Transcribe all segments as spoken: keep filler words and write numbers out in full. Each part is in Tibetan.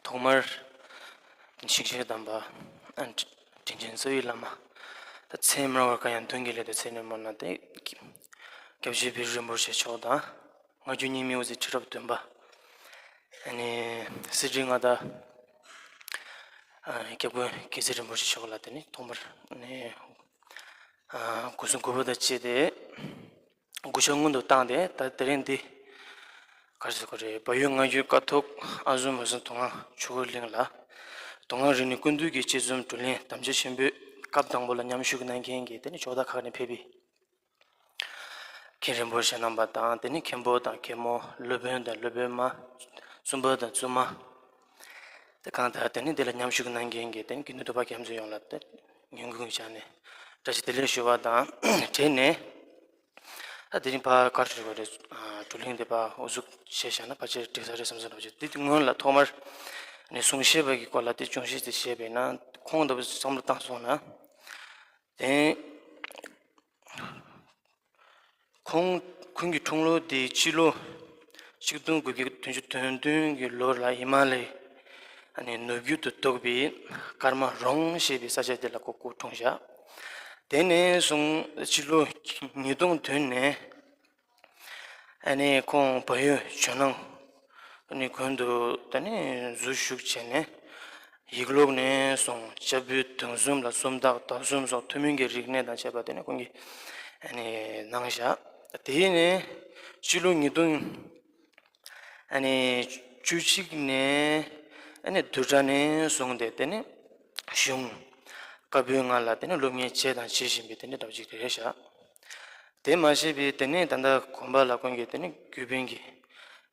ཐོག་མར་ཞིང་གཤེགས་དམ་པ་ཨ་དྲིན་ཅན་རྩ་བའི་བླ་མ། ད་ཚེ་མི་རིང་བར་གང་ཡང་མདུན་གྱི་ལས་དང་ཚེ་ནས་མ་ན་ཏེ་སྐྱབས་རྗེ་བེ་རི་རིན་པོ་ཆེ་མཆོག་དང་། སྔ་འགྱུར་རྙིང་མའི་དབུ་མཛད་ཁྲི་རབས་བདུན་པ། ཨ་ནི་གསེར་ཁྲི་མངའ་བདག་ཨ་སྐྱབས་མགོན་རྒྱལ་སྲས་རིན་པོ་ཆེ་མཆོག་ལ་དེ་ནི་ཐོག་མར་ཨ་ནི་ཨ་སྒོ་གསུམ་གུས་པ་དང་བཅས་ཏེ་གུས་ཕྱག་སྔོན་དུ་བཏང་སྟེ། ད་དེ་རིང་འདི་ག་རེ་ཟེར་དགོས་རེད། བལ་ཡུལ་སྔ་འགྱུར་ཀཿཐོག་ཨ་ཟུར་མུ་ཟུར་མདོ་སྔགས་ཆོས་འཁོར་གླིང་ལ་མདོ་སྔགས་རིག་གནས་ཀུན་འདུས་ཀྱི་དཔྱད་རྩོམ་བསྡུ་ལེན་དམ་བཅའ་ཆེན་པོའི་སྐབས་དང་པོ་ལ་མཉམ་ཞུགས་གནང་མཁན་གྱི་དེ་ནི་ཕྱོགས་མཐའ་ཁག་ནས་ཕེབས་པའི་མཁན་རིན་པོ་ཆེ་རྣམ་པ་དང་། དེ་ནི་མཁན་པོ་དང་མཁན་མོ། སློབ་དཔོན་དང་སློབ་དཔོན་མ། བཙུན་པ་དང་བཙུན་མ། དེ་གང་ལྟར་དེ་ནི་དེ་ལ་མཉམ་ཞུགས་གནང་མཁན་གྱི་དེ་ནི་དགེ་འདུན་དོ་པ་རྒྱ་མཚོ་ཡོངས་ལ་དེ་ཉིན་གུང་གི་ཆ་ནས་བཀྲ་ཤིས་བདེ་ལེགས་ཞུ་བ་དང་། དེ་ནས་ད་དེ་རིང་ཕར་ག་རེ་ཞུ་དགོས་རེད། བགྲོ་གླེང་དེ་ཕར་འགོ་འཛུགས་བྱས་བཞག་ན་ཕལ་ཆེར་འགྲིག་ས་རེད་བསམ་བསམ་འདྲ་བོ་ཅིག་དེ་སྔོན་ལ་ཐོག་མར་ནི་གསུང་བཤད་པ་གི་སྐོར་ལ་དེ་ཅུང་ཞིག་དེ་བཤད་པས་ན། ཁོང་འདི་བསམ་བློ་བཏང་སོང་ན། དེ་ཁོང་ཁོང་གི་འཁྲུངས་ལོ་དེ་སྤྱི་ལོ་ཆིག་སྟོང་དགུ་བརྒྱ་བདུན་ཅུ་དོན་བདུན་གྱི་ལོ་ལ་ཧི་མ་ལའི་ནུབ་རྒྱུད་དུ་གཏོགས་པའི་ཀརྨ་རོང་ཞེས་པའི་ས་ཆ་དེ་ལ་ཁོ་སྐུ་འཁྲུངས་བཞག་དེ་ནས་བཟུང་སྤྱི་ལོ་ཉིས་སྟོང་བདུན་ནས་ཨ་ནི་ཁོང་བལ་ཡུལ་ཇོ་ནང་ཨ་ནི་དགོན་དུ་ད་ནི་འཛུལ་ཞུགས་བྱས་ནས། ཡིག་ཀློག་ནས་བཟུང་། ཕྱག་དཔེ་གདུང་རྩོམ་ལ་སུམ་རྟགས་དག་གསུམ་སོགས་ཐུན་མིན་གྱི་རིག་གནས་དང་བཅས་པ་དེ་ནི་ཁོང་གིས་ཨ་ནི་གནང་བཞག་དེ་ནས་སྤྱི་ལོ་ཉིས་སྟོང་ཨ་ནི་བཅུ་གཅིག་ནས་ཨ་ནི་བསྡུས་གྲྭ་ནས་བཟུང་སྟེ་དེ་ནི་གཞུང་བཀའ་པོད་ལྔ་ལ་དེ་ནི་སློབ་གཉེར་བྱས་དང་བྱེད་བཞིན་པའི་དེ་འདྲ་འདྲ་བོ་ཅིག་རེད་བཞག་དེ་མ་ཟད་པའི་དེ་ནས་ད་ལྟ་དགོན་པ་ལ་ཁོང་གིས་དེ་ནས་གུས་དཔོན་གྱི་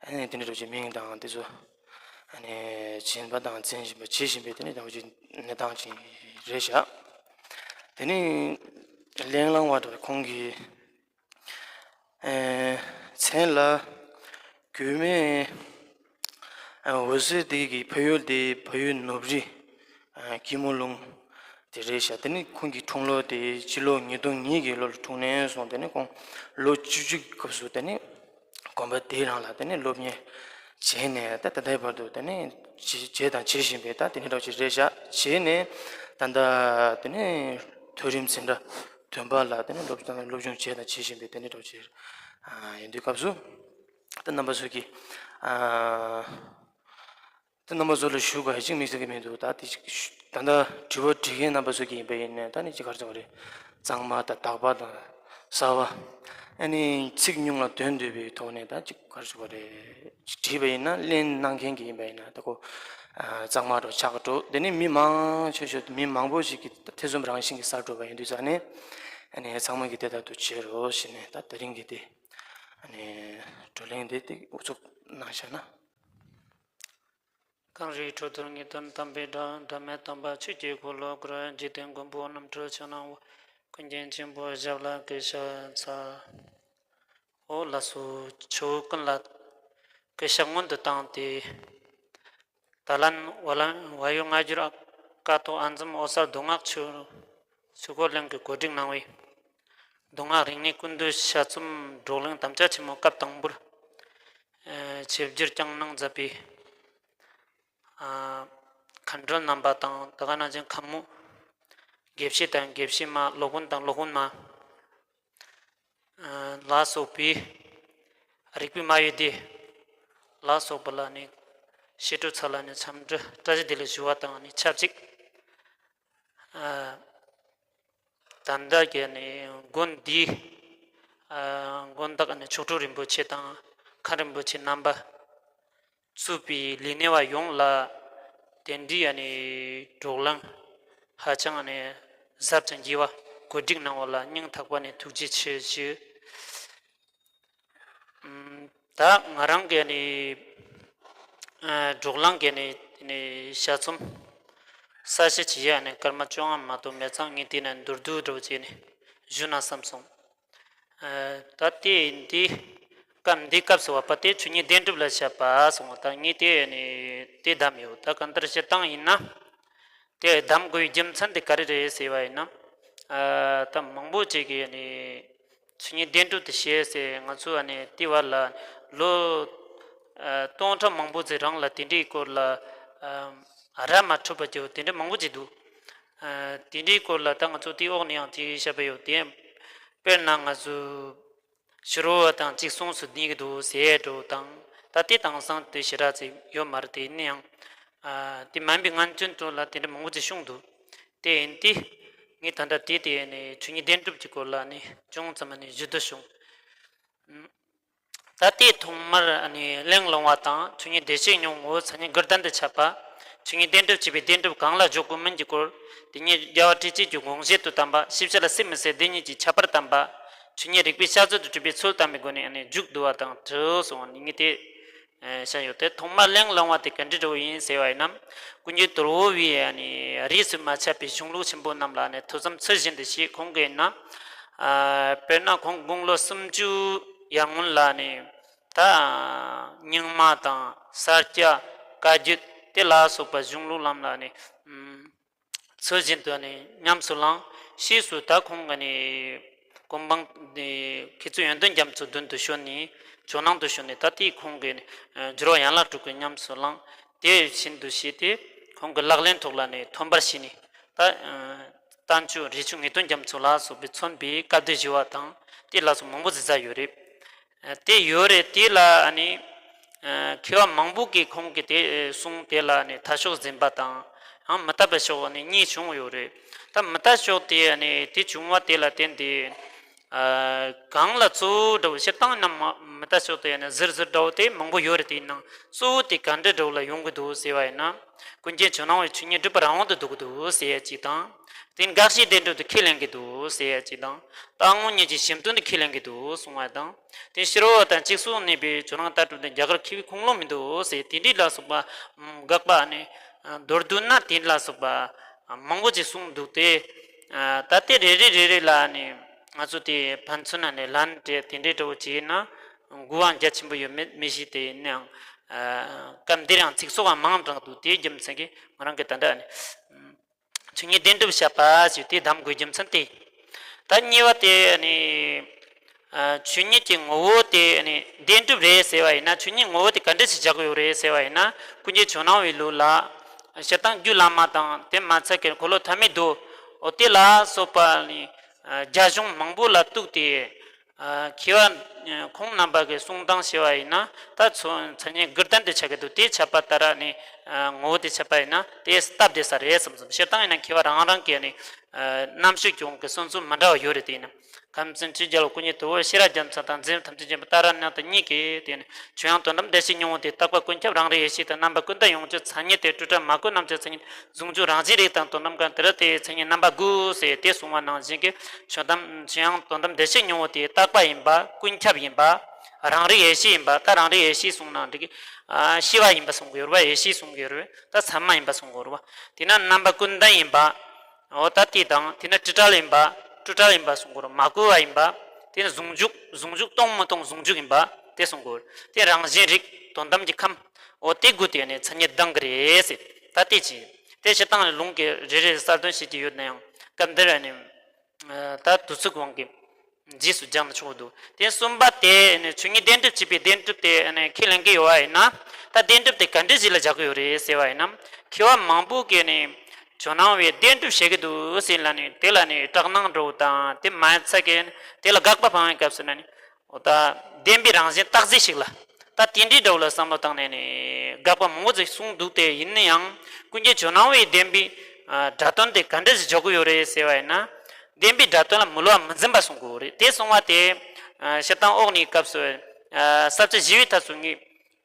ཨ་ནི་དེ་འདྲ་འདྲ་བོ་ཅིག་མིང་དང་དེ་ཚོ་ཨ་ནི་སྦྱིན་པ་དང་འཛིན་བཞིན་པ་བྱེད་བཞིན་པའི་དེ་འདྲ་འདྲ་བོ་ཅིག་གནས་སྟངས་ཅིག་རེད་བཞག་དེ་ནས་གླེང་བསླང་བ་འདྲ་བའི་ཁོང་གི་ཨེ་མཚན་ལ་གུས་མེད་ཨ་འོད་ཟེར་དེ་གི་ཕ་ཡུལ་དེ་ཕ་ཡུལ་ནུབ་རི་ཨ་སྐྱིད་མོ་ལུང་དེ་རེད་ཤག་དེ་ནི་ཁོང་གི་འཁྲུངས་ལོ་དེ་སྤྱི་ལོ་ཉིས་སྟོང་གཉིས་ཀྱི་ལོ་ལ་འཁྲུངས་ནས་བཟུང་དེ་ནི་ཁོང་ལོ་བཅུ་གཅིག་སྐབས་སུ་དེ་ནི་དགོན་པ་དེའི་རང་ལ་དེ་ནི་སློབ་གཉེར་བྱས་ནས་ད་ད་ལྟའི་བར་དུ་དེ་ནི་བྱས་བྱས་དང་བྱེད་བཞིན་པའི་ད་དེ་ནི་འདྲ་བོ་ཅིག་རེད་ཤག་བྱས་ནས་ད་ལྟ་དེ་ནི་མཐོ་རིམ་འཛིན་གྲྭ་བདུན་པ་ལ་དེ་ནི་སློབ་སྦྱོང་བྱས་དང་བྱེད་བཞིན་པའི་དེ་ནི་འདྲ་བོ་ཅིག་ཨ་ཡིན་དུས་སྐབས་སུ་ད་རྣམ་པ་ཚོ་གིས་ཨ། ད་རྣམ་པ་ཚོ་ལ་ཞུ་དགོས་ཡ་གཅིག་དམིགས་བསལ་གྱི་མི་འདུག་ད་དེ་ཅིག་ཞུ་ད་ལྟ་དྲི་བ་དྲི་མཁན་རྣམ་པ་ཚོ་གི་ཡིན་པ་ཡིན་ནའི་ད་ནི་ཅིག་ག་རེ་ཟེར་དགོས་རེད། གཙང་མ་དང་དག་པ་དང་གསར་བ། ཨ་ནི་ཚིག་ཉུང་ལ་དོན་འདུས་པའི་ཐོག་ནས་ད་ཅིག་ག་རེ་ཟེར་དགོས་རེད། ཅིག་བྲིས་པ་ཡིན་ན་ལན་གནང་མཁན་གྱི་ཡིན་པ་ཡིན་ན་ད་ཁོ་ཨ་གཙང་མ་འགྲོ་ཆགས་འགྲོ་དེ་ནི་མི་མང་ཆེ་ཤོས་མི་མང་པོ་ཞིག་གིས་ད་ཐེ་ཚོམ་རང་བཞིན་གྱིས་སད་འགྲོ་བ་ཡིན་དུས་ཙང་ནས་ཨ་ནི་ཚང་མ་གིས་དེ་ལྟར་དུ་བྱེད་རོགས་ཞེས་ནས་ད་དེ་རིང་གི་དེ་ཨ་ནི་བགྲོ་གླེང་དེ་དེ་འགོ་ཚུགས་གནང་བཞག་ན། གངས་རིའི་ཁྲོད་དུ་ངེས་དོན་དམ་པའི་སྒྲ། སྒྲ་མེད་དམ་པ་ཆོས་ཀྱི་འཁོར་ལོ་བསྐོར། འཇིག་རྟེན་མགོན་པོ་རྣམ་གྲོལ་ཕྱག་ན་བ། ཀུན་མཁྱེན་ཆེན་པོ་ཞབས་ལ་གུས་ཕྱག་འཚལ། འོ་ལགས་སོ། ཆོས་ཀུན་ལ་གུས་ཕྱག་སྔོན་དུ་བཏང་སྟེ། ད་ལན་བ་ལན་བལ་ཡུལ་སྔ་འགྱུར་ཀཿཐོག་ཨ་འཛོམས་ཨོ་གསར་མདོ་སྔགས་ཆོས་ཆོས་འཁོར་གླིང་གིས་གོ་སྒྲིག་གནང་བའི་མདོ་སྔགས་རིག་གནས་ཀུན་འདུས་དཔྱད་རྩོམ་བགྲོ་གླེང་དམ་བཅའ་ཆེན་མོ་སྐབས་དང་པོར་ཨ་ཆིབས་བསྒྱུར་བསྐྱངས་གནང་མཛད་པའི་ཨ་མཁན་སྤྲུལ་རྣམ་པ་དང་ད་ག་ནང་བཞིན་མཁན་མོ་དགེ་བཤེས་དང་དགེ་བཤེས་མ། སློབ་དཔོན་དང་སློབ་དཔོན་མ་ཨ་ལ་སོགས་པའི་རིག་པའི་སྨྲ་བའི་སྡེ་ལ་སོགས་པ་ལ་ནི་བཤད་སྒྲུབ་ཚར་ལ་ནི་འཚམས་འདྲི་བཀྲ་ཤིས་བདེ་ལེགས་ཞུ་བ་དང་ནི་ཆབས་ཅིག་ཨ་ད་ལྟ་གི་ནི་དགོན་འདིའི་ཨ་དགོན་བདག་ནི་མཆོག་སྤྲུལ་རིན་པོ་ཆེ་དང་མཁན་རིན་པོ་ཆེ་རྣམ་པ་གཙོས་པའི་ལས་སྣེ་བ་ཡོངས་ལ་དེ་འདྲའི་ཨ་ནི་བགྲོ་གླེང་ཧ་ཅང་ཨ་ནི་ཟབ་ཅིང་རྒྱས་པ་གོ་སྒྲིག་གནང་བ་ལ་སྙིང་ཐག་པ་ནས་ཐུགས་རྗེ་ཆེ་ཞུ། ཨམ་ད་ང་རང་གི་ཨ་ནི་ཨ་བགྲོ་གླེང་གི་ཨ་ནི་ཨ་ནི་དཔྱད་རྩོམ་གསལ་བཤད་བྱེད་ཡ་ཨ་ནི་སྐར་མ་བཅོ་ལྔ་མ་གཏོགས་མེད་ཙང་ངས་དེ་ནས་མདོར་བསྡུས་འདྲ་བོ་བྱས་ནས་ཞུ་ན་བསམ་སོང་། ཨ་ད་དེ་འདི་སྐབས་འདི་སྐབས་སུ་བབ་པ་དེ་ཆོས་ཉིད་བདེན་གྲུབ་ལ་བཤད་པ་སོང་བ་དང་ངས་དེ་ནི་དེ་གདམས་ཡོད། ད་གང་ལྟར་སྤྱིར་བཏང་ཡིན་ན་དེ་གདམས་དགོས་པའི་རྒྱུ་མཚན་དེ་ག་རེ་རེད་ཟེར་བ་ཡིན་ན། ཨ་ད་མང་པོ་ཅིག་གིས་ནི་ ཆོས་ཉིད་བདེན་གྲུབ་དེ་བཤད་ཟེར། ང་ཚོ་ཨ་ནི་དེ་བར་ལ་ལོ་ཨ་སྟོང་ཕྲག་མང་པོ་ཅིག་རིང་ལ་དེ་འདྲའི་སྐོར་ལ་ཨ་ར་མ་འཕྲོད་པ་རྒྱུ་དེ་འདྲ་མང་པོ་ཅིག་འདུག་ཨ་དེ་འདྲའི་སྐོར་ལ་ད་ང་ཚོ་དེའི་འོག་ནས་ཡང་དེ་བཤད་པ་ཡོད་དེ། དཔེར་ན་ང་ཚོ་ཕྱི་རོལ་བ་དང་གཅིག་མཚུངས་སུ་གནས་ཀྱི་འདུག་ཟེར་འགྲོ་དང་། ད་དེ་དེང་སང་དེ་ཞེ་དྲག་ཅིག་ཡོད་མ་རེད། དེ་ཡིན་ན་ཡང་ཨ་དེ་མིན་པའི་སྔ་འགྱུར་དུ་ལ་དེ་འདྲ་མང་པོ་ཅིག་བྱུང་འདུག་དེ་ཡིན་དུས་ངས་ད་ལྟ་དེ་དེ་ནས་ཆོས་ཉིད་བདེན་གྲུབ་ཀྱི་སྐོར་ལ་ནི་ཅུང་ཙམ་ནི་ཞུ་འདོད་བྱུང་། ད་ལྟའི་ཐོག་མར་ནི་གླེང་སློང་བ་དང་ཆོས་ཉིད་བདེ་གཤེགས་སྙིང་པོ་མཚན་ཉིད་དགུ་ལྡན་དུ་ཁྱབ་པ། ཆོས་ཉིད་བདེན་གྲུབ་ཅེས་པའི་བདེན་གྲུབ་གང་ལ་འཇོག་དགོས་མིན་གྱི་སྐོར། དེ་ཉིད་རྒྱལ་བ་སྲས་བཅས་ཀྱི་དགོངས་བཞེད་དུ་བསྟན་པ། ཞིབ་བཤེར་ལ་སྲིད་མི་སྲིད་བདེན་གཉིས་ཀྱི་ཁྱད་པར་བསྟན་པ། ཆོས་ཉིད་རིགས་པའི་དཔྱད་བཟོད་དུ་གྲུབ་པའི་ཚུལ་བསྟན་པའི་སྒོ་ནས་ནི་མཇུག་བསྡུ་བ་དང་བྲིས་སོང་ནི་ངས་དེ་བཤད་ཡོད་དེ། ཐོག་མར་གླེང་སློང་བ་དེ་ག་འདྲ་འདྲ་བོ་ཡིན་ཟེར་བ་ཡིན་ན། ཀུན་མཁྱེན་དོལ་པོ་བའི་ནི་རིས་སུ་མ་ཆད་པའི་གཞུང་ལུགས་ཆེན་པོ་རྣམས་ལ་ནི་ཐོས་བསམ་ཚུལ་བཞིན་དུ་བྱས། ཁོང་གིས་ན་དཔེར་ན་ཁོང་དགུང་ལོ་སུམ་ཅུ་ཡར་སྔོན་ལ་ནི་ད་རྙིང་མ་དང་ས་སྐྱ་བཀའ་བརྒྱུད་དེ་ལ་སོགས་པ་གཞུང་ལུགས་རྣམས་ལ་ནི་ཚུལ་བཞིན་དུ་ནི་ཉམས་སུ་བླངས། ཕྱིས་སུ་ད་ཁོང་གི་ནི་གོ་འཕང་ནི་མཁས་བཙུན་ཡོན་ཏན་རྒྱ་མཚོའི་མདུན་དུ་བྱོན་ནས་ཇོ་ནང་དུ་བྱོན་ནས། ད་ལྟའི་ཁོང་གི་ནི་སྦྱོར་བ་ཡན་ལག་དྲུག་གི་ཉམས་སུ་བླངས། དེ་བཞིན་དུ་བྱས་ཏེ་ཁོང་གི་ལག་ལེན་ཐོག་ལ་ནི་ཐོན་པར་བྱས་ནས། ད་བསྟན་བཅོས་རས་ཆུང་ངེས་དོན་རྒྱ་མཚོ་ལ་སོགས་པས་མཚོན་པའི་བཀའ་སྡེ་བཞི་པ་དང་དེ་ལ་སོགས་མང་པོ་ཅིག་མཛད་ཡོད་རེད། དེ་ཡོད་རེད། དེ་ལ་ནི་མཁས་པ་མང་པོ་གིས་ཁོང་གི་དེ་གསུང་དེ་ལ་ནི་དར་ཤོག་འཛིན་པ་དང་། ཡང་མི་དར་བའི་ཕྱོགས་ནི་གཉིས་བྱུང་ཡོད་རེད། ད་མི་དར་ཕྱོགས་དེ་ནི་དེ་བྱུང་བ་དེ་ལ་བརྟེན་ཏེ། གང་ལ་གཙོ་བོ་འདྲ་བོ་བཤད་སྟངས་ན་མི་དར་ཕྱོགས་དེ་ནི་ཟུར་ཟུར་འདྲ་བོ་དེ་མང་པོ་ཡོད་རེད། དེའི་ནང་གཙོ་བོ་དེ་ག་འདྲ་འདྲ་བོ་ལ་ཡོང་གི་འདུག་ཟེར་བ་ཡིན་ན། ཀུན་མཁྱེན་ཇོ་ནང་བའི་ཆོས་ཉིད་སྒྲུབ་པ་རང་དབང་དུ་འདོད་ཀྱི་འདུག་ཟེར་ཡ་གཅིག་དང་། དེ་དགག་བྱའི་བདེན་གྲུབ་དེ་ཁས་ལེན་གྱི་འདུག་ཟེར་ཡ་གཅིག་དང་། རྟག་དངོས་གཉིས་ཀྱི་གཞི་མཐུན་དེ་ཁས་ལེན་གྱི་འདུག་གསུང་བ་དང་། དེ་ཕྱི་རོལ་བ་དང་གཅིག་མཚུངས་གནས་པའི་ཇོ་ནང་ལྟ་གྲུབ་དེ་རྒྱ་གར་མཁས་པའི་ཁུངས་ལུང་མི་འདུག་ཟེར། དེ་འདྲའི་ལ་སོགས་པ་དགག་པ་ནི་མདོར་བསྡུ་ན་དེ་ལ་སོགས་པ་མང་པོ་ཅིག་གསུངས་འདུག་སྟེ། ད་ལྟའི་རེ་རེ་རེ་རེ་ལ་ནི་ང་ཚོ་དེ་ཕན་ཚུན་ན་ནི་ལན་སྤྲད་དེ་འདྲའི་འདྲ་བོ་བྱས་ན་དགོས་པ་རྒྱ་ཆེན་པོ་ཡོད་མེད་མི་ཤེས། དེ་ཡིན་ནའང་སྐབས་འདིར་ཡང་ཚིག་སོགས་མང་དྲགས་འདུག་དེའི་རྒྱུ་མཚན་གྱིས་ང་རང་གིས་ད་ལྟ་ནི་ཆོས་ཉིད་བདེན་གྲུབ་བཤད་པ་ཞེས་དེ་གདམ་དགོས་རྒྱུ་མཚན་དེ། ད་གཉིས་པ་དེ་ནི། ཆོས་ཉིད་ཀྱི་ངོ་བོ་དེ་ནི་བདེན་གྲུབ་རེད་ཟེར་བ་ཡིན་ན། ཆོས་ཉིད་ངོ་བོ་དེ་ག་འདྲ་ཞིག་བཞག་གི་ཡོད་རེད་ཟེར་བ་ཡིན་ན། ཀུན་མཁྱེན་ཇོ་ནང་བའི་ལུགས་ལ་སྤྱིར་བཏང་རྒྱུད་བླ་མ་དང་དེ་མ་ཚད་ཀྱི་འཁོར་ལོ་ཐ་མའི་མདོ། འོ་དེ་ལ་སོགས་པ་ནི་རྒྱ་གཞུང་མང་པོ་ལ་གཏུགས་ཏེ། མཁས་པ་ཁོང་རྣམ་པ་གི་གསུང་སྟངས་བྱས་པ་ཡིན་ན། ད་མཚན་ཉིད་དགུ་ལྡན་དུ་ཆགས་ཀྱི་འདུག་དེ་ཆད་པ་ལྟར་ནི་ངོ་བོ་དེ་ཆད་པ་ཡིན་ན་དེ་སྟབས་བདེ་ས་རེད་བསམ་སོང་། སྤྱིར་བཏང་ཡིན་ན་མཁས་པ་རང་རང་གི་ནི་རྣམ་དཔྱོད་ཀྱི་དབང་གིས་གསུང་ཚུལ་མི་འདྲ་བ་ཡོད་རེད། དེ་ཡིན་ན། ཁམས་ཚན་ཆོས་རྒྱལ་ལོ་ཀུན་མཁྱེན་དོལ་པོ་ཤེས་རབ་རྒྱལ་མཚན་དང་འཛིན་ཐམས་ཅད་མཁྱེན་པ་ཏཱ་ར་ནཱ་ཐ་གཉིས་ཀྱིས་དེ་ནི་ཆོས་དབྱིངས་དོན་དམ་བདེ་གཤེགས་སྙིང་པོ་དེ་བརྟག་པ་ཀུན་ཁྱབ་རང་རིག་ཡེ་ཤེས་དང་། རྣམ་པ་ཀུན་ལྡན་ཡོངས་གཅོད་མཚན་ཉིད་དེ་སྤྲོས་བྲལ་མ་བཀོད་རྣམ་བཅད་མཚན་ཉིད་ཟུང་འཇུག་རང་བཞིན་རིག་དང་དོན་དམ་གང་དེ་རེད། དེའི་མཚན་ཉིད་རྣམ་པ་དགུ་ཟེར་དེ་གསུངས་པ་ནང་བཞིན་གྱི་ཆོས་དམ་ཆོས་དབྱིངས་དོན་དམ་བདེ་གཤེགས་སྙིང་པོ་དེ་བརྟག་པ་ཡིན་པ། ཀུན་ཁྱབ་ཡིན་པ། རང་རིག་ཡེ་ཤེས་ཡིན་པ། ད་རང་རིག་ཡེ་ཤེས་གསུངས་ན་འགྲིག་གི། ཤེས་པ་ཡིན་པ་གསུང་གི་ཡོད་རེད་པ། ཡེ་ཤེས་གསུང་གི་ཡོད་རེད་པ། ད་ཚད་མ་ཡིན་པ་གསུང་གི་ཡོད་རེད་པ། དེས་ན་རྣམ་པ་ཀུན་ལྡན་ཡིན་པ། འོ་ད་དེ་དང་དེ་ནི་སྤྲོས་བྲལ་ཡིན་པ། སྤྲོས་བྲལ་ཡིན་པ་གསུང་གི་རེད། མ་བཀོད་པ་ཡིན་པ། དེ་ནི་ཟུང་འཇུག་ཟུང་འཇུག་སྟོང་མི་སྟོང་ཟུང་འཇུག་ཡིན་པ་དེ་གསུང་གི་རེད། དེ་རང་བཞིན་རིག་དོན་དམ་གྱི་ཁམས། འོ་དེ་དགུ་དེ་ནི་མཚན་ཉིད་ལྡན་གྱི་རེད་ཟེར། ད་དེ་ཅི་དེ་སྤྱིར་བཏང་ནི་ལུང་གི་རེ་རེ་གསལ་སྟོན་བྱེད་ཀྱི་ཡོད་ན་ཡང་སྐབས་འདིར་ནི་ད་དུས་ཚོད་དབང་གིས་རྗེས་སུ་སྦྱངས་ན་ཆོག་འདུག་དེ་གསུམ་པ་དེ་ནི་ཆོས་ཉིད་བདེན་གྲུབ་ཅེས་པའི་བདེན་གྲུབ་དེ་ནི་ཁས་ལེན་གྱི་ཡོད་པ་ཡིན་ན། ད་བདེན་གྲུབ་དེ་ག་འདྲ་ཞིག་ལ་བཞག་གི་ཡོད་རེད་ཟེར་བ་ཡིན་ན། མཁས་པ་མང་པོ་གིས་ནི་ཇོ་ནང་བའི་བདེན་གྲུབ་བཤད་ཀྱི་འདུག་ཟེར་ལ་ནི་དེ་ལ་ནི་སྐྲག་སྣང་འགྲོ་དང་དེ་མ་ཚད་ཀྱི་དེ་ལ་དགག་པ་འཕང་བའི་སྐབས་སུ་ན་ནི་འོ་ད་བདེན་པའི་རང་བཞིན་རྟག་གཅིག་ཞིག་ལ་ད་དེ་འདྲའི་འདྲ་བོ་ལ་བསམ་བློ་བཏང་ནས་ནི་དགག་པ་མང་པོ་ཅིག་གསུངས་འདུག་དེ་ཡིན་ན་ཡང་ཀུན་མཁྱེན་ཇོ་ནང་བའི་བདེན་པའི་སྒྲ་དོན་དེ་ག་འདྲ་ཞིག་འཇོག་གི་ཡོད་རེད་ཟེར་བ་ཡིན་ན། བདེན་པའི་སྒྲ་དོན་ལ་མི་སླུ་བ་མི་འཛིན་པ་གསུང་གི་ཡོད་རེད། དེ་གསུང་བ་དེ་སྤྱིར་བཏང་འོག་ནས་སྐབས་སུ་ས་བཅད་བཞི་པའི་ཐབས་སུ་ངས་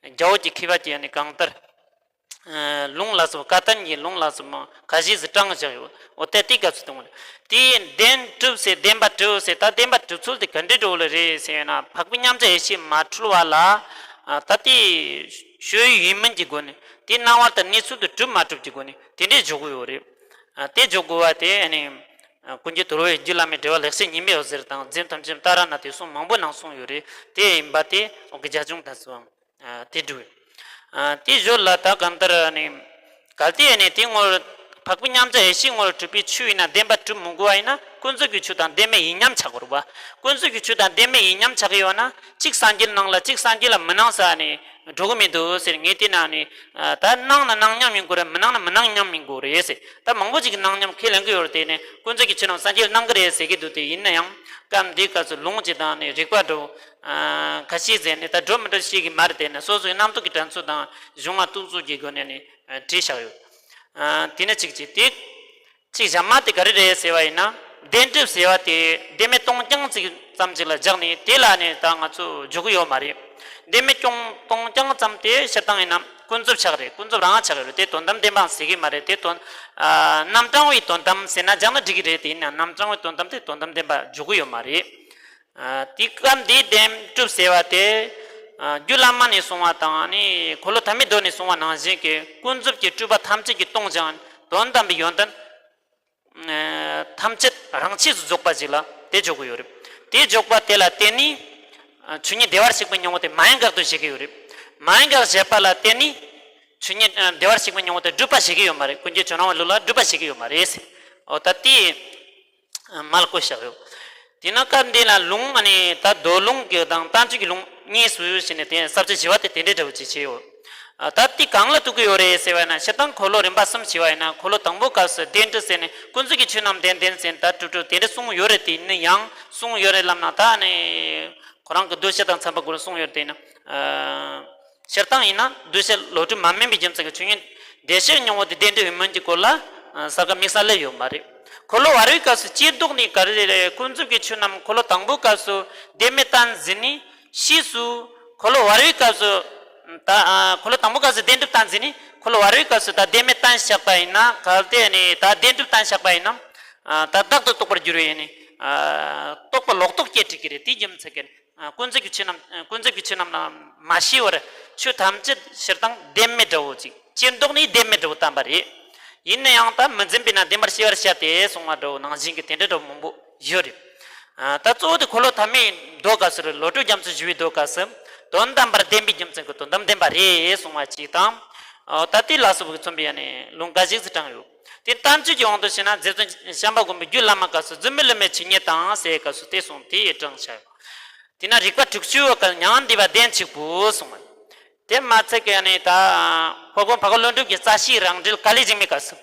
རྒྱ་བོད་ཀྱི་མཁས་པ་གྱིས་ནི་གང་ལྟར། ལུང་ལ་སོགས་བཀའ་བསྟན་གྱི་ལུང་ལ་སོགས་མ་ཁ་ཤས་ཟིག་དྲངས་བཞག་ཡོད། འོ་དེ་དེའི་སྐབས་སུ་གཏོང་བ་རེད། དེའི་བདེན་གྲུབ་ཟེར་བདེན་པ་གྲུབ་ཟེར། ད་བདེན་པ་གྲུབ་ཚུལ་དེ་ག་འདྲའི་འགྲོ་ལ་རེད་ཟེར་ན། འཕགས་པའི་མཉམ་གཞག་ཡེ་ཤེས་མ་འཁྲུལ་བ་ལ་ད་ལྟའི་ཤོད་ཡུལ་ཡིན་མིན་གྱི་སྒོ་ནས་དེའི་སྣང་བ་དང་གནས་ཚུལ་དུ་གྲུབ་མ་གྲུབ་ཀྱི་སྒོ་ནས་དེ་འདྲའི་འཇོག་གི་ཡོད་རེད། དེ་འཇོག་དགོས་པ་དེ་ནི་ཀུན་མཁྱེན་དོལ་པོའི་རྒྱུད་བླ་མའི་འགྲེལ་པ་ལེགས་བཤད་ཉི་མའི་འོད་ཟེར་དང་། འཛིན་ཐམས་ཅད་ཏཱ་ར་ནཱ་ཐའི་གསུང་མང་པོ་ནང་གསུངས་ཡོད་རེད། དེ་ཡིན་པ་དེ་འོག་གི་རྒྱ་གཞུང་དང་སོགས། དེ་འགྲུབ། དེ་ཞོར་ལ་ད་གང་ལྟར་ནི་གལ་ཏེ་ནི་དེ་ངོར་ འཕགས་པའི་མཉམ་གཞག་ཡེ་ཤེས་ངོ་བོར་གྲུབ་པའི་ཆོས་ཡིན་ན་བདེན་པར་གྲུབ་མི་དགོས་པ་ཡིན་ན་ཀུན་རྫོབ་ཀྱི་ཆོས་དང་བདེན་མེད་ཡིན་མཉམ་ཆགས་དགོས་རེད་པ། ཀུན་རྫོབ་ཀྱི་ཆོས་དང་བདེན་མེད་ཡིན་མཉམ་ཆགས་ཀྱི་ཡོད་ན་གཅིག་སངས་རྒྱས་སྣང་ལ་གཅིག་སངས་རྒྱས་ལ་མི་སྣང་ཟེར་ནས་འགྲོ་གི་མི་འདུག་ཟེར། ངས་བལྟས་ན་ནི་ད་སྣང་ན་སྣང་མཉམ་ཡིན་དགོས་རེད། མི་སྣང་ན་མི་སྣང་མཉམ་ཡིན་དགོས་རེད་ཟེར། ད་མང་པོ་ཅིག་གིས་སྣང་མཉམ་ཁས་ལེན་གི་ཡོད་རེད། དེ་ནས་ཀུན་རྫོབ་ཀྱི་ཆོས་རྣམས་སངས་རྒྱས་ལ་སྣང་གི་རེད་ཟེར་གི་འདུག་དེ་ཡིན་ན་ཡང་སྐབས་འདིའི་སྐབས་སུ་ལུང་ཅིག་དང་ནི་རིགས་པ་འགྲོ་ཁ་ཤས་ཟེར་ནས་ད་འགྲོ་མི་འགྲོ་ཤེས་གི་མ་རེད། དེ་ནས་སོ་སོའི་རྣམ་རྟོག་གི་དྲན་ཚུལ་དང་གཞུང་ལ་གཏུག་ཚུལ་གྱི་སྒོ་ནས་ནི་བྲིས་བཞག་ཡོད། དེ་ནས་གཅིག་བྱས་ཏེ། གཅིག་གཞན་མ་དེ་ག་རེ་རེད་ཟེར་བ་ཡིན་ན། བདེན་གྲུབ་ཟེར་བ་དེ་བདེན་མེད་སྟོང་རྐྱང་ཙམ་ཅིག་ལ་སྦྱར་ནས་དེ་ལ་ནི་ད་ང་ཚོ་འཇོག་གི་ཡོད་མ་རེད། བདེན་མེད་སྟོང་སྟོང་རྐྱང་ཙམ་དེ་སྤྱིར་བཏང་ཡིན་ན་ཀུན་རྫོབ་ཆགས་རེད། ཀུན་རྫོབ་རང་ཆགས་རེད། དེ་དོན་དམ་བདེན་པའང་ཟེར་གི་མ་རེད། དེ་དོན་རྣམ་གྲངས་པའི་དོན་དམ་ཟེར་ན་སྦྱར་ན་འགྲིག་གི་རེད། དེ་ཡིན་ན་རྣམ་གྲངས་པའི་དོན་དམ་དེ་དོན་དམ་བདེན་པ་འཇོག་གི་ཡོད་མ་རེད། དེ་སྐབས་འདིའི་བདེན་གྲུབ་ཟེར་བ་དེ། རྒྱུད་བླ་མ་ནས་གསུངས་པ་དང་ནི་འཁོར་ལོ་ཐ་མའི་མདོ་ནས་གསུངས་པ་ནང་བཞིན་གྱི་ཀུན་རྫོབ་ཀྱི་སྤྲོས་པ་ཐམས་ཅད་ཀྱིས་སྟོང་ཞིང་དོན་དམ་པའི་ཡོན་ཏན་ཐམས་ཅད་རང་ཆས་སུ་རྫོགས་པ་ཞིག་ལ་དེ་འཇོག་གི་ཡོད་རེད། དེ་འཇོག་པ་དེ་ལ་བརྟེན་ནས་ཆོས་ཉིད་བདེ་བར་གཤེགས་པའི་སྙིང་པོ་དེ་མ་ཡིན་དགག་དུ་བྱེད་ཀྱི་ཡོད་རེད། མ་ཡིན་དགག་བྱེད་པ་ལ་བརྟེན་ནས་ཆོས་ཉིད་བདེ་བར་གཤེགས་པའི་སྙིང་པོ་དེ་སྒྲུབ་པ་བྱེད་ཀྱི་ཡོད་མ་རེད། ཀུན་མཁྱེན་ཇོ་ནང་པའི་ལུགས་ལ་སྒྲུབ་པ་བྱེད་ཀྱི་ཡོད་མ་རེད། འོ་ད་དེ། མ་ལ་བཀོད་བཞག་ཡོད། དེས་ན་སྐབས་འདི་ལ་ལུང་ཨ་ནི་ད་མདོ་ལུང་གི་དང་བསྟན་བཅོས་ཀྱི་ལུང་གཉིས་སུ་ཕྱེ་ནས་དེ་ས་བཅད་བཞི་པ་དེ་དེ་འདྲའི་འདྲ་བོ་ཅིག་བྱས་ཡོད། ད་དེ་གང་ལ་གཏུག་གི་ཡོད་རེད་ཟེར་བ་ཡིན་ན་སྤྱིར་བཏང་འཁོར་ལོ་རིམ་པ་གསུམ་ཕྱེ་བ་ཡིན་ན་འཁོར་ལོ་དང་པོའི་སྐབས་སུ་བདེན་གྲུབ་ཟེར་ནས་ཀུན་རྫོབ་ཀྱི་ཆོས་རྣམས་བདེན་བདེན་ཟེར་ནས་ད་གྲུབ་གྲུབ་དེ་འདྲ་གསུངས་ཡོད་རེད། དེ་ནི་ཡང་གསུངས་ཡོད་རེད་ལབ་ན་ད་ཨ་ནི་ཁོ་རང་གི་གདུལ་བྱ་དང་མཚན་པ་དགུ་ལ་གསུངས་ཡོད་རེད། དེ་ན། སྤྱིར་བཏང་ཡིན་ན་གདུལ་བྱ་བློ་གྲོས་མ་དམན་པའི་རྒྱུ་མཚན་གྱིས་ཆོས་ཉིད་བདེ་གཤེགས་སྙིང་པོ་དེ་བདེན་གྲུབ་ཡིན་མིན་གྱི་སྐོར་ལ་གསལ་ཁ་དམིགས་བསལ་སླེབས་ཡོད་མ་རེད། འཁོར་ལོ་བར་པའི་སྐབས་སུ་སྤྱིར་ལྡོག་ནས་ག་རེ་རེད། ཀུན་རྫོབ་ཀྱི་ཆོས་རྣམས་འཁོར་ལོ་དང་པོའི་སྐབས་སུ་བདེན་མེད་བསྟན་ཟིན་ནས་ཕྱིས་སུ་འཁོར་ལོ་བར་པའི་སྐབས་སུ་ད་འཁོར་ལོ་དང་པོའི་སྐབས་སུ་བདེན་གྲུབ་བསྟན་ཟིན་ནས་འཁོར་ལོ་བར་པའི་སྐབས་སུ་ད་བདེན་མེད་བསྟན་བཞག་པ་ཡིན་ན་གལ་ཏེ་ནི་ད་བདེན་གྲུབ་བསྟན་བཞག་པ་ཡིན་ན་ད་བདག་ཏུ་རྟོག་པར་འགྱུར་བས་ནི་རྟོག་པ་ལོག་རྟོག་སྐྱེ་འགྲིག་གི་རེད། དེའི་རྒྱུ་མཚན་གྱིས། ཀུན་རྫོབ་ཀྱི་ཆོས་རྣམས་ཀུན་རྫོབ་ཀྱི་ཆོས་རྣམས་ལ་མ་ཤེས་པར་ཆོས་ཐམས་ཅད་སྤྱིར་བཏང་བདེན་མེད་འདྲ་བོ་ཅིག་སྤྱིར་ལྡོག་ནས་བདེན་མེད་འདྲ་བོ་བསྟན་པ་རེད། ཡིན་ན་ཡང་ད་མི་འཛིན་པས་ན་བདེན་པར་ཤེས་པར་བྱ་སྟེ་གསུངས་པ་འདྲ་བོ་ནང་བཞིན་གྱི་དེ་འདྲ་འདྲ་བོ་མང་པོ་ཡོད་རེད། ད་གཙོ་བོ་དེ་འཁོར་ལོ་ཐ་མའི་མདོ་སྐབས་སུ་རེད། བློ་གྲོས་རྒྱ་མཚོས་ཞུ་བའི་མདོ་སྐབས་སུ་དོན་དམ་པར་བདེན་པའི་རྒྱུ་མཚན་གྱིས་དོན་དམ་བདེན་པ་རེད་གསུངས་པ་ཅིག་དང་། ད་དེ་ལ་སོགས་པའི་མཚོན་པའི་ཡང་ནས་ལུང་འགའ་ཞིག་ཙམ་དྲངས་ཡོད། དེ་བསྟན་བཅོས་ཀྱི་དབང་དུ་བྱས་ན་རྗེ་བཙུན་བྱམས་པ་མགོན་པོའི་རྒྱུད་བླ་མ་སྐབས་སུ་རྫུན་མི་བསླུ་མེད་ཆོས་ཉིད་དང་ཟེར་སྐབས་སུ་དེ་གསུངས་དེ་ཡི་དྲངས་བྱ་ཡོད། དེས་ན་རིགས་པ་དྲུག་ཅུ་པ་སྐབས་མྱང་འདས་པ་བདེན་གཅིག་པུ་གསུངས་པ། དེ་མ་ཚད་ཀྱི་ནི་ད་སློབ་དཔོན་འཕགས་པ་ཀླུ་སྒྲུབ་ཀྱི་རྩ་ཤེའི་རང་འགྲེལ་དཀའ་ལས་འཇིགས་མེད་སྐབས་སུ།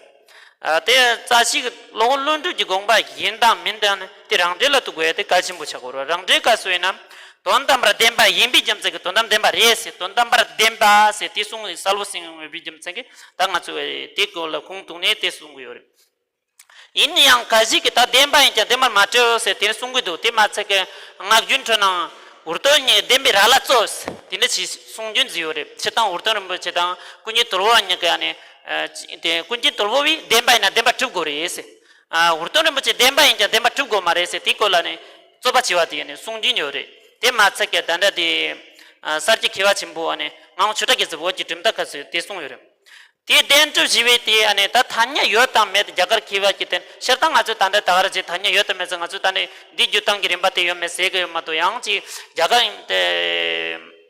དེ་རྩ་ཤེ་གི་སློབ་དཔོན་ཀླུ་སྒྲུབ་ཀྱི་དགོངས་པ་ཡིན་དང་མིན་དང་ནི་དེ་རང་འགྲེལ་ལ་གཏུག་དགོས་ཡ་དེ་གལ་ཆེན་པོ་ཆགས་དགོས་རེད། རང་འགྲེལ་སྐབས་སུ་ཡིན་ན་དོན་དམ་པར་བདེན་པ་ཡིན་པའི་རྒྱུ་མཚན་གྱིས་དོན་དམ་བདེན་པ་རེད་ཟེར། དོན་དམ་པར་བདེན་པ་ཟེར་དེ་གསུངས་གསལ་པོ་གསུངས་ཡོད་པའི་རྒྱུ་མཚན་གྱིས་ད་ང་ཚོས་དེ་སྐོར་ལ་ཁུངས་གཏུགས་ནས་དེ་གསུང་གི་ཡོད་རེད། ཡིན་ན་ཡང་འགའ་ཞིག་གིས་ད་བདེན་པ་ཡིན་ཀྱང་བདེན་པར་མ་གྲུབ་ཟེར་དེ་གསུང་གི་འདུག་དེ་མ་ཚད་ཀྱི་སྔགས་རྒྱུན་ཁྲོད་ནང་འུར་རྡོ་གཉིས་བདེན་པའི་ར་ལ་བཙོ་ཟེར་དེ་འདྲ་ཞིག་གསུང་རྒྱུན་ཟིག་ཡོད་རེད། སྤྱིར་བཏང་འུར་རྡོ་རིན་པོ་ཆེ་དང་ཀུན་མཁྱེན་དོལ་པོ་གཉིས་ཀྱིས་ནི་དེ་ཀུན་མཁྱེན་དོལ་པོ་བས་བདེན་པ་ཡིན་ན་བདེན་པར་གྲུབ་དགོས་རེད་ཟེར། འུར་རྡོ་རིན་པོ་ཆེ་བདེན་པ་ཡིན་ཀྱང་བདེན་པར་གྲུབ་དགོས་མ་རེད་ཟེར། དེའི་སྐོར་ལ་ནི་རྩོད་པ་བྱས་པ་དེ་ནི་གསུང་རྒྱུན་ཡོད་རེད། དེ་མ་ཚད་ཀྱི་ད་ལྟ་དེ་ས་སྐྱ་མཁས་པ་ཆེན་པོ་ནི་ངག་དབང་ཆོས་གྲགས་རྒྱལ་མཚན་བོད་ཀྱི་གྲུབ་མཐའ་སྐབས་སུ་དེ་གསུངས་ཡོད་རེད། དེ་བདེན་གྲུབ་ཞེས་པའི་དེ་ཨ་ནི་ད་ཐ་སྙད་ཡོད་དང་མེད་དེ་རྒྱ་གར་མཁས་པ་གི་དེ་སྤྱིར་བཏང་ང་ཚོས་ད་ལྟ་ད་ག་རང་ཅིག་ཐ་སྙད་ཡོད་དང་མེད་ཚེ་ང་ཚོས་ད་ནི་འདི་རྒྱུད་སྟངས་ཀྱི་རིམ་པ་དེ་ཡོད་མེད་ཟེར་གི་ཡོད་མ་གཏོགས་ཡང་ཅིག་རྒྱ་གར་ཡིན་ཏེ།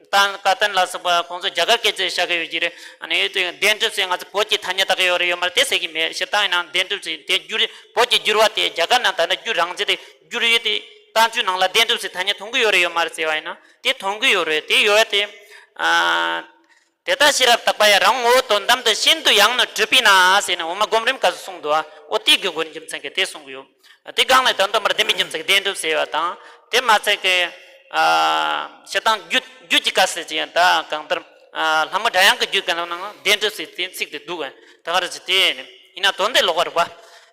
ད་བཀའ་བསྟན་ལ་སོགས་པ་ཁོང་ཚོ་རྒྱ་གར་སྐད་ཆ་བཤད་གི་ཡོད་ཀྱི་རེད། ཨ་ནི་དེ་བདེན་གྲུབ་ཟེར་ང་ཚོ་བོད་ཀྱི་ཐ་སྙད་བཏགས་གི་ཡོད་རེད་ཡོད་མ་རེད་དེ་ཟེར་གི་མེད། སྤྱིར་བཏང་ཡིན་ན་བདེན་གྲུབ་ཟེར་དེ་བསྒྱུར་བོད་ཀྱི་བསྒྱུར་བ་དེ་རྒྱ་གར་ནང་ད་ནི་རྒྱུད་རང་བཞིན་དེ་བསྒྱུར་ཡོད་དེ་བསྟན་བཅོས་ནང་ལ་བདེན་གྲུབ་ཟེར་ཐ་སྙད་ཐོན་གི་ཡོད་རེད་ཡོད་མ་རེད་ཟེར་བ་ཡིན་ན་དེ་ཐོན་གི་ཡོད་རེད། དེ་ཡོད་དེ། ཨ། དེ་ལྟར་ཤེས་རབ་དག་པ་ཡང་རང་ངོ་བོ་དོན་དམ་དུ་ཤིན་ཏུ་ཡང་ནས་གྲུབ་པས་ན་ཟེར་ནས་འོག་མ་སྒོམ་རིམ་སྐབས་སུ་གསུངས་འདུག་ཨ། འོ་དེ་གི་མགོན་རྒྱུ་མཚན་གྱིས་དེ་གསུངས་ཡོད། དེ་སྒང་ལ་དོན་དམ་པར་བདེན་པའི་རྒྱུ་མཚན་གྱིས་བདེན་གྲུབ་ཟེར་བ་དང་དེ་མ་ཚད་ཀྱི་ཨ། སྤྱིར་བཏང་རྒྱུད་རྒྱུད་ཀྱི་སྐབས་སུ་ཅི་ཡང་ད་གང་ལྟར་ཨ། ལྷ་མོ་སྒྲ་དབྱངས་ཀྱི་རྒྱུད་ཀྱི་ནང་ན་བདེན་གྲུབ་ཟེར་དེ་ཚིག་དེ་འདུག་ཨ། ད་ག་རེ་ཟེར་དེ་ནི་ཡིན་ན་དོན་དེ་ལོག་པ་རེད་པ།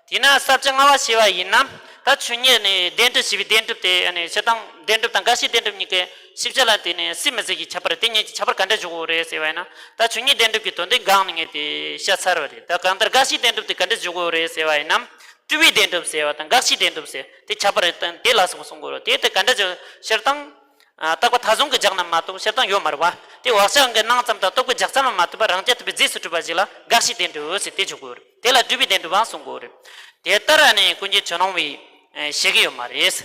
དེས་ན་ས་བཅད་ལྔ་པ་ཞེས་པ་ཡིན་ན་ད་ཆོས་ཉིད་ནི་བདེན་གྲུབ་ཞེས་པའི་བདེན་གྲུབ་དེ་ཨ་ནི་སྤྱིར་བཏང་བདེན་གྲུབ་དང་འགའ་ཞིག་བདེན་གྲུབ་གཉིས་ཀའི་ཞིབ་ཆ་ལ་དེ་ནི་སྲིད་མི་སྲིད་ཀྱི་ཁྱད་པར་དེ་གཉིས་ཀྱི་ཁྱད་པར་ག་འདྲ་འཇོག་དགོས་རེད་ཟེར་བ་ཡིན་ན་ད་ཆོས་ཉིད་བདེན་གྲུབ་ཀྱི་དོན་དེ་འགག་ནི་ངས་དེ་བཤད་ཚར་བ་རེད། ད་གང་ལྟར་འགའ་ཞིག་བདེན་གྲུབ་དེ་ག་འདྲ་འཇོག་དགོས་རེད་ཟེར་བ་ཡིན་ན་སྤྲོས་པའི་བདེན་གྲུབ་ཟེར་བ་དང་འགག་ཕྱིའི་བདེན་གྲུབ་ཟེར་དེ་ཁྱད་པར་རེད། དེ་ལ་སོགས་པ་གསུང་དགོས་རེད། དེ་དེ་ག་འདྲ་འཇོག་སྤྱིར་བཏང་། བརྟག་པ་མཐའ་བཟུང་གི་སྦྱངས་ན་མ་གཏོགས་སྤྱིར་བཏང་ཡོད་མ་རེད་བ། དེ་བག་ཆགས་ཀྱི་སྣང་ཙམ་དང་རྟོག་པའི་ལྗགས་རྩལ་ལ་མ་ལྟོས་པར་རང་རྐྱ་ཐུབ་པའི་རྗེས་སུ་གྲུབ་པ་ཞིག་ལ་དགག་ཕྱིའི་བདེན་གྲུབ་ཟེར་དེ་འཇོག་དགོས་རེད། དེ་ལ་སྤྲོས་པའི་བདེན་གྲུབ་བ་གསུང་དགོས་རེད། དེ་ལྟར་ནི་ཀུན་མཁྱེན་ཇོ་ནང་བས་བཞེད་ཀྱི་ཡོད་མ་རེད།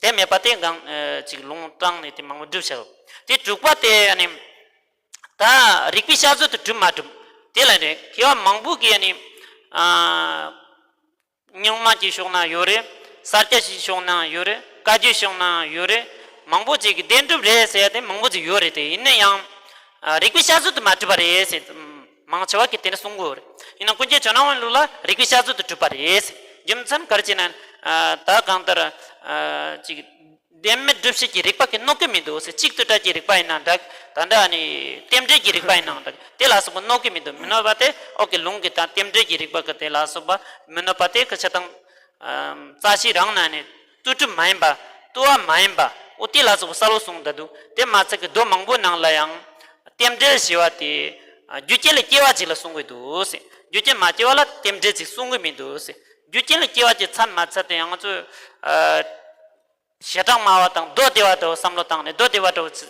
དེ་མེད་པ་དེ་གང་ཅིག་ལུང་དྲངས་ནས་དེ་མང་པོ་བསྒྲུབས་བཞག་དེ་དྲུག་པ་དེ་ནི་ད་རིགས་པའི་བཤད་ཚུལ་དུ་གྲུབ་མ་གྲུབ་དེ་ལ་ནི་མཁས་པ་མང་པོ་གིས་ནི་ ཨ། རྙིང་མ་གི་ཕྱོགས་ན་ཡོད་རེད། ས་སྐྱ་ཞིག་ཕྱོགས་ན་ཡོད་རེད། བཀའ་བརྒྱུད་ཕྱོགས་ན་ཡོད་རེད། མང་པོ་ཅིག་གི་བདེན་གྲུབ་རེད་ཟེར་ཡ་དེ་མང་པོ་ཅིག་ཡོད་རེད་དེ། ཡིན་ན་ཡང་། ཨ། རིགས་པའི་དཔྱད་བཟོད་དུ་མ་གྲུབ་པ་རེད་ཟེར། མང་ཆེ་བ་གིས་དེ་འདྲ་གསུང་གི་ཡོད་རེད། ཡིན་ན་ཀུན་མཁྱེན་ཇོ་ནང་པའི་ལུགས་ལ་རིགས་པའི་དཔྱད་བཟོད་དུ་གྲུབ་པ་རེད་ཟེར། རྒྱུ་མཚན་ག་རེ་བྱས་ན། ཨ། ད་གང་ལྟར། ཨ། ཅིག་བདེན་མེད་སྒྲུབ་བྱེད་ཀྱི་རིགས་པ་གིས་གནོད་ཀྱི་མི་འདུག་ཟེར། གཅིག་ཏུ་བྲལ་གྱི་རིགས་པ་ཡིན་ན་འདྲ། ད་ལྟ་ནི་རྟེན་འབྲེལ་གྱི་རིགས་པ་ཡིན་ན་འདྲ། དེ་ལ་སོགས་པ་གནོད་ཀྱི་མི་འདུག་མི་གནོད་པ་དེ་འོག་གི་ལུང་གི་དང་རྟེན་འབྲེལ་གྱི་རིགས་པ་གི་དེ་ལ་སོགས་པ་མི་གནོད་པ་དེ་གི་ཆ་དང་། ཨ། རྩ་ཤེ་རང་ན་ནི་ལྟོས་གྲུབ་མ་ཡིན་པ། ལྟོས་པ་མ་ཡིན་པ། འོ་དེ་ལ་སོགས་པ་གསལ་པོ་གསུངས་བསྡད་འདུག་དེ་མ་ཚད་ཀྱི་མདོ་མང་པོའི་ནང་ལ་ཡང་རྟེན་འབྲེལ་ཞེས་པ་དེ། ཨ། རྒྱུ་རྐྱེན་ལ་སྐྱེ་བ་ཅིག་ལ་གསུང་གི་འདུག་ཟེར། རྒྱུ་རྐྱེན་མ་སྐྱེ་བ་ལ་རྟེན་འབྲེལ་ཅིག་གསུང་གི་མི་འདུག་ཟེར། རྒྱུ་རྐྱེན་ལ་སྐྱེ་བ་ཅིག་ཚད་མ་ཚད་དེ་ཡང་ང་ཚོས། ཨ། བྱེ་བྲག་སྨྲ་བ་དང་མདོ་སྡེ་པ་འདྲ་བོ་བསམ་བློ་བཏང་ནས། མདོ་སྡེ་པ་འདྲ་བོ་ཅི།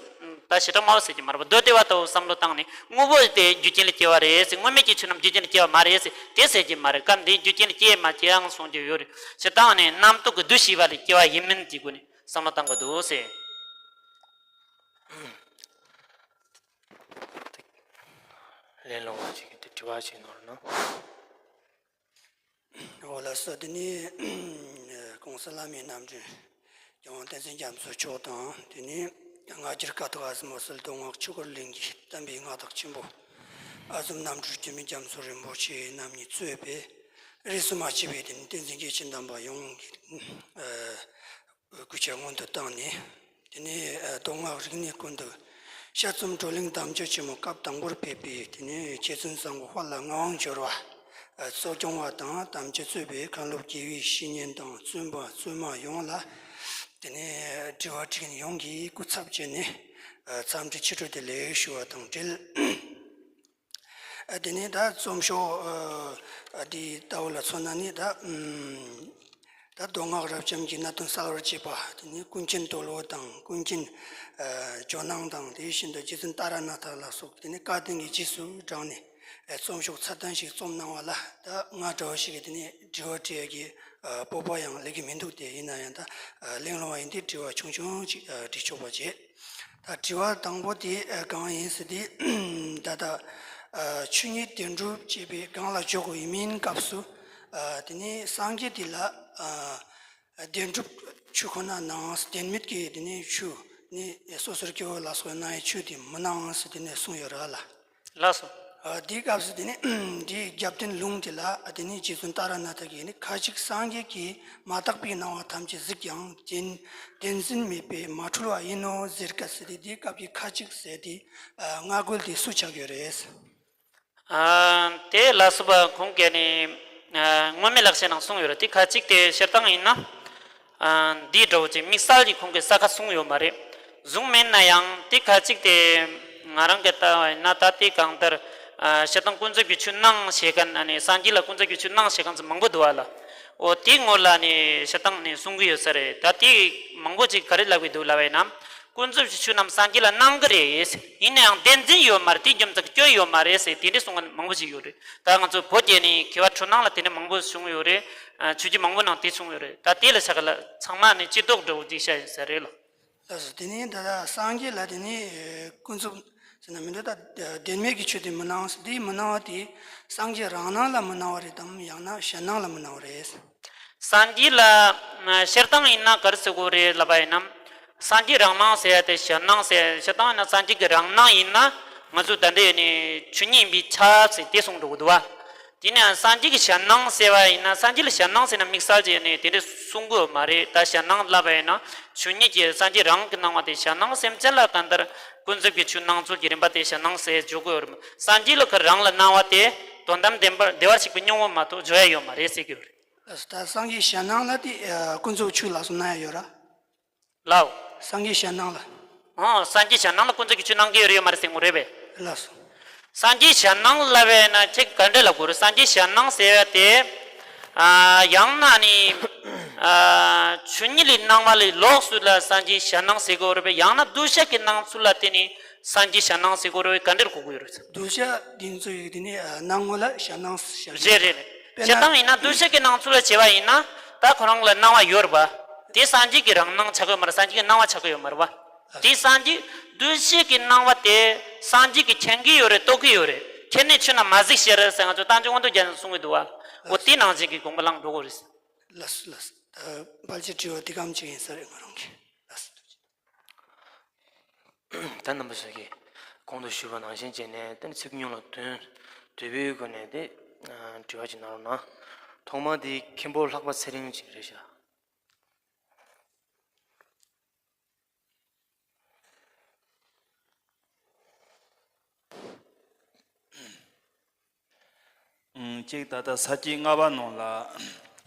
ད་བྱེ་བྲག་སྨྲ་བ་ཟེར་གྱི་མ་རེད་པ། མདོ་སྡེ་པ་འདྲ་བོ་བསམ་བློ་བཏང་ནས་དངོས་པོ་དེ་རྒྱུ་རྐྱེན་ལས་སྐྱེ་བ་རེད་ཟེར། དངོས་མེད་ཀྱི་ཆོས་རྣམས་རྒྱུ་རྐྱེན་ལས་སྐྱེ་བ་མ་རེད་ཟེར་དེ་ཟེར་གྱི་མ་རེད། སྐབས་འདིའི་རྒྱུ་རྐྱེན་ལས་སྐྱེ་མ་སྐྱེའང་གསུང་རྒྱུ་ཡོད་རེད། སྤྱིར་བཏང་ནས་རྣམ་རྟོག་གི་འདུ་ཤེས་པ་ལས་སྐྱེ་བ་ཡིན་མིན་གྱི་སྒོ་ནས་བསམ་བློ་བཏང་དགོས་འདུག་ཟེར། ལན་སློང་བ་ཞིག་གིས་དེ་དྲི་བ་ཞིག་གནང་རོགས་གནང་། འོ་ལགས་སོ། དེ་ནས་༸གོང་ས་བླ་མའི་རྣམ་སྤྲུལ་༸རྒྱལ་དབང་བསྟན་འཛིན་རྒྱ་མཚོ་མཆོག་དང་། དེ་ནས་སྔ་འགྱུར་ཀ་ཐོག་ཨ་ཟུམ་འོད་གསལ་མདོ་སྔགས་ཆོས་སྐོར་གླིང་གི་བསྟན་པའི་མངའ་བདག་ཆེན་པོ་ཨ་ཟུམ་རྣམ་གྲོལ་སྐྱེ་མེད་རྒྱ་མཚོ་རིན་པོ་ཆེ་རྣམ་གཉིས་གཙོས་པའི་རིས་སུ་མ་ཆད་པའི་དེ་ནས་བསྟན་འཛིན་སྐྱེས་ཆེན་དམ་པ་ཡོངས་ཀྱི་ཨ་སྐུ་ཕྱྭ་སྔོན་དུ་བཏང་ནས། དེ་ནས་ཨ་མདོ་སྔགས་རིག་གནས་ཀུན་ཏུ་དཔྱད་རྩོམ་བགྲོ་གླེང་དམ་བཅའ་ཆེན་མོ་སྐབས་དང་པོར་ཕེབས་པའི་དེ་ནས་མཁས་བཙུན་བཟང་པོ་དཔལ་ལྷ་ངག་དབང་འབྱོར་བ་ཨ་གཙོ་སྐྱོང་བ་དང་། དམ་བཅའ་གཙོས་པའི་མཁན་སློབ་དགེ་བའི་བཤེས་གཉེན་དང་བཙུན་པ་བཙུན་མ་ཡོངས་ལ་དེ་ནས་དྲི་བ་དྲིས་མཁན་ཡོངས་ཀྱི་སྐུ་ཚབ་བྱས་ནས་ཨ་འཚམས་འདྲི་ཆེ་དྲགས་དེ་ལེགས་ཞུ་བ་དང་འབྲེལ། ཨ་དེ་ནས་ད་རྩོམ་ཤོག་ཨ་འདི་ལྟ་བུ་ལ་མཚོན་ན་ནི། ད་ཨམ་ད་མདོ་སྔགས་རབ་འབྱམས་ཀྱི་གནད་དོན་གསལ་བར་བྱེད་པ། དེ་ནས་ཀུན་མཁྱེན་ཏོ་ལོ་དང་ཀུན་མཁྱེན་ཨ་ཇོ་ནང་དང་། དེ་བཞིན་དུ་རྗེ་བཙུན་ཏཱ་ར་ནཱ་ཐ་ལ་སོགས་དེ་ནས་བཀའ་བསྟན་གྱི་རྗེས་སུ་འབྲངས་ནས་ཨ་རྩོམ་ཤོག་ཚད་ལྡན་ཞིག་རྩོམ་གནང་བ་ལ། ད་ང་འདྲ་བ་ཞིག་གིས་དེ་ནས་དྲི་བ་དྲི་ཡ་གི་ཨ་སྤོབས་པ་ཡང་སླེབས་ཀྱི་མི་འདུག་དེ་ཡིན་ན་ཡང་ད་ཨ་གླེང་སློང་བ་ཡིན་དུས་དྲི་བ་ཆུང་ཆུང་ཅིག་ཨ་དྲི་ཆོག་པ་བྱེད། ད་དྲི་བ་དང་པོ་དེ་ཨ་གང་ཡིན་ཟེར་དུས། ད་ལྟ་ཨ་ཆོས་ཉིད་བདེན་གྲུབ་ཅེས་པའི་སྒང་ལ་འཇོག་དགོས་ཡིན་མིན་སྐབས་སུ། ཨ་དེ་ནས་སངས་རྒྱས་དེ་ལ་ཨ་བདེན་གྲུབ་ཆོས་ཁོ་ན་སྣང་། བདེན་མེད་ཀྱི་དེ་ནས་ཆོས་ནི་སོ་སོར་སྐྱེ་བོ་ལ་སོགས་སྣང་བའི་ཆོས་དེ་མི་སྣང་ཟེར་དེ་ནས་གསུངས་ཡོད་རེད་ལ། ལགས་སོ། ཨ་དེའི་སྐབས་སུ་དེ་ནས་དེའི་རྒྱབ་རྟེན་ལུང་དེ་ལ་དེ་ནས་རྗེ་བཙུན་ཏཱ་ར་ནཱ་ཐ་གིས་ནི། ཁ་ཅིག་སངས་རྒྱས་ཀྱིས་མ་དག་པའི་སྣང་བ་ཐམས་ཅད་གཟིགས་ཀྱང་བདེན་བདེན་འཛིན་མེད་པས་མ་འཁྲུལ་བ་ཡིན་ནོ་ཟེར་སྐབས་སུ་དེ། དེའི་སྐབས་ཀྱི་ཁ་ཅིག་ཟེར་དེ་ཨ་སྔ་རྒོལ་དེ་སུ་ཆགས་ཡོད་རེད། ཨ་དེ་ལ་སོགས་པ་ཁོང་གིས་ནི་ཨ་སྔོན་མའི་ལེགས་བཤད་ནང་གསུངས་ཡོད་རེད། དེ་ཁ་ཅིག་དེ་སྤྱིར་བཏང་ཡིན་ན། ཨ་འདིའི་འདྲ་བོ་ཅིག་དམིགས་བསལ་གྱིས་ཁོང་གིས་གསལ་ཁ་གསུངས་ཡོད་མ་རེད། གསུངས་མེད་ན་ཡང་དེ་ཁ་ཅིག་དེ་ང་རང་གིས་ལྟ་བ་ཡིན་ན། ད་དེ་གང་ལྟར་ཨ་སྤྱིར་བཏང་ཀུན་རྫོབ་ཀྱི་ཆོས་སྣང་བྱེད་མཁན། ཨ་ནི་སངས་རྒྱས་ལ་ཀུན་རྫོབ་ཀྱི་ཆོས་སྣང་བྱེད་མཁན་ཚོ་མང་པོ་འདུག་བ་ལ། འོ་དེའི་ངོ་ལ་ནི་སྤྱིར་བཏང་ནི་གསུང་གི་ཡོད་ས་རེད། ད་དེ་མང་པོ་ཅིག་ག་རེ་ལབ་ཀྱི་འདུག་ལབ་པ་ཡིན་ན། ཀུན་རྫོབ་ཀྱི་ཆོས་རྣམས་སངས་རྒྱས་ལ་སྣང་གི་རེད། ཡིན་ན་ཡང་བདེན་འཛིན་ཡོད་མ་རེད། དེ་རྒྱུ་མཚན་གྱི་སྐྱོན་ཡོད་མ་རེད་ཟེར་དེ་འདྲ་གསུང་མཁན་མང་པོ་ཞིག་ཡོད་རེད། ད་ང་ཚོ་བོད་ཀྱི་ནི་མཁས་པ་འཁྲུལ་སྣང་ལ་དེ་འདྲ་མང་པོ་བྱུང་ཡོད་རེད། ཨ་ཆོས་བརྒྱུད་མང་པོ་ནང་དེ་བྱུང་ཡོད་རེད། ད་དེ་ལ་ཆ་ག་ལ་ཚང་མ་ནི་སྤྱི་ལྡོག་འདྲ་བོ་ཅིག་བཤད་ཡིན་ས་རེད་ལ། ལགས་སོ། དེ་ནས་ད་ལྟ་སངས་རྒྱས་ལ་དེ་ནས་ཀུན་རྫོབ་ཟེར་ན་མི་འདུག་ད་བདེན་མེད་ཀྱི་ཆོས་དེ་མི་སྣང་། དེ་མི་སྣང་བ་དེ་སངས་རྒྱས་རང་སྣང་ལ་མི་སྣང་བ་རེད་དམ། ཡང་ན་གཞན་སྣང་ལ་མི་སྣང་བ་རེད། སངས་རྒྱས་ལ་སྤྱིར་བཏང་ཡིན་ན་ག་རེ་ཟེར་དགོས་རེད་ལབ་པ་ཡིན་ན། སངས་རྒྱས་རང་སྣང་ཟེར་ཡ་དེ་གཞན་སྣང་ཟེར། སྤྱིར་བཏང་ཡིན་ན་སངས་རྒྱས་ཀྱི་རང་སྣང་ཡིན་ན་ང་ཚོ་ད་ལྟ་ཡོད་ནི་ཆོས་ཉིད་ཡིན་པས་ཁྱབ་ཟེར་དེ་གསུངས་འགྲོ་གི་འདུག་བ། དེ་ནས་སངས་རྒྱས་ཀྱི་གཞན་སྣང་ཟེར་བ་ཡིན་ན། སངས་རྒྱས་ལ་གཞན་སྣང་ཟེར་ན་དམིགས་བསལ་གྱི་ནི་དེ་འདྲ་གསུང་གི་ཡོད་མ་རེད། ད་གཞན་སྣང་ལབ་པ་ཡིན་ན་ཆོས་ཉིད་ཀྱི་སངས་རྒྱས་རང་གི་སྣང་བ་དེ། གཞན་སྣང་སེམས་ཅན་ལ་གང་ལྟར་ཀུན་རྫོབ་ཀྱི་ཆོས་སྣང་ཚུལ་གྱི་རིམ་པ་དེ་གཞན་སྣང་ཟེར་བརྗོད་ཀྱི་ཡོད་རེད། སངས་རྒྱས་ལ་ཁོ་རང་ལ་སྣང་བ་དེ་དོན་དམ་བདེན་པར་བདེ་བར་གཤེགས་པའི་སྙིང་པོ་མ་གཏོགས་བརྗོད་ཡ་ཡོད་མ་རེད་ཟེར་གྱི་ཡོད་རེད། ད་སངས་རྒྱས་གཞན་སྣང་ལ་དེ་ཀུན་རྫོབ་ཆོས་ལ་སོགས་སྣང་ཡ་ཡོད་ར། ལའོ། སངས་རྒྱས་གཞན་སྣང་ལ། ཨང་། སངས་རྒྱས་གཞན་སྣང་ལ་ཀུན་རྫོབ་ཀྱི་ཆོས་སྣང་གི་ཡོད་རེད་ཡོད་མ་རེད་ཟེར་ངོ་རེད་པས། ལགས་སོ། སངས་རྒྱས་གཞན་སྣང་ལབ་པས་ན་ཁྱེད་ག་འདྲ་ལབ་དགོས་རེད། སངས་རྒྱས་གཞན་སྣང་ཟེར་བ་དེ། ཨ་ཡང་ན་ནི་ཨ་ཆོས་ཉིད་ལས་སྣང་བ་ལས་ལོགས་སུ་ལ་སངས་རྒྱས་གཞན་སྣང་ཟེར་དགོས་རེད་པས། ཡང་ན་གདུལ་བྱ་གི་སྣང་ཚུལ་ལ་བརྟེན་ནས་སངས་རྒྱས་གཞན་སྣང་ཟེར་དགོས་རེད་པས། ག་འདྲ་གོ་དགོས་ཡོད་རེད། གདུལ་བྱ་འདི་ཚོ་ཡི་དེ་ནི་ཨ་སྣང་ངོ་ལ་གཞན་སྣང་ཟེར། རེད་རེད་རེད། དཔེར་ན། བྱེད་སྟངས་ཡིན་ན་གདུལ་བྱ་གི་སྣང་ཚུལ་ལ་བྱས་པ་ཡིན་ན་ད་ཁོ་རང་ལ་སྣང་བ་ཡོད་རེད་པ། དེ་སངས་རྒྱས་ཀྱི་རང་སྣང་ཆགས་ཀྱི་ཡོད་མ་རེད། སངས་རྒྱས་ཀྱི་སྣང་བ་ཆགས་ཀྱི་ཡོད་མ་རེད་པ། དེ་སངས་རྒྱས། གདུལ་བྱའི་གི་སྣང་བ་དེ་སངས་རྒྱས་ཀྱིས་མཁྱེན་གྱི་ཡོད་རེད། རྟོགས་ཀྱི་ཡོད་རེད། མཁྱེན་ནས་ཆོས་རྣམས་མ་གཟིགས་ཤེས་རེད་ཟེར་ང་ཚོ་རྟ་མགྲིན་དབང་འདུས་རྒྱ་མཚོས་གསུང་གི་འདུག་བ། འོ་དེ་ནང་བཞིན་གྱི་དགོངས་པ་བླངས་འགྲོ་དགོས་རེད། ལགས་སོ་ལགས་སོ། ད་ཕལ་ཆེར་དྲི་བ་འདི་གམ་ཅིག་ཡིན་ས་རེད་ང་རང་གི། ལགས་སོ། ད་རྣམ་པ་ཚོ་གིས་གོང་དུ་ཞུས་པ་ནང་བཞིན་བྱས་ནས་དེ་ནི་ཚིག་ཉུང་ལ་དོན་དོད་པོའི་སྒོ་ནས་དེ་དྲི་བ་ཅིག་གནང་རོགས་གནང་། ཐོག་མ་དེ་མཁན་པོ་ལྷག་པ་ཚེ་རིང་ཅིག་རེད་ཤག་གཅིག་ད་ལྟ་ས་བཅད་ལྔ་པ་ནང་ལ་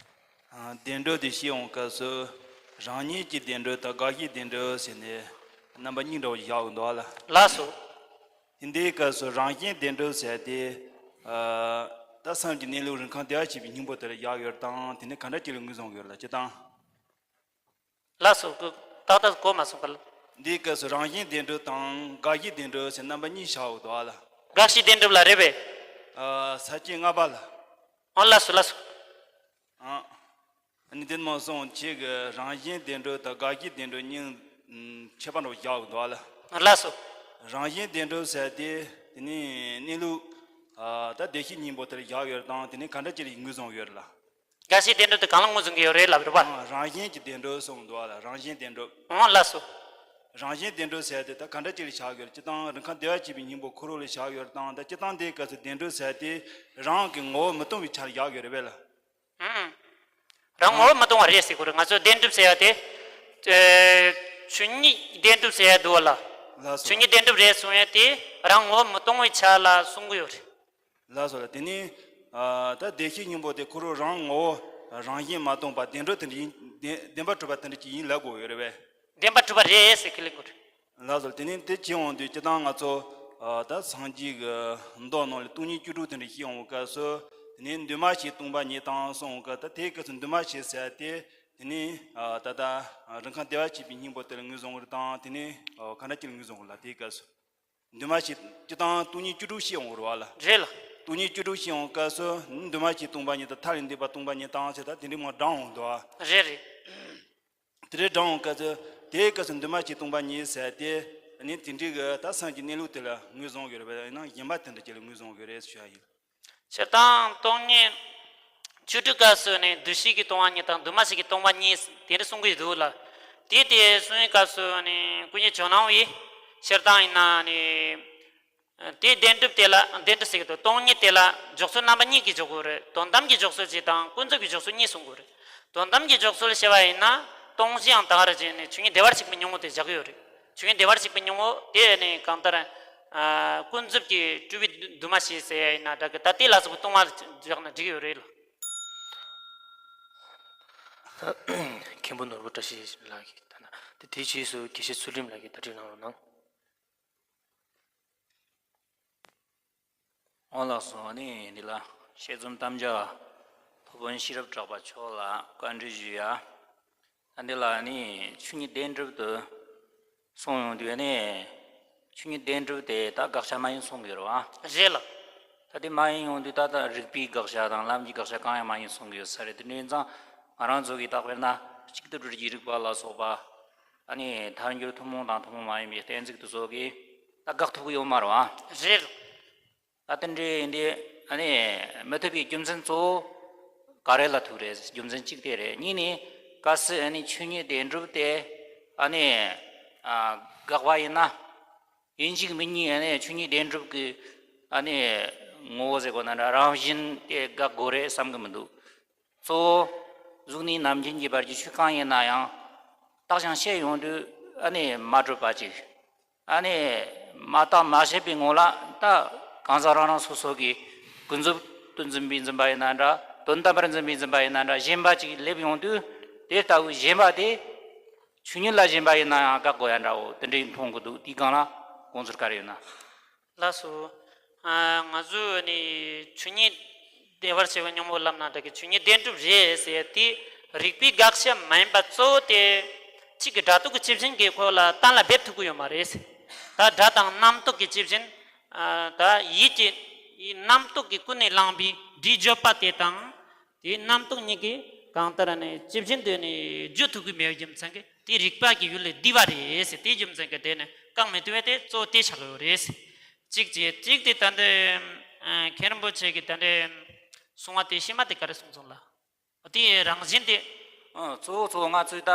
བདེན་གྲུབ་དེ་བཤད་འོང་སྐབས་སུ་རང་ཉིད་ཀྱི་བདེན་གྲུབ་དང་དགག་གཞིའི་བདེན་གྲུབ་ཟེར་ནས་རྣམ་པ་གཉིས་འདྲ་བོ་བཞག་འདུག་ལ། ལགས་སོ། དེ་འདྲའི་སྐབས་སུ་རང་བཞིན་བདེན་གྲུབ་ཟེར་ཏེ། ད་སེམས་ཀྱི་གནས་ལུགས་རིན་ཁང་བདེ་བར་གཤེགས་པའི་སྙིང་པོ་དེ་ལ་བཞག་ཡོད་དང་དེ་ནི་ག་འདྲ་ཅིག་ལ་ངོས་བཟུང་ཡོད་ལ་སྤྱིར་བཏང་། ལགས་སོ། ཏག་ཏག་གོ་མ་སོང་ག་ལ། འདིའི་སྐབས་སུ་རང་བཞིན་བདེན་གྲུབ་དང་དགག་གཞི་བདེན་གྲུབ་ཟེར་རྣམ་པ་གཉིས་བཞག་འདུག་ལ། དགག་གཞི་བདེན་གྲུབ་ལ་རེད་པས། ས་བཅད་ལྔ་པ་ལ། ཨོ་ལགས་སོ་ལགས་སོ། ཨ་ནི་དེ་མ་སོང་ཁྱེད་ཀྱི་རང་བཞིན་བདེན་གྲུབ་དང་དགག་གཞི་བདེན་གྲུབ་གཉིས་ཁྱད་པར་འདྲ་བོ་བཞག་འདུག་ལ། ལགས་སོ། རང་བཞིན་བདེན་གྲུབ་ཟེར་དེ་དེ་ནི་གནས་ལུགས་ད་བདེ་གཤེགས་སྙིང་པོ་དེར་བཞག་ཡོད་དང་དེ་ནི་ག་འདྲ་ཅིག་ལ་ངོས་བཟུང་ཡོད་ལ། དགག་གཞི་བདེན་གྲུབ་དེ་གང་ལ་ངོས་བཟུང་གི་ཡོད་རེད་ལབ་རེད་པ། རང་བཞིན་གྱི་བདེན་གྲུབ་གསུངས་འདུག་ལ་རང་བཞིན་བདེན་གྲུབ། ཨོ་ལགས་སོ། རང་བཞིན་བདེན་གྲུབ་ཟེར་དེ་ད་ག་འདྲ་ཅིག་ལ་བཞག་ཡོད་རེད། སྤྱིར་བཏང་རིན་ཁང་བདེ་བར་གཤེགས་པའི་སྙིང་པོ་ཁོ་རང་ལ་བཞག་ཡོད་དང་ད་སྤྱིར་བཏང་དེའི་སྐབས་སུ་བདེན་གྲུབ་ཟེར་དེ་རང་གི་ངོ་བོ་མི་སྟོང་བའི་ཆ་ལ་བཞག་ཡོད་རེད་པས་ལ། ཨང་། རང་ངོ་བོ་མི་སྟོང་བ་རེད་ཟེར་གོ་རེད། ང་ཚོ་བདེན་གྲུབ་ཟེར་ཡ་དེ། ཆོས་ཉིད་བདེན་གྲུབ་ཟེར་ཡ་འདུག་བ་ལ། ལགས་སོ། ཆོས་ཉིད་བདེན་གྲུབ་རེད་གསུང་ཡ་དེ་རང་ངོ་བོ་མི་སྟོང་བའི་ཆ་ལ་གསུང་གི་ཡོད་རེད། ལགས་སོ་ལ་དེ་ནི། ད་བདེ་གཤེགས་སྙིང་པོ་དེ་ཁོ་རང་རང་ངོ་བོ་རང་བཞིན་མ་སྟོང་པ་བདེན་གྲུབ་དེ་འདྲ་ཡིན། བདེན་བདེན་པར་གྲུབ་པ་དེ་འདྲ་ཅིག་ཡིན་ལབ་དགོས་ཡོད་རེད་པས། བདེན་པར་གྲུབ་པ་རེད་ཟེར་ཁས་ལེན་དགོས་རེད། ལགས་སོ། དེ་ནས་དེ་བྱེད་འོང་དུས་སྤྱིར་བཏང་ང་ཚོ་ད་སངས་རྒྱས་ཀྱི་མདོ་ནང་ལ་སྟོང་ཉིད་བཅུ་དྲུག་དེ་འདྲ་བཤད་འོང་སྐབས་སུ་དེ་ནས་འདུས་མ་བྱས་སྟོང་པ་ཉིད་དང་གསུངས་འོང་སྐབས་ད་དེའི་སྐབས་སུ་འདུས་མ་བྱས་ཟེར་ཏེ་དེ་ནས་ད་ལྟ་རིན་ཁང་བདེ་བར་གཤེགས་པའི་སྙིང་པོ་དེ་ལ་ངོས་བཟུང་གི་རེད་དང་དེ་ནས་ག་འདྲ་ཅིག་ལ་ངོས་བཟུང་གི་ལ་དེའི་སྐབས་སུ་འདུས་མ་བྱས་སྤྱིར་བཏང་སྟོང་ཉིད་བཅུ་དྲུག་བཤད་འོང་གི་རེད་བ་ལ། རེད་ལ། སྟོང་ཉིད་བཅུ་དྲུག་བཤད་འོང་སྐབས་སུ་འདུས་མ་བྱས་སྟོང་པ་ཉིད་དང་མཐར་ལས་འདས་པ་སྟོང་པ་ཉིད་དང་ཟེར་ད་དེ་འདྲའི་མ་བགྲང་འོང་འདུག་བ། རེད་རེད། དེ་རེད་དྲང་འོང་སྐབས་སུ་དེའི་སྐབས་སུ་འདུས་མ་བྱས་སྟོང་པ་ཉིད་ཟེར་ཏེ་ནི་དེ་འདྲའི་གི་ད་སེམས་ཀྱི་གནས་ལུགས་དེ་ལ་ངོས་བཟུང་ཡོད་རེད་པས་ཡིན་ན་གཞན་པ་དེ་འདྲ་ཅིག་ལ་ངོས་བཟུང་ཡོད་རེད་ཞུ་ཡ་ཡིན། སྤྱིར་བཏང་སྟོང་ཉིད་བཅུ་དྲུག་སྐབས་སུ་ནི་འདུས་བྱས་ཀྱིས་སྟོང་པ་ཉིད་དང་འདུས་མ་བྱས་ཀྱིས་སྟོང་པ་ཉིད་དེ་འདྲ་གསུང་གི་འདུག་ལ། དེ་དེ་གསུང་བའི་སྐབས་སུ་ནི་སྐུ་ཉིད་ཇོ་ནང་བས་སྤྱིར་བཏང་ཡིན་ན་ནི། དེའི་བདེན་གྲུབ་དེ་ལ་བདེན་གྲུབ་ཟེར་གི་འདུག་སྟོང་ཉིད་དེ་ལ་འཇོག་ཚུལ་རྣམ་པ་གཉིས་ཀྱིས་འཇོག་དགོས་རེད། དོན་དམ་གྱི་འཇོག་ཚུལ་གཅིག་དང་ཀུན་རྫོབ་ཀྱི་འཇོག་ཚུལ་གཉིས་གསུང་དགོས་རེད། དོན་དམ་གྱི་འཇོག་ཚུལ་བཤད་པ་ཡིན་ན་སྟོང་གཞིའང་དག་རེད་ཅེས་ནས་ཆོས་ཉིད་བདེ་བར་གཤེགས་པའི་སྙིང་པོ་དེ་བཞག་གི་ཡོད་རེད། ཆོས་ཉིད་བདེ་བར་གཤེགས་པའི་སྙིང་པོ་དེ་ནི་གང་ལྟར་ཀུན་རྫོབ་ཀྱི་སྤྲུལ་པའི་འདུས་མ་བྱས་ཟེར་ཡ་ཡིན་ན་འདྲ་གི་ད་དེ་ལ་སོགས་པའི་སྟོང་པ་བཞག་ན་འགྲིག་གི་ཡོད་རེད་ལ། ད་མཁན་པོ་ནོར་བུ་བཀྲ་ཤིས་ལགས་ཀྱིས་ད་ན་དེ་དེའི་རྗེས་སུ་དགེ་བཤེས་ཚུལ་ཁྲིམས་ལགས་ཀྱིས་བརྡ་སྤྲོད་གནང་རོགས་གནང་། ཨོ་ལགས་སོ། ཨ་ནི་འདི་ལ་དཔྱད་རྩོམ་གཏམ་རྒྱུད་ཐུབ་དཔོན་ཤེས་རབ་གྲགས་པ་མཆོག་ལ་བཀའ་འདྲི་ཞུ་ཡ། ཨ་འདི་ལ་ཨ་ནི་ཆོས་ཉིད་བདེན་གྲུབ་དུ་སོང་ཡོང་དུས་ཨ་ནི་ཆོས་ཉིད་བདེན་གྲུབ་དེ་ད་དགག་བྱ་མ་ཡིན་གསུང་གི་རེད་བ། རེད་ལ། ད་དེ་མ་ཡིན་ཡོང་དུས་ད་ལྟ་རིགས་པའི་དགག་བྱ་དང་ལམ་གྱི་དགག་བྱ་གང་ཡང་མ་ཡིན་གསུང་གི་ཡོད་ས་རེད། དེ་འདྲ་ཡིན་ཙང་ང་རང་ཚོ་གིས་ད་དཔེར་ན་གཅིག་ཏུ་སྒྲིལ་གྱི་རིགས་པ་ལ་སོགས་པ། ཨ་ནི་ཐལ་འགྱུར་ཐུན་མོང་དང་ཐུན་མོང་མ་ཡིན་པའི་གཏན་ཚིགས་དེ་ཚོ་གིས་ད་དགག་ཐུབ་ཀྱི་ཡོད་མ་རེད་བ། རེད། ད་དེ་འདྲའི་ཡིན་དུས་ཨ་ནི་མི་ཐུབ་པའི་རྒྱུ་མཚན་གཙོ་བོ་ག་རེ་ལ་ཐུག་རེད། རྒྱུ་མཚན་གཅིག་དེ་རེད། གཉིས་ནི་གལ་སྲིད་ཨ་ནི་ཆོས་ཉིད་བདེན་གྲུབ་དེ་ཨ་ནི་ཨ་དགག་པ་ཡིན་ན་ཡིན་གཅིག་མིན་གཉིས་ཨ་ནི་ཆོས་ཉིད་བདེན་གྲུབ་ཀྱི་ཨ་ནི་ངོ་བོ་ཟེར་དགོས་ན་འདྲ་རང་བཞིན་དེ་དགག་དགོས་རེད་བསམ་གྱི་མི་འདུག་གཙོ་བོ་གཟུགས་ནས་རྣམ་མཁྱེན་གྱི་བར་གྱི་ཆོས་གང་ཡིན་ན་ཡང་བརྟགས་ཀྱང་དཔྱད་ཡོང་དུས་ཨ་ནི་མ་གྲུབ་པ་ཅིག་ཨ་ནི་མ་བརྟགས་མ་དཔྱད་པའི་ངང་ལ་ད་གང་ཟག་རང་རང་སོ་སོ་གི་ཀུན་རྫོབ་ཏུ་འཛིན་པའི་འཛིན་པ་ཡིན་ན་འདྲ་དོན་དམ་པར་འཛིན་པའི་འཛིན་པ་ཡིན་ན་འདྲ་ཞེན་པ་ཅིག་སླེབས་ཡོང་དུས་དེ་ལྟ་བུའི་ཞེན་པ་དེ་ཆོས་ཉིད་ལ་ཞེན་པ་ཡིན་ན་ཡང་དགག་དགོས་ཡ་འདྲ་བོ་དེ་འདྲ་ཡིན་མཐོང་གི་འདུག་དེའི་སྒང་ལ་དགོངས་ཚུལ་ག་རེ་ཡོད་ན། ལགས་སོ། ང་ཚོས་ནི་ཆོས་ཉིད་བདེ་བར་གཤེགས་པའི་སྙིང་པོ་ལབ་ན་འདྲ་གི་ཆོས་ཉིད་བདེན་གྲུབ་རེད་ཟེར་ཏེ་རིགས་པའི་དགག་བྱ་མ་ཡིན་པ་གཙོ་བོ་དེ་གཅིག་གི་སྒྲ་རྟོག་གི་རྩི་བྱེད་ཀྱི་ཁོ་ལ་གཏན་ལ་འབེབས་ཐུབ་ཀྱི་ཡོད་མ་རེད། ད་སྒྲ་དང་རྣམ་རྟོག་གི་རྩི་བྱེད་ད་ཡིད་ཀྱི་རྣམ་རྟོག་གིས་ཀུན་ནས་བསླངས་པའི་སྒྲའི་བརྗོད་པ་དེ་དང་དེའི་རྣམ་རྟོག་གཉིས་ཀྱིས་གང་ལྟར་ནི་རྩི་བྱེད་དེ་ནི་བརྗོད་ཐུབ་ཀྱི་མེད་པའི་རྒྱུ་མཚན་གྱིས་དེ་རིགས་པ་གི་ཡུལ་ལས་འདས་པ་རེད་ཟེར། དེའི་རྒྱུ་མཚན་གྱིས་དེ་ནི་བཀག་མི་ཐུབ་པས་དེ་གཙོ་བོ་དེ་ཆགས་ཡོད་རེད། གཅིག་བྱས་གཅིག་དེ་ད་འདི་མཁན་རིན་པོ་ཆེ་གིས་ད་འདི་ གསུང་བ་དེ་ཕྱི་མ་དེ་ག་རེ་གསུངས་སོང་ལ། དེའི་རང་བཞིན་དེ། ཨང་། གཙོ་བོ་གཙོ་བོ་ང་ཚོས་ད་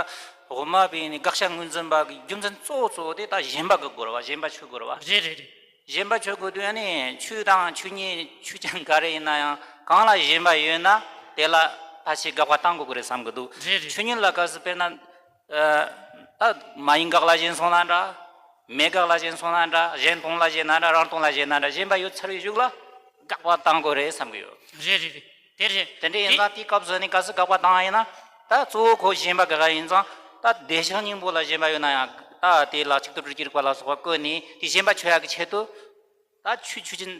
དབུ་མ་པའི་ནི་དགག་བྱ་ངོས་འཛིན་པ་གི་རྒྱུ་མཚན་གཙོ་བོ་གཙོ་བོ་དེ་ད་ཞེན་པ་དགག་དགོས་རེད་བ། ཞེན་པ་ཆོད་དགོས་རེད་བ། རེད་རེད་རེད། ཞེན་པ་ཆོད་དགོས་དུས་ཨ་ནི་ཆོས་དང་ཆོས་ཉིད་ཆོས་ཅན་ག་རེ་ཡིན་ན་ཡང་གང་ལ་ཞེན་པ་ཡོད་ན་དེ་ལ་ཕལ་ཆེར་དགག་པ་བཏང་དགོས་ཀྱི་རེད་བསམ་གྱི་འདུག་རེད་རེད། ཆོས་ཉིད་ལ་གལ་སྲིད་དཔེར་ན། ཨ། ད་མ་ཡིན་དགག་ལ་ཞེན་སོང་ན་འདྲ། མེད་དགག་ལ་ཞེན་སོང་ན་འདྲ། གཞན་སྟོང་ལ་ཞེན་ན་འདྲ། རང་སྟོང་ལ་ཞེན་ན་འདྲ། ཞེན་པ་ཡོད་ཚར་བའི་གཞུག་ལ་དགག་པ་བཏང་དགོས་རེད་བསམ་གྱི་ཡོད། རེད་རེད་རེད། དེ་རེད། དེ་འདྲ་ཡིན་དེ་ཙང་དེའི་སྐབས་སུ་ནི་གལ་སྲིད་དགག་པ་བཏང་བ་ཡིན་ན། ད་གཙོ་བོ་ཁོ་ཞེན་པ་དགག་ཡ་ཡིན་ཙང་། ད་བདེ་གཤེགས་སྙིང་པོ་ལ་ཞེན་པ་ཡོད་ན་ཡང་ད་དེ་ལ་ཆིག་ཐུབ་སྤྲུལ་སྐུའི་རིག་པ་ལ་སོགས་པ་བཀོད་ནས་དེ་ཞེན་པ་ཆོད་ཡ་གི་ཆེད་དུ། ད་ཆོས་ཆོས་ཅན་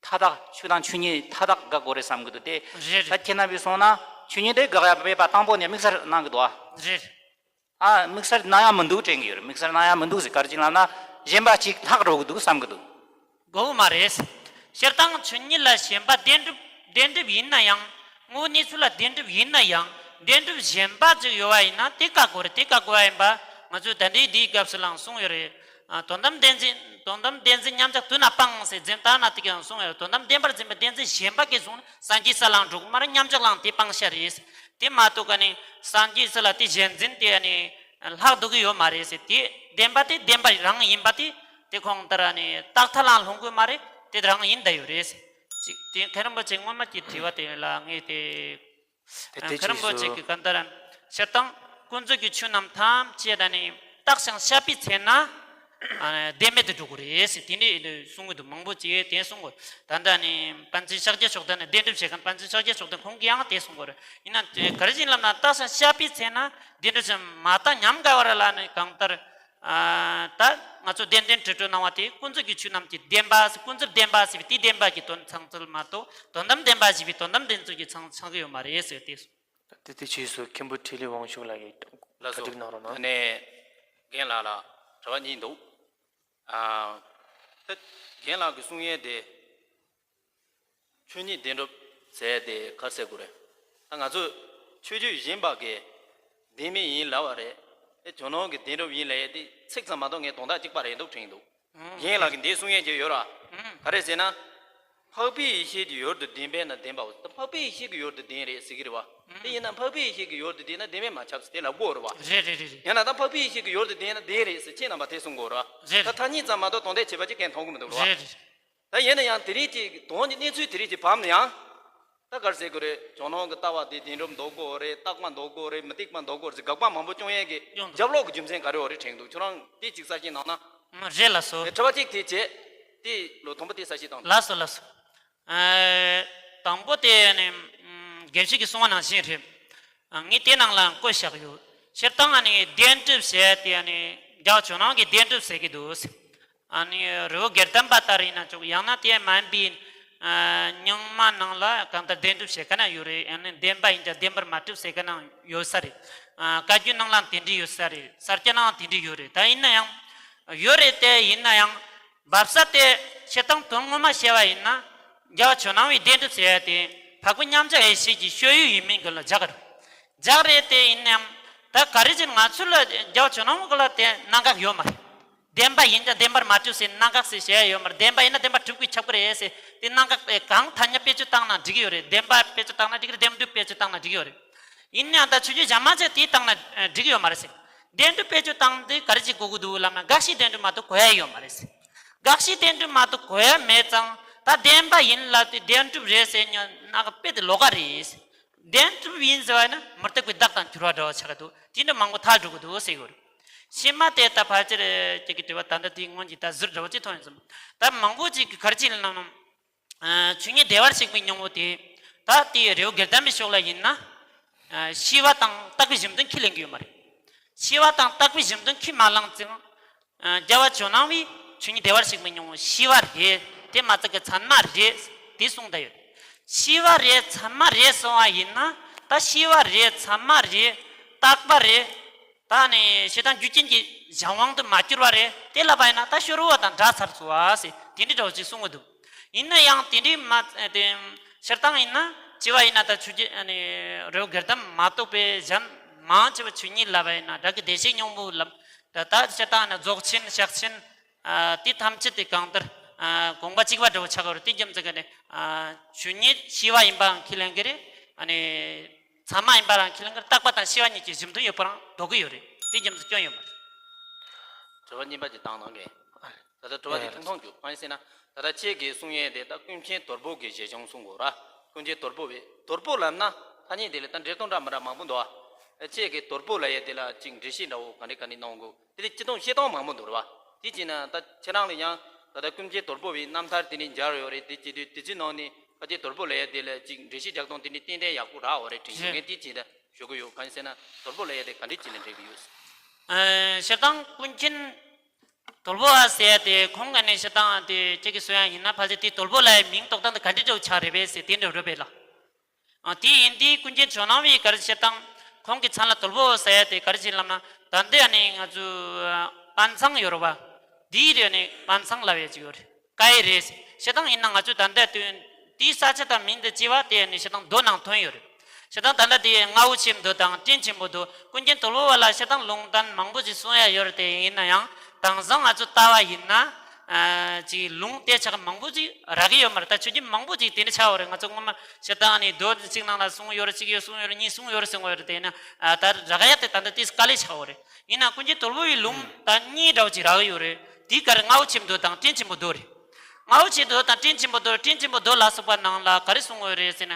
མཐའ་དག་ཆོས་དང་ཆོས་ཉིད་མཐའ་དག་དགག་དགོས་རེད་བསམ་གྱི་འདུག་སྟེ། རེད་རེད། ད་ཁྱེད་རྣམ་པས་སོང་ན་ཆོས་ཉིད་དེ་དགག་ཡ་མེད་པ་དང་པོ་ནས་དམིགས་བསལ་གནང་གི་འདུག་ཨ། རེད། ཨ། དམིགས་བསལ་གནང་ཡ་མི་འདུག་དྲན་གྱི་ཡོད་རེད། དམིགས་བསལ་གནང་ཡ་མི་འདུག་ཟེར། ག་རེ་བྱས་ལབ་ན་ཞེན་པ་གཅིག་ལྷག་འགྲོ་གི་འདུག་བསམ་གྱི་འདུག་དགོས་མ་རེད། སྤྱིར་བཏང་ཆོས་ཉིད་ལ་ཞེན་པ་བདེན་གྲུབ་བདེན་གྲུབ་ཡིན་ན་ཡང་། དངོས་གནས་ཚུལ་ལ་བདེན་གྲུབ་ཡིན་ན་ཡང་བདེན་གྲུབ་ཞེན་པ་ཅིག་ཡོད་པ་ཡིན་ན་དེ་བཀག་དགོས་རེད། དེ་བཀག་དགོས་པ་ཡིན་པ་ང་ཚོས་ད་ལྟའི་འདིའི་སྐབས་སུ་ལའང་གསུངས་ཡོད་རེད། ཨ། དོན་དམ་བདེན་འཛིན། དོན་དམ་བདེན་འཛིན་མཉམ་གཞག་དུས་ན་སྤངས་ཟེར། འཛིན་སྟངས་ན་དེ་ག་ཡང་གསུངས་ཡོད་རེད། དོན་དམ་བདེན་པར་འཛིན་པའི་བདེན་འཛིན་ཞེན་པ་གིས་བཟུང་ནས་སངས་རྒྱས་ས་ལའང་འགྲོ་གི་མ་རེད། མཉམ་གཞག་ལའང་དེ་སྤང་བྱ་རེད། དེ་མ་གཏོགས་ག་ནས་སངས་རྒྱས་ས་ལ་དེ་གཞན་འཛིན་དེ་ཨ་ནི་ལྷག་འདུག་གི་ཡོད་མ་རེད་ཟེར། དེ་བདེན་པ་དེ་བདེན་པ་རང་ཡིན་པ་དེ་དེ་གོང་ལྟར་ཨ་ནི་རྟག་མཐའ་ལའང་ལྷུང་གི་མ་རེད། དེ་རང་ཡིན་བསྡད་ཡོད་རེད་ཟེར། ཅིག་དེ་མཁན་རིན་པོ་ཆེ་སྔོན་མ་གྱི་དྲི་བ་དེ་ལ་ངས་དེ། དེ་དེ་མཁན་རིན་པོ་ཆེ་གིས་གང་ལྟར་སྤྱིར་བཏང་ཀུན་རྫོབ་ཀྱི་ཆོས་རྣམས་ཐམས་ཅད་ཨ་ནི་བརྟགས་ཤིང་དཔྱད་པའི་ཚེ་ན། ཨ། བདེན་མེད་དུ་འགྲོ་གི་རེད་ཟེར། དེ་འདྲའི་གསུང་གི་འདུག་མང་པོ་ཅིག་དེ་གསུང་གི། ད་ལྟ་ནི་པཎ་ཆེན་ཤཱཀྱ་མཆོག་ལྡན་ནི་བདེན་གྲུབ་བྱེད་མཁན་པཎ་ཆེན་ཤཱཀྱ་མཆོག་ལྡན་ཁོང་གིས་ཡང་དེ་གསུང་གི་རེད། ཡིན་ན་དེ་ག་རེ་བྱས་ལབ་ན་བརྟགས་ཤིང་དཔྱད་པའི་ཚེ་ན་བདེན་གྲུབ་ཅན་མ་བརྟགས་ཉམས་དགའ་བ་ར་ལ་ནི་གང་ལྟར། ཨ། ད་ང་ཚོ་བདེན་བདེན་གྲོས་གྲོས་གནང་བ་དེ་ཀུན་རྫོབ་ཀྱི་ཆོས་རྣམས་ཀྱི་བདེན་པ་ཟེར། ཀུན་རྫོབ་བདེན་པ་ཟེར་བའི་དེའི་བདེན་པ་གི་དོན་ཚང་ཚུལ་མ་གཏོགས་དོན་དམ་བདེན་པ་ཞེས་པའི་དོན་དམ་བདེན་ཚུལ་གྱི་ཚང་ཚང་གི་ཡོད་མ་རེད་ཟེར་ཏེ། དེ་དེ་ཕྱིས་སུ་མཁན་པོ་འཕྲིན་ལས་དབང་ཕྱུག་ལགས་ཀྱིས་ལགས་སོ། གྲ་སྒྲིག་གནང་རོགས་གནང་། ཨ་ནི་རྒན་ལགས་ལ་དྲི་བ་གཉིས་འདུག་ཨ། ད་རྒན་ལགས་ཀྱིས་གསུང་ཡས་དེ་ཆོས་ཉིད་བདེན་གྲུབ་ཟེར་དེ་ག་རེ་ཟེར་དགོས་རེད། ད་ང་ཚོས་ཆོས་བརྒྱུད་གཞན་པ་གིས་བདེན་མེད་ཡིན་ལབ་པ་རེད། ཨེ། ཇོ་ནང་གི་བདེན་གྲུབ་ཡིན་ལབ་ཡས་དེ་ཚིག་ཙམ་མ་གཏོགས་ངས་དོན་དག་གཅིག་པ་རེད་འདུག་དྲན་གྱི་འདུག་ཨང་། རྒན་ལགས་ཀྱིས་འདི་གསུང་ཡས་ཅིག་ཡོད་ར། ཨང་། ག་རེ་ཟེར་ན། འཕགས་པའི་ཡེ་ཤེས་ཀྱི་ཡུལ་དུ་བདེན་པས་ན་བདེན་པའོ། འཕགས་པའི་ཡེ་ཤེས་ཀྱི་ཡུལ་དུ་བདེན་རེད་ཟེར་གྱི་རེད་བ། ཨང་། དེ་ཡིན་ན་འཕགས་པའི་ཡེ་ཤེས་ཀྱི་ཡུལ་དུ་བདེན་ན་བདེན་པས་མ་ཁྱབ་ཟེར་དེ་ལབ་དགོས་རེད་བ། རེད་རེད་རེད་རེད། ཡང་ན་ད་འཕགས་པའི་ཡེ་ཤེས་ཀྱི་ཡུལ་དུ་བདེན་ན་བདེན་རེད་ཟེར་ཁྱེད་རྣམ་པ་དེ་གསུང་དགོས་རེད་བ། རེད་ད་རེད། ཐ་སྙད་ཙམ་མ་གཏོགས་དོན་དག་བྱེད་པ་ཅིག་གན་མཐོང་གི་མི་འདུག་རེད་བ། རེད་རེད། ད་ཡིན་ན་ཡང་དེ་རིང་ཅིག་དོན་གྱི་གནས་ཚུལ་དེ་རིང་ཅིག་བབས་ན་ཡང་། ད་ག་རེ་ཟེར་དགོས་རེད། ཇོ་ནང་གི་ལྟ་བ་དེ་བདེན་གྲུབ་འདོགས་དགོས་རེད། རྟག་པ་འདོགས་དགོས་རེད། མུ་སྟེགས་པ་འདོགས་དགོས་རེད་ཟེར་དགག་པ་མང་པོ་སྐྱོན་ཡས་ཀྱི་ཡོང་འདུག་རྒྱབ་ལོགས་ཀྱི་རྒྱུ་མཚན་ག་རེ་ཡོད་རེད་དྲན་གྱི་འདུག་ཁྱོད་རང་དེ་ཅིག་གསལ་བཤད་གནང་ན། ཨ། རེད་ལགས་སོ། དྲི་བ་གཅིག་དེ་བྱས། དེ་ལོ་དང་པོ་དེ་གསལ་བཤད་གཏང་། ལགས་སོ་ལགས་སོ། ཨ། དང་པོ་དེ་ནི་ཨ་དགེ་བཤེས་ཀྱིས་གསུངས་པ་ནང་བཞིན་རེད། ཨ། ངས་དེ་ནང་ལ་བཀོད་བཞག་ཡོད། སྤྱིར་བཏང་ཨ་ནི་བདེན་གྲུབ་ཟེར་དེ་ཨ་ནི་རྒྱལ་བ་ཇོ་ནང་གིས་བདེན་གྲུབ་ཟེར་གྱི་འདུག་ཨ་ནི་རི་བོ་དགེ་ལྡན་པ་ལྟར་ཡིན་ན་ཆོག་ཡང་ན་དེ་མ་ཡིན་པའི་ཨ་རྙིང་མ་ནང་ལ་གང་ལྟར་བདེན་གྲུབ་ཟེར་མཁན་ཡང་ཡོད་རེད། ཡང་ན་བདེན་པ་ཡིན་ཀྱང་བདེན་པར་མ་གྲུབ་ཟེར་མཁན་ཡང་ཡོད་ས་རེད། ཨ། བཀའ་བརྒྱུད་ནང་ལའང་དེ་འདྲ་ཡོད་ས་རེད། ས་སྐྱ་ནང་དེ་འདྲ་ཡོད་རེད། ད་ཡིན་ན་ཡང་། ཡོད་རེད་དེ་ཡིན་ན་ཡང་། འབབ་ས་དེ་སྤྱིར་བཏང་དོན་ངོ་མ་བཤད་པ་ཡིན་ན། རྒྱལ་བ་ཇོ་ནང་བའི་བདེན་གྲུབ་ཟེར་ཡ་དེ་འཕགས་པའི་མཉམ་གཞག་ཡེ་ཤེས་ཀྱི་སྤྱོད་ཡུལ་ཡིན་མིན་གྱི་ལ་སྦྱར་གི་རེད། སྦྱར་རེད་དེ་ཡིན་ན་ཡང་། ད་ག་རེ་བྱས་ང་ཚོ་ལ་རྒྱལ་བ་ཇོ་ནང་བ་གི་ལ་དེ་གནད་འགག་ཡོད་མ་རེད། བདེན་པ་ཡིན་ཀྱང་བདེན་པར་མ་གྲུབ་ཟེར་གནད་འགག་ཟེར་བཤད་ཡ་ཡོད་མ་རེད། བདེན་པ་ཡིན་ན་བདེན་པ་གྲུབ་དགོས་ཁྱབ་ཀྱི་རེད་ཟེར་དེ་གནད་འགག་དེ་གང་ཐ་སྙད་བེད་སྤྱོད་བཏང་ན་འགྲིག་གི་ཡོད་རེད། བདེན་པ་བེད་སྤྱོད་བཏང་ན་འགྲིག་གི་རེད། བདེན་གྲུབ་བེད་སྤྱོད་བཏང་ན་འགྲིག་གི་ཡོད་རེད། ཡིན་ན་ཡང་ད་ཆོས་བརྒྱུད་གཞན་མ་ཚོས་དེ་བཏང་ན་འགྲིག་གི་ཡོད་མ་རེད་ཟེར། བདེན་གྲུབ་བེད་སྤྱོད་བཏང་དེ་ག་རེ་བྱེད་དགོས་ཀྱི་འདུག་ལབ་ན་དགག་བྱའི་བདེན་གྲུབ་མ་གཏོགས་གོ་ཡ་ཡོད་མ་རེད་ཟེར། དགག་བྱའི་བདེན་གྲུབ་མ་གཏོགས་གོ་ཡ་མེད་ཙང་ད་བདེན་པ་ཡིན་ལབ་དེ་བདེན་གྲུབ་རེད་ཟེར་ཉན་ན་ག་དཔེ་དེ་ལོགས་ཀ་རེད་ཟེར། བདེན་གྲུབ་ཡིན་ཟེར་བ་ཡིན་ན་མུ་སྟེགས་པའི་བདག་དང་འགྱུར་བ་འདྲ་བ་ཆགས་ཀྱི་འདུག་དེ་འདྲ་མང་པོ་ཐལ་འགྲོ་གི་འདུག་ཟེར་གྱི་ཡོད་རེད། ཕྱི་མ་དེ་ད་ཕལ་ཆེར་ཁྱེད་ཀྱི་དྲི་བ་ད་ལྟ་དེའི་སྔོན་གྱི་ད་ཟུར་འདྲ་བོ་ཅིག་མཐོང་ཡོང་ཙང་། ད་མང་པོ་ཅིག་གིས་ག་རེ་བྱས་ལབ་ན། ཨ། ཆོས་ཉིད་བདེ་བར་གཤེགས་པའི་སྙིང་པོ་དེ། ད་དེའི་རི་བོ་དགེ་ལྡན་པའི་ཕྱོགས་ལ་ཡིན་ན། ཨ། ཤེས་པ་དང་རྟོགས་པའི་གཞི་མཐུན་ཁས་ལེན་གྱི་ཡོད་མ་རེད། ཤེས་པ་དང་རྟོགས་པའི་གཞི་མཐུན་ཁས་མ་བླངས་ཙང་། ཨ། རྒྱལ་བ་ཇོ་ནང་བས་ཆོས་ཉིད་བདེ་བར་གཤེགས་པའི་སྙིང་པོ་ཤེས་པ་རེད། དེ་མ་ཚད་ཀྱི་ཚད་མ་རེད། དེ་གསུངས་བསྡད་ཡོད། ཤེས་པ་རེད་ཚད་མ་རེད་གསུངས་པ་ཡིན་ན། ད་ཤེས་པ་རེད་ཚད་མ་རེད། རྟོགས་པ་རེད། ད་ནི་ཞེ་སྡང་རྒྱུ་རྐྱེན་གྱི་གཞན་དབང་དུ་མ་གྱུར་བ་རེད། དེ་ལབ་པ་ཡིན་ན་ད་ཤོར་བ་དང་འདྲ་ཚར་སོང་བ་ཟེར་དེ་འདྲའི་འདྲ་བོ་ཅིག་གསུང་གི་འདུག་ཡིན་ན་ཡང་དེ་འདྲའི་མ་དེ་སྤྱིར་བཏང་ཡིན་ན་བྱས་པ་ཡིན་ན་ད་ཆོས་བརྒྱུད་ཨ་ནི་རི་བོ་དགེ་ལྡན་མ་གཏོགས་པའི་གཞན་མང་ཆེ་བ་ཆོས་ཉིད་ལབ་པ་ཡིན་ན་སྒྲ་གི་བདེ་གཤེགས་སྙིང་པོ་ལབ། ད་ད་སྤྱིར་བཏང་ནི་རྫོགས་ཆེན་གཤེགས་ཆེན། ཨ། དེ་ཐམས་ཅད་དེ་གང་ལྟར། ཨ་དགོངས་པ་གཅིག་པ་འདྲ་བོ་ཆགས་ཀྱི་ཡོད་རེད། དེ་རྒྱུ་མཚན་གྱིས་ནི་ཨ་ཆོས་ཉིད་ཤེས་པ་ཡིན་པའང་ཁས་ལེན་གྱི་རེད། ཨ་ནི་ཚད་མ་ཡིན་པ་རང་ཁས་ལེན་གྱི་རེད། རྟག་པ་དང་ཤེས་པ་གཉིས་ཀྱི་གཞི་མཐུན་ཡོད་པ་རང་འདོད་ཀྱི་ཡོད་རེད། དེ་རྒྱུ་མཚན་སྐྱོན་ཡོད་མ་རེད། དྲི་བ་གཉིས་པ་ཅིག་བཏང་གནང་གི། ད་ལྟ་དྲི་བ་དེ་ཐུང་ཐུང་བརྒྱུད་གང་ཡིན་ཟེར་ན། ད་ལྟ་ཁྱེད་ཀྱིས་གསུང་ཡས་དེ་ད་ཀུན་མཁྱེན་དོལ་པོ་གི་བཞེད་སྦྱོང་གསུང་དགོས་ར། ཀུན་མཁྱེན་དོལ་པོ་བས་དོལ་པོ་ལབ་ན་ཐ་སྙད་དེ་ལ་ད་འགྲེལ་སྟངས་འདྲ་མི་འདྲ་མང་པོ་འདུག་ཨ། ཁྱེད་ཀྱིས་དོལ་པོ་ལབ་ཡས་དེ་ལ་ཅིག་འགྲེལ་བཤད་འདྲ་བོ་ག་འདྲ་ག་འདྲ་གནང་དགོས། དེ་ལས་སྤྱི་སྟངས་བཤད་སྟངས་མང་པོ་འདུག་ར་བ། དེ་བྱས་ན་ད་ཁྱེད་རང་ལ་ཡང་ད་ལྟ་ཀུན་མཁྱེན་དོལ་པོ་བའི་རྣམ་ཐར་དེ་ནས་མཇལ་ཡོད་རེད། དེ་བྱེད་དུས་དེ་ཚོའི་ནང་ནས་ཕལ་ཆེར་དོལ་པོ་ལབ་ཡ་དེ་ལ་ཅིག་འགྲེལ་བཤད་རྒྱག་སྟངས་དེ་ནས་ཏན་ཏན་ཡག་པོ་རག་ཡོད་རེད་དྲན་བྱུང་། ངས་དེ་བྱས་ན་ཞུ་གི་ཡོད། གང་ཡིན་ཟེར་ན་དོལ་པོ་ལབ་ཡ་དེ་ག་འདྲས་བྱས་ནས་འགྲིག་གི་ཡོད། ཨ་སྤྱིར་བཏང་ཀུན་མཁྱེན་དོལ་པོ་བ་ཟེར་ཡ་དེ་ཁོང་ག་ནས་སྤྱིར་བཏང་དེ་ཁྱེད་ཀྱིས་གསུང་ཡ་ཡིན་ན་ཕལ་ཆེར་དེ་དོལ་པོ་ལབ་ཡ་མིང་ཐོགས་སྟངས་དེ་ག་འདྲས་འདྲ་བོ་ཆགས་རེད་པས་ཟེར་དེ་འདྲ་རེད་པས་ལ། ཨ་དེ་ཡིན་དུས་ཀུན་མཁྱེན་ཇོ་ནང་བའི་ག་རེ་བྱེད་སྟངས་ཁོང་གི་མཚན་ལ་དོལ་པོ་ཟེར་ཡ་དེ་ག་རེ་བྱེད་ལབ་ན། ད་འདི་ཨ་ནི་ང་ཚོ་ཨ་དཔལ་མཚང་ཡོད་རེད་བ། འདིའི་རེད་ནི་དཔལ་མཚང་ལབ་ཡ་ཅིག་ཡོད་རེད། ཀ་ཡེ་རེད། བྱེད་སྟངས་ཡིན་ན་ང་ཚོ་ད་ལྟ་དུས་དེའི་ས་ཆ་དང་མིང་དུ་བྱས་པ་དེ་ཨ་ནི་བྱེད་སྟངས་མདོ་ནང་ཐོན་ཡོད་རེད། བྱེད་སྟངས་ད་ལྟ་དེ་རྔ་བོ་ཆེ་མདོ་དང་སྤྲིན་ཆེན་པོ་མདོ། ཀུན་མཁྱེན་དོལ་པོ་བ་ལ་བྱེད་སྟངས་ལུང་བསྟན་མང་པོ་ཅིག་གསུང་ཡ་ཡོད་རེད། དེ་ཡིན་ན་ཡང་དེང་སང་ང་ཚོ་ལྟ་བ་ཡིན་ན། ཨ་ཅིག་ལུང་དེ་ཆ་ག་མང་པོ་ཅིག་རག་གི་ཡོད་མ་རེད། ད་ཆོས་བརྒྱུད་མང་པོ་ཅིག་དེ་འདྲ་ཆགས་ཡོད་རེད། ང་ཚོ་སྔོན་མ་བྱེད་སྟངས་ནི་མདོ་གཅིག་ནང་ལ་གསུངས་ཡོད་རེད། གཅིག་ཡོད་གསུངས་ཡོད་རེད། གཉིས་གསུངས་ཡོད་རེད་ཟེར་གོ་ཡོད་རེད། དེ་ཡིན་ན་ཨ་ད་རག་ཡ་དེ་ད་ལྟ་དེ་དཀའ་ལས་ཆགས་ཡོད་རེད། ཡིན་ན་ཀུན་མཁྱེན་དོལ་པོ་བའི་ལུང་ད་གཉིས་འདྲ་བོ་ཅིག་རག་གི་ཡོད་རེད། དེའི་ཀ་རེ་རྔ་བོ་ཆེ་མདོ་དང་སྤྲིན་ཆེན་པོ་མདོ་རེད། རྔ་བོ་ཆེ་མདོ་དང་སྤྲིན་ཆེན་པོ་མདོ་རེད། སྤྲིན་ཆེན་པོ་མདོ་ལ་སོགས་པ་ནང་ལ་ག་རེ་གསུངས་ཡོད་རེད་ཟེར་ན།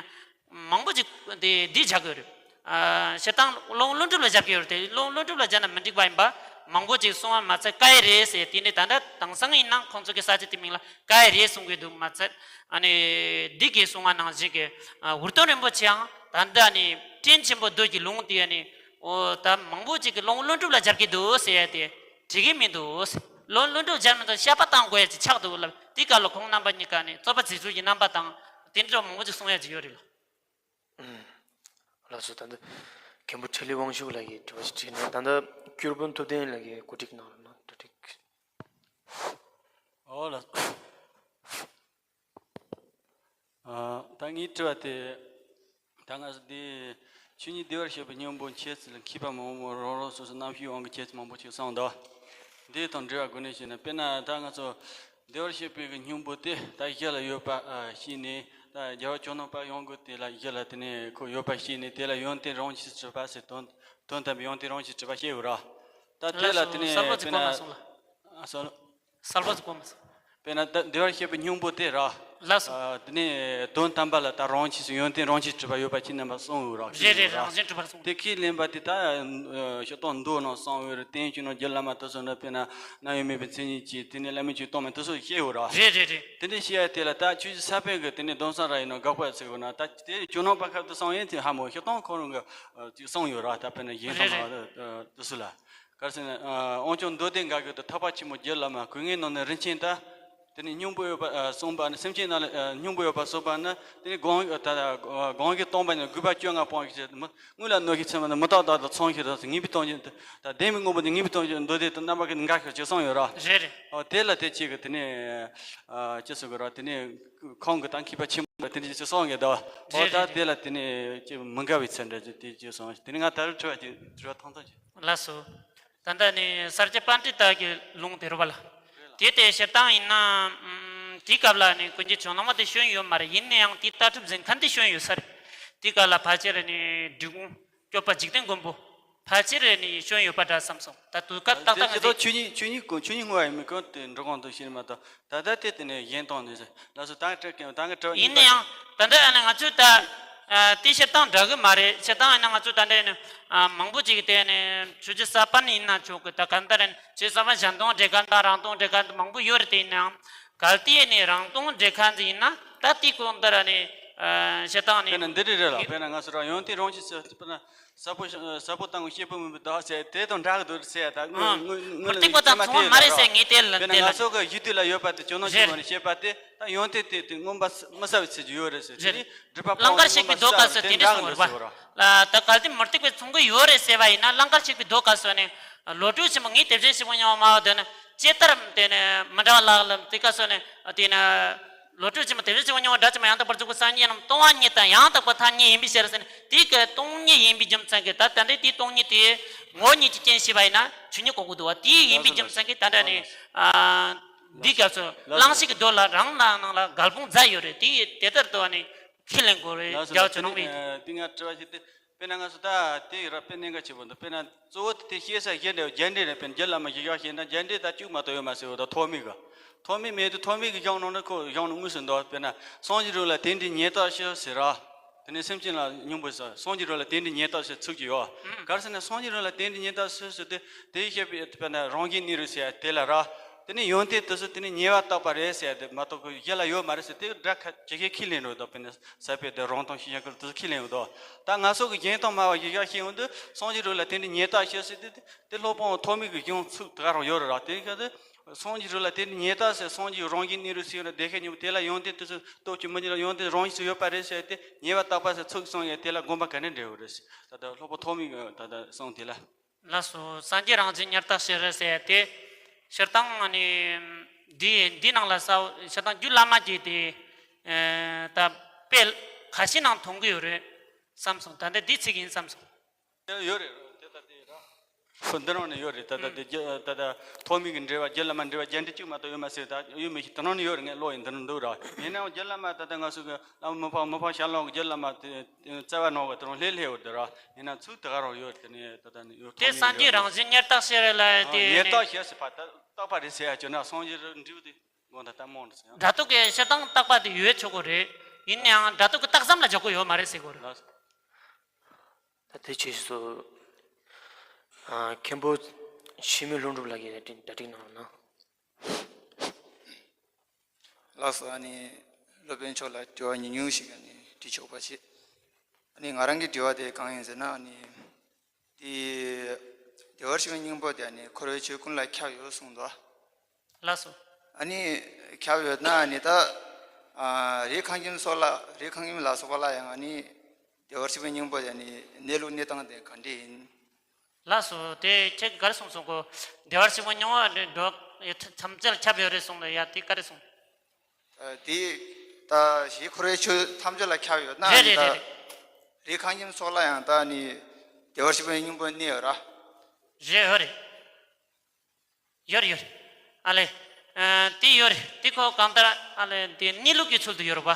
མང་པོ་ཅིག་འདི་འདི་བྱ་དགོས་རེད། ཨ་བྱེད་སྟངས་ཀློང་ཀློང་གྲུབ་ལ་སྦྱར་གྱི་ཡོད་རེད། དེ་ཀློང་ཀློང་གྲུབ་ལ་སྦྱར་ན་མི་འགྲིག་པ་ཡིན་པ་མང་པོ་ཅིག་གསུང་བ་མ་ཚད་ཀ་ཡེ་རེད་ཟེར། དེ་ནི་ད་ལྟ་དེང་སང་ཡིན་ན་ཁོང་ཚོ་གི་ས་ཆ་དེ་མིང་ལ་ཀ་ཡེ་རེད་གསུང་གི་འདུག་མ་ཚད། ཨ་ནི་འདི་གི་གསུང་བ་ནང་བཞིན་གྱི་ཨ་འུར་སྟོན་རིན་པོ་ཆེའང་ད་ལྟ་ནི་སྤྲིན་ཆེན་པོ་མདོ་གི་ལུང་དེ་ནི་འོ་ད་མང་པོ་ཅིག་གི་ཀློང་ཀློང་གྲུབ་ལ་སྦྱར་གྱི་འདུག་ཟེར་ཡ་དེ་འགྲིག་གི་མི་འདུག། ཀློང་ཀློང་གྲུབ་སྦྱར་མི་འདུག། བཤད་པ་བཏང་དགོས་ཡ་ཅིག་ཆགས་འདུག་ལབ། དེ་སྐབས་ལ་ཁོང་རྣམ་པ་གཉིས་ཀ་ནི་རྩོད་པ་རྩིས་སྤྲོད་ཀྱི་རྣམ་པ་དང་དེ་འདྲ་མང་པོ་ཅིག་གསུང་ཡ་ཅིག་ཡོད་རེད་ལ། ལགས་སོ། ད་ལྟ་མཁན་པོ་འཕྲིན་ལས་དབང་ཕྱུག་ལགས་ཀྱིས་དྲི་བ་ཞིག་དྲིས་ནས། ད་ལྟ་སྐྱོར་དཔོན་ཐུབ་བསྟན་ལགས་ཀྱིས་གོ་སྒྲིག་གནང་རོགས་གནང་། གྲ་སྒྲིག། ཨོ་ལགས་སོ། ཨ་ད་ངའི་དྲི་བ་དེ་ད་ང་ཚོ་འདི་ཆོས་ཉིད་བདེ་བར་གཤེགས་པའི་སྙིང་པོ་འཆད་ཚུལ་མཁས་པ་མང་པོ་རང་རང་སོ་སོ་རྣམ་དཔྱོད་དབང་གིས་འཆད་ཚུལ་མང་པོ་ཅིག་གསུངས་འདུག། འདི་དང་འབྲེལ་བ་སྒོ་ནས་བཤད་ན། དཔེར་ན་ད་ང་ཚོ་བདེ་བར་གཤེགས་པའི་གི་སྙིང་པོ་དེ་ད་གཞི་ལ་ཡོད་པ་ཨ་ཤེས་ནས། ད་རྒྱལ་བ་ཇོ་ནང་པ་ཡོང་གི་དེ་ལ་གཞི་ལ་དེ་ནས་ཁོ་ཡོད་པ་ཤེས་ནས། དེ་ལ་ཡོན་ཏན་རིན་ཆེན་སྒྲུབ་པ་ཟེར། དོན་དོན་དམ་པའི་ཡོན་ཏན་རིན་ཆེན་སྒྲུབ་པ་བཤད་ཡོད་ར། ད་དེ་ལ་དེ་ནས་གསལ་པོ་ཅིག་དཔེར་ན་གོ་མ་སོང་ལ། ཨ་སོ། གསལ་པོ་ཅིག་གོ་མ་སོང་། དཔེར་ན་ད་བདེ་བར་གཤེགས་པའི་སྙིང་པོ་དེ་ར། ལགས་སོ། ཨ་དེ་ནས་དོན་དམ་པ་ལ་ད་རིན་ཆེན་སུ་ཡོན་ཏན་རིན་ཆེན་སྒྲུབ་པ་ཡོད་པ་ཅིག་རྣམ་པ་གསུངས་ཡོད་ར། རེད་རེད། རང་བཞིན་གྲུབ་པར་གསུངས། དེ་ཁས་ལེན་པ་དེ་ད་ཨ་སྤྱིར་བཏང་མདོ་ནང་གསུངས་ཡོད་རེད། བསྟན་བཅོས་ནང་རྒྱུད་བླ་མ་དེ་ཚོ་ནི་དཔེར་ན་རྣམ་དབྱེ་མེད་པའི་མཚན་ཉིད་ཀྱིས་དེ་ནས་བླ་མེད་ཀྱི་སྟོང་མེད་དེ་ཚོ་བཤད་ཡོད་ར། རེད་རེད། དེ་འདྲ་བཤད་ཡ་དེ་ལ་ད་ཆོས་རྗེ་ས་པཎ་གྱིས་དེ་ནས་སྡོམ་གསུམ་ར་ཡིན་ནོ་དགག་པ་ཟེར་དགོས་ན། ད་དེ་ཇོ་ནང་པ་ཁ་དེ་གསུང་ཡིན་དེ་ཧ་མོ་སྤྱིར་བཏང་ཁོ་རང་གི་ཨ་ཅིག་གསུངས་ཡོད་ར། ད་དཔེར་ན་གཞན་དང་རེད་མ་རེད། དེ་ཚོ་ལ། ག་རེ་ཟེར་ན། ཨ་དབང་ཕྱུག་མདོ་སྡེ་འགའ་གི་དུ་ཐེག་པ་ཆེན་པོ་རྒྱུད་བླ་མ་གོས་ངན་ནང་ནས་རིན་ཆེན་ད། དེ་ནས་སྙིང་པོ་ཡོད་པ་ཨ་གསུངས་པ་ནི། སེམས་ཅན་རྣམས་ལ་ཨ་སྙིང་པོ་ཡོད་པ་གསུངས་པ་ནི། དེ་ནས་གང་ཨ་ད་གང་གིས་སྟོང་པ་ཉིད་དགོས་པ་བཅོ་ལྔ་སྤོང་ཞིང་། དངོས་ལ་གནོད་བྱེད་ཚད་མེད་ནི། མི་རྟག་བདག་ལྟར་མཚུངས་ཤིང་རིང་། ངེས་པའི་སྟོང་ཉིད་ད་བདེན་པའི་དངོས་པོ་ནི། ངེས་པའི་སྟོང་ཉིད་མདོ་སྡེ་དུ་རྣམ་པ་ཀུན་ནས་འགའ་ཞིག་ཅེས་གསུངས་ཡོད་ར། རེད་རེད། ཨོ་དེ་ལ་དེ་གཅིག་གི་དེ་ནས་ཨ་ཅེས་གསུངས་ཡོད་ར། དེ་ནས་ཁོང་གི་ད་མཁས་པ་ཆེན་པོ་དེ་འདྲ་ཅིག་གསུངས་ཡོད་ད། ཨོ་རེད་ད་རེད་དེ་རེད། ལ་དེ་ནས་ཅིག་མི་འགལ་བའི་ཚུལ་འདྲ་ཅིག་དེ་ཅིག་གསུངས། དེ་ནས་ང་ད་རེས་དྲི་བ་ཅིག་དྲི་བ་ཐུང་ཐུང་ཅིག། ལགས་སོ། ད་ལྟ་ནི་ས་སྐྱ་པཎྜི་ཏ་གི་ལུང་དེ་རེད་པ་ལ། དེ་ལྟའི་བཤད་སྟངས་ཡིན་ན། ཨམ་དེའི་སྐབས་ལ་ནི་ཀུན་མཁྱེན་ཇོ་ནང་པ་དེ་བྱོན་ཡོད་མ་རེད། ཡིན་ན་ཡང་དེའི་ལྟ་གྲུབ་འཛིན་མཁན་དེ་བྱོན་ཡོད་ས་རེད། དེའི་སྐབས་ལ་ཕལ་ཆེར་ནི་འབྲི་གུང་སྐྱོབ་པ་འཇིག་རྟེན་མགོན་པོ་ཕལ་ཆེར་ནི་བྱོན་ཡོད་པ་འདྲ་བསམ་སོང་། ད་དུས་སྐབས་ཏག་ཏག་ང་ཚོ་ཚོ་ཆོས་ཉིད་ཆོས་ཉིད་ཀུན་ཆོས་ཉིད་བསྔོ་བ་ཡིན་མིན་ཀུན་དེ་འབྲི་གུང་དུ་བྱས་ནས་མ་གཏོགས། ད་ལྟ་དེ་དེ་ནས་གཞན་དང་ནས་ལགས་སོ། ད་དྲི་ད་གི་དྲི་བ་ཡིན་ན་ཡང་ད་ལྟ་ཨ་ནི་ང་ཚོས་ད་ཨ་དེ་བཤད་སྟངས་འདྲ་གི་མ་རེད། བཤད་སྟངས་ཡིན་ན་ང་ཚོས་ད་ལྟ་ནི་ཨ་མང་པོ་ཅིག་དེ་ནི་ཆོས་རྗེ་ས་པཎ་ཡིན་ན་ཆོག་གི། ད་གང་ལྟར་ཆོས་རྗེ་ས་པཎ་གཞན་སྟོང་འགྲེལ་མཁན་དང་རང་སྟོང་འགྲེལ་མཁན་དེ་མང་པོ་ཡོད་རེད། དེ་ཡིན་ནའང་གལ་ཏེ་ནི་རང་སྟོང་འགྲེལ་མཁན་ཅིག་ཡིན་ན་ད་དེའི་གོང་ལྟར་ནི་ཨ་བཤད་སྟངས་ནི། དཔེར་ན་འདི་རེད་རེད་ལ། དཔེར་ན་ང་ཚོ་རང་ཡོན་ཏན་རང་བཞིན་ཟེར། དཔེར་ན། ས་ཕོ་ས་ཕོ་བཏང་བའི་སྐྱེས་བུ་མིན་པའི་བདག་ཟེར་དེ་དང་འདྲ་གི་འདུག་ཟེར་ཡ། ད་དངོས་ཨང་། དངོས་མུ་སྟེགས་པ་དང་མཚུངས་པ་མ་རེད་ཟེར། ངས་དེ་ལ་དཔེར་ན་ང་ཚོ་གི་ཡུལ་དུས་ལ་ཡོད་པ་དེ་ཇོ་ནང་ཆོས་རེད་རེད། ངོས་ནས་བཤད་པ་དེ་ད་ཡོན་ཏན་དེ་དེ་མངོན་པ་མི་གསལ་བའི་ཚུལ་གྱི་ཡོད་རེད་ཟེར། དེ་རེད། ནི་སྒྲུབ་པ་ཨླང་དཀར་གཤེགས་པའི་མདོ་སྐབས་སུ་དེ་འདྲ་གསུངས་ཡོད་རེད་པ། ལ་ད་གལ་ཏེ་མུ་སྟེགས་པའི་ཚོགས་ཀྱི་ཡོད་རེད་ཟེར་བ་ཡིན་ན། ཨླང་དཀར་གཤེགས་པའི་མདོ་སྐབས་སུ་ནི་བློ་གྲོས་ཆེན་པོ་ངས་དེ་བཞིན་གཤེགས་པ་མྱོང་བ་མ་བ་དོན་ནི་ཇི་ལྟར་དེ་ནི་མི་འདྲ་བ་ལགས་ལ། དེ་སྐབས་སུ་ནི་དེ་ནི། བློ་གྲོས་ཆེན་པོ་དེ་བཞིན་གཤེགས་པ་མྱོང་བ་སྒྲ་ཅན་མ་ཡང་དག་པར་རྫོགས་པའི་སངས་རྒྱས་རྣམས་སྟོང་པ་ཉིད་དང་ཡང་དག་པར་ཐ་སྙད་ཡིན་པའི་ཕྱིར་ཟེར་ནས། དེ་གི་སྟོང་ཉིད་ཡིན་པའི་རྒྱུ་མཚན་གྱིས་ད་ད་ལྟའི་དེའི་སྟོང་ཉིད་དེ་ངོ་བོ་ཉིད་ཀྱི་རྐྱེན་བྱས་པ་ཡིན་ན་ཆོས་ཉིད་གོ་དགོས་འདུག་བ། དེ་ཡིན་པའི་རྒྱུ་མཚན་གྱིས་ད་ལྟ་ནི་ཨ་ འདི་སྐབས་སུ་ལགས་སོ། གླང་ཆེན་གྱི་མདོ་ལ་རང་ལ་ནང་ལ་རྒལ་པོ་མཛའ་ཡོད་རེད། དེ་དེ་ལྟར་དུ་ཨ་ནི་ཁས་ལེན་དགོས་རེད། ལགས་སོ། རྒྱལ་བ་ཇོ་ནང་མི། ཨ། དེ་ང་དྲི་བ་ཞིག་དེ། དཔེར་ན་ང་ཚོ་ད་དེ་ར་དཔེ་གནད་འགག་ཆེ་པོ་འདུག་དཔེར་ན་གཙོ་བོ་དེ་བཤད་ས་རྒྱ་འདྲ་རྒྱ་འདྲ་རེད། དཔེར་ན་རྒྱ་བླ་མ་ཞི་བྱེད་བཤད་ན་རྒྱ་འདྲ་ད་གཅིག་མ་གཏོགས་ཡོད་མ་ཟེར་བ་དང་ཐོགས་མེད་ག་ཐོགས་མེད་མེད་དུ་ཐོགས་མེད་ཀྱི་གཞུང་ནང་ན་ཁོ་གཞུང་ནང་དངོས་སུ་འདུག་དཔེར་ན་སངས་རྒྱས་རོལ་ལ་དེ་འདྲའི་ཉེས་རྟགས་ཞི་ཟེར་ར། དེ་ནས་སེམས་ཅན་ལ་སྙིང་པོ་ཟེར། སངས་རྒྱས་རོལ་ལ་དེ་འདྲའི་ཉེས་རྟགས་ཞི་ཚུགས་ཀྱི་ཡོད། ཨང་། ག་རེ་ཟེར་ན་སངས་རྒྱས་རོལ་ལ་དེ་འདྲའི་ཉེས་རྟགས་ཞི་ཟེར་དེ་དེ་བཤད་པའི་དཔེར་ན་རང་གཞན་གནས་རིགས་ཟེར་དེ་ལ་ར། དེ་ནས་ཡོན་ཏན་དེ་ཚོ་དེ་ནི་ཉེས་པ་བརྟག་པ་རེད་ཟེར་དེ་མ་གཏོགས་ཁོ་གཞན་ལ་ཡོད་མ་རེད་ཟེར་དེ་སྒྲ་ཁ་ཇེ་ཁེ་ཁས་ལེན་རོགས་དང་། དཔེར་ན་ས་པའི་དེ་རང་དང་ཤེས་བྱ་ཀུན་དེ་ཚོ་ཁས་ལེན་ཡོད་དོ། ད་ང་ཚོ་གི་རྒྱན་དང་སྨྲ་བ་ཡིག་ཡག་ཤེས་ཡོང་དུས་སངས་རྒྱས་རོལ་ལ་དེ་འདྲའི་ཉེས་རྟགས་ཞི་ཟེར་དེ་དེ་སློབ་དཔོན་ཐོགས་མེད་ཀྱི་གཞུང་ཚུགས་དེ་ག་རང་ཡོད་རེད་ར། དེ་ག་དེ་སངས་རྒྱས་རོལ་ལ་དེ་འདྲའི་ཉེས་རྟགས་ཟེར། སངས་རྒྱས་རང་གཞན་གནས་རིགས་ཟེར་ཡོད་ན་དེ་ཁ་ཉིན་དེ་ལ་ཡོན་ཏན་དེ་ཚོ་སྟོབས་ཀྱིས་མི་འགྱུར་ལ་ཡོན་ཏན་རང་བཞིན་སུ་ཡོད་པ་རེད་ཟེར་དེ་ཉེས་པ་བརྟག་པ་ཟེར་ཚུགས་སོང་ཡ། དེ་ལ་དགོངས་པ་ག་འདྲ་འགྲེལ་བ་རེད་ཟེར། ད་ལྟ་སློབ་དཔོན་ཐོགས་མེད་ཀྱི་ད་ལྟ་གསུངས་དེ་ལ། ལགས་སོ། སངས་རྒྱས་རང་བཞིན་ཉེར་བརྟག་ཤེས་རེད་ཟེར་ཏེ། སྤྱིར་བཏང་ནི། འདི་འདི་ནང་ལ་ས་སྤྱིར་བཏང་རྒྱུད་བླ་མ་གྱི་དེ། ཨེ། ད་དཔེ་ཁ་ཤས་ནང་མཐོང་གི་ཡོད་རེད་བསམ་སོང་། ད་ལྟ་འདི་ཚིག་ཡིན་བསམ་སོང་། ཡོད་རེད། དེ་ལྟ་དེ་ར། འདི་ནང་ནས་ཡོད་རེད། ད་ལྟ་དེ་རྒྱུ་ད་ལྟ་ཐོགས་མེད་ཀྱི་འགྲེལ་པ་རྒྱུད་བླ་མ་འགྲེལ་པ་རྒྱ་འགྲེལ་གཅིག་མ་གཏོགས་ཡོད་མ་ཟེར། ད་ཡོད་མི་ཤེས། དེ་ནང་ནས་ཡོད་རེད། ངས་ཀློག་ཡིན། དེ་ནང་འདུག་ར། ཡིན་ནའང་རྒྱུད་བླ་མ་ད་ལྟ་ང་ཚོ་གི་བླ་མ་མི་ཕམ་མི་ཕམ་ཞལ་ལུང་གི་རྒྱུད་བླ་མ་དེ། རྩ་བ་ནང་བ་དེ་རང་ལྷེ་ལྷེ་བོ་དེ་ར། ཡིན་ན་ཚུལ་དེ་ག་རང་ཡོད། དེ་ནས་ད་ལྟ་ནི་ཡོད། དེ་སངས་རྒྱས་རང་བཞིན་ཉེར་བརྟག་ཤེས་རེད་ལ་དེ་ཉེར་བརྟག་ཤེས་ཟེར་བ་ད་བརྟག་པ་རེད་ཟེར་ཡ་བྱས་ན་སངས་རྒྱས་རང་འབྲས་བུ་དེ་དགོངས་དག་ལྟ་མོ་འདྲ་ཟེར་ཡང་། སྒྲ་རྟོག་གི་ཤེས་སྟངས་བརྟག་པ་དེ་ཡོད་ཆོག་གི་རེད། ཡིན་ནའང་སྒྲ་རྟོག་གི་རྟགས་ཙམ་ལ་འཇོག་གི་ཡོད་མ་རེད་ཟེར་གི་རེད། ལགས་སོ། ད་དེ་ཆོས་སོ། ཨ། མཁན་པོ་ཤེས་མེད་ལྷུན་གྲུབ་ལགས་ཀྱིས་གྲ་སྒྲིག་གནང་རོགས་གནང་། ལགས་སོ། ཨ་ནི་སློབ་དཔོན་མཆོག་ལ་དྲི་བ་ཉུང་ཉུང་ཞིག་ཨ་ནི་དྲི་ཆོག་པ་བྱེད། ཨ་ནི་ང་རང་གི་དྲི་བ་དེ་གང་ཡིན་ཟེར་ན། ཨ་ནི་དེ་བདེ་བར་གཤེགས་པའི་སྙིང་པོ་དེ་ཨ་ནི་འཁོར་བའི་ཆོས་ཀུན་ལ་ཁྱབ་ཡོད་གསུངས་འདུག། ལགས་སོ། ཨ་ནི་ཁྱབ་ཡོད་ན་ཨ་ནི་ད། ཨ། རི་ཁང་ཁྱིམ་སོགས་ལ། རི་ཁང་ཁྱིམ་ལ་སོགས་པ་ལ་ཡང་ཨ་ནི་བདེ་བར་གཤེགས་པའི་སྙིང་པོ་དེ་ཨ་ནི་གནས་ལུགས་གནས་སྟངས་དེ་ག་འདྲ་ཡིན། ལགས་སོ། དེ་ཁྱེད་ག་རེ་གསུངས་སོང་གོ། བདེ་བར་གཤེགས་པའི་སྙིང་པོ་འགྲོ་ཐམས་ཅད་ལ་ཁྱབ་ཡོད་རེད་གསུངས་ལ་ཡ། དེ་ག་རེ་གསུངས། ཨ། དེ་ད་གཞི་འཁོར་བའི་ཆོས་ཐམས་ཅད་ལ་ཁྱབ་ཡོད་ན། རེད་རེད་ད་རེད་རེད། རི་ཁང་ཁྱིམ་སོགས་ལ་ཡང་ད་ནི་བདེ་བར་གཤེགས་པའི་སྙིང་པོ་གནས་ཡོད་ར། རེད། ཡོད་རེད། ཡོད་རེད་ཡོད་རེད། ཨ་ལེ། ཨ། དེ་ཡོད་རེད། དེ་ཁོ་གང་ལྟར་ཨ་ལེ་དེ་གནས་ལུགས་ཀྱི་ཚུལ་དུ་ཡོད་རེད་པ།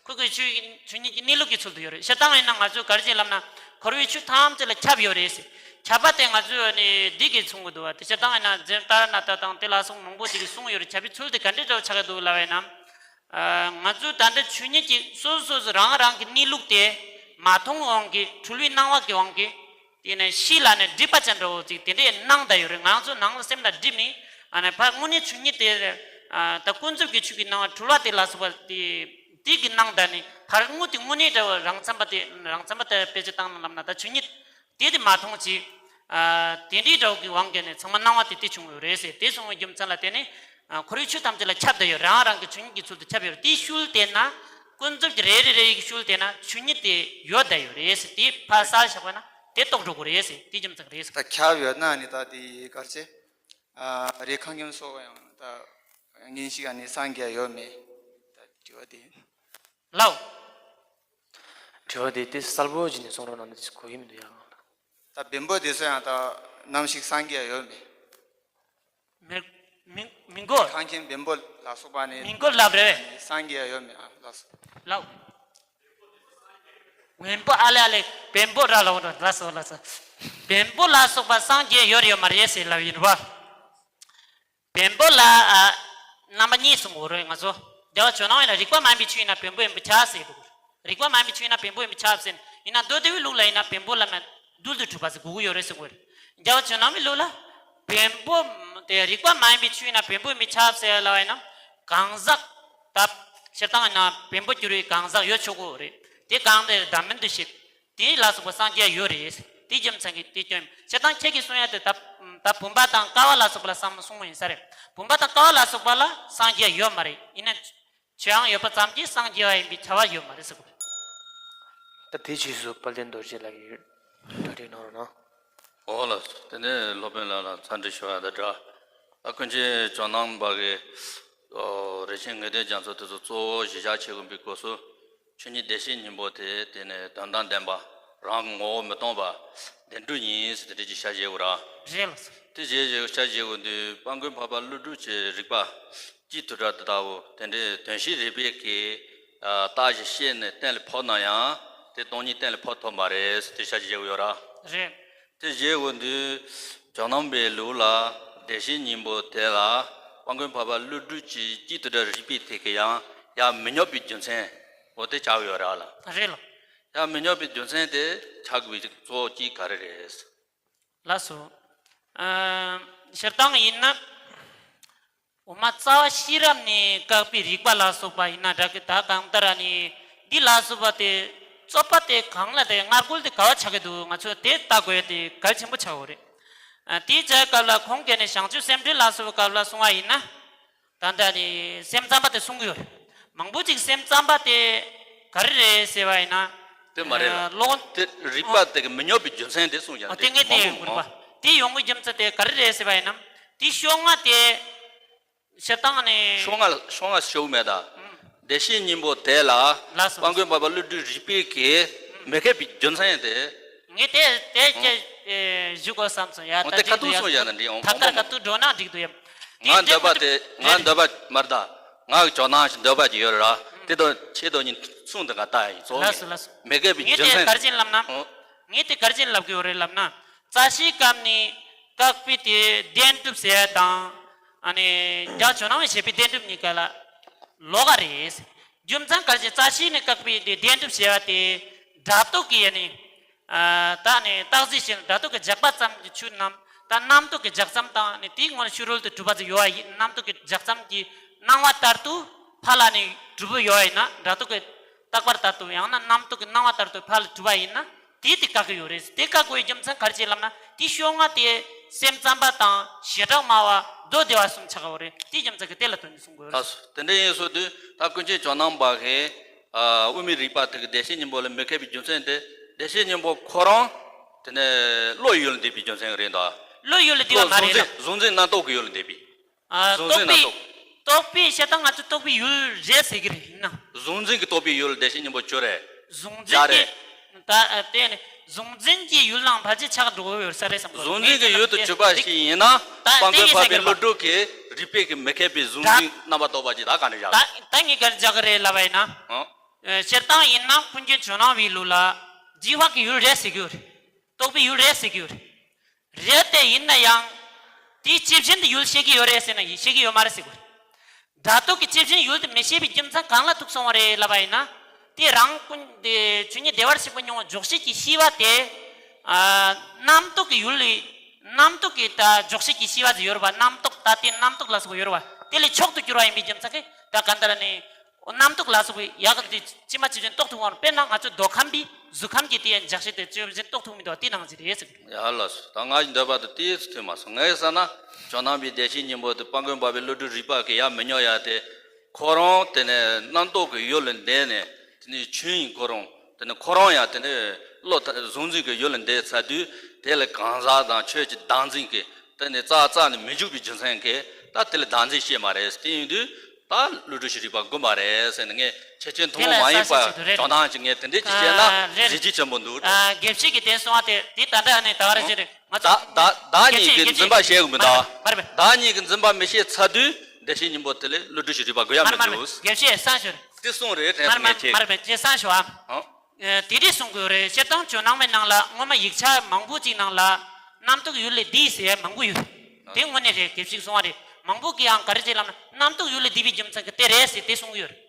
ཁོ་གི་ཆོས་ཆོས་ཉིད་ཀྱི་གནས་ལུགས་ཀྱི་ཚུལ་དུ་ཡོད་རེད། སྤྱིར་བཏང་ཡིན་ན་ང་ཚོས་ག་རེ་ཅིག་ལབ་ན། འཁོར་བའི་ཆོས་ཐམས་ཅད་ལ་ཁྱབ་ཡོད་རེད་ཟེར། ཁྱབ་པ་དེ་ང་ཚོས་ནི་འདི་གིས་མཚོན་གྱི་འདུག་བ། དེ་སྤྱིར་བཏང་ཡིན་ན་རྗེ་ཏཱ་ར་ནཱ་ཐ་དང་དེ་ལ་སོགས་མང་པོ་དེ་གིས་གསུངས་ཡོད་རེད། ཁྱབ་པའི་ཚུལ་དེ་ག་འདྲའི་འདྲ་བོ་ཆགས་ཀྱི་འདུག་ལབ་པ་ཡིན་ན། ཨ། ང་ཚོས་ད་ལྟ་ཆོས་ཉིད་ཀྱི་སོ་སོ་སོ་སོ་རང་རང་གི་གནས་ལུགས་དེ་མ་མཐོང་དབང་གིས། འཁྲུལ་བའི་སྣང་བ་གི་དབང་གིས། དེ་ནས་ཕྱི་ལ་ནི་སྒྲིབ་པ་ཅན་འདྲ་བོ་ཅིག་དེ་འདྲའི་སྣང་བསྡད་ཡོད་རེད། ང་ཚོ་ནང་ལ་སེམས་ལ་སྒྲིབ་ནས། ཨ་ནི་ཕར་དངོས་གནས་ཆོས་ཉིད་དེ། ཨ། ད་ཀུན་རྫོབ་ཀྱི་ཆོས་ཀྱི་སྣང་བ་འཁྲུལ་བ་དེ་ལ་སོགས་པ་དེ་དེ་གི་སྣང་བསྡད་ནས། ཕར་དངོས་དེ་དངོས་གནས་འདྲ་བོ་རང་མཚན་པ་དེ། རང་མཚན་པ་དེ་དཔེ་ཆ་བཏང་ན་ལབ་ན་ད་ཆོས་ཉིད་དེ་དེ་མ་མཐོང་ཅིག་ཨ། དེ་འདྲའི་འདྲ་བོ་གི་དབང་གིས་ནི་ཚང་མ་སྣང་བ་དེ་དེ་བྱུང་ཡོད་རེད་ཟེར། དེ་གསུངས་པའི་རྒྱུ་མཚན་ལ་བརྟེན་ནས། ཨ། འཁོར་བའི་ཆོས་ཐམས་ཅད་ལ་ཁྱབ་བསྡད་ཡོད། རང་རང་གི་ཆོས་ཉིད་ཀྱི་ཚུལ་དུ་ཁྱབ་ཡོད་རེད། དེའི་ཤུལ་བལྟས་ན། ཀུན་རྫོབ་ཀྱི་རེ་རེ་རེ་ཡི་ཤུལ་བལྟས་ན་ཆོས་ཉིད་དེ་ཡོད་བསྡད་ཡོད་རེད་ཟེར། དེ་ཕར་གསལ་བཞག་པ་ན་དེ་རྟོགས་འགྲོ་དགོས་རེད་ཟེར། དེ་རྒྱུ་མཚན་རེད་ཟེར། ད་ཁྱབ་ཡོད་ན་ནི་ད་དེ་གར་ཆེ། ཨ། རི་ཁང་ཁྱིམ་སོགས་ཡང་ད་ཉིན་ཞིག་ཨ་ནི་སངས་རྒྱས་ཡོད་མེད། ད་དྲི་བ་དེ་ཡིན། ལའོ། དྲི་བ་དེ་དེ་གསལ་པོ་བྱས་ནས་གསུང་རོགས་གནང་། དེ་གོ་གི་མི་འདུག་ཡ། ད་བེམ་པོ་དེ་ཚོ་ཡང་ད་ནམ་ཞིག་སངས་རྒྱས་ཡོད་མེད། མི་མི་མི་མགོ། ཁང་ཁྱིམ་བེམ་པོ་ལ་སོགས་པ་ནི་མི་མགོ་ལབ་རེད། སངས་རྒྱས་ཡོད་མེད། ཨ། ལགས་སོ། ལའོ། བེམ་པོ། ཨ་ལེ་ཨ་ལེ། བེམ་པོ་ར་ལའོ་ར། ལགས་སོ་ལགས་སོ། བེམ་པོ་ལ་སོགས་པ་སངས་རྒྱས་ཡོད་ཡོད་མ་རེད་ཟེར་ལབ་ཡིན་པ། བེམ་པོ་ལ། ཨ། རྣམ་པ་གཉིས་གསུངས་ཡོད་རེད། ང་ཚོ་རྒྱལ་བ་ཇོ་ནང་ཡིན་ན་རིག་པ་མ་ཡིན་པའི་ཆོས་ཡིན་ན་བེམ་པོ་ཡིན་པས་ཁྱབ་ཟེར་འདུག་རིག་པ་མ་ཡིན་པའི་ཆོས་ཡིན་ན་བེམ་པོ་ཡིན་པས་ཁྱབ་ཟེར། ཡིན་ན་མདོ་སྡེ་པའི་ལུགས་ལ་ཡིན་ན་བེམ་པོ་ལ་མ་རྡུལ་དུ་གྲུབ་པ་ཟེར་དགོས་ཀྱི་ཡོད་རེད་གསུང་གི་རེད། རྒྱལ་བ་ཇོ་ནང་མའི་ལུགས་ལ་བེམ་པོ་དེ་རིག་པ་མ་ཡིན་པའི་ཆོས་ཡིན་ན་བེམ་པོ་ཡིན་པས་ཁྱབ་ཟེར་ལབ་པ་ཡིན་ན། གང་ཟག་ད་སྤྱིར་བཏང་ཡིན་ན་བེམ་པོ་འགྱུར་བའི་གང་ཟག་ཡོད་ཆོག་གི་རེད། དེ་གང་དེ་བདག་མེད་དུ་བྱེད། དེ་ལ་སོགས་པ་སངས་རྒྱས་ཡོད་རེད། དེ་རྒྱུ་མཚན་གྱིས་དེ་སྐྱོན། སྤྱིར་བཏང་ཁྱེད་ཀྱིས་གསུང་ཡ་དེ་ད་ད་བུམ་པ་དང་ཀ་བ་ལ་སོགས་པ་ལ་བསམ་བློ་གསུངས་པ་ཡིན་ས་རེད། བུམ་པ་དང་ཀ་བ་ལ་སོགས་པ་ལ་སངས་རྒྱས་ཡོད་མ་རེད། ཡིན་ན་ཆོས་དབྱིངས་ཡོད་པ་ཙམ་གྱིས་སངས་རྒྱས་པ་ཡིན་པའི་ཁྱབ་པ་ཡོད་མ་རེད་ཟེར་གོ། ད་དེའི་རྗེས་སུ་དཔལ་ལྡན་རྡོ་རྗེ་ལགས་ཀྱིས་གྲ་སྒྲིག་གནང་རོགས་གནང་། འོ་ལགས། དེ་ནས་སློབ་དཔོན་ལགས་ལ་འཚམས་འདྲི་ཞུ་བ་དང་སྦྲགས། ད་ཀུན་མཁྱེན་ཇོ་ནང་པ་གི། ཨོ། རིན་ཆེན་ངེས་དོན་རྒྱ་མཚོ་དེ་ཚོ་གཙོ་བོ་གཞི་བཞག་བྱེད་དགོས་པའི་སྐབས་སུ། ཆོས་ཉིད་བདེ་གཤེགས་སྙིང་པོ་དེ་དེ་ནི་དོན་དམ་བདེན་པ། རང་གི་ངོ་བོ་མི་སྟོང་པ། བདེན་གྲུབ་ཡིན་ཟེར་དེ་འདྲ་ཅིག་ཞལ་བཞེས་དགོས་ར། རེད་ལགས་སོ། དེ་ཞལ་བཞེས་ཞལ་བཞེས་དགོས་དུས་དཔལ་མགོན་འཕགས་པ་ཀླུ་སྒྲུབ་ཀྱི་རིག་པ། སྤྱིའི་དུས་སྒྲ་དེ་ལྟ་བུ་དེ་འདྲའི་དོན་ཤེས་རིག་པའི་གི་རྟགས་ཤིག་ཤེས་ནས་གཏན་ལ་ཕབ་ན་ཡང་དེ་སྟོང་ཉིད་གཏན་ལ་ཕབ་ཐུབ་མ་རེད། དེ་ཤ་ཞིག་བཞེས་དགོས་ཡོད་ར། རེད། དེ་བཞེས་འོང་དུས་ཇོ་ནང་པའི་ལུགས་ལ་བདེ་གཤེགས་སྙིང་པོ་དེ་ལ་དཔལ་མགོན་འཕགས་པ་ཀླུ་སྒྲུབ་ཀྱི་སྤྱིའི་དུས་སྒྲ་རིག་པའི་ཐད་ཀྱི་ཡང་ཡར་མི་སྙོབ་པའི་རྒྱུ་མཚན་འོ་དེ་ཆགས་ཡོད་ར་ལ། རེད་ལ། ཡར་མི་སྙོབ་པའི་རྒྱུ་མཚན་དེ་ཆགས་དགོས་པའི་གཙོ་བོ་གཅིག་ག་རེ་རེད། ལགས་སོ། ཨ། སྤྱིར་བཏང་ཡིན་ན། འོ་མ་རྩ་བ་ཤེས་རབ་ནས་བཀག་པའི་རིགས་པ་ལ་སོགས་པ་ཡིན་ན་འདྲ་གི། ད་གང་ལྟར་ནི་འདི་ལ་སོགས་པ་དེ་རྩོད་པ་དེ་གང་ལ་དེ་སྔ་རྒོལ་དེ་ག་བ་ཆགས་ཀྱི་འདུག་ང་ཚོས་དེ་ལྟ་དགོས་དེ་གལ་ཆེན་པོ་ཆགས་ཡོད་རེད། ཨ། དེའི་བྱ་བའི་སྐབས་ལ་ཁོང་གིས་ནི་བྱང་ཆུབ་སེམས་འགྲེལ་ལ་སོགས་པའི་སྐབས་ལ་གསུང་བ་ཡིན་ན། ད་ལྟ་ནི་སེམས་ཙམ་པ་དེ་གསུང་གི་ཡོད་རེད། མང་པོ་ཅིག་སེམས་ཙམ་པ་དེ་ག་རེ་རེད་ཟེར་བ་ཡིན་ན། དེ་མ་རེད་ལ། ཨ། ལོག་དེ་རིགས་པ་དེ་གི་མི་སྙོབ་པའི་རྒྱུ་མཚན་དེ་གསུངས་ཀྱང་ཨ། དེ་ངས་དེ་མང་ཡོང་གི་རེད་པ། དེ་ཡོང་གི་རྒྱུ་མཚན་དེ་ག་རེ་རེད་ཟེར་བ་ཡིན་ན། དེ་ཤོག་ལྔ་དེ་སྤྱིར་བཏང་ནས། ཤོག་ལྔ་ཤོག་ལྔ་ཤོག་མེད་ད། ཨུམ། བདེ་གཤེགས་སྙིང་པོ་དེ་ལ་ལགས་སོ། དཔལ་མགོན་འཕགས་པ་ཀླུ་སྒྲུབ་རིག་པའི་གི་མི་མཁས་པའི་རྒྱུ་མཚན་དེ། ངས་དེ་དེ་ཅེས་ཞུ་དགོས་བསམ་སོང་ཡ། ད་འགྲིག་འདུག་ཡ། ཐབས་ཁ་ཁ་ཐུག་སོང་ཡ་ན་འགྲིག་འོང་། ཐབས་ཁ་ཁ་ཐུག་འགྲོ་ན་འགྲིག་འདུག་ཡ། ང་འདོད་པ་དེ་ང་འདོད་པ་མ་རེད་ད། ང་གི་ཇོ་ནང་ཞིག་འདོད་པ་ཅིག་ཡོད་རེད་ར། དེ་དང་ཁྱེད་དང་གཉིས་མཚུངས་དེ་ག་ལྟ་ཡིན་ཚོགས། ལགས་སོ་ལགས་སོ། མི་མཁས་པའི་རྒྱུ་མཚན། ངས་དེ་ག་རེ་བྱས་ལབ་ན། ཨོ། ངས་དེ་ག་རེ་བྱས་ལབ་གི་ཡོད་རེད་ལབ་ན། རྩ་ཤེའི་སྐབས་ནས་བཀག་པའི་དེ་བདེན་གྲུབ་ཟེར་ཡ་དང་། ཨ་ནི་རྒྱ་ཇོ་ནང་བའི་བྱེད་པའི་བདེན་གྲུབ་གཉིས་ཀ་ལ་ལོགས་ཀ་རེད། རྒྱུ་མཚན་ག་རེ་བྱས། རྩ་ཤེ་ནས་བཀག་པའི་དེ་བདེན་གྲུབ་ཟེར་བ་དེ་སྒྲ་རྟོག་གི་ཡ་ནི། ཨ། ད་ནི་རྟགས་གཟིགས་བྱས་ན་སྒྲ་རྟོག་གི་རྒྱགས་པ་ཙམ་གྱི་ཆོས་རྣམས་ད་རྣམ་རྟོག་གི་རྒྱགས་ཙམ་དང་ནི་དེའི་སྔོན་ཕྱི་རོལ་དུ་གྲུབ་པ་ཟིག་ཡོད་པ་ཡིན། རྣམ་རྟོག་གི་རྒྱགས་ཙམ་གྱི་སྣང་བ་ལྟར་དུ་ཕར་ལ་ནི་གྲུབ་པོ་ཡོད་པ་ཡིན་ན། སྒྲ་རྟོག་གི་རྟག་པར་ལྟར་དུ་ཡང་ན་རྣམ་རྟོག་གི་སྣང་བ་ལྟར་དུ་ཕར་ལ་གྲུབ་པ་ཡིན་ན། དེ་དེ་བཀག་གི་ཡོད་རེད། དེ་བཀག་དགོས་པའི་རྒྱུ་མཚན་ག་རེ་བྱས་ལབ་ན། དེ་ཤོག་ལྔ་དེ་སེམས་ཙམ་པ་དང་བྱེ་བྲག་སྨྲ་བ་མདོ་སྡེ་པ་གསུམ་ཆགས་ཡོད་རེད། དེའི་རྒྱུ་མཚན་གྱིས་དེ་ལ་དོན་ནི་གསུང་དགོས་རེད། ལགས་སོ། དེ་འདྲ་ཡིན་སོང་དུས་ད་ཀུན་མཁྱེན་ཇོ་ནང་པ་གིས། ཨ། དབུ་མའི་རིགས་པ་དེ་གི་བདེ་གཤེགས་སྙིང་པོ་ལ་མི་མཁས་པའི་རྒྱུ་མཚན་དེ། བདེ་གཤེགས་སྙིང་པོ་ཁོ་རང་དེ་ནས་བློ་ཡུལ་ལ་འདས་པའི་རྒྱུ་མཚན་རེད་ད། བློ་ཡུལ་ལ་འདས་པ་མ་རེད་ལ། གཟུང་འཛིན་གཟུང་འཛིན་རྣམ་རྟོག་གི་ཡུལ་ལ་འདས་པའི། ཨ། གཟུང་འཛིན་རྟོག་པའི་རྣམ་རྟོག་རྟོག་པའི་བྱེད་སྟངས་ང་ཚོ་རྟོག་པའི་ཡུལ་རེད་ཟེར་གི་རེད། ཡིན་ན། གཟུང་འཛིན་གྱི་རྟོག་པའི་ཡུལ་བདེ་གཤེགས་སྙིང་པོ་ཁྱོད་རེད། གཟུང་འཛིན་གྱི་ཡ་རེད། ད་ཨ་དེ་ནི་གཟུང་འཛིན་གྱི་ཡུལ་ལའང་ཕལ་ཆེར་ཆགས་འགྲོ་གི་ཡོད་ས་རེད་བསམ་གི། གཟུང་འཛིན་གྱི་ཡུལ་དུ་གྱུར་པ་ཞིག་ཡིན་ན། ད་དཔལ་མགོན་འཕགས་པའི་ཀླུ་སྒྲུབ་ཀྱི་རིག་པའི་གི་མི་མཁས་པའི་གཟུང་འཛིན་རྣམ་པར་རྟོག་པ་ཅིག་ད་ག་འདྲ་བཞག་ད་ད་ངས་ག་རེ་བཞག་གི་རེད་ལབ་པ་ཡིན་ན། ཨོ། ཨ། སྤྱིར་བཏང་ཡིན་ན་ཀུན་མཁྱེན་ཇོ་ནང་པའི་ལུགས་ལ་ལྗིད་པ་གི་ཡུལ་རེད་ཟེར་གི་ཡོད་རེད། རྟོག་པའི་ཡུལ་རེད་ཟེར་གི་ཡོད་རེད། རེད་དེ་ཡིན་ན་ཡང་། དེའི་ཇི་བཞིན་དུ་ཡུལ་ཤེས་ཀྱི་ཡོད་རེད་ཟེར་ན་ཡིན། ཤེས་ཀྱི་ཡོད་མ་རེད་ཟེར་དགོས། སྒྲ་རྟོག་གི་ཇི་བཞིན་ཡུལ་དུ་མི་ཤེས་པའི་རྒྱུ་མཚན་གང་ལ་ཐུག་སོང་བ་རེད་ལབ་པ་ཡིན་ན། དེ་རང་ཀུན་དེ་ཆོས་ཉིད་བདེ་བར་གཤེགས་པ་མྱོང་བ་འཇོག་བྱེད་ཀྱི་ཤེས་པ་དེ། ཨ། རྣམ་རྟོག་གི་ཡུལ་ལས། རྣམ་རྟོག་གི་ད་འཇོག་བྱེད་ཀྱི་ཤེས་པ་ཟིག་ཡོད་རེད་པ། རྣམ་རྟོག་ད་ལྟའི་རྣམ་རྟོག་ལ་སོགས་པ་ཡོད་རེད་པ། དེ་ལས་མཆོག་ཏུ་གྱུར་པ་ཡིན་པའི་རྒྱུ་མཚན་གྱིས་ད་ག་འདྲ་ནས། རྣམ་རྟོག་ལ་སོགས་པའི་ཡག་གི་དེ་ཇི་མ་ཇི་བཞིན་རྟོགས་ཐུབ་པ་རེད། དཔེར་ན་ང་ཚོ་མདོ་ཁམས་པའི་གཟུགས་ཁམས་ཀྱི་དེ་ཡང་འཇོག་བྱེད་དེ་ཇི་བཞིན་རྟོགས་ཐུབ་མི་འདུག་དེ་ནང་བཞིན་རེད་ཟེར་གི། ཡ་ལགས་སོ། ད་ང་ཡི་འདོད་པ་དེ་ཏོག་ཙམ་མཐུན་མ་སོང་། ངས་བསམ་ན་ཇོ་ནང་པའི་བདེ་གཤེགས་སྙིང་པོ་དེ་དཔལ་མགོན་འཕགས་པའི་ཀླུ་སྒྲུབ་རིག་པ་གིས་ཡར་མི་སྙོབ་ཡ་དེ། ཁོ་རང་དེ་ནས་རྣམ་རྟོག་གི་ཡུལ་ལས་འདས་ནས་དེ་ནས་ཆོས་ཉིད་ཁོ་རང་། དེ་ནས་ཁོ་རང་ཡང་དེ་ནས་བློ་ད་གཟུང་འཛིན་གྱི་ཡུལ་ལས་འདས་ཚར་དུས། དེ་ལ་གང་ཟག་དང་ཆོས་ཀྱི་བདག་འཛིན་གྱི་དེ་ནས་རྩ་རྩ་ནས་མི་འཇུག་པའི་རྒྱུ་མཚན་གྱིས་ད་དེ་ལ་བདག་འཛིན་བྱེད་མ་རེད། དེ་ཡིན་དུས་ད་ཀླུ་སྒྲུབ་ཀྱི་རིག་པ་དགོས་མ་རེད་ཟེར་ནས། ངས་ཁྱེད་ཆོས་ཐུན་མོང་མ་ཡིན་པ་ཇོ་ནང་གི་ངས་དེ་འདྲས་ཅིག་བཤད་ན་གཟི་བརྗིད་ཆེན་པོ་འདུག་ཨ། དགེ་བཤེས་ཀྱིས་དེ་གསུང་བ་དེ་དེ་ད་ལྟ་ནས་ད་ག་རེ་བྱེད་རེད། ང་ཚོ་བདག་བདག་ཉིད་ཀྱི་འཛིན་པ་བྱེད་དགོས་མི་འདུག་མ་རེད་པས། བདག་ཉིད་ཀྱི་འཛིན་པ་མི་བྱེད་ཚར་དུས་བདེ་གཤེགས་སྙིང་པོ་དེ་ལས་ཀླུ་སྒྲུབ་ཀྱི་རིག་པ་དགོས་ཡ་མི་འདུག་དགེ་བཤེས་གསང་ཞོར། དེ་གསུངས་རེད། དྲན་སོང་། ངས་ཁྱེད་ཀྱི། ངས་གསང་ཞོར་ཨ། ཨ། ཨ། དེ་འདྲས་གསུང་དགོས་རེད། སྤྱིར་བཏང་ཇོ་ནང་པའི་ནང་ལ་སྔོན་མ་ཡིག་ཆ་མང་པོ་ཅིག་ནང་ལ་རྣམ་རྟོག་ཡུལ་ལས་འདས་ཟེར་ཡ་མང་པོ་ཡོད། དེ་དངོས་གནས་རེད། དགེ་བཤེས་གསུང་བ་རེད། མང་པོ་གིས་ཡང་ག་རེ་བྱེད་ལབ་ན། རྣམ་རྟོག་ཡུལ་ལས་འདས་པའི་རྒྱུ་མཚན་གྱིས་དེ་རེད་ཟེར་དེ་གསུང་གི་ཡོད་རེད།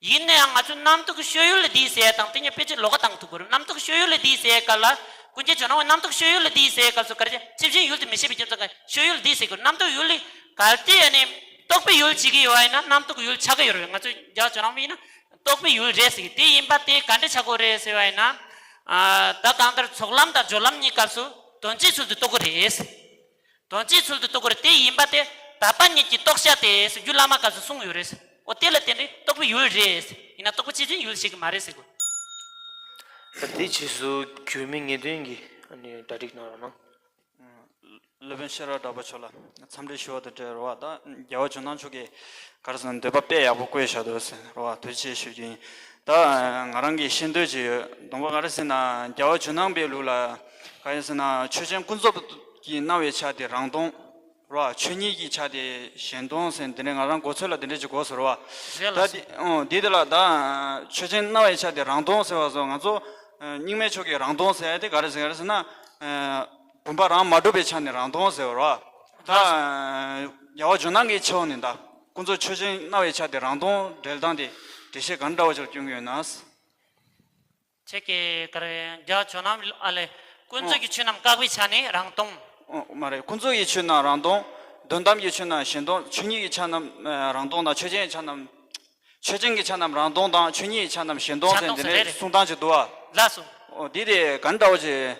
ཡིན་ན་ཡང་ང་ཚོས་རྣམ་རྟོག་གི་སྤྱོད་ཡུལ་ལས་འདས་ཟེར་ཡ་དང་དེ་གཉིས་ཕལ་ཆེར་ལོགས་ཀ་བཏང་ཐུབ་ཀྱི་རེད། རྣམ་རྟོག་གི་སྤྱོད་ཡུལ་ལས་འདས་ཟེར་ཡ་སྐབས་ལ། ཀུན་མཁྱེན་ཇོ་ནང་པས་རྣམ་རྟོག་སྤྱོད་ཡུལ་ལས་འདས་ཟེར་ཡ་སྐབས་སུ་ག་རེ་བྱེད། ཇི་བཞིན་ཡུལ་དུ་མི་ཤེས་པའི་རྒྱུ་མཚན་གྱིས་སྤྱོད་ཡུལ་ལས་འདས་ཟེར་དགོས། རྣམ་རྟོག་ཡུལ་ལས་གལ་ཏེ་ཡང་ནི་རྟོག་པའི་ཡུལ་བྱེད་ཀྱི་ཡོད་པ་ཡིན་ན་རྣམ་རྟོག་གི་ཡུལ་ཆགས་ཀྱི་ཡོད་རེད། ང་ཚོས་རྒྱ་ཇོ་ནང་པ་ཡིན་ན། རྟོག་པའི་ཡུལ་རེད་ཟེར་གི། དེ་ཡིན་པ་དེ་ག་འདྲ་ཆགས་ཀྱི་ཡོད་རེད་ཟེར་བ་ཡིན་ན། ཨ། ད་གང་ལྟར་ཚོགས་ལམ་དང་སྦྱོར་ལམ་གཉིས་སྐབས་སུ་དོན་སྤྱིའི་ཚུལ་དུ་རྟོགས་ཀྱི་རེད། དོན་སྤྱིའི་ཚུལ་དུ་རྟོགས་ཀྱི་རེད། དེ་ཡིན་པ་དེ་དག་པ་ཉིད་ཀྱི་རྟོགས་བྱ་སྟེ་ཟེར་རྒྱུ་བླ་མ་སྐབས་སུ་གསུངས་ཡོད་རེད། འོ་དེ་ལ་བརྟེན་ནས་རྟོག་པའི་ཡུལ་རེད། ཡིན་ན་རྟོག་པ་ཇི་བཞིན་ཡུལ་ཤེས་ཀྱི་མ་རེད་ཟེར་དགོས། ད་དེའི་རྗེས་སུ་རྒྱུད་སྨིན་ངེས་དོན་གྱི་ཨ་ནི་གྲ་སྒྲིག་གནང་རོགས་གནང་། སློབ་དཔོན་ཤེས་རབ་གྲགས་པ་མཆོག་ལ་འཚམས་འདྲི་ཞུ་བ་དང་འབྲེལ་རོ་བ། ད་རྒྱལ་བ་ཇོ་ནང་མཆོག་གིས་ག་རེ་ཟེར་ན་འདོད་པ་དཔེ་ཡག་པོ་བཀོད་བཞག་འདུག་ཟེར་རོ་བ། ཐུགས་རྗེ་ཆེ་ཞུ་རྒྱུ་ཡིན། ད་ང་རང་གིས་ཤེས་འདོད་ཅིག་ཡོད། དང་པོ་ག་རེ་ཟེར་ན་རྒྱལ་བ་ཇོ་ནང་པའི་ལུགས་ལ་ག་རེ་ཟེར་ན་ཆོས་ཅན་ཀུན་རྫོབ་ཀྱི་སྣང་བའི་ཆ་དེ་རང་སྟོང་། རོ། ཆོས་ཉིད་ཀྱི་ཆ་དེ་གཞན་སྟོང་ཟེར་འདི་འདྲ་ང་རང་མགོ་ཚོས་ལ་འདི་འདྲ་ཅིག་གོ་སོང་རོ། རེད་ལགས་ད་སོ། འདི་ཨོ་འདི་དེ་ལ་ད་ཆོས་ཅན་སྣང་བའི་ཆ་དེ་རང་སྟོང་ཟེར་བ་སོགས་ང་ཚོ་ཨ་རྙིང་མའི་ཆོས་ཀྱི་རང་སྟོང་ཟེར་ཡ་དེ་ག་རེ་ཟེར་ག་རེ་ཟེར་ན། ཨ་བུམ་པ་རང་མ་གྲུབ་པའི་ཆ་ནས་རང་སྟོང་ཟེར་བ་རོ། ད་རྒྱལ་བ་ཇོ་ནང་གི་ཆོས་ནི་ད་ཀུན་རྫོབ་ཆོས་ཅན་སྣང་བའི་ཆ་དེ་རང་སྟོང་འགྲེལ་སྟངས་དེ་འགྲེལ་བཤད་ག་འདྲ་བ་ཅིག་སྐྱོན་གྱི་ཡོད་ན། ཁྱེད་ཀྱིས་ག་རེ་རྒྱལ་བ་ཇོ་ནང་ཨ་ལས་ཀུན་རྫོབ་ཀྱི་ཆོས་རྣམས་བཀག་པའི་ཆ་ནས་རང་སྟོང་། ཨོ་མ་རེད། ཀུན་རྫོབ་ཀྱི་ཆོས་རྣམས་རང་སྟོང་། དོན་དམ་གྱི་ཆོས་རྣམས་གཞན་སྟོང་། ཆོས་ཉིད་ཀྱི་ཆ་རྣམས་ཨ་རང་སྟོང་དང་ཆོས་ཅན་གྱི་ཆ་རྣམས། ཆོས་ཅན་གྱི་ཆ་རྣམས་རང་སྟོང་དང་ཆོས་ཉིད་ཀྱི་ཆ་རྣམས་གཞན་སྟོང་ཟེར་འདི་འདྲའི་གསུང་སྟངས་ཅིག་འདུག་བ། ལགས་སོ། ཨོ་འདི་དེ་ག་འདྲ་བ་ཅིག་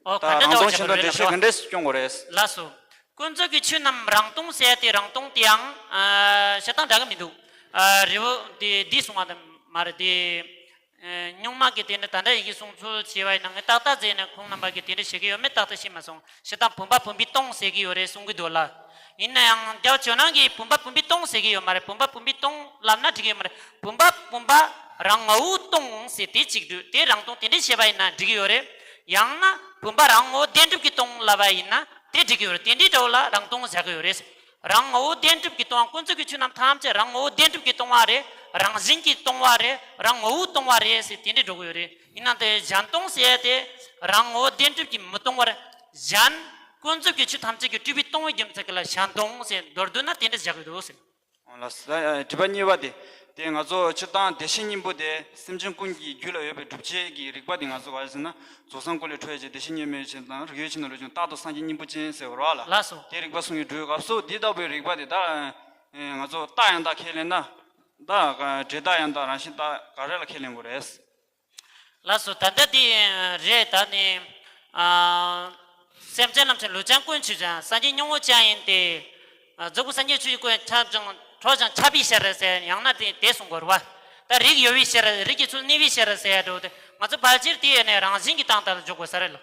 ཨོ་ད་ག་འདྲ་རང་སྟོང་གཞན་སྟོང་འགྲེལ་བཤད་ག་འདྲས་སྐྱོང་དགོས་རེད། ལགས་སོ། ཀུན་རྫོབ་ཀྱི་ཆོས་རྣམས་རང་སྟོང་ཟེར་ཏེ་རང་སྟོང་དེའང་ཨ་བཤད་སྟངས་འདྲ་གི་མི་འདུག་ཨ་རི་བོ་དེ་འདི་གསུང་བ་དང་མ་རེད་དེ། ཨ་རྙིང་མ་གི་དེ་འདྲ་ད་ལྟ་ཡི་གེ་གསུང་ཚུལ་བྱས་པ་ཡིན་ན་ངས་ཏག་ཏག་བརྗེད་ནས་ཁོང་རྣམ་པ་གི་དེ་འདྲ་བཤད་ཀྱི་ཡོད་མེད་ཏག་ཏག་ཤེས་མ་སོང་། བཤད་སྟངས་བུམ་པ་བུམ་པས་སྟོང་ཟེར་གྱི་ཡོད་རེད་གསུང་གི་འདུག་ལ། ཡིན་ན་ཡང་རྒྱལ་བ་ཇོ་ནང་གིས་བུམ་པ་བུམ་པས་སྟོང་ཟེར་གྱི་ཡོད་མ་རེད། བུམ་པ་བུམ་པས་སྟོང་ལབ་ན་འགྲིག་གི་ཡོད་མ་རེད། བུམ་པ་བུམ་པ་རང་ངོ་བོས་སྟོང་ཟེར་དེ་གཅིག་འགྲོ་དེ་རང་སྟོང་དེ་འདྲ་བཤད་པ་ཡིན་ན་འགྲིག་གི་ཡོད་རེད། ཡང་ན་བུམ་པ་རང་ངོ་བོ་བདེན་གྲུབ་ཀྱིས་སྟོང་ལབ་པ་ཡིན་ན་དེ་འགྲིག་གི་ཡོད་རེད། དེ་འདྲའི་འདྲ་བོ་ལ་རང་སྟོང་བཞག་གི་ཡོད་རེད། རང་ངོ་བོ་བདེན་གྲུབ་ཀྱིས་སྟོང་བ། ཀུན་རྫོབ་ཀྱི་ཆོས་རྣམས་ཐམས་ཅད་རང་ངོ་བོ་བདེན་གྲུབ་ཀྱིས་སྟོང་བ་རེད། རང་བཞིན་གྱིས་སྟོང་བ་རེད། རང་ངོ་བོས་སྟོང་བ་རེད་ཟེར་དེ་འདྲས་འགྲོ་གི་ཡོད་རེད། ཡིན་ནའང་དེ་གཞན་སྟོང་ཟེར་ཡ་དེ་རང་ངོ་བོ་བདེན་གྲུབ་ཀྱིས་མི་སྟོང་བར་གཞན་ཀུན་རྫོབ་ཀྱི་ཆོས་ཐམས་ཅད་ཀྱིས་གྲུབ་པས་སྟོང་བའི་རྒྱུ་མཚན་གྱིས་ལ་གཞན་སྟོང་ཟེར། མདོར་བསྡུས་ན་དེ་འདྲས་བཞག་གི་འདུག་ཟེར། ལགས་སོ། དྲི་བ་གཉིས་པ་དེ། དེ་ང་ཚོ་སྤྱིར་བཏང་བདེ་གཤེགས་སྙིང་པོ་དེ་སེམས་ཅན་ཀུན་གྱི་རྒྱུད་ལ་ཡོད་པའི་སྒྲུབ་བྱེད་ཀྱི་རིགས་པ་དེ་ང་ཚོ་ག་རེ་ཟེར་ན་རྫོགས་སངས་སྐུ་ལས་འཕྲོ་བྱས་ཏེ་བདེ་གཤེགས་སྙིང་པོའི་ཆོས་དང་རིགས་ཡོད་ཕྱིར་ན་རིགས་ཀྱང་རྟག་ཏུ་སངས་རྒྱས་སྙིང་པོ་ཅན་ཟེར་བ་རེད་བ་ལ། ལགས་སོ། དེ་རིགས་པ་གསུང་གི་འགྲོ་སྐབས་སུ་འདི་ལྟ་བུའི་རིགས་པ་དེ་ད་ང་ཚོ་རྟགས་ཡང་དག་ཁས་ལེན་ན། ད་འབྲས་རྟགས་ཡང་དག་རང་བཞིན་རྟགས་ག་རེ་ལ་ཁས་ལེན་དགོས་རེད། ལགས་སོ། ད་ལྟ་འདི་རེད། ད་ནི་ཨ་སེམས་ཅན་རྣམས་ཀྱི་ལུས་ཀྱང་ཀུན་ཆོས་ཅན། སངས་རྒྱས་སྙིང་པོ་ཅན་ཡིན་ཏེ། ཨ་རྫོགས་པའི་སངས་རྒྱས་ཆོས་ཀྱི་སྐུ་ཡང་ཁྱབ་ཅིང་འཕྲོག་ཅིང་ཁྱབ་པའི་ཕྱིར་ཟེར། ཡང་ན་དེ་དེ་གསུང་དགོས་རེད་བ། ད་རིགས་ཡོད་པའི་ཕྱིར། རིགས་ཀྱི་ཚུལ་གནས་པའི་ཕྱིར་ཟེར་ཡ་འགྲོ་སྟེ་ང་ཚོ་ཕལ་ཆེར་དེ་ཡོད་ནས་རང་བཞིན་གྱི་སྟངས་དག་ལ་འཇོག་དགོས་ས་རེད་ལ།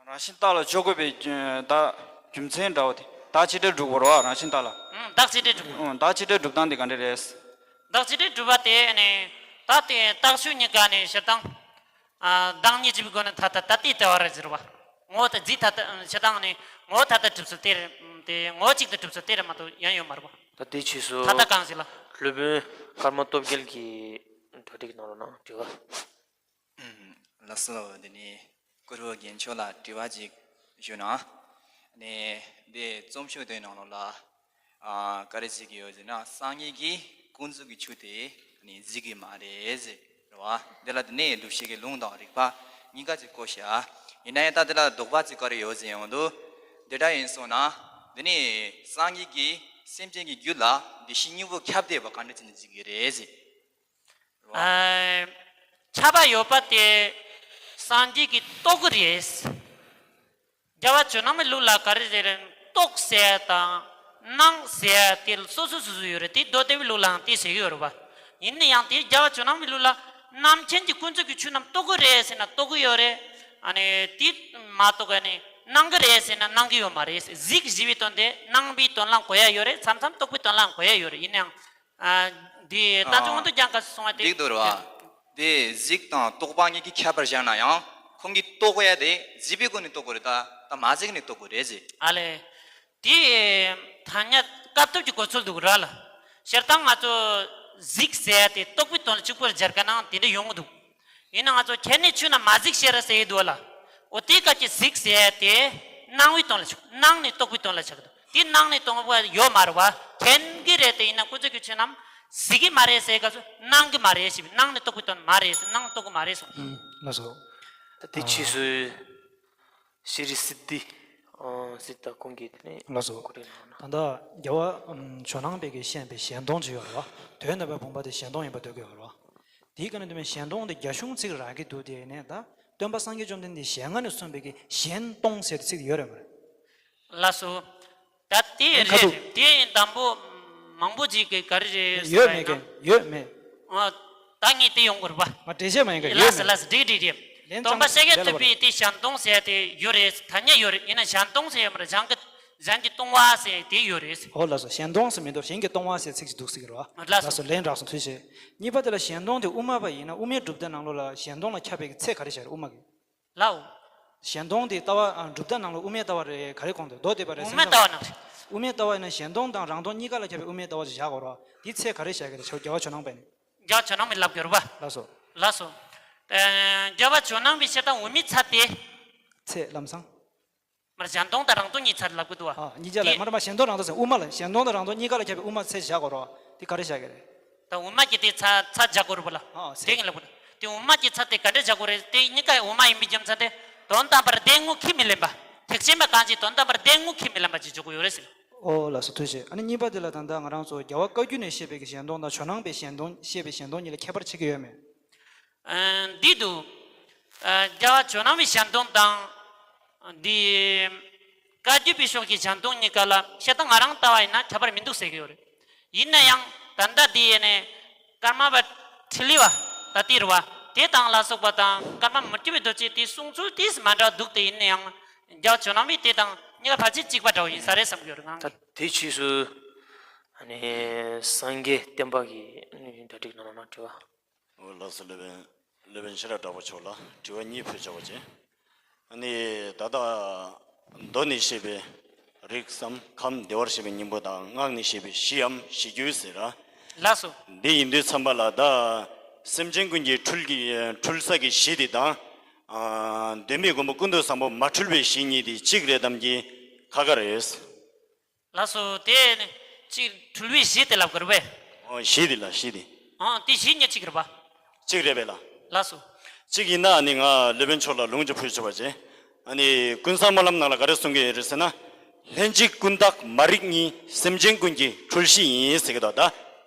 རང་བཞིན་རྟགས་ལ་འཇོག་དགོས་པའི་རྒྱུ་ད་རྒྱུ་མཚན་འདྲ་བོ་དེ་བདག་གཅིག་སྒྲིལ་སྒྲུབ་དགོས་རེད་བ། རང་བཞིན་རྟགས་ལ། ཨང་། བདག་གཅིག་སྒྲིལ་སྒྲུབ་དགོས། ཨང་། བདག་གཅིག་སྒྲིལ་སྒྲུབ་སྟངས་དེ་ག་འདྲ་རེད། བདག་གཅིག་སྒྲིལ་སྒྲུབ་པ་དེ་ནི་ད་དེ་རྟགས་ཆོས་གཉིས་ཀ་ནི་སྤྱིར་བཏང་། ཨ་བདག་ཉིད་གཅིག་པུའི་སྒོ་ནས་ཐ་དད་ལྟ་སྟེ་ལྟ་བ་རེད་ཟེར་བ། ངོ་བོ་ད་རྫས་ཐ་དད་སྤྱིར་བཏང་ནི་ངོ་བོ་ཐ་དད་གྲུབ་ཚུལ་དེ་རེད། དེ་ངོ་བོ་གཅིག་ཏུ་གྲུབ་ཚུལ་དེ་རེད་མ་གཏོགས་ཡང་ཡོད་མ་རེད་བ། ད་དེའི་ཕྱིས་སུ་ཐ་དད་གང་ཞིག་ལ། སློབ་དཔོན་ཀརྨ་སྟོབས་རྒྱལ་གྱིས་གྲ་སྒྲིག་གནང་རོགས་གནང་། དྲི་བ། ཨུམ། ལགས་སོ། དེ་ནས་གུ་རུ་རྒན་མཆོག་ལ་དྲི་བ་ཅིག་ཞུ་ན། ནས་འདི་རྩོམ་ཤོག་དེའི་ནང་ལོགས་ལ་ཨ་ག་རེ་བྲིས་ཀྱི་ཡོད་ཟེར་ན། སངས་རྒྱས་ཀྱིས་ཀུན་རྫོབ་ཀྱི་ཆོས་དེ་ནི་གཟིགས་ཀྱི་མ་རེད་ཟེར་རེད་བ། འདི་ལ་དེ་ནས་སྒྲུབ་བྱེད་ཀྱི་ལུང་དང་རིགས་པ་གཉིས་ཀ་ཅིག་བཀོད་བཞག་ཡིན་ན་ཡང་ད་འདི་ལ་དོགས་པ་ཅིག་ག་རེ་ཡོད་ཟེར་ཡོང་དུས། འདི་འདྲ་ཡིན་སོང་ན། འདི་ནི་སངས་རྒྱས་ཀྱིས་སེམས་ཅན་གྱི་རྒྱུད་ལ་བདེ་གཤེགས་སྙིང་པོ་ཁྱབ་བསྡད་པ་ག་འདྲ་བྱས་ནས་གཟིགས་ཀྱི་རེད་ཟེར། ཨ་ཁྱབ་པ་ཡོད་པ་དེ་སངས་རྒྱས་ཀྱིས་རྟོགས་ཀྱི་རེད། རྒྱལ་བ་ཇོ་ནང་པའི་ལུགས་ལ་ག་རེ་ཟེར་རེད། རྟོགས་ཟེར་དང་སྣང་ཟེར་དེ་སོ་སོ་སོ་སོ་ཡོད་རེད། དེ་མདོ་སྡེ་པའི་ལུགས་ལའང་དེ་ཟེར་གྱི་ཡོད་རེད་བ། ཡིན་ན་ཡང་དེ་རྒྱལ་བ་ཇོ་ནང་པའི་ལུགས་ལ་རྣམ་མཁྱེན་གྱིས་ཀུན་རྫོབ་ཀྱི་ཆོས་རྣམས་རྟོགས་ཀྱི་རེད་ཟེར་ན་རྟོགས་ཀྱི་ཡོད་རེད། ཨ་ནི་དེ་མ་རྟོགས་ཀ་ནི་སྣང་གི་རེད་ཟེར་ན་སྣང་གི་ཡོད་མ་རེད། གཟིགས་ཞེས་པའི་དོན་དེ་སྣང་བའི་དོན་ལའང་གོ་ཡ་ཡོད་རེད། མཚམས་མཚམས་རྟོགས་པའི་དོན་ལའང་གོ་ཡ་ཡོད་རེད། ཡིན་ནའང་། ཨ། འདི་ལྟ་ཅུང་ཨ་དུ་ཀྱང་ག་སོང་བ་དེ། འགྲིག་འདུག་རེད་བ། དེ་གཟིགས་དང་རྟོག་པ་གཉིས་ཀྱིས་ཁྱབ་པར་བཞག་ན་ཡང་ཁོང་གིས་རྟོགས་ཡ་དེ་གཟིགས་པའི་སྒོ་ནས་རྟོགས་དགོས་རེད། ད་ད་མ་གཟིགས་ནས་རྟོགས་དགོས་རེད་ཟེར། ཨ་ལས། དེ་ཐ་སྙད་སྐབས་ཐོབ་ཀྱི་གོ་ཚུལ་འདུག་ར་ལ། སྤྱིར་བཏང་ང་ཚོ་གཟིགས་ཟེར་ཡ་དེ་རྟོག་པའི་དོན་ལ་གཅིག་པུར་སྦྱར་ག་ནའང་དེ་འདྲ་ཡོང་གི་འདུག་ཡིན་ན་ང་ཚོ་ཁྱེད་ནི་ཆོས་རྣམས་མ་གཟིགས་ཤེས་ར་ཟེར་ཡི་འདུག་ལ། འོ་དེའི་སྐབས་ཀྱི་གཟིགས་ཟེར་ཡ་དེ་སྣང་བའི་དོན་ལ་ཆགས། སྣང་ནས་རྟོག་པའི་དོན་ལ་ཆགས་འདུག་དེ་སྣང་ནས་རྟོག་པ་ཡོད་མ་རེད་བ། མཁྱེན་གྱི་རེད་དེ། ཡིན་ན་ཀུན་རྫོབ་ཀྱི་ཆོས་རྣམས་གཟིགས་ཀྱི་མ་རེད་ཟེར་སྐབས་སུ་སྣང་གི་མ་རེད་ཞེས་པའི་སྣང་ནས་རྟོག་པའི་དོན་མ་རེད་ཟེར། སྣང་རྟོག་གི་མ་རེད་གསུངས། ཨུམ། ལགས་སོ། ད་དེ་ཕྱིས་སུ་ཤྲཱི་སིདྡྷི་ཨ་སིདྡྷ་ཁོང་གིས་དེ་ནས་ལགས་སོ། གོ་སྒྲིག་གནང་ན། ད་ལྟ་རྒྱལ་བ་ཨམ་ཇོ་ནང་པས་ཀྱིས་བཤད་པའི་གཞན་སྟོང་ཅིག་ཡོད་རེད་བ། དོན་དམ་པའི་བུམ་པ་དེ་གཞན་སྟོང་ཡིན་པར་འདོད་ཀྱི་ཡོད་རེད་བ། དེའི་སྐབས་ནས་དེ་མིན་གཞན་སྟོང་དེ་རྒྱ་གཞུང་ཚིག་རག་གི་འདུག་དེ་ནས་ད་སྟོན་པ་སངས་རྒྱས་བཅོམ་ལྡན་འདས་ཞལ་སྔ་ནས་གསུངས་པའི་གི་གཞན་སྟོང་ཟེར་ཚིག་དེ་ཡོད་རེད་མ་རེད། ལགས་སོ། ད་དེ་ལན་ཁ་རེད་ཐུག་རེད། དེ་དང་པོ་མང་པོ་ཅིག་གིས་ག་རེ་རེད་ཟེར་ཡོད་བ་མེད་ཡིན་ན། གི་ཡོད་མེད། ཨ། ད་ངས་དེ་ཡོང་དགོས་རེད་པ། ང་འགྲེལ་བཤད་མ་ཡིན་གི་ཡོད་ལགས་སོ་མེད། ལགས་སོ། འགྲིག་འགྲིག་འགྲིག་ལན་སྟོན་པ་ཤཱཀྱ་ཐུབ་པའི་དེ་གཞན་སྟོང་ཟེར་དེ་ཡོད་རེད། ཐ་སྙད་ཡོད་རེད། ཡིན་ན་གཞན་སྟོང་ཟེར་ཡོད་མ་རེད། གཞན་གྱི་གཞན་གྱིས་སྟོང་བ་ཟེར་དེ་ཡོད་རེད། ཨོ་ལགས་སོ། གཞན་སྟོང་ཟེར་མི་འདུག་གཞན་གྱིས་སྟོང་བ་ཟེར་ཚིག་ཅིག་འདུག་ཟེར་གི་རེད་བ། ལགས་སོ། ལགས་སོ། ལན་རག་སོང་། ཐུགས་རྗེ་ཆེ། གཉིས་པ་དེ་ལ་གཞན་སྟོང་དེ་དབུ་མ་པ་ཡིན་ན་དབུ་མའི་གྲུབ་མཐའི་ནང་ལོགས་ལ་གཞན་སྟོང་ལ་ཁྱབ་པའི་ཚད་ག་རེ་བཞག་རེད་དབུ་མ་གིས། ལའོ། གཞན་སྟོང་དེ་ལྟ་བ་ཨ། གྲུབ་མཐའ་ནང་ལ་དབུ་མའི་ལྟ་བ་རེད། ག་རེ་དགོངས་འདུག་མདོ་སྡེ་པ་རེད། དབུ་མའི་ལྟ་བ་ནང་རེད། དབུ་མའི་ལྟ་བ་ཡིན་ན་གཞན་སྟོང་དང་རང་སྟོང་གཉིས་ཀ་ལ་ཁྱབ་པའི་དབུ་མའི་ལྟ་བ་ཅིག་བཞག་དགོས་རེད་བ། དེ་ཚད་ག་རེ་བཞག་གི་རེད། ཆོས་རྒྱལ་བ་ཇོ་ནང་པས་ནི། རྒྱལ་བ་ཇོ་ནང་པས་ལབ་དགོས་རེད་བ། ལགས་སོ། ལགས་སོ། ཨ། རྒྱལ་བ་ཇོ་ནང་པས་བཤད་སྟངས་དབུ་མའི་ཚད་དེ། ཚད་ལམ་སང་། མར་གཞན་སྟོང་དང་རང་སྟོང་གཉིས་ཚར་ལབ་གི་འདུག་བ། ཨ། གཉིས་ཆ་ལ་དེ་མར་མ་གཞན་སྟོང་རང་སྟོང་ཟེར། དབུ་མ་ལ་གཞན་སྟོང་དང་རང་སྟོང་གཉིས་ཀ་ལ་ཁྱབ་པའི་དབུ་མ་ཚད་བཞག་དགོས་རེད་བ། དེ་ག་རེ་བཞག་གི་རེད། ད་དབུ་མ་གི་དེ་ཚ་ཚ་བཞག་དགོས་རེད་བ་ལ། ཨ། དེ་ཚད། ངས་ལབ་གི་འདུག་དེ་དབུ་མ་གི་ཚ་དེ་ག་འདྲ་བཞག་དགོས་རེད། དེ་གཉིས་ཀ་དབུ་མ་ཡིན་པའི་རྒྱུ་མཚན་དེ་དོན་དམ་པར་བདེན་དངོས་ཁས་མི་ལེན་པ། ཐེག་ཆེན་པ་གང་ཞིག་དོན་དམ་པར་བདེན་དངོས་ཁས་མི་ལེན་པ་ཅིག་བརྗོད་ཀྱི་ཡོད་རེད་ཟེར། ཨོ་ལགས་སོ། ཐུགས་རྗེ་ཆེ། ཨ་ནི་གཉིས་པ་དེ་ལ་ད་ལྟ་ང་རང་ཚོ་རྒྱལ་བ་བཀའ་བརྒྱུད་ནས་བཤད་པའི་གི་གཞན་སྟོང་དང་ཇོ་ནང་པས་གཞན་སྟོང་བཤད་པའི་གཞན་སྟོང་གཉིས་ལ་ཁྱད་པར་ཕྱེ་གི་ཡོད་མེད། ཨ། འདི་འདུག་ཨ། རྒྱལ་བ་ཇོ་ནང་པའི་གཞན་སྟོང་དང་། འདི་བཀའ་བརྒྱུད་པའི་ཕྱོགས་ཀྱི་གཞན་སྟོང་གཉིས་ཀ་ལ་བཤད་སྟངས་ང་རང་ལྟ་བ་ཡིན་ན་ཁྱད་པར་མི་འདུག་ཟེར་གྱི་ཡོད་རེད། ཡིན་ན་ཡང་ད་ལྟ་འདི་ཡེ་ནས་ཀརྨ་པ་ཁྲི་ལི་བ་ད་ལྟའི་རུ་བ་དེ་དང་ལ་སོགས་པ་དང་ཀརྨ་མུ་ཁྱུད་པའི་རྡོ་རྗེ་དེའི་གསུང་ཚུལ་དེས་མ་འདྲ་བ་འདུག་དེ་ཡིན་ན་ཡང་རྒྱལ་བ་ཇོ་ནང་པའི་དེ་དང་གཉིས་ཀ་ཕལ་ཆེར་གཅིག་པ་འདྲ་བོ་ཡིན་ས་རེད་བསམ་གྱི་ཡོད་རེད་ང་གིས། ད་དེའི་ཕྱིས་སུ་ཨ་ནི་སངས་རྒྱས་བསྟན་པ་གི་གྲ་སྒྲིག་གནང་རོགས་གནང་དྲི་བ། འོ་ལགས་སོ། སློབ་དཔོན་སློབ་དཔོན་ཤེས་རབ་གྲགས་པ་མཆོག་ལ་དྲི་བ་གཉིས་ཕུལ་ཆོག་པ་བྱས། ཨ་ནི་ད་ལྟ་མདོ་ནས་བཤད་པའི་རིགས་སམ་ཁམས་བདེ་བར་གཤེགས་པའི་སྙིང་པོ་དང་སྔགས་ནས་བཤད་པའི་གཞི་འམ་གཞི་རྒྱུད་ཟེར་ར། ལགས་སོ། འདི་ཡིན་དུས་ཙམ་པ་ལ་ད་སེམས་ཅན་ཀུན་གྱི་འཁྲུལ་གྱི་འཁྲུལ་ས་གི་གཞི་དེ་དང་། ཨ། གདོད་མའི་མགོན་པོ་ཀུན་ཏུ་བཟང་པོ་མ་འཁྲུལ་བའི་གཞི་གཉིས་དེ་གཅིག་རེད་དམ་གྱི་ཁ་ཁ་རེད། ལགས་སོ། དེ་ནི་གཅིག་འཁྲུལ་བའི་གཞི་དེ་ལབ་དགོས་རེད་པས། ཨོ་གཞི་དེ་ལ་གཞི་དེ། ཨང་དེ་གཞི་གཉིས་གཅིག་རེད་པ། གཅིག་རེད་པས་ལ། ལགས་སོ། གཅིག་ཡིན་ན་ཨ་ནི་ང་སློབ་དཔོན་མཆོག་ལ་ལུང་ཅིག་ཕུལ་ཆོག་པ་བྱས། ཨ་ནི་ཀུན་བཟང་སྨོན་ལམ་ནང་ལ་ག་རེ་གསུང་གི་ཡོད་རེད་ཟེར་ན། ལྷན་ཅིག་ཀུན་བརྟགས་མ་རིག་གཉིས། སེམས་ཅན་ཀུན་གྱི་འཁྲུལ་གཞི་ཡིན་ཟེར་གི་འདུག་ད།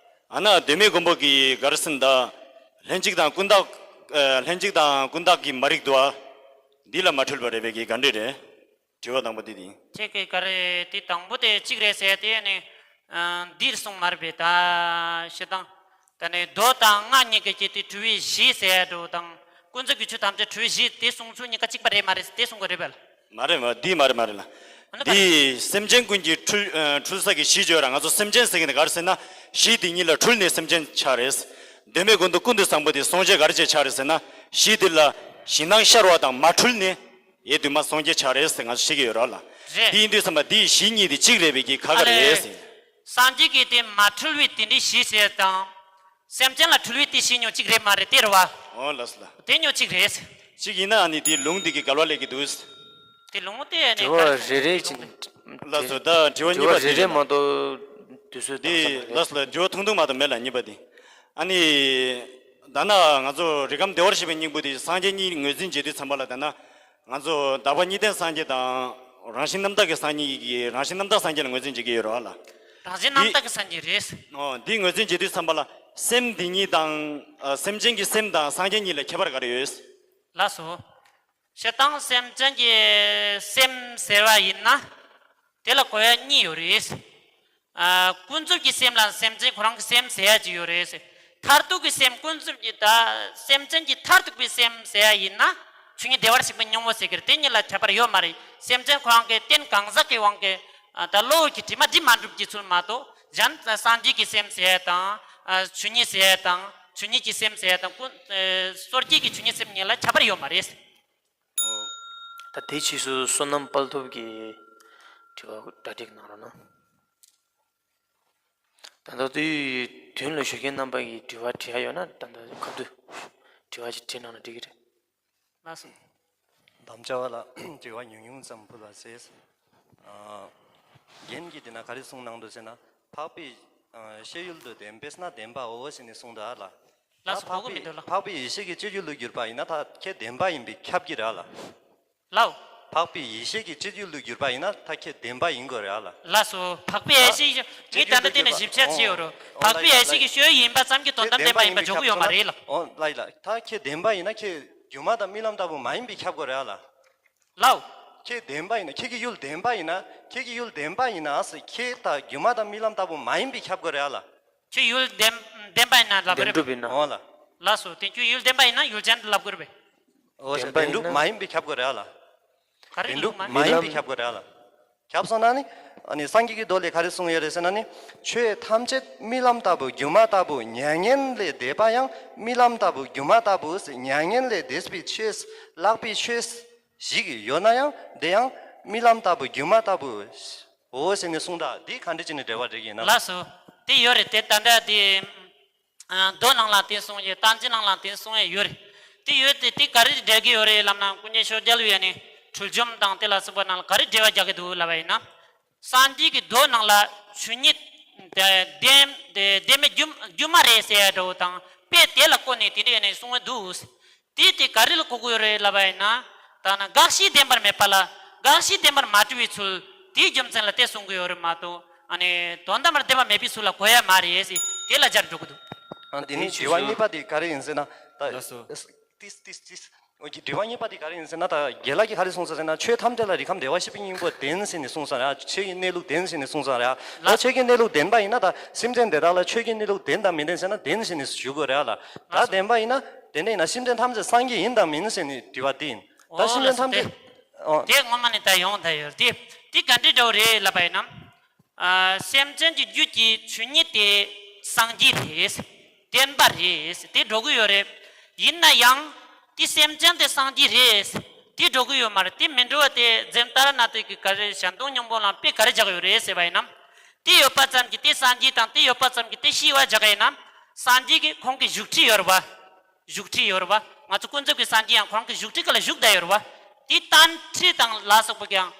ཨ་ན་གདོད་མའི་མགོན་པོ་གིས་ག་རེ་ཟེར་ན་ད། ལྷན་ཅིག་དང་ཀུན་བརྟགས། ཨ། ལྷན་ཅིག་དང་ཀུན་བརྟགས་ཀྱི་མ་རིག་འདུག་ཨ། འདི་ལ་མ་འཁྲུལ་པ་རེད་པས་གི་ག་འདྲས་རེད། དྲི་བ་དང་པོ་འདི་དེ་ཡིན། ཁྱེད་ཀྱིས་ག་རེ་དེ་དང་པོ་དེ་གཅིག་རེད་ཟེར་དེ་ནི། ཨ། འདིར་གསུངས་མ་རེད་པས་ད། བཤད་སྟངས། ད་ནི་མདོ་དང་སྔགས་གཉིས་ཀྱི་ཀྱི་དེ་འཁྲུལ་བའི་གཞི་ཟེར་འགྲོ་དང་། ཀུན་རྫོབ་ཀྱི་ཆོས་ཐམས་ཅད་འཁྲུལ་བའི་གཞི་དེ་གསུང་ཚུལ་གཉིས་ཀ་གཅིག་པ་རེད་མ་རེད་དེ་གསུང་གི་རེད་པས། མ་རེད་མ་འདི་མ་རེད་མ་རེད་ལ། ཨ་ནི་ག་རེ། འདི་སེམས་ཅན་ཀུན་གྱི་འཁྲུལ་ཨ་འཁྲུལ་ས་གི་གཞི་བརྗོད་ར། ང་ཚོ་སེམས་ཅན་ཟེར་གི་ནི་ག་རེ་ཟེར་ན། གཞི་དེ་ཉིད་ལ་འཁྲུལ་ནས་སེམས་ཅན་ཆགས་རེད། གདོད་མའི་མགོན་པོ་ཀུན་ཏུ་བཟང་པོ་དེ་སངས་རྒྱས་ག་རེ་བྱས་ཆགས་རེད་ཟེར་ན། གཞི་དེ་ལ་གཞི་སྣང་ཤར་བ་དང་མ་འཁྲུལ་ནས། ཡེ་དུས་མ་སངས་རྒྱས་ཆགས་རེད་ཟེར་ང་ཚོ་ཤེས་ཀྱི་ཡོད་ར་ལ། རེད། དེ་ཡིན་དུས་ཙམ་པ་དེའི་གཞི་གཉིས་དེ་གཅིག་རེད་པས་ཀྱི་ཁ་ཁ་ཨ་ལས། རེད་ཟེར། སངས་རྒྱས་ཀྱི་དེ་མ་འཁྲུལ་བའི་དེ་འདྲའི་གཞི་ཟེར་དང་། སེམས་ཅན་ལ་འཁྲུལ་བའི་དེ་གཞི་ཉོ་གཅིག་རེད་མ་རེད་དེ་རེད་བ། འོ་ལགས་སོ་ལ། དེ་ཉོ་གཅིག་རེད། གཅིག་ཡིན་ན་ཨ་ནི་དེའི་ལུང་དེ་གི་འགལ་བ་ལས་ཀྱི་འདུག་དེ་ལུང་དེ་ཨ་ནི་དྲི་བ་ག་རེ་རེ་རེ་ལུང་ཅིག་དེ། ལགས་སོ། ད་དྲི་བ་གཉིས་པ་དྲི་བ་རེ་ཞིག་རེ་ཡིན་ན། མ་གཏོགས་དུས་ཚོད་དེ་བཏང་ས་མ་རེད། ལགས་སོ་ལ། དྲི་བ་ཐུང་ཐུང་མ་གཏོགས་མེད་ལ་གཉིས་པ་དེ། ཨ་ནི། ད་ན་ང་ཚོ་རིགས་ཁམས་བདེ་བར་གཤེགས་པའི་སྙིང་པོ་དེ་སངས་རྒྱས་གཉིས་ངོས་འཛིན་བྱེད་དུས་ཙམ་པ་ལ་ད་ན། ང་ཚོ་དག་པ་གཉིས་ལྡན་སངས་རྒྱས་དང་རང་བཞིན་རྣམ་དག་གི་སངས་རྒྱས་ཀྱི་རང་བཞིན་རྣམ་དག་སངས་རྒྱས་ལ་ངོས་འཛིན་བྱེད་ཀྱི་ཡོད་རེད་བ་ལ། རང་བཞིན་རྣམ་དག་གི་སངས་རྒྱས་རེད། འོ་འདི་ངོས་འཛིན་བྱེད་དུས་ཙམ་པ་ལ་སེམས་འདི་ཉིད་དང་། ཨ། སེམས་ཅན་གྱི་སེམས་དང་སངས་རྒྱས་གཉིས་ལ་ཁྱད་པར་ག་རེ་ཡོད། ལགས་སོ། བཤད་སྟངས་སེམས་ཅན་གྱི་སེམས་ཟེར་བ་ཡིན་ན། དེ་ལ་གོ་ཡ་གཉིས་ཡོད་རེད། ཨ། ཀུན་རྫོབ་ཀྱི་སེམས་ལ་སེམས་ཅན་ཁོ་རང་གི་སེམས་ཟེར་ཡ་ཅིག་ཡོད་རེད་ཟེར། མཐར་ཐུག་གི་སེམས་ཀུན་རྫོབ་ཀྱི་ད་སེམས་ཅན་གྱི་མཐར་ཐུག་པའི་སེམས་ཟེར་ཡ་ཡིན་ན། ཆོས་ཉིད་བདེ་བར་གཤེགས་པའི་སྙིང་པོ་ཟེར་གི་རེད། དེ་གཉིས་ལ་ཁྱད་པར་ཡོད་མ་རེད། སེམས་ཅན་ཁོ་རང་གི་རྟེན་གང་ཟག་གི་དབང་གིས། ཨ། ད་བློ་གི་དྲི་མ་སྒྲིབ་མ་འགྲུབ་ཀྱི་ཚུལ་མ་གཏོགས། གཞན་སངས་རྒྱས་ཀྱི་སེམས་ཟེར་ཡ་དང་། ཨ། ཆོས་ཉིད་ཟེར་ཡ་དང་། ཆོས་ཉིད་ཀྱི་སེམས་ཟེར་ཡ་དང་ཀུན། ཨ། སོ་སྐྱེ་གི་ཆོས་ཉིད་སེམས་གཉིས་ལ་ཁྱད་པར་ཡོད་མ་རེད། ད་དེའི་ཕྱིས་སུ་བསོད་ནམས་དཔལ་ཐུབ་ཀྱིས་དྲི་བ་གྲ་སྒྲིག་གནང་རོགས་གནང་། ད་ལྟ་དུས་མདུན་ལ་བཞུགས་མཁན་རྣམ་པ་གིས་དྲི་བ་དྲི་ཡ་ཡོད་ན་ད་ལྟ་ཁ་ཐུག་དྲི་བ་ཞིག་དྲིས་གནང་ན་འགྲིག་གི་རེད། ལགས་སོ། དམ་བཅའ་བ་ལ་དྲི་བ་ཉུང་ཉུང་ཙམ་ཕུལ་བ་ཟེར། ཨ། རྒན་གྱིས་དེ་ན་ག་རེ་གསུངས་གནང་འདུག་ཟེར་ན། འཕགས་པའི། ཨ། ཤེས་ཡུལ་དུ་ལྡན་པས་ན་བདེན་པའོ་ཟེར་ནས་གསུངས་འདུག་ཨ་ལ། ལགས་སོ། གོ་གི་མི་འདུག་ལགས། འཕགས་པའི་ཡེ་ཤེས་ཀྱི་སྤྱོད་ཡུལ་དུ་གྱུར་པ་ཡིན་ན་ད་ཁྱེད་བདེན་པ་ཡིན་པས་ཁྱབ་ཀྱི་རེད་ཨ་ལ། ལའོ། འཕགས་པའི་ཡེ་ཤེས་ཀྱི་སྤྱོད་ཡུལ་དུ་གྱུར་པ་ཡིན་ན་ད་ཁྱེད་བདེན་པ་ཡིན་དགོས་རེད་ཨ་ལ། ལགས་སོ། འཕགས་པའི་ཡེ་ཤེས་ཀྱི་ངས་ད་ལྟ་བལྟས་ནས་ཞིབ་ཆ་བྱས་ཡོད་རེད། འཕགས་པའི་ཡེ་ཤེས་ཀྱི་སྤྱོད་ཡུལ་ཡིན་པ་ཙམ་གྱིས་དོན་དམ་བདེན་པ་ཡིན་པ་འཇོག་གི་ཡོད་མ་རེད་ལ། ཨོ་ལ་ཡི་ལ། ད་ཁྱེད་བདེན་པ་ཡིན་ན་ཁྱེད་སྒྱུ་མ་དང་རྨི་ལམ་ལྟ་བུ་མ་ཡིན་པས་ཁྱབ་དགོས་རེད་ཨ་ལ། ལའོ། ཁྱེད་བདེན་པ་ཡིན་ན། ཁྱེད་ཀྱི་ཡུལ་བདེན་པ་ཡིན་ན། ཁྱེད་ཀྱི་ཡུལ་བདེན་པ་ཡིན་ན་ཟེར། ཁྱེད་ད་སྒྱུ་མ་དང་རྨི་ལམ་ལྟ་བུ་མ་ཡིན་པས་ཁྱབ་དགོས་རེད་ཨ་ལ། ཁྱེད་ཡུལ་བདེན་བདེན་པ་ཡིན་ན་ལབ་རེད། བདེན་གྲུབ་ཡིན་ན། འོ་ལ། ལགས་སོ། དེ་ཁྱོད་ཡུལ་བདེན་པ་ཡིན་ན་ཡུལ་ཅན་དུ་ལབ་དགོས་རེད་པས། འོ་ཟེར། བདེན་གྲུབ་མ་ཡིན་པས་ཁྱབ་དགོས་རེད་ཨ་ལ། ག་རེ་བདེན་གྲུབ་མ་ཡིན་པས་ཁྱབ་དགོས་རེད་ཨ་ལ། ཁྱབ་སོང་ན་ནི། ཨ་ནི་སངས་རྒྱས་ཀྱི་མདོ་ལས་ག་རེ་གསུངས་ཡོད་རེད་ཟེར་ན་ནི། ཆོས་ཐམས་ཅད་རྨི་ལམ་ལྟ་བུ་སྒྱུ་མ་ལྟ་བུ། མྱ་ངན་ལས་འདས་པ་ཡང་རྨི་ལམ་ལྟ་བུ་སྒྱུ་མ་ལྟ་བུ་ཟེར། མྱ་ངན་ལས་འདས་པའི་ཆོས། ལྷག་པའི་ཆོས། ཞིག་ཡོད་ན་ཡང་དེ་ཡང་རྨི་ལམ་ལྟ་བུ་སྒྱུ་མ་ལྟ་བུའོ་ཟེར་ནས་གསུངས་དག་འདི་ག་འདྲ་བྱས་ནས་འགྲེལ་བ་འགྲིག་ཡིན་ན། ལགས་སོ། དེ་ཡོད་རེད། དེ་ད་ལྟ་དེ་ཨ་མདོ་ནང་ལ་དེ་གསུངས་ཡོད། བསྟན་བཅོས་ནང་ལ་དེ་གསུངས་ཡོད་ཡོད་རེད། དེ་ཡོད་དེ་དེ་ག་རེ་འགྲེལ་གི་ཡོད་རེད་ལབ་ན། ཀུན་མཁྱེན་ཕྱོགས་རྒྱལ་བས་ནི་འཁྲུལ་སྒྱུ་དང་དེ་ལ་སོགས་པ་ནང་ལ་ག་རེ་འགྲེལ་བ་རྒྱག་གི་འདུག་ལབ་པ་ཡིན་ན། སངས་རྒྱས་ཀྱི་མདོ་ནང་ལ་ཆོས་ཉིད་བདེན་བདེན་མེད་སྒྱུ་སྒྱུ་མ་རེད་ཟེར་ཡ་འདྲ་བོ་དང་དཔེ་དེ་ལ་བཀོད་ནས་དེ་འདྲ་ཡིན་ནས་གསུང་གི་འདུག་དེ་དེ་ག་རེ་ལ་གོ་གི་ཡོད་རེད་ལབ་པ་ཡིན་ན། ད་ནི་དགག་བྱའི་བདེན་པར་མེད་པ་ལ་དགག་བྱའི་བདེན་པར་མ་གྲུབ་པའི་ཚུལ་དེའི་རྒྱུ་མཚན་ལ་དེ་གསུང་གི་ཡོད་རེད་མ་གཏོགས། ཨ་ནི་དོན་དམ་པར་བདེན་པ་མེད་པའི་ཚུལ་ལ་གོ་ཡ་མ་རེད་ཟེར་དེ་ལ་སྦྱར་འགྲོ་གི་འདུག་ཨ་དེ་ནི་དྲི་བ་གཉིས་པ་དེ་ག་རེ་ཡིན་ཟེར་ན། ད་ལགས་སོ། ཏིས་ཏིས་ཏིས། འོ་གི་དྲི་བ་གཉིས་པ་དེ་ག་རེ་ཡིན་ཟེར་ན། ད་རྒན་ལགས་ཀྱིས་ག་རེ་གསུངས་སོང་ཟེར་ན། ཆོས་ཐམས་ཅད་ལ་རིགས་ཁམས་བདེ་བར་གཤེགས་པའི་སྙིང་པོ་བདེན་ཟེར་ནས་གསུངས་སོང་ར། ཆོས་ཀྱི་གནས་ལུགས་བདེན་ཟེར་ནས་གསུངས་སོང་ར། ད་ཆོས་ཀྱི་གནས་ལུགས་བདེན་པ་ཡིན་ན། ད་སེམས་ཅན་དེ་དག་ལ་ཆོས་ཀྱི་གནས་ལུགས་བདེན་དང་མི་བདེན་ཟེར་ན་བདེན་ཟེར་ནས་ཞུ་དགོས་རེད་ལ། ད་བདེན་པ་ཡིན་ན། དེ་འདྲ་ཡིན་ན་སེམས་ཅན་ཐམས་ཅད་སངས་རྒྱས་ཡིན་དང་མིན་ཟེར་ནས་དྲི་བ་དེ་ཡིན། ད་སེམས་ཅན་ཐམས་ཅད། དེ་ངོ་མ་ནས་ད་ཡོང་ད་ཡོད་དེ། དེ་ག་འདྲ་འདྲ་བོ་རེད་ལབ་པ་ཡིན་ན། ཨ་སེམས་ཅན་གྱི་རྒྱུད་ཀྱི་ཆོས་ཉིད་དེ་སངས་རྒྱས་རེད། བདེན་པ་རེད། དེ་འགྲོ་གི་ཡོད་རེད། ཡིན་ན་ཡང་དེ་སེམས་ཅན་དེ་སངས་རྒྱས་རེད། དེ་འགྲོ་གི་ཡོད་མ་རེད། དེ་མི་འགྲོ་བ་དེ་ཛེམ་ཏཱ་ར་ནཱ་ཐ་གིས་ག་རེ་གཞན་སྟོང་སྙིང་པོ་ལ་དཔེ་ག་རེ་བཞག་ཡོད་རེད་ཟེར་བ་ཡིན་ན། དེ་ཡོད་པ་ཙམ་གྱིས་དེ་སངས་རྒྱས་དང་། དེ་ཡོད་པ་ཙམ་གྱིས་དེ་ཤེས་པ་བཞག་ཡིན་ན། སངས་རྒྱས་ཀྱི་ཁོང་གི་བཞུགས་ཁྲི་ཡོད་རེད་བ། བཞུགས་ཁྲི་ཡོད་རེད་བ། ང་ཚོ་ཀུན་རྫོབ་ཀྱི་སངས་རྒྱས་ཡང་ཁོ་རང་གི་བཞུགས་ཁྲི་སྒང་ལ་བཞུགས་བསྡད་ཡོད་རེད་བ། དེ་རྟེན་ཁྲི་དང་ལ་སོགས་པ་ཀྱང་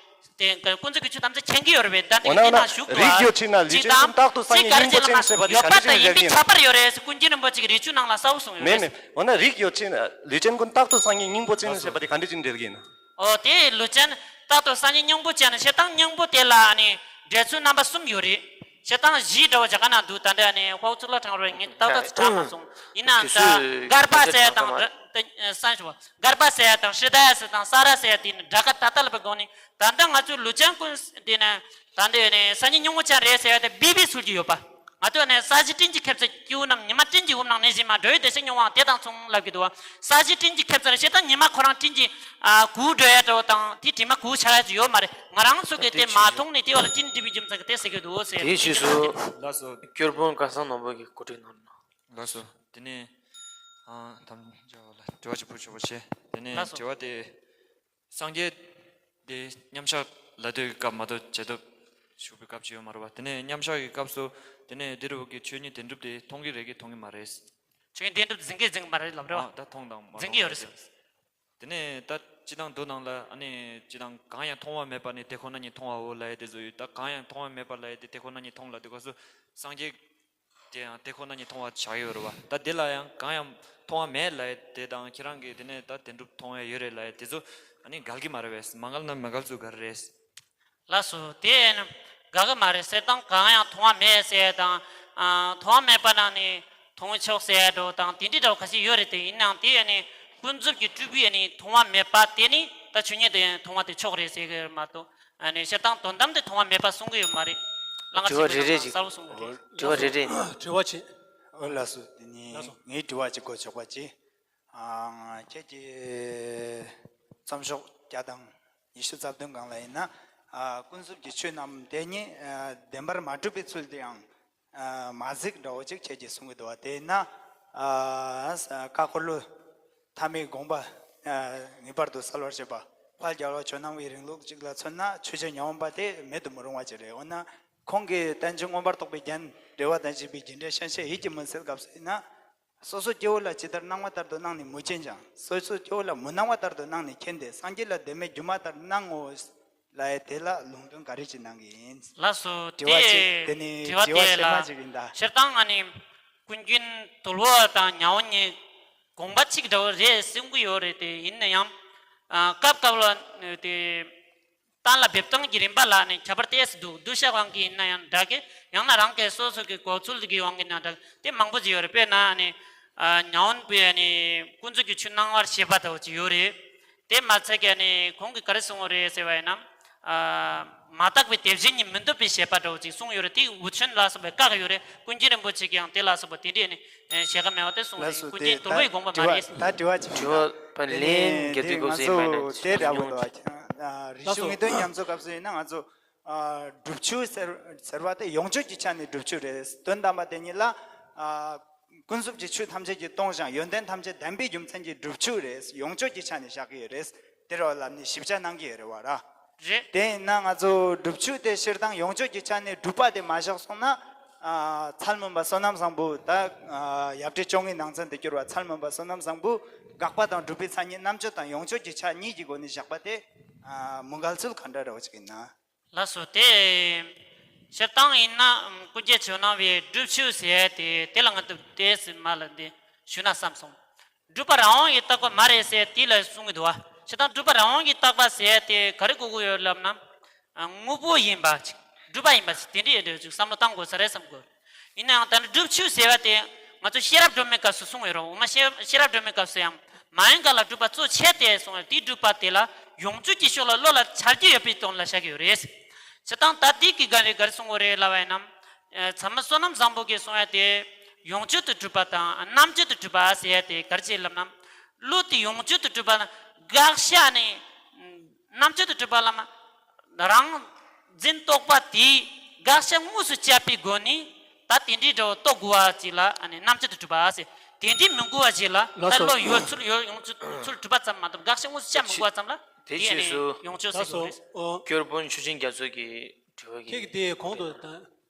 དེ་ཀུན་རྫོབ་ཀྱི་ཆོས་ཐམས་ཅད་མཁྱེན་གྱི་ཡོད་རེད་བས། ད་འོ་ན་འོ་ན་རིགས་ཡོད་ཕྱིར་ན་ལུས་ཅན་ཀུན། རྟག་ཏུ་སངས་རྒྱས་སྙིང་པོ་ཅན་ཟེར་བ་དེ་ག་འདྲ་ཅིག་རེད་ཡིན། ཡོད་པ་དང་ཡིན་པའི་ཁྱད་པར་ཡོད་རེད་ཟེར། ཀུན་མཁྱེན་རིན་པོ་ཆེ་གི་རས་ཆུང་ནང་ལ་གསལ་པོ་གསུངས་ཡོད་མེད་རེད། མེད། འོ་ན་རིགས་ཡོད་ཕྱིར་ན་ལུས་ཅན་ཀུན། རྟག་ཏུ་སངས་རྒྱས་སྙིང་པོ་ཅན་ཟེར་བ་དེ་ག་འདྲ་ཅིག་འགྲེལ་གྱི་ཡིན། ཨོ་དེ་ལུས་ཅན་རྟག་ཏུ་སངས་རྒྱས་སྙིང་པོ་ཅན། བྱས་ཙང་སྙིང་པོ་དེ་ལ་ཨ་ནི་འགྲེལ་ཚུལ་རྣམ་པ་གསུམ་ཡོད་རེད། བྱས་ཙང་བཞི་འདྲ་བོ་རྒྱ་གར་ནང་འདུག་ད་འདྲ་ཨ་ནི་ཧོ་ཙུ་ལ་ཁྲང་རོ་ངས་ཏག་ཏག་ཅིག་དྲན་མ་སོང་། ཡིན་ནའང་ད་གར་པ་ཟེར་ཡ་དང་། ད་སང་ཞུ་བ། གར་པ་ཟེར་ཡ་དང་ཧྲི་ད་ཡ་ཟེར་དང་ས་ར་ཟེར་ཡ་དེ་ནི་སྒྲ་ག་ད་ལྟ་ལ་བའི་སྒོ་ནས། ད་ལྟ་ང་ཚོའི་ལུས་ཅན་ཀུན་དེ་ནི་ད་འདི་ནས་སངས་རྒྱས་སྙིང་པོ་ཅན་རེད་ཟེར་ཡ་དེ་སྦས་པའི་ཚུལ་གྱིས་ཡོད་པ། ང་ཚོ་ནི་ས་གཞི་སྤྲིན་གྱིས་ཁེབས་ཚེ་སྐྱེ་བོ་རྣམས། ཉི་མ་སྤྲིན་གྱི་འོབས་ནང་གནས་བཞིན་མ། འགྲོ་བའི་བདེ་གཤེགས་སྙིང་པོའང་དེ་དང་མཚུངས་ལབ་ཀྱི་འདུག་བ། ས་གཞི་སྤྲིན་གྱིས་ཁེབས་ཚར་བྱས་ཙང་ཉི་མ་ཁོ་རང་སྤྲིན་གྱིས་ཨ་གུག་འགྲོ་ཡ་འདྲ་བོ་དང་དེ་དྲི་མ་གུག་ཆགས་ཡ་ཅིག་ཡོད་མ་རེད། ང་རང་ཚོ་གིས་དེ་མ་མཐོང་ནས་དེ་བ་ལ་སྤྲིན་བསྒྲིབས་པའི་རྒྱུ་མཚན་གྱིས་དེ་ཟེར་གྱི་འདུག་ཟེར། དེའི་ཕྱིས་སུ། ལགས་སོ། སྐྱོར་དཔོན་སྐལ་བཟང་ནོར་བུ་གིས་གོ་སྒྲིག་གནང་རོགས་གནང་། ལགས་སོ། དེ་ནས་ཨ་དམ་བཅའ་བ་ལ་དྲི་བ་ཅིག་ཕུལ་ཆོག་པ་བྱས། དེ་ནས་ལགས་སོ། དྲི་བ་དེ། སངས་རྒྱས་དེ་མཉམ་བཞག་ལ་ལྟོས་ཀྱི་སྐབས་མ་གཏོགས་བྱེད་ཐབས་ཞུགས་པའི་སྐབས་ཅིག་ཡོད་མ་རེད་བ། དེ་ནས་མཉམ་བཞག་གི་སྐབས་སུ་དེ་ནས་དེ་རུ་གི་ཆོས་ཉིད་བདེན་གྲུབ་དེ་མཐོང་གི་རེད་གི་མཐོང་གི་མ་རེད། ཆོས་ཉིད་བདེན་གྲུབ་འཛིན་གི་འཛིན་གི་མ་རེད་ལབ་རེད་བ། ཨ་ད་མཐོང་དང་མ་འཛིན་གི་མཐོང་ཡོད་རེད་ཟེར། དེ་ནས་ད་སྤྱི་དང་མདོ་ནང་ལ་ཨ་ནི་སྤྱི་དང་གང་ཡང་མཐོང་བ་མེད་པ་ནི་དེ་ཁོ་ན་ཉིད་མཐོང་བའོ་ལབ་ཡས་དེ་ཚོ་ཡོད། ད་གང་ཡང་མཐོང་བ་མེད་པ་ལབ་ཡས་དེ་དེ་ཁོ་ན་ཉིད་མཐོང་ལབ་དུས་སྐབས་སུ་སངས་རྒྱས། དེ་ཡང་དེ་ཁོ་ན་ཉིད་མཐོང་བ་ཆགས་ཡོད་རེད་བ། ད་དེ་ལ་ཡང་གང་ཡང་མཐོང་བ་མེད་ལབ་ཡས་དེ་དང་ཁྱེད་རང་གིས་དེ་ནས་ད་བདེན་གྲུབ་མཐོང་ཡས་ཡོད་རེད་ལབ་ཡས་དེ་ཚོ་ཨ་ནི་འགལ་གྱི་མ་རེད་པས། མ་འགལ་ན་མ་འགལ་ཚུལ་ག་རེ་རེད། ལགས་སོ། དེ་ཨ་ནི་འགལ་གྱི་མ་རེད་ཟེར་དང་། གང་ཡང་མཐོང་བ་མེད་ཟེར་ཡས་དང་། ཨ་མཐོང་བ་མེད་པ་ན་ནི་མཐོང་ཆོག་ཟེར་ཡས་འདྲ་བོ་དང་དེ་འདྲའི་འདྲ་བོ་ཁ་ཤས་ཡོད་རེད། དེ་ཡིན་ནའང་དེ་ཨ་ནི་ཀུན་རྫོབ་ཀྱི་སྤྲུལ་པའི་ཨ་ནི་མཐོང་བ་མེད་པ་དེ་ནི་ད་ཆོས་ཉིད་དེ་མཐོང་བ་དེ་ཆོག་རེད་ཟེར་གྱི་རེད་མ་གཏོགས། ཨ་ནི་བྱས་ཙང་དོན་དམ་དེ་མཐོང་བ་མེད་པ་གསུང་གི་ཡོད་མ་རེད། ལགས་སོ། དྲི་བ་རེ་རེ་ཅིག་གསལ་པོ་གསུང་གི་རེད། དྲི་བ་རེ་རེ། དྲི་བ་ཅིག་འོ་ལགས་སོ། དེ་ནི། ལགས་སོ། ངའི་དྲི་བ་ཅིག་གོ་ཆོག་པ་ཅིག་ཨང་། ཁྱེད་ཀྱིས་རྩོམ་ཤོག་བརྒྱ་དང་ཉི་ཤུ་རྩ་བདུན་སྒང་ལ་ཡིན་ན། ཨ་ཀུན་རྫོབ་ཀྱི་ཆོས་རྣམས་དེ་ཉིད་ཨ་བདེན་པར་མ་གྲུབ་པའི་ཚུལ་དེའང་ཨ་མ་གཟིགས་འདྲ་བོ་ཅིག་ཁྱེད་ཀྱིས་གསུང་གི་འདུག་བ། དེས་ན་ཨ་ཀ་ཁོ་ལོ་ཐ་མའི་དགོངས་པ་ཨ་ངེས་པར་དུ་གསལ་བར་བྱེད་པ། ཕར་རྒྱལ་བ་ཇོ་ནང་པའི་རིང་ལུགས་ཅིག་ལ་མཚོན་ན་ཆོས་ཀྱི་མྱོང་བ་དེ་མེད་དུ་མི་རུང་བ་ཅིག་རེད། འོ་ན་ཁོང་གིས་བསྟན་བཅོས་མངོན་པར་རྟོགས་པའི་རྒྱན། རེ་བ་དང་བཅས་པའི་རྒྱུ་འབྲས་ཤན་ཤེས་ཡིད་ཀྱི་མུན་སེལ་སྐབས་སུ་ཡིན་ན། སོ་སོ་སྐྱེ་བོ་ལ་ཇི་ལྟར་སྣང་བ་ལྟར་དུ་སྣང་ནས་མི་མཁྱེན་ཅིང་། སོ་སོ་སྐྱེ་བོ་ལ་མི་སྣང་བ་ལྟར་དུ་སྣང་ནས་མཁྱེན་ཏེ། སངས་རྒྱས་ལ་བདེན་མེད་སྒྱུ་མ་ལྟར་སྣང་ངོ་། ལབ་ཡས་དེ་ལ་ལུང་འདྲེན་ག་རེ་ཅིག་གནང་གི་ཡིན། ལགས་སོ། དྲི་བ་གཅིག་དེ་དེ་ནི་དྲི་བ་དྲི་བ་དེ་གཞན་ལ་མ་ཅིག་ཡིན་ད། སྤྱིར་བཏང་ཨ་ནི་ཀུན་མཁྱེན་དོལ་པོ་དང་ཉ་དབོན་གཉིས་དགོངས་པ་གཅིག་འདྲ་བོ་རེད་གསུང་གི་ཡོད་རེད། དེ་ཡིན་ན་ཡང་ཨ་སྐབས་སྐབས་ལ་དེ་གཏན་ལ་འབེབས་སྟངས་ཀྱི་རིམ་པ་ལ་ནི་ཁྱད་པར་ཏོག་ཙམ་འདུག་བསྡུ་བཞག་དབང་གིས་ཡིན་ན་ཡང་འདྲ་གི། ཡང་ན་རང་གི་སོ་སོ་གི་གོ་ཚུལ་གྱི་དབང་གིས་ཡིན་ན་འདྲ་གི། དེ་མང་པོ་ཅིག་ཡོད་རེད། དཔེར་ན་ཨ་ནི་ཨ་ཉ་དབོན་པོས་ཨ་ནི་ཀུན་རྫོབ་ཀྱི་ཆོས་སྣང་བར་བྱེད་པ་འདྲ་བོ་ཅིག་ཡོད་རེད། དེ་མ་ཚད་ཀྱི་ནི་ཁོང་གིས་ག་རེ་གསུངས་པ་རེད་ཟེར་བ་ཡིན་ན། ཨ་མ་དག་པའི་དེ་བཞིན་ཉིད་མི་འདོད་པའི་བྱེད་པ་འདྲ་བོ་ཅིག་གསུངས་ཡོད་རེད། དེ་འུ་ཆོན་ལ་སོགས་པས་བཀག་ཡོད་རེད། ཀུན་མཁྱེན་རིན་པོ་ཆེ་གིས་ཡང་དེ་ལ་སོགས་པ་དེ་འདྲའི་ནི་བྱེད་ཀ་མེད་པ་དེ་གསུངས་རེད། ལགས་སོ། ཀུན་མཁྱེན་དོལ་པོའི་དགོངས་པ་མ་རེད། ད་དྲི་བ་ཅིག་དྲི་བ་ཕ་ལེན་གལ་ཏེ་གོ་སྲིད་མེད་ན་དེ་འདྲ་བོ་འདུག་བ། རིག་གཞུང་ངེས་དོན་ཉམས་གསོ་སྐབས་སུ་ཡིན་ན་ང་ཚོ་ཨ་སྒྲུབ་ཆོས་ཟེར་ཟེར་བ་དེ་ཡོངས་གཅོད་ཀྱི་ཆ་ནས་སྒྲུབ་ཆོས་རེད། དོན་དམ་པ་དེ་ཉིད་ལ་ཨ་ཀུན་རྫོབ་ཀྱི་ཆོས་ཐམས་ཅད་ཀྱིས་སྟོང་ཞིང་ཡོན་ཏན་ཐམས་ཅད་ལྡན་པའི་རྒྱུ་མཚན་གྱིས་སྒྲུབ་ཆོས་རེད། ཡོངས་གཅོད་ཀྱི་ཆ་ནས་བཞག་གི་ཡོད་རེད། དེ་རུ་ལབ་ནས་ཞིབ་ཆ་གནང་གི་ཡོད་རེད་བ་ར། རེད། དེ་ཡིན་ན་ང་ཚོ་སྒྲུབ་ཆོས་དེ་སྤྱིར་བཏང་ཡོངས་གཅོད་ཀྱི་ཆ་ནས་སྒྲུབ་པ་དེ་མ་བཞག་སོང་ན། ཨ། ཚུལ་མིན་པ་བསོད་ནམས་བཟང་པོ་ད། ཨ། ཡབ་སྲས་བཅོ་ལྔའི་ནང་ཚན་དུ་གྱུར་པ་ཚུལ་མིན་པ་བསོད་ནམས་བཟང་པོ་དགག་པ་དང་སྒྲུབ་པའི་མཚན་ཉིད་རྣམ་གཅོད་དང་ཡོངས་གཅོད་ཀྱི་ཆ་གཉིས་ཀྱི་སྒོ་ནས་བཞག་པ་དེ། ཨ། མི་འགལ་ཚུལ་ག་འདྲ་འདྲ་བོ་ཅིག་ཡིན་ན། ལགས་སོ། དེ་སྤྱིར་བཏང་ཡིན་ན་ཀུན་མཁྱེན་ཇོ་ནང་པའི་སྒྲུབ་ཆོས་ཟེར་ཡ་དེ་དེ་ལ་ང་ཚོ་དེ་ཟེར་མ་ལ་འདི་ཞུ་ན་བསམ་སོང་། སྒྲུབ་པ་རང་དབང་གིས་བཏགས་པ་མ་རེད་ཟེར་དེ་ལ་གསུང་གི་འདུག་བ། སྤྱིར་བཏང་སྒྲུབ་པ་རང་དབང་གིས་བཏགས་པ་ཟེར་ཡ་དེ་ག་རེ་གོ་དགོས་ཡོད་ལབ་ན། ཨ། དངོས་པོ་ཡིན་པ་ཅིག་སྒྲུབ་པ་ཡིན་པ་ཅིག་དེ་འདྲ་ཡོད་འདྲ་ཅིག་བསམ་བློ་བཏང་དགོས་ས་རེད་བསམ་དགོས། ཡིན་ནའང་ད་ནི་སྒྲུབ་ཆོས་ཟེར་བ་དེ་ང་ཚོ་ཤེས་རབ་སྒྲོན་མེའི་སྐབས་སུ་གསུངས་ཡོད་རེད། འོག་མ་ཤེས་ཤེས་རབ་སྒྲོན་མེའི་སྐབས་སུ་ཡང་མ་ཡིན་ག་ལ་སྒྲུབ་པ་གཙོ་ཆེ་སྟེ་གསུངས་ཡོད། དེའི་སྒྲུབ་པ་དེ་ལ་ཡོངས་གཅོད་ཀྱི་ཕྱོགས་ལ་བློ་ལ་འཆར་རྒྱུ་ཡོད་པའི་དོན་ལ་བཞག་གི་ཡོད་རེད། སྤྱིར་བཏང་ད་དེ་གི་ག་རེ་ག་རེ་གསུང་གི་ཡོད་རེད་ལབ་པ་ཡིན་ན། ཨ། ཚད་མ་བསོད་ནམས་བཟང་པོ་གིས་གསུངས་ཡ་དེ་ཡོངས་གཅོད་དུ་གྲུབ་པ་དང་རྣམ་གཅོད་དུ་གྲུབ་པ་ཟེར་ཡ་དེ་ག་རེ་བྱེད་ལབ་ན། བློ་དེ་ཡོངས་གཅོད་དུ་གྲུབ་པ་ན་དགག་བྱ་ནི། རྣམ་གཅོད་དུ་གྲུབ་པ་ལ་མ། རང་འཛིན་རྟོག་པ་དེས་དགག་བྱ་དངོས་སུ་བཅད་པའི་སྒོ་ནས་ད་དེ་འདྲའི་འདྲ་བོ་རྟོགས་དགོས་པ་ཅིག་ལ་ཨ་ནི་རྣམ་གཅོད་དུ་གྲུབ་པ་ཟེར། དེ་འདྲའི་མི་དགོས་པ་ཅིག་ལ་ད་ལགས་སོ། བློ་ཡོད་ཚུལ་ཡོད་ཡོང་ཚུལ་ཚུལ་གྲུབ་པ་ཙམ་མ་གཏོགས་དགག་བྱ་དངོས་སུ་བཅད་མི་དགོས་པ་ཙམ་ལ་དེ་ཨ་ནི་ཕྱིས་སུ་ཡོངས་གཅོད་ཟེར་དགོས་རེད། སྐྱོར་དཔོན་ཆོས་སྦྱིན་རྒྱ་མཚོ་གིས་དྲི་བ་གི། ཁྱེད་ཀྱིས་དེ་གོང་དུ་ད།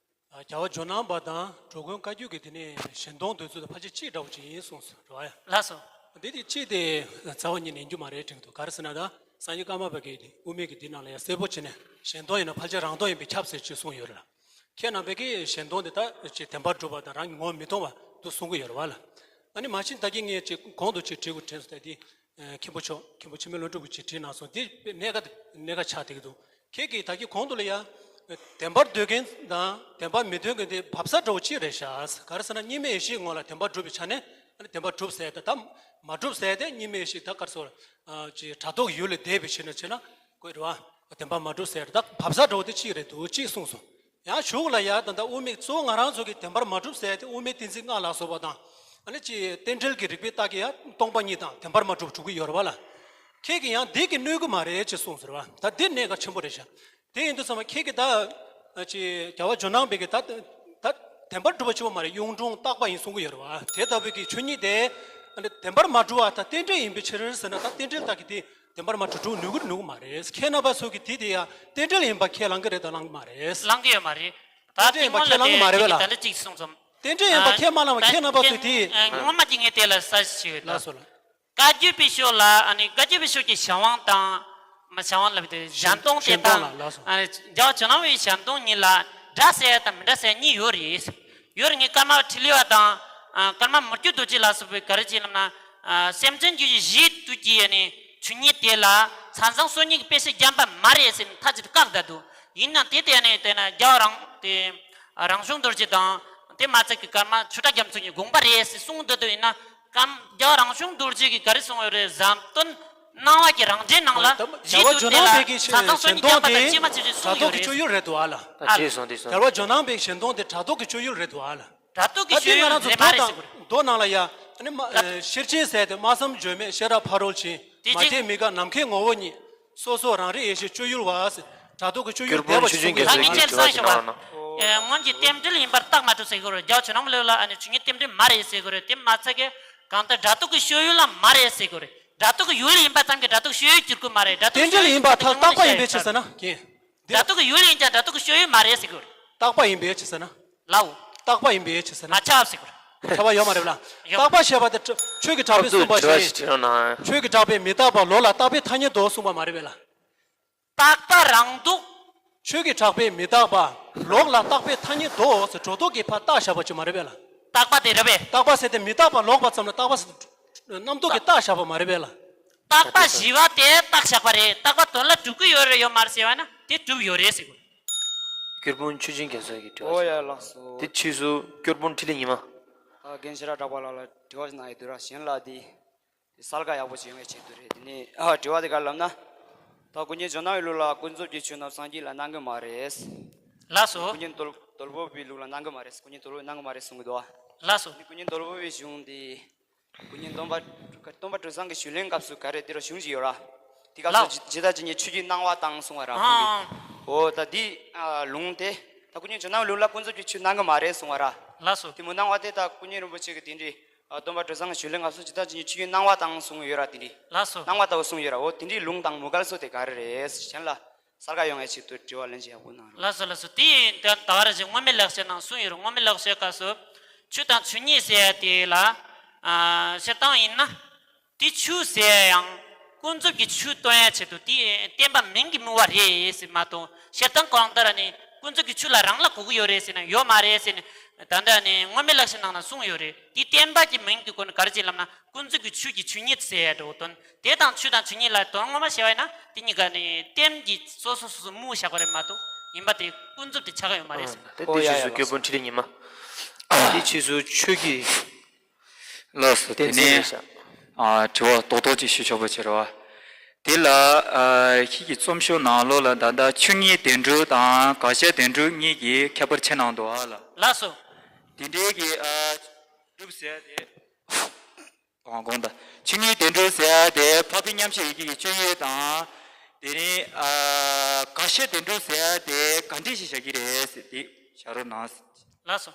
རྒྱལ་བ་ཇོ་ནང་པ་དང་འགྲོ་མགོན་བཀའ་བརྒྱུད་ཀྱི་དེ་ནས་ཞལ་གདོན་འདོད་ཚུལ་དང་ཕལ་ཆེར་གཅིག་འདྲ་བོ་ཅིག་ཡིན་གསུངས་སོང་རེད་བ། ལགས་སོ། འདི་དེ་གཅིག་དེ་རྩ་བ་ཉིད་ནས་ཡིན་རྒྱུ་མ་རེད་དྲན་གྱི་འདུག་ག་རེ་ཟེར་ན་ད་སངས་རྒྱས་ཀརྨ་པ་གིས་དབུ་མའི་གི་འདི་ནང་ལ་ཡང་གསལ་པོ་བྱས་ནས་ཞལ་གདོན་ཡིན་ན་ཕལ་ཆེར་རང་གདོན་ཡིན་པས་ཁྱབ་ཟེར་ཅིག་གསུངས་ཡོད་རེད་ལ། ཁྱེད་རྣམ་པས་ཀྱི་ཞལ་གདོན་དེ་ད་ཅིག་བདེན་པར་གྲུབ་པ་དང་རང་གི་ངོ་མི་མཐོང་བ་འདུག་གསུང་གི་ཡོད་རེད་བ་ལ། ཨ་ནི་མ་གཞི་ད་གིན་ངས་ཅིག་གོང་དུ་ཅིག་དྲི་བ་དྲིས་སོང་ད་དེ། མཁན་པོ་མཆོག་མཁན་པོ་འཆི་མེད་བློ་གྲོས་ཀྱིས་ཅིག་བྲིས་གནང་སོང་། འདི་གནད་འགག་གནད་འགག་ཆགས་བསྡད་ཀྱི་འདུག་ཁྱེད་ཀྱིས་ད་གིན་གོང་དུ་ལ་ཡ། བདེན་པར་འདོད་མཁན་དང་བདེན་པར་མི་འདོད་མཁན་དེ་བབ་ས་འདྲ་བོ་གཅིག་རེད་ཤག་ག་རེ་ཟེར་ན་གཉིས་མེད་ཡེ་ཤེས་ངོ་ལ་བདེན་པར་སྒྲུབ་པའི་ཆ་ནས་ཨ་ནི་བདེན་པར་གྲུབ་ཟེར་ཏེ་ད་མ་གྲུབ་ཟེར་ཏེ་གཉིས་མེད་ཡེ་ཤེས་ད་ག་རེ་ཟེར། ཅིག་ཕྲག་དོག་གི་ཡུལ་ལས་འདས་པའི་ཕྱིར་ན་བྱས་ན་ཀོ་རེད་བ། བདེན་པར་མ་གྲུབ་ཟེར་ད་བབ་ས་འདྲ་བོ་དེ་གཅིག་རེད་འདུག་གཅིག་གསུངས་སོང་། ཡང་གཞུག་ལ་ཡ་ད་ལྟ་དབུ་མའི་གཙོ་བོ་ང་རང་ཚོ་གི་བདེན་པར་མ་གྲུབ་ཟེར་ཏེ་དབུ་མའི་བསྟན་འཛིན་སྔགས་ལ་སོགས་པ་དང་། ཨ་ནི་ཅིག་རྟེན་འབྲེལ་གྱི་རིགས་པའི་རྟགས་ཀྱིས་ཡང་སྟོང་པ་ཉིད་དང་བདེན་པར་མ་གྲུབ་གྲུབ་ཀྱི་ཡོད་རེད་བ་ལ། ཁྱེད་ཀྱིས་ཡང་འདི་གིས་གནོད་ཀྱི་མ་རེད་ཅེས་གསུངས་ཟེར་བ། ད་འདི་གནད་འགག་ཆེན་པོ་རེད་ཤག་དེ་ཡིན་དུས་ཙམ་པ་ཁྱེད་ཀྱིས་ད་ཅིག་རྒྱལ་བ་ཇོ་ནང་པའི་གི་ད་ད་བདེན་པར་གྲུབ་པ་ཆེན་པོ་མ་རེད། གཡུང་དྲུང་རྟག་པ་ཡིན་གསུང་གི་ཡོད་རེད་བ། དེ་ལྟ་བུའི་གི་ཆོས་ཉིད་དེ་ཨ་ནི་བདེན་པར་མ་གྲུབ་པ་ད་རྟེན་འབྲེལ་ཡིན་པའི་ཕྱིར་ཟེར་ན་ད་རྟེན་འབྲེལ་རྟགས་ཀྱིས་དེ། བདེན་པར་མ་གྲུབ་གྲུབ་ནུས་ཀྱི་ནུས་ཀྱི་མ་རེད། ཁྱེད་རྣམ་པ་ཚོ་གིས་དེ་དེ་ཡང་རྟེན་འབྲེལ་ཡིན་པ་ཁས་བླང་གི་རེད་དམ་བླང་གི་མ་རེད། བླང་གི་ཡོད་མ་རེད། ད་རྟེན་འབྲེལ་ཡིན་པ་ཁས་བླང་གི་མ་རེད་བས་ལ། ད་ལྟ་གཅིག་གསུངས་སོང་། རྟེན་འབྲེལ་ཡིན་པ་ཁས་མ་བླངས་པ་ཁྱེད་རྣམ་པ་ཚོས་དེ། ངོ་མ་གཅིག་ངས་དེ་ལ་གསལ་བཤད་ཞུ་གི་ཡོད་ལ། ལགས་སོ་ལགས། བཀའ་བརྒྱུད་པའི་ཕྱོགས་ལ་ཨ་ནི་བཀའ་བརྒྱུད་པའི་ཕྱོགས་ཀྱི་གཞན་དབང་དང་། མ་གཞན་དབང་ལབ་དེ་གཞན་གཞན་སྟོང་དེ་གཞན་སྟོང་དང་། ལ་ལགས་སོ། ཨ་ནི་རྒྱལ་བ་ཇོ་ནང་པའི་གཞན་སྟོང་གཉིས་ལ་འདྲ་ཟེར་ཡ་དང་མི་འདྲ་ཟེར་ཡ་གཉིས་ཡོད་རེད། ཡོད་རེད། ངས་ཀརྨ་པ་འཕྲིན་ལས་པ་དང་། ཨ། ཀརྨ་མི་བསྐྱོད་རྡོ་རྗེ་ལ་སོགས་པའི་ག་རེ་བྱས་ལབ་ན། ཨ། སེམས་ཅན་རྒྱུད་བཞིའི་དུས་ཀྱི་ཨ་ནི་ཆོས་ཉིད་དེ་ལ་མཚན་བཟང་སོ་གཉིས་ཀྱི་དཔེ་བྱད་བརྒྱབ་པ་མ་རེད་ཟེར་ནས་མཐའ་གཅིག་ཏུ་བཀག་བསྡད་འདུག་ཡིན་ནའང་དེ་ལྟས་ནས་བལྟས་ན་རྒྱལ་བ་རང་དེ་རང་བྱུང་རྡོ་རྗེ་དང་དེ་མ་ཚད་ཀྱི་ཀརྨ་ཆོས་གྲགས་རྒྱ་མཚོ་གཉིས་དགོངས་པ་རེད་ཟེར་གསུངས་བསྡད་འདུག་ཡིན་ན། ཀརྨ་རྒྱལ་བ་རང་བྱུང་རྡོ་རྗེ་གིས་ག་རེ་གསུངས་ཡོད་རེད། ཟམ་གདོང་སྣང་བ་གི་རང་འགྲེལ་ནང་ལ་ད་རྒྱལ་བ་ཇོ་ནང་པའི་གི་ཞལ་གདོང་དེ་བརྒྱབ་པ་དང་ཅི་མ་ཅི་བྱས་གསུངས་ཡོད་རེད། ཕྲག་དོག་གི་སྤྱོད་ཡུལ་རེད་འདུག་ཨ་ལ། ད་ཨ། བྱས་སོང་དེ་སོང་། རྒྱལ་བ་ཇོ་ནང་པའི་ཞལ་གདོང་དེ་ཕྲག་དོག་གི་སྤྱོད་ཡུལ་རེད་འདུག་ཨ་ལ། ཕྲག་དོག་གི་སྤྱོད་ཡུལ་རེད་མ་རེད་ཟེར་གི་རེད། མདོ་ནང་ལ་ཡ། ཨ་ནི་མ། ཨ། ཤེར་ཕྱིན་ཟེར་ཏེ་སྨྲ་བསམ་བརྗོད་མེད་ཤེས་རབ་ཕ་རོལ་ཕྱིན། དེ་མ་བཅས་མི་དགག་ནམ་མཁའི་ངོ་བོ་ཉིད། སོ་སོ་རང་རིག་ཡེ་ཤེས་སྤྱོད་ཡུལ་བ་ཟེར། ཕྲག་དོག་གི་སྤྱོད་ཡུལ་སྐྱོར་དཔོན་དེ་བ་ཆོས་ཅིག་ཅན་གསུང་གི་རྒྱལ་ཡོད་ཚོགས་ཀྱི་ད་ངས་དྲི་བ་ཅིག་གནང་ན། ཨེ། སྔོན་གྱི་རྟེན་འབྲེལ་ཡིན་པར་རྟགས་མ་གྲུབ་ཟེར་གི་རེད། རྒྱལ་བ་ཇོ་ནང་པ་ལོས་ལ་ཨ་ནི་ཆོས་ཉིད་རྟེན་འབྲེལ་མ་རེད་ཟེར་གི་རེད། དེ་མ་ཚད་ཀྱི་གང་ལྟར་ཕྲག་དོག་གི་སྤྱོད་ཡུལ་ལ་མ་རེད་ཟེར་གི་རེད། ཕྲག་དོག་གི་ཡུལ་ཡིན་པ་ཙམ་གྱིས་ཕྲག་དོག་སྤྱོད་ཡུལ་གྱུར་གི་མ་རེད། ཕྲག་དོག་རྟེན་འབྲེལ་ཡིན་པ་ཐག་རྟག་པ་ཡིན་པའི་ཕྱིར་ཟེར་ན་གན། ཕྲག་དོག་གི་ཡུལ་ཡིན་ཀྱང་ཕྲག་དོག་གི་སྤྱོད་ཡུལ་མ་རེད་ཟེར་གི་རེད། རྟག་པ་ཡིན་པའི་ཕྱིར་ཟེར་ན། ལའོ། རྟག་པ་ཡིན་པའི་ཕྱིར་ཟེར་ན། མ་ཁྱབ་ཟེར་གི་རེད། ཁྱབ་པ་ཡོད་མ་རེད་ལ། ཡོད། རྟག་པ་ཞེས་པ་དེ་ཆོས་ཀྱི་གྲགས་པས་གསུངས་པ་བཞིན། ཆོས་ཀྱི་གྲགས་པས་མི་རྟག་པ་ལོག་ལ་རྟག་པའི་ཐ་སྙད་དུ་གསུངས་པ་མ་རེད་པས་ལ། རྟག་པ་རང་ལྡོག་ཆོས་ཀྱི་གྲགས་པས་མི་རྟག་པ། ལོག་ལ་རྟག་པའི་ཐ་སྙད་དུ་ཟེར་སྒྲོ་འདོགས་ཀྱི་ཕར་རྟགས་བཞག་པ་ཅིག་མ་རེད་པས་ལ། རྟག་པ་དེ་རེད་པས། རྟག་པ་ཟེར་ཏེ་མི་རྟག་པ་ལོག་པ་ཙམ་ལ་རྟག་པ་ཟེར་རྣམ་རྟོག་གི་རྟགས་བཞག་པ་མ་རེད་པས་ལ། རྟག་པ་ཞེས་པ་དེ་རྟགས་བཞག་པ་རེད། རྟག་པ་དོན་ལ་གྲུབ་ཀྱི་ཡོད་རེད་ཡོད་མ་རེད་ཟེར་བ་ན་དེ་གྲུབ་ཡོད་རེད་ཟེར་དགོས། སྐྱོར་དཔོན་ཆོས་ཅན་རྒྱ་མཚོ་ཡིས་དྲི་བ་ཨོ་ཞུ། ཡ་ལགས་སོ། དེ་ཕྱིས་སུ་སྐྱོར་དཔོན་འཕྲིན་ལས་ཉི་མ། ད་རྒན་ཤེས་རབ་གྲགས་པ་ལགས་ལ་དྲི་བ་ཞིག་གནང་ཡོད་དུས་ར་གཞན་ལ་དེ། དེ་གསལ་ཁ་ཡག་པོ་ཞིག་ཡོང་ཡ་ཆེད་དུ་རེད། དེ་ནས་ཨ་དྲི་བ་དེ་ག་ལབ་ན། ད་ཀུན་མཁྱེན་ཇོ་ནང་པའི་ལུགས་ལ་ཀུན་རྫོབ་ཀྱི་ཆོས་རྣམས་སངས་རྒྱས་ལ་གནང་གི་མ་རེད། ལགས་སོ། ཀུན་མཁྱེན་དོལ་དོལ་པོ་པའི་ལུགས་ལ་གནང་གི་མ་རེད། ཀུན་མཁྱེན་དོལ་པོས་གནང་གི་མ་རེད་གསུང་གི་འདུག་བ། ལགས་སོ། ཀུན་མཁྱེན་དོལ་པོ་པའི་གཞུང་དེ། ཀུན་མཁྱེན་སྟོན་པ་སྟོན་པ་གྲུབ་ཚང་གི་ཞུས་ལན་སྐབས་སུ་ག་རེ་དེ་རུ་གཞུང་ཞིག་ཡོད་ར། དེ་སྐབས་སུ་ལགས། ཇི་ཇི་ལྟར་ཇི་སྙེད་ཆོས་ཀྱི་སྣང་བ་དང་གསུང་བ་ར་ཁོང་གིས། ཨང་། འོ་ད་འདི་ཨ་ལུང་དེ། ད་ཀུན་མཁྱེན་ཇོ་ནང་པའི་ལུགས་ལ་ཀུན་རྫོབ་ཀྱི་ཆོས་གནང་གི་མ་རེད་གསུང་བ་ར། ལགས་སོ། དེ་མོ་གནང་བ་དེ་ད་ཀུན་མཁྱེན་རིན་པོ་ཆེ་གི་དེ་འདྲའི། ཨ། སྟོན་པ་གྲུབ་ཚང་གི་ཞུས་ལན་ང་ཚོ་ཇི་ལྟར་བྱེད་ཆོས་ཀྱི་སྣང་བ་དང་གསུངས་ཡོད་ར། དེ་འདྲའི་ལགས་སོ། སྣང་བ་ལྟ་བུ་གསུངས་ཡོད་ར། འོ་དེ་འདྲའི་ལུང་དང་མུ་གལ་སོགས་དེ་ག་རེ་རེད། གཞན་ལ་གསར་ཁ་ཡོང་ཡས་ཆེད་དུ་དྲི་བ་ལན་ཅིག་ཡག་པོ་གནང་རོགས། ལགས་སོ་ལགས་སོ། དེ་ཡིན་དུས་ད་ག་རེ་ཞིག་སྔོན་མའི་ལེགས་བཤད་ནང་གསུངས་ཡོད་རེད། སྔོན་མའི་ལེགས་བཤད་སྐབས་སུ་ཆོས་དང་ཆོས་ཉིད་ཟེར་ཡ་དེ་ལ། ཨ། བཤད་སྟངས་ཡིན་ན། དེ་ཆོས་ཟེར་ཡ་ཡང་ཀུན་རྫོབ་ཀྱི་ཆོས་སྟོན་ཡ་ཆེད་དུ་དེ་བསྟན་པ་མིང་གིས་སྨོས་པ་རེད་ཟེར་མ་གཏོགས། བཤད་སྟངས་གང་ལྟར་ནི་ཀུན་རྫོབ་ཀྱི་ཆོས་ལ་རང་ལ་གོ་གི་ཡོད་རེད་ཟེར་ན་ཡོད་མ་རེད་ཟེར་ནས། ད་ལྟ་ནི་སྔོན་མའི་ལེགས་བཤད་ནང་ན་གསུངས་ཡོད་རེད། དེ་བསྟན་པ་གི་མིང་གི་སྒོ་ནས་ག་རེ་བྱེད་ལབ་ན། ཀུན་རྫོབ་ཀྱི་ཆོས་ཀྱི་ཆོས་ཉིད་ཟེར་ཡ་འདྲ་བོ་དོན། དེ་དང་ཆོས་དང་ཆོས་ཉིད་ལ་དོན་ངོ་མ་བྱས་པ་ཡིན་ན་དེ་གཉིས་ཀ་ནི་བསྟན་གྱི་སོ་སོ་སོ་སོ་སྨོས་བཞག་པ་རེད་མ་གཏོགས། ཡིན་པ་དེ་ཀུན་རྫོབ་དེ་ཆགས་ཀྱི་ཡོད་མ་རེད་ཟེར། ཨོ་ཡ་ཡ། ལགས་སོ། དེ་ཆོས་སུ་ཆོས་ཀྱི། ལགས་སོ། དེ་བསྟན་འཛིན་ནས། རེད་ཤག་ཨ། དྲི་བ་རྡོག་རྡོག་ཅིག་ཞུ་ཆོག་པ་བྱེད་རོགས། དེ་ལ། ཨ། ཁྱེད་ཀྱི་རྩོམ་ཤོག་ནང་ལོགས་ལ་ད་ལྟ་ཆོས་ཉིད་བདེན་གྲུབ་དང་དགག་བྱ་བདེན་གྲུབ་གཉིས་ཀྱི་ཁྱད་པར་ཕྱེ་གནང་འདུག་ཨ་ལ། ལགས་སོ། དེ་འདྲའི་གི། ཨ། གྲུབ་ཟེར་ཡ་དེ། གང་གང་ལྟར་ཆོས་ཉིད་བདེན་གྲུབ་ཟེར་ཡ་དེ་འཕགས་པའི་མཉམ་གཞག་ཡི་གེ་གི་སྤྱོད་ཡུལ་དང་། དེ་ནས། ཨ། དགག་བྱ་བདེན་གྲུབ་ཟེར་ཡ་དེ་ག་འདྲས་ཤིག་བཞག་གི་རེད་ཟེར་དེ་བཞག་རོགས་གནང་། ལགས་སོ།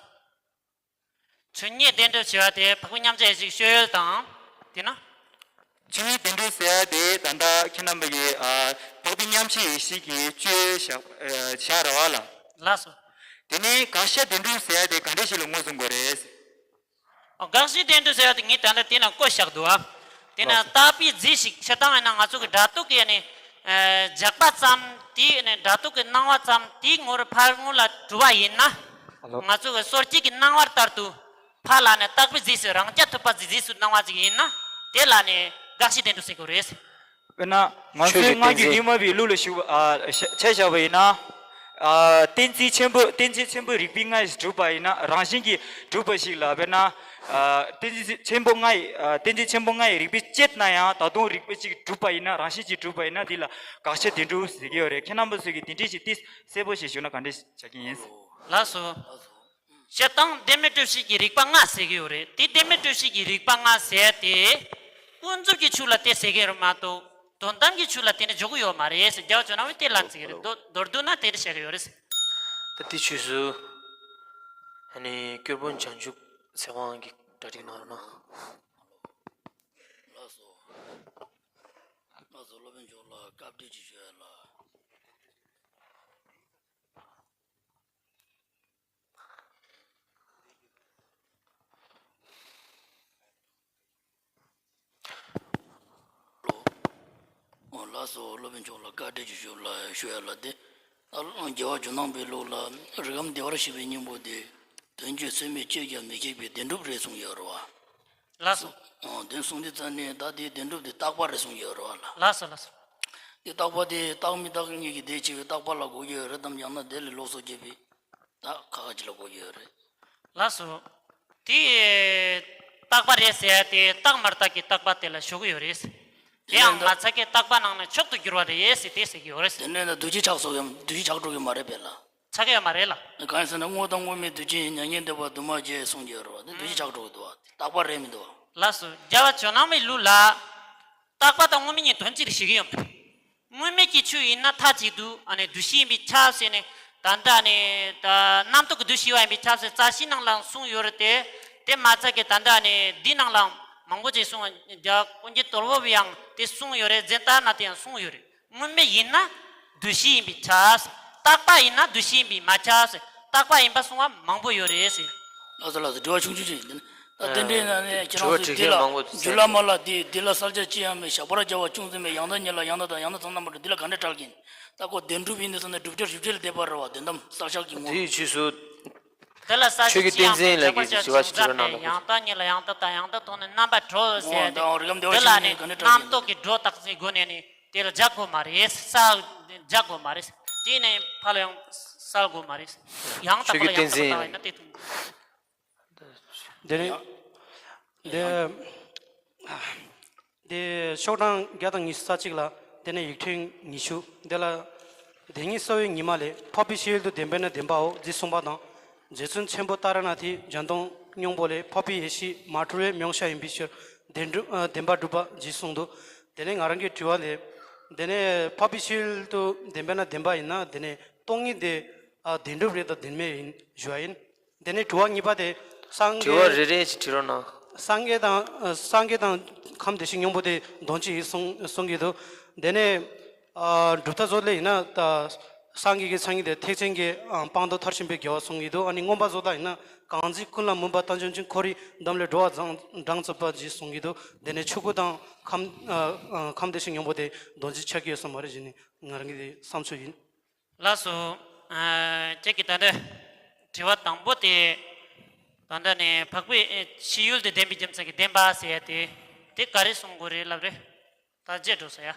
ཆོས་ཉིད་བདེན་གྲུབ་ཟེར་བ་དེ་འཕགས་པའི་མཉམ་གཞག་ཡེ་ཤེས་སྤྱོད་ཡུལ་དང་། དེ་ན། ཆོས་ཉིད་བདེན་གྲུབ་ཟེར་བ་དེ་ད་ལྟ་ཁྱེད་རྣམ་པ་གིས། ཨ། འཕགས་པའི་མཉམ་གཞག་ཡེ་ཤེས་ཀྱི་སྤྱོད་ཡུལ་བཞག་ཨ། བཞག་རེད་བ་ལ། ལགས་སོ། དེ་ནས་དགག་བྱ་བདེན་གྲུབ་ཟེར་བ་དེ་ག་འདྲ་ཞིག་ལ་ངོས་བཟུང་དགོས་རེད། ཨ། དགག་བྱ་བདེན་གྲུབ་ཟེར་བ་དེ་ངས་ད་ལྟ་དེ་ན་བཀོད་བཞག་འདུག་ཨ། དེ་ན། ལགས་སོ། བརྟག་པའི་རྫས་ཤིག་བྱེད་སྟངས་ཡིན་ན་ང་ཚོ་གི་སྒྲ་རྟོག་གི་ནི། ཨ། རྒྱག་པ་ཙམ་དེ་ནི་སྒྲ་རྟོག་གི་སྣང་བ་ཙམ་དེའི་ངོར་ཕར་ངོ་ལ་གྲུབ་པ་ཡིན་ན། ཨ་ལོ། ང་ཚོ་གི་སོ་སྐྱེ་གི་སྣང་བ་ལྟར་དུ། ཕར་ལ་ནི་བརྟག་པའི་རྫས་སུ་རང་རྐྱ་ཐུབ་པ་ཟིག་རྫས་སུ་སྣང་བ་ཟིག་ཡིན་ན། དེ་ལ་ནི་དགག་བྱ་བདེན་གྲུབ་ཟེར་དགོས་རེད། དཔེར་ན་ང་ཆོས་ཚོའི་ཀྱི་སྔགས་ཀྱི་བསྟན་འཛིན། རྙིང་མ་བའི་ལུགས་ལ་ཞུགས་པ། ཨ། ཆ་བཞག་པ་ཡིན་ན། ཨ། གཏན་ཚིགས་ཆེན་པོ། གཏན་ཚིགས་ཆེན་པོ་རིགས་པའི་ལྔས་གྲུབ་པ་ཡིན་ན། རང་བཞིན་གྱིས་གྲུབ་པ་ཞིག་ལ། དཔེར་ན། ཨ། གཏན་ཚིགས་ཆེན་པོ་ལྔ་ཡི། ཨ། གཏན་ཚིགས་ཆེན་པོ་ལྔ་ཡི་རིགས་པས་དཔྱད་ན་ཡང་ད་དུང་རིགས་པ་གཅིག་གྲུབ་པ་ཡིན་ན། རང་བཞིན་གྱིས་གྲུབ་པ་ཡིན་ན། འདི་ལ་དགག་བྱ་བདེན་གྲུབ་ཟེར་གྱི་ཡོད་རེད། ཁྱེད་རྣམ་པ་ཚོས་ཀྱིས་དེ་འདྲས་ཞིག་ཏོག་ཙམ་གསལ་པོ་ཞིག་ཞུ་ན་ག་འདྲས་བྱ་གི་ཡིན། ལགས་སོ། བྱེད་སྟངས་བདེན་མེད་སྤྲོས་བཤད་ཀྱི་རིགས་པ་ལྔ་ཟེར་གྱི་ཡོད་རེད། དེ་བདེན་མེད་སྤྲོས་བཤད་ཀྱི་རིགས་པ་ལྔ་ཟེར་དེ། ཀུན་རྫོབ་ཀྱི་ཆོས་ལ་དེ་ཟེར་གྱི་རེད་མ་གཏོགས། དོན་དམ་གྱི་ཆོས་ལ་དེ་ནི་འཇོག་གི་ཡོད་མ་རེད་ཟེར། རྒྱལ་བ་ཇོ་ནང་པས་དེ་ལན་བརྩི་གི་རེད། མདོར་མདོར་བསྡུ་ན་དེ་འདྲ་བཤད་གི་ཡོད་རེད་ཟེར། ད་དེ་ཆོས་སུ། ཨ་ནི་སྐྱོར་དཔོན་བྱང་ཆུབ་ཚེ་དབང་གིས་གྲ་སྒྲིག་གནང་རོགས་གནང་། ལགས་སོ། ལགས་སོ། སློབ་དཔོན་མཆོག་ལ་བཀའ་དྲིན་ཆེ་ཞུ་ཡ་ལ། ཨོ། ལགས་སོ། སློབ་དཔོན་མཆོག་ལ་བཀའ་དྲིན་ཆེ་ཞུ་ལ་ཞུ་ཡ་ལ། དེ་ད་རྒྱལ་བ་ཇོ་ནང་པའི་ལུགས་ལ་རིགས་ལམ་བདེ་བར་གཤེགས་པའི་སྙིང་པོ་དེ། དོན་སྤྱོད་ཚད་མས་དཔྱད་ཀྱང་མི་ཁེགས་པའི་བདེན་གྲུབ་རེད་གསུངས་ཡོད་རེད་བ། ལགས་སོ། ཨོ། དེ་གསུངས་དུས་ཙ་ནས་ད་དེའི་བདེན་གྲུབ་དེ་རྟག་པ་རེད་གསུངས་ཡོད་རེད་བ་ལ། ལགས་སོ་ལགས་སོ། དེ་རྟག་པ་དེ་རྟག་མི་རྟག་གཉིས་ཀྱི་དེ་ཕྱེ་བའི་རྟག་པ་ལ་གོ་རྒྱུ་ཡོད་རེད་དམ། ཡང་ན་དེ་ལས་ལོགས་སུ་གྱེས་པའི། ད་ཁ་ཁ་ཅིག་ལ་གོ་རྒྱུ་ཡོད་རེད། ལགས་སོ། དེ་རྟག་པ་རེད་ཟེར་ཡ་དེ་རྟག་མ་རྟག་གི་རྟག་པ་དེ་ལ་ཞུགས་ཡོད་རེད། དེ་ཡང་མ་ཚད་ཀྱི་རྟག་པ་ནང་ནས་མཆོག་ཏུ་གྱུར་པ་རེད་ཟེར་དེ་ཟེར་གྱི་ཡོད་རེད། དེ་ནས་ན་འདུ་བྱེད་ཆགས་སོགས་ཡང་འདུ་བྱེད་ཆགས་འགྲོ་གི་མ་རེད་པས་ལ། ཆགས་ཀྱི་ཡོད་མ་རེད་ལ། གང་ཡིན་ཟེར་ན་དངོས་དང་དངོས་མེད་འདུ་བྱེད་མྱ་ངན་འདས་པ་དུ་མ་བརྗེད་གསུངས་ཀྱི་ཡོད་རེད་བ། དེ་འདུ་བྱེད་ཆགས་འགྲོ་གི་འདུག་བ། རྟག་པ་རེད་མི་འདུག་བ། ལགས་སོ། རྒྱལ་བ་ཇོ་ནང་པའི་ལུགས་ལ། རྟག་པ་དང་དངོས་མེད་གཉིས་དོན་གཅིག་རེད་ཞུ་གི་ཡོད་མ་རེད། དངོས་མེད་ཀྱི་ཆོས་ཡིན་ན་མཐའ་གཅིག་ཏུ་ཨ་ནི་འདུ་ཤེས་ཡིན་པས་ཁྱབ་ཟེར་ནས། ད་ལྟ་ནས་ད་རྣམ་རྟོག་གི་འདུ་ཤེས་པ་ཡིན་པས་ཁྱབ་ཟེར་རྩ་ཤེའི་ནང་ལའང་གསུངས་ཡོད་རེད་དེ། དེ་མ་ཚད་ཀྱི་ད་ལྟ་ནས་འདིའི་ནང་ལའང་མང་པོ་ཅིག་གསུངས། རྒྱལ་བ་ཀུན་མཁྱེན་དོལ་པོ་པས་ཡང་དེ་གསུངས་ཡོད་རེད། ཛེ་ཏ་ན་དེ་ཡང་གསུངས་ཡོད་རེད། དངོས་མེད་ཡིན་ན་འདུ་ཤེས་ཡིན་པས་ཁྱབ། རྟག་པ་ཡིན་ན་འདུ་ཤེས་ཡིན་པས་མ་ཁྱབ་ཟེར། རྟག་པ་ཡིན་པ་གསུང་བ་མང་པོ་ཡོད་རེད་ཟེར། ལགས་སོ་ལགས་སོ། དྲི་བ་ཆུང་ཆུང་ཅིག་ཡིན། ད་དེ་འདྲའི་ནང་ནས་ཁྱེད་རང་ཚོས་འདི་ལ་འཇུ་ལ་མ་ལ་འདི་འདི་ལ་བསལ་བྱ་ཅི་ཡང་མེད། ཞགས་པ་ར་བྱ་བ་ཅུང་ཟད་མེད། ཡང་དག་ཉིད་ལ་ཡང་དག་དང་ཡང་དག་ཚང་རྣམ་པར་གྲོལ། འདི་ལ་ག་འདྲ་བྲལ་གིན། ད་ཁོ་བདེན་གྲུབ་ཡིན་དུས་ཙ་ན་སྒྲུབ་བྱ་སྒྲུབ་བྱེད་ལ་བསྡད་པ་རེད་བ། དོན་དམ་བསལ་བྱ་གི་ངོ་བོ། དེའི་ཆོས་སུ། དེ་ལ་བསལ་ཆོས་ཀྱི་བྱ་ཅི་ཡང་མེད། བདེན་གྲུབ་ཡང་དག་ཉིད་ལ་ཡང་དག་དང་ཡང་དག་ཚང་རྣམ་པར་གྲོལ་ཟེར་ཏེ། འོ་ད་རིགས་ལམ་བདེ་བར་གཤེགས་ནས་ག་འདྲ་བྲལ་གིན། དེ་ལ་ནི་རྣམ་རྟོག་གི་སྒྲོ་བཏགས་སའི་སྒོ་ནས་ནི་དེ་ལ་སྦྱར་དགོས་མ་རེད། བསལ་སྦྱར་དགོས་མ་རེད། དེ་ནས་ཕར་ལ་ཡང་བསལ་དགོས་མ་རེད། ཡང་དག་པ་ལ་ཡང་དག་པ་ལྟ་བ་ཡིན་ན་དེ་ཐུབ། དེ་ནས་དེ། དེ་ཤོག་གྲངས་བརྒྱ་དང་ཉི་ཤུ་རྩ་གཅིག་ལ། དེ་ནས་ཡིག་ཕྲེང་ཉི་ཤུ། དེ་ལ། དེ་ཉིད་གསལ་བའི་ཉི་མ་ལས། འཕགས་པའི་ཤེས་ཡུལ་དུ་བདེན་པས་ན་བདེན་པའོ་ཞེས་གསུངས་པ་དང་། རྗེ་བཙུན་ཆེན་པོ་ཏཱ་ར་ནཱ་ཐའི་སྦྱང་སྟངས་སྙིང་པོ་ལས། འཕགས་པའི་ཡེ་ཤེས་མ་འཁྲུལ་བས་མྱོང་བྱ་ཡིན་པའི་ཕྱིར་བདེན་གྲུབ་ཨ་བདེན་པ་གྲུབ་པ་ཞེས་གསུངས་འདུག། དེ་ནས་ང་རང་གི་དྲི་བ་ལས། དེ་ནས་འཕགས་པའི་ཤེས་ཡུལ་དུ་བདེན་པས་ན་བདེན་པ་ཡིན་ན། དེ་ནས་སྟོང་ཉིད་དེ་ཨ་བདེན་གྲུབ་རེད་དམ་བདེན་མེད་ཡིན་ཞུ་བ་ཡིན། དེ་ནས་དྲི་བ་གཉིས་པ་དེ། སངས་རྒྱས། དྲི་བ་རེ་རེ་ཞིག་དྲི་རོགས་གནང་། སངས་རྒྱས་དང་སངས་རྒྱས་དང་ཁམས་བདེ་གཤེགས་སྙིང་པོ་དེ་དོན་གཅིག་ཡིན་གསུང་གསུང་གི་འདུག། དེ་ནས་ཨ་གྲུབ་མཐའ་བཟོ་ལས་ཡིན་ན་ད་སངས་རྒྱས་ཀྱི་མཚན་ཉིད་དེ་ཐེག་ཆེན་གྱི་ཨ་སྤངས་རྟོགས་མཐར་ཕྱིན་པའི་དགེ་བ་གསུང་གི་འདུག། ཨ་ནི་མངོན་པ་བཟོ་ལྟ་ཡིན་ན་གང་ཟག་ཀུན་ལ་མུན་པ་དག་བྱང་ཞིང་། འཁོར་བའི་འདམ་ལས་སྒྲོལ་བ་མཛངས་མཛངས་བརྩོན་པ་ཞེས་གསུང་གི་འདུག། དེ་ནས་ཆོས་སྐུ་དང་ཁམས་ཨ་ཨ་ཁམས་བདེ་གཤེགས་སྙིང་པོ་དེ་དོན་གཅིག་ཆགས་ཀྱི་ཡོད་ས་མ་རེད་ཟེར་ནས་ང་རང་གི་བསམ་ཚུལ་ཡིན། ལགས་སོ། ཨ་ཁྱེད་ཀྱིས་ད་ལྟ་དྲི་བ་དང་པོ་དེ་ད་ལྟ་ནས་འཕགས་པའི་ཨེ་ཕྱི་ཡུལ་དུ་བདེན་པའི་རྒྱུ་མཚན་གྱི་བདེན་པ་ཟེར་ཡ་དེ་དེ་ག་རེ་གསུང་དགོས་རེད་ལབ་རེད། ད་བརྗེད་འགྲོ་ས་ཡ།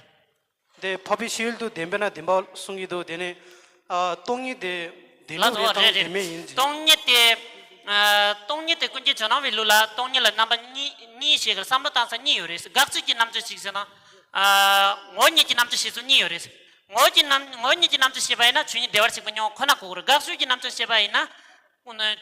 དེ་འཕགས་པའི་ཕྱི་ཡུལ་དུ་བདེན་པས་ན་བདེན་པ་གསུང་གི་འདུག། དེ་ནས་ཨ་སྟོང་ཉིད་དེ་བདེན་ལུགས་ལགས་སོ། རེད་རེད་དང་རེད། བདེན་མེད་ཡིན་ཟེར། སྟོང་ཉིད་དེ་ཨ་སྟོང་ཉིད་དེ་ཀུན་མཁྱེན་ཇོ་ནང་པའི་ལུགས་ལ་སྟོང་ཉིད་ལ་རྣམ་པ་གཉིས་གཉིས་ཞེས་བསམ་བློ་བཏང་ས་གཉིས་ཡོད་རེད། དགག་ཚུལ་གྱི་རྣམ་གཅོད་ཅིག་ཟེར་ན་ཨ་ངོ་བོ་ཉིད་ཀྱི་རྣམ་གཅོད་བྱེད་ཚུལ་གཉིས་ཡོད་རེད། ངོ་བོ་ཀྱི་རྣམ་ངོ་བོ་ཉིད་ཀྱི་རྣམ་གཅོད་བྱེད་པ་ཡིན་ན་ཆོས་ཉིད་བདེ་བར་གཤེགས་པའི་སྙིང་པོ་ཁོ་ན་གོ་དགོས་རེད། དགག་ཚུལ་གྱི་རྣམ་གཅོད་བྱེད་པ་ཡིན་ན།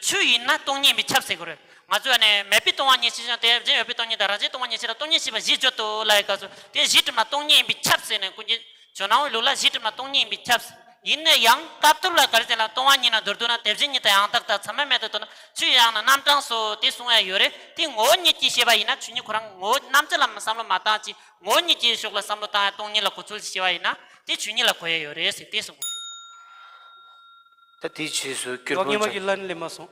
ཆོས་ཡིན་ན་སྟོང་ཉིད་ཡིན་པས་ཁྱབ་ཟེར་དགོས་རེད། ང་ཚོས་ཨ་ནི་མེད་པའི་སྟོང་པ་ཉིད་ཕྱིར་བཞག་སྟེ་རྗེས་ཡོད་པའི་སྟོང་ཉིད་དང་རང་བཞིན་སྟོང་པ་ཉིད་ཕྱིར་སྟོང་ཉིད་ཞེས་པ་གཞི་བརྗོད་དོ་ལབ་པའི་སྐབས་སུ་དེ་གཞི་གྲུབ་ན་སྟོང་ཉིད་ཡིན་པས་ཁྱབ་ཟེར་ནས་ཀུན་མཁྱེན་ཇོ་ནང་པའི་ལུགས་ལ་གཞི་གྲུབ་ན་སྟོང་ཉིད་ཡིན་པས་ཁྱབ། ཡིན་ན་ཡང་སྐབས་ཐོག་ལ་ག་རེ་ཟེར་ན་སྟོང་པ་ཉིད་ན་མདོར་བསྡུ་ན་དེ་བཞིན་ཉིད་དང་ཡང་དག་དང་ཚད་མས་མེད་དུ་གཏོང་ན་ཆོས་ཡང་ན་རྣམ་གྲངས་སོ་དེ་གསུང་ཡ་ཡོད་རེད། དེ་ངོ་བོ་ཉིད་ཀྱིས་བཤད་པ་ཡིན་ན་ཆོས་ཉིད་ཁོ་རང་ངོ་བོ་རྣམ་གཅོད་ལ་བསམ་བློ་མ་བཏང་ཅིག་ངོ་བོ་ཉིད་ཀྱི་ཕྱོགས་ལ་བསམ་བློ་བཏང་ཡ་སྟོང་ཉིད་ལ་གོ་ཚུལ་བྱས་པ་ཡིན་ན་དེ་ཆོས་ཉིད་ལ་གོ་ཡ་ཡོད་རེད་ཟེར་དེ་གསུང་གི། ད་དེའི་རྗེས་སུ་སྐྱོར་དྲི་བ་སྙིང་པོ་གྱི་ལན་སླེབས་མ་སོང་།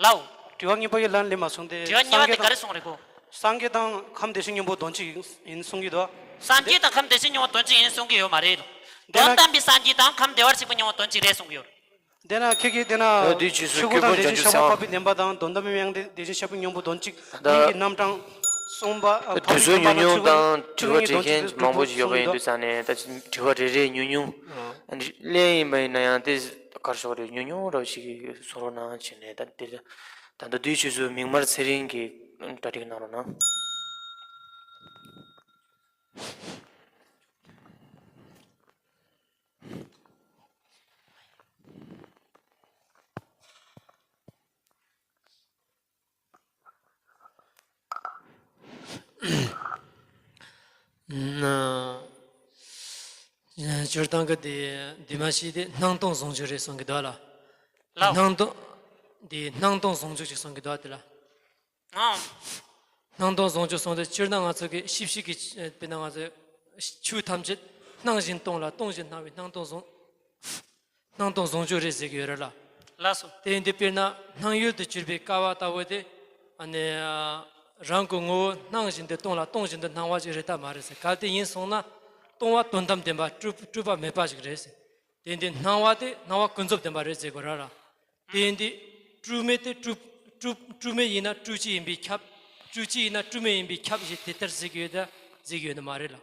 ལའོ། དྲི་བ་གཉིས་པ་ཡི་ལན་སླེབས་མ་སོང་སྟེ། དྲི་བ་གཉིས་པ་དེ་ག་རེ་གསུངས་རེད་གོ། སངས་རྒྱས་དང་ཁམས་བདེ་གཤེགས་སྙིང་པོ་དོན་གཅིག་ཡིན་གསུང་གི་འདུག། སངས་རྒྱས་དང་ཁམས་བདེ་གཤེགས་སྙིང་པོ་དོན་གཅིག་ཡིན་གསུང་གི་ཡོད་མ་རེད། དེ་ན། དོན་དམ་པའི་སངས་རྒྱས་དང་ཁམས་བདེ་བར་གཤེགས་པའི་སྙིང་པོ་དོན་གཅིག་རེད་གསུང་གི་ཡོད། དེ་ན་ཁྱེད་ཀྱིས་དེ་ན། ད་དུས་ཕྱིས་སུ་ཆོས་སྐུ་དང་བདེ་གཤེགས་ཤར་བ་འཕགས་པའི་བདེན་པ་དང་དོན་དམ་པའི་མྱང་འདས་བདེ་གཤེགས་ཤར་བའི་སྙིང་པོ་དོན་གཅིག་ད་གཉིས་ཀྱི་རྣམ་གྲངས་གསུངས་པ། འཕགས་པའི་བདེན་པ་དང་ཆོས་སྐུའི་སྙིང་པོ་དོན་གཅིག་རེད་གསུང་གི་འདུག་ཟེར་ནས། ད་དུས་ཚོད་ཉུང་ཉུང་དང་དྲི་བ་དྲིས་མཁན་མང་པོ་ཞིག་ཡོད་པ་ཡིན་དུས་ཙང་ནས་ད་དྲི་བ་རེ་རེ་ཉུང་ཉུང་། ཨ། གླེང་ཡིན་པ་ཡིན་ན་ཡང་དེ། གར་ཤོག་རེ་ཉུང་ཉུང་རོ་ཞིག་གསུང་རོགས་གནང་བྱས་ནས། ད་དེ་ད་ལྟ་དུས་ཕྱིས་སུ་མིག་དམར་ཚེ་རིང་གི་གྲ་སྒྲིག་གནང་རོགས་གནང་། ན། སྤྱིར་བཏང་གི་དེ་འདི་མ་ཤེས་དེ་སྣང་སྟོང་ཟུང་འཇུག་རེད་གསུང་གི་འདུག་ལ། ལའོ། སྣང་སྟོང་། དེ་སྣང་སྟོང་ཟུང་འཇུག་ཅིག་གསུང་གི་འདུག་དེ་ལ། ཨང་། སྣང་སྟོང་ཟུང་འཇུག་གསུངས་ཏེ་སྤྱིར་ན་ང་ཚོ་གི་ཤེས་བྱེད་ཀྱི་དཔེར་ན་ང་ཚོ་ཆོས་ཐམས་ཅད་སྣང་བཞིན་སྟོང་ལ་སྟོང་བཞིན་སྣང་བའི་སྣང་སྟོང་ཟུང་། སྣང་སྟོང་ཟུང་འཇུག་རེད་ཟེར་གྱི་ཡོད་རེད་ལ། ལགས་སོ། དེ་ཡིན་དུས་དཔེར་ན་སྣང་ཡུལ་དུ་གྱུར་པའི་ཀ་བ་ལྟ་བུ་དེ། ཨ་ནི། རང་གི་ངོ་བོ་སྣང་བཞིན་དུ་སྟོང་ལ་སྟོང་བཞིན་དུ་སྣང་བ་ཅིག་རེད་ད་མ་རེད་ཟེར། གལ་ཏེ་ཡིན་སོང་ན་སྟོང་བ་དོན་དམ་བདེན་པ་སྤྲོས་སྤྲོས་པ་མེད་པ་ཞིག་རེད་ཟེར། དེ་འདི་སྣང་བ་དེ་སྣང་བ་ཀུན་རྫོབ་བདེན་པ་རེད་ཟེར་དགོས་ར་ལ། དེ་འདི་སྤྲོས་མེད་དེ་སྤྲོས་སྤྲོས་སྤྲོས་མེད་ཡིན་ན་སྤྲོས་བཅས་ཡིན་པས་ཁྱབ། སྤྲོས་བཅས་ཡིན་ན་སྤྲོས་མེད་ཡིན་པས་ཁྱབ་ཞེས་དེ་ལྟར་ཟེར་གྱི་ཡོད་ད་ཟེར་གྱི་ཡོད་ནི་མ་རེད་ལ།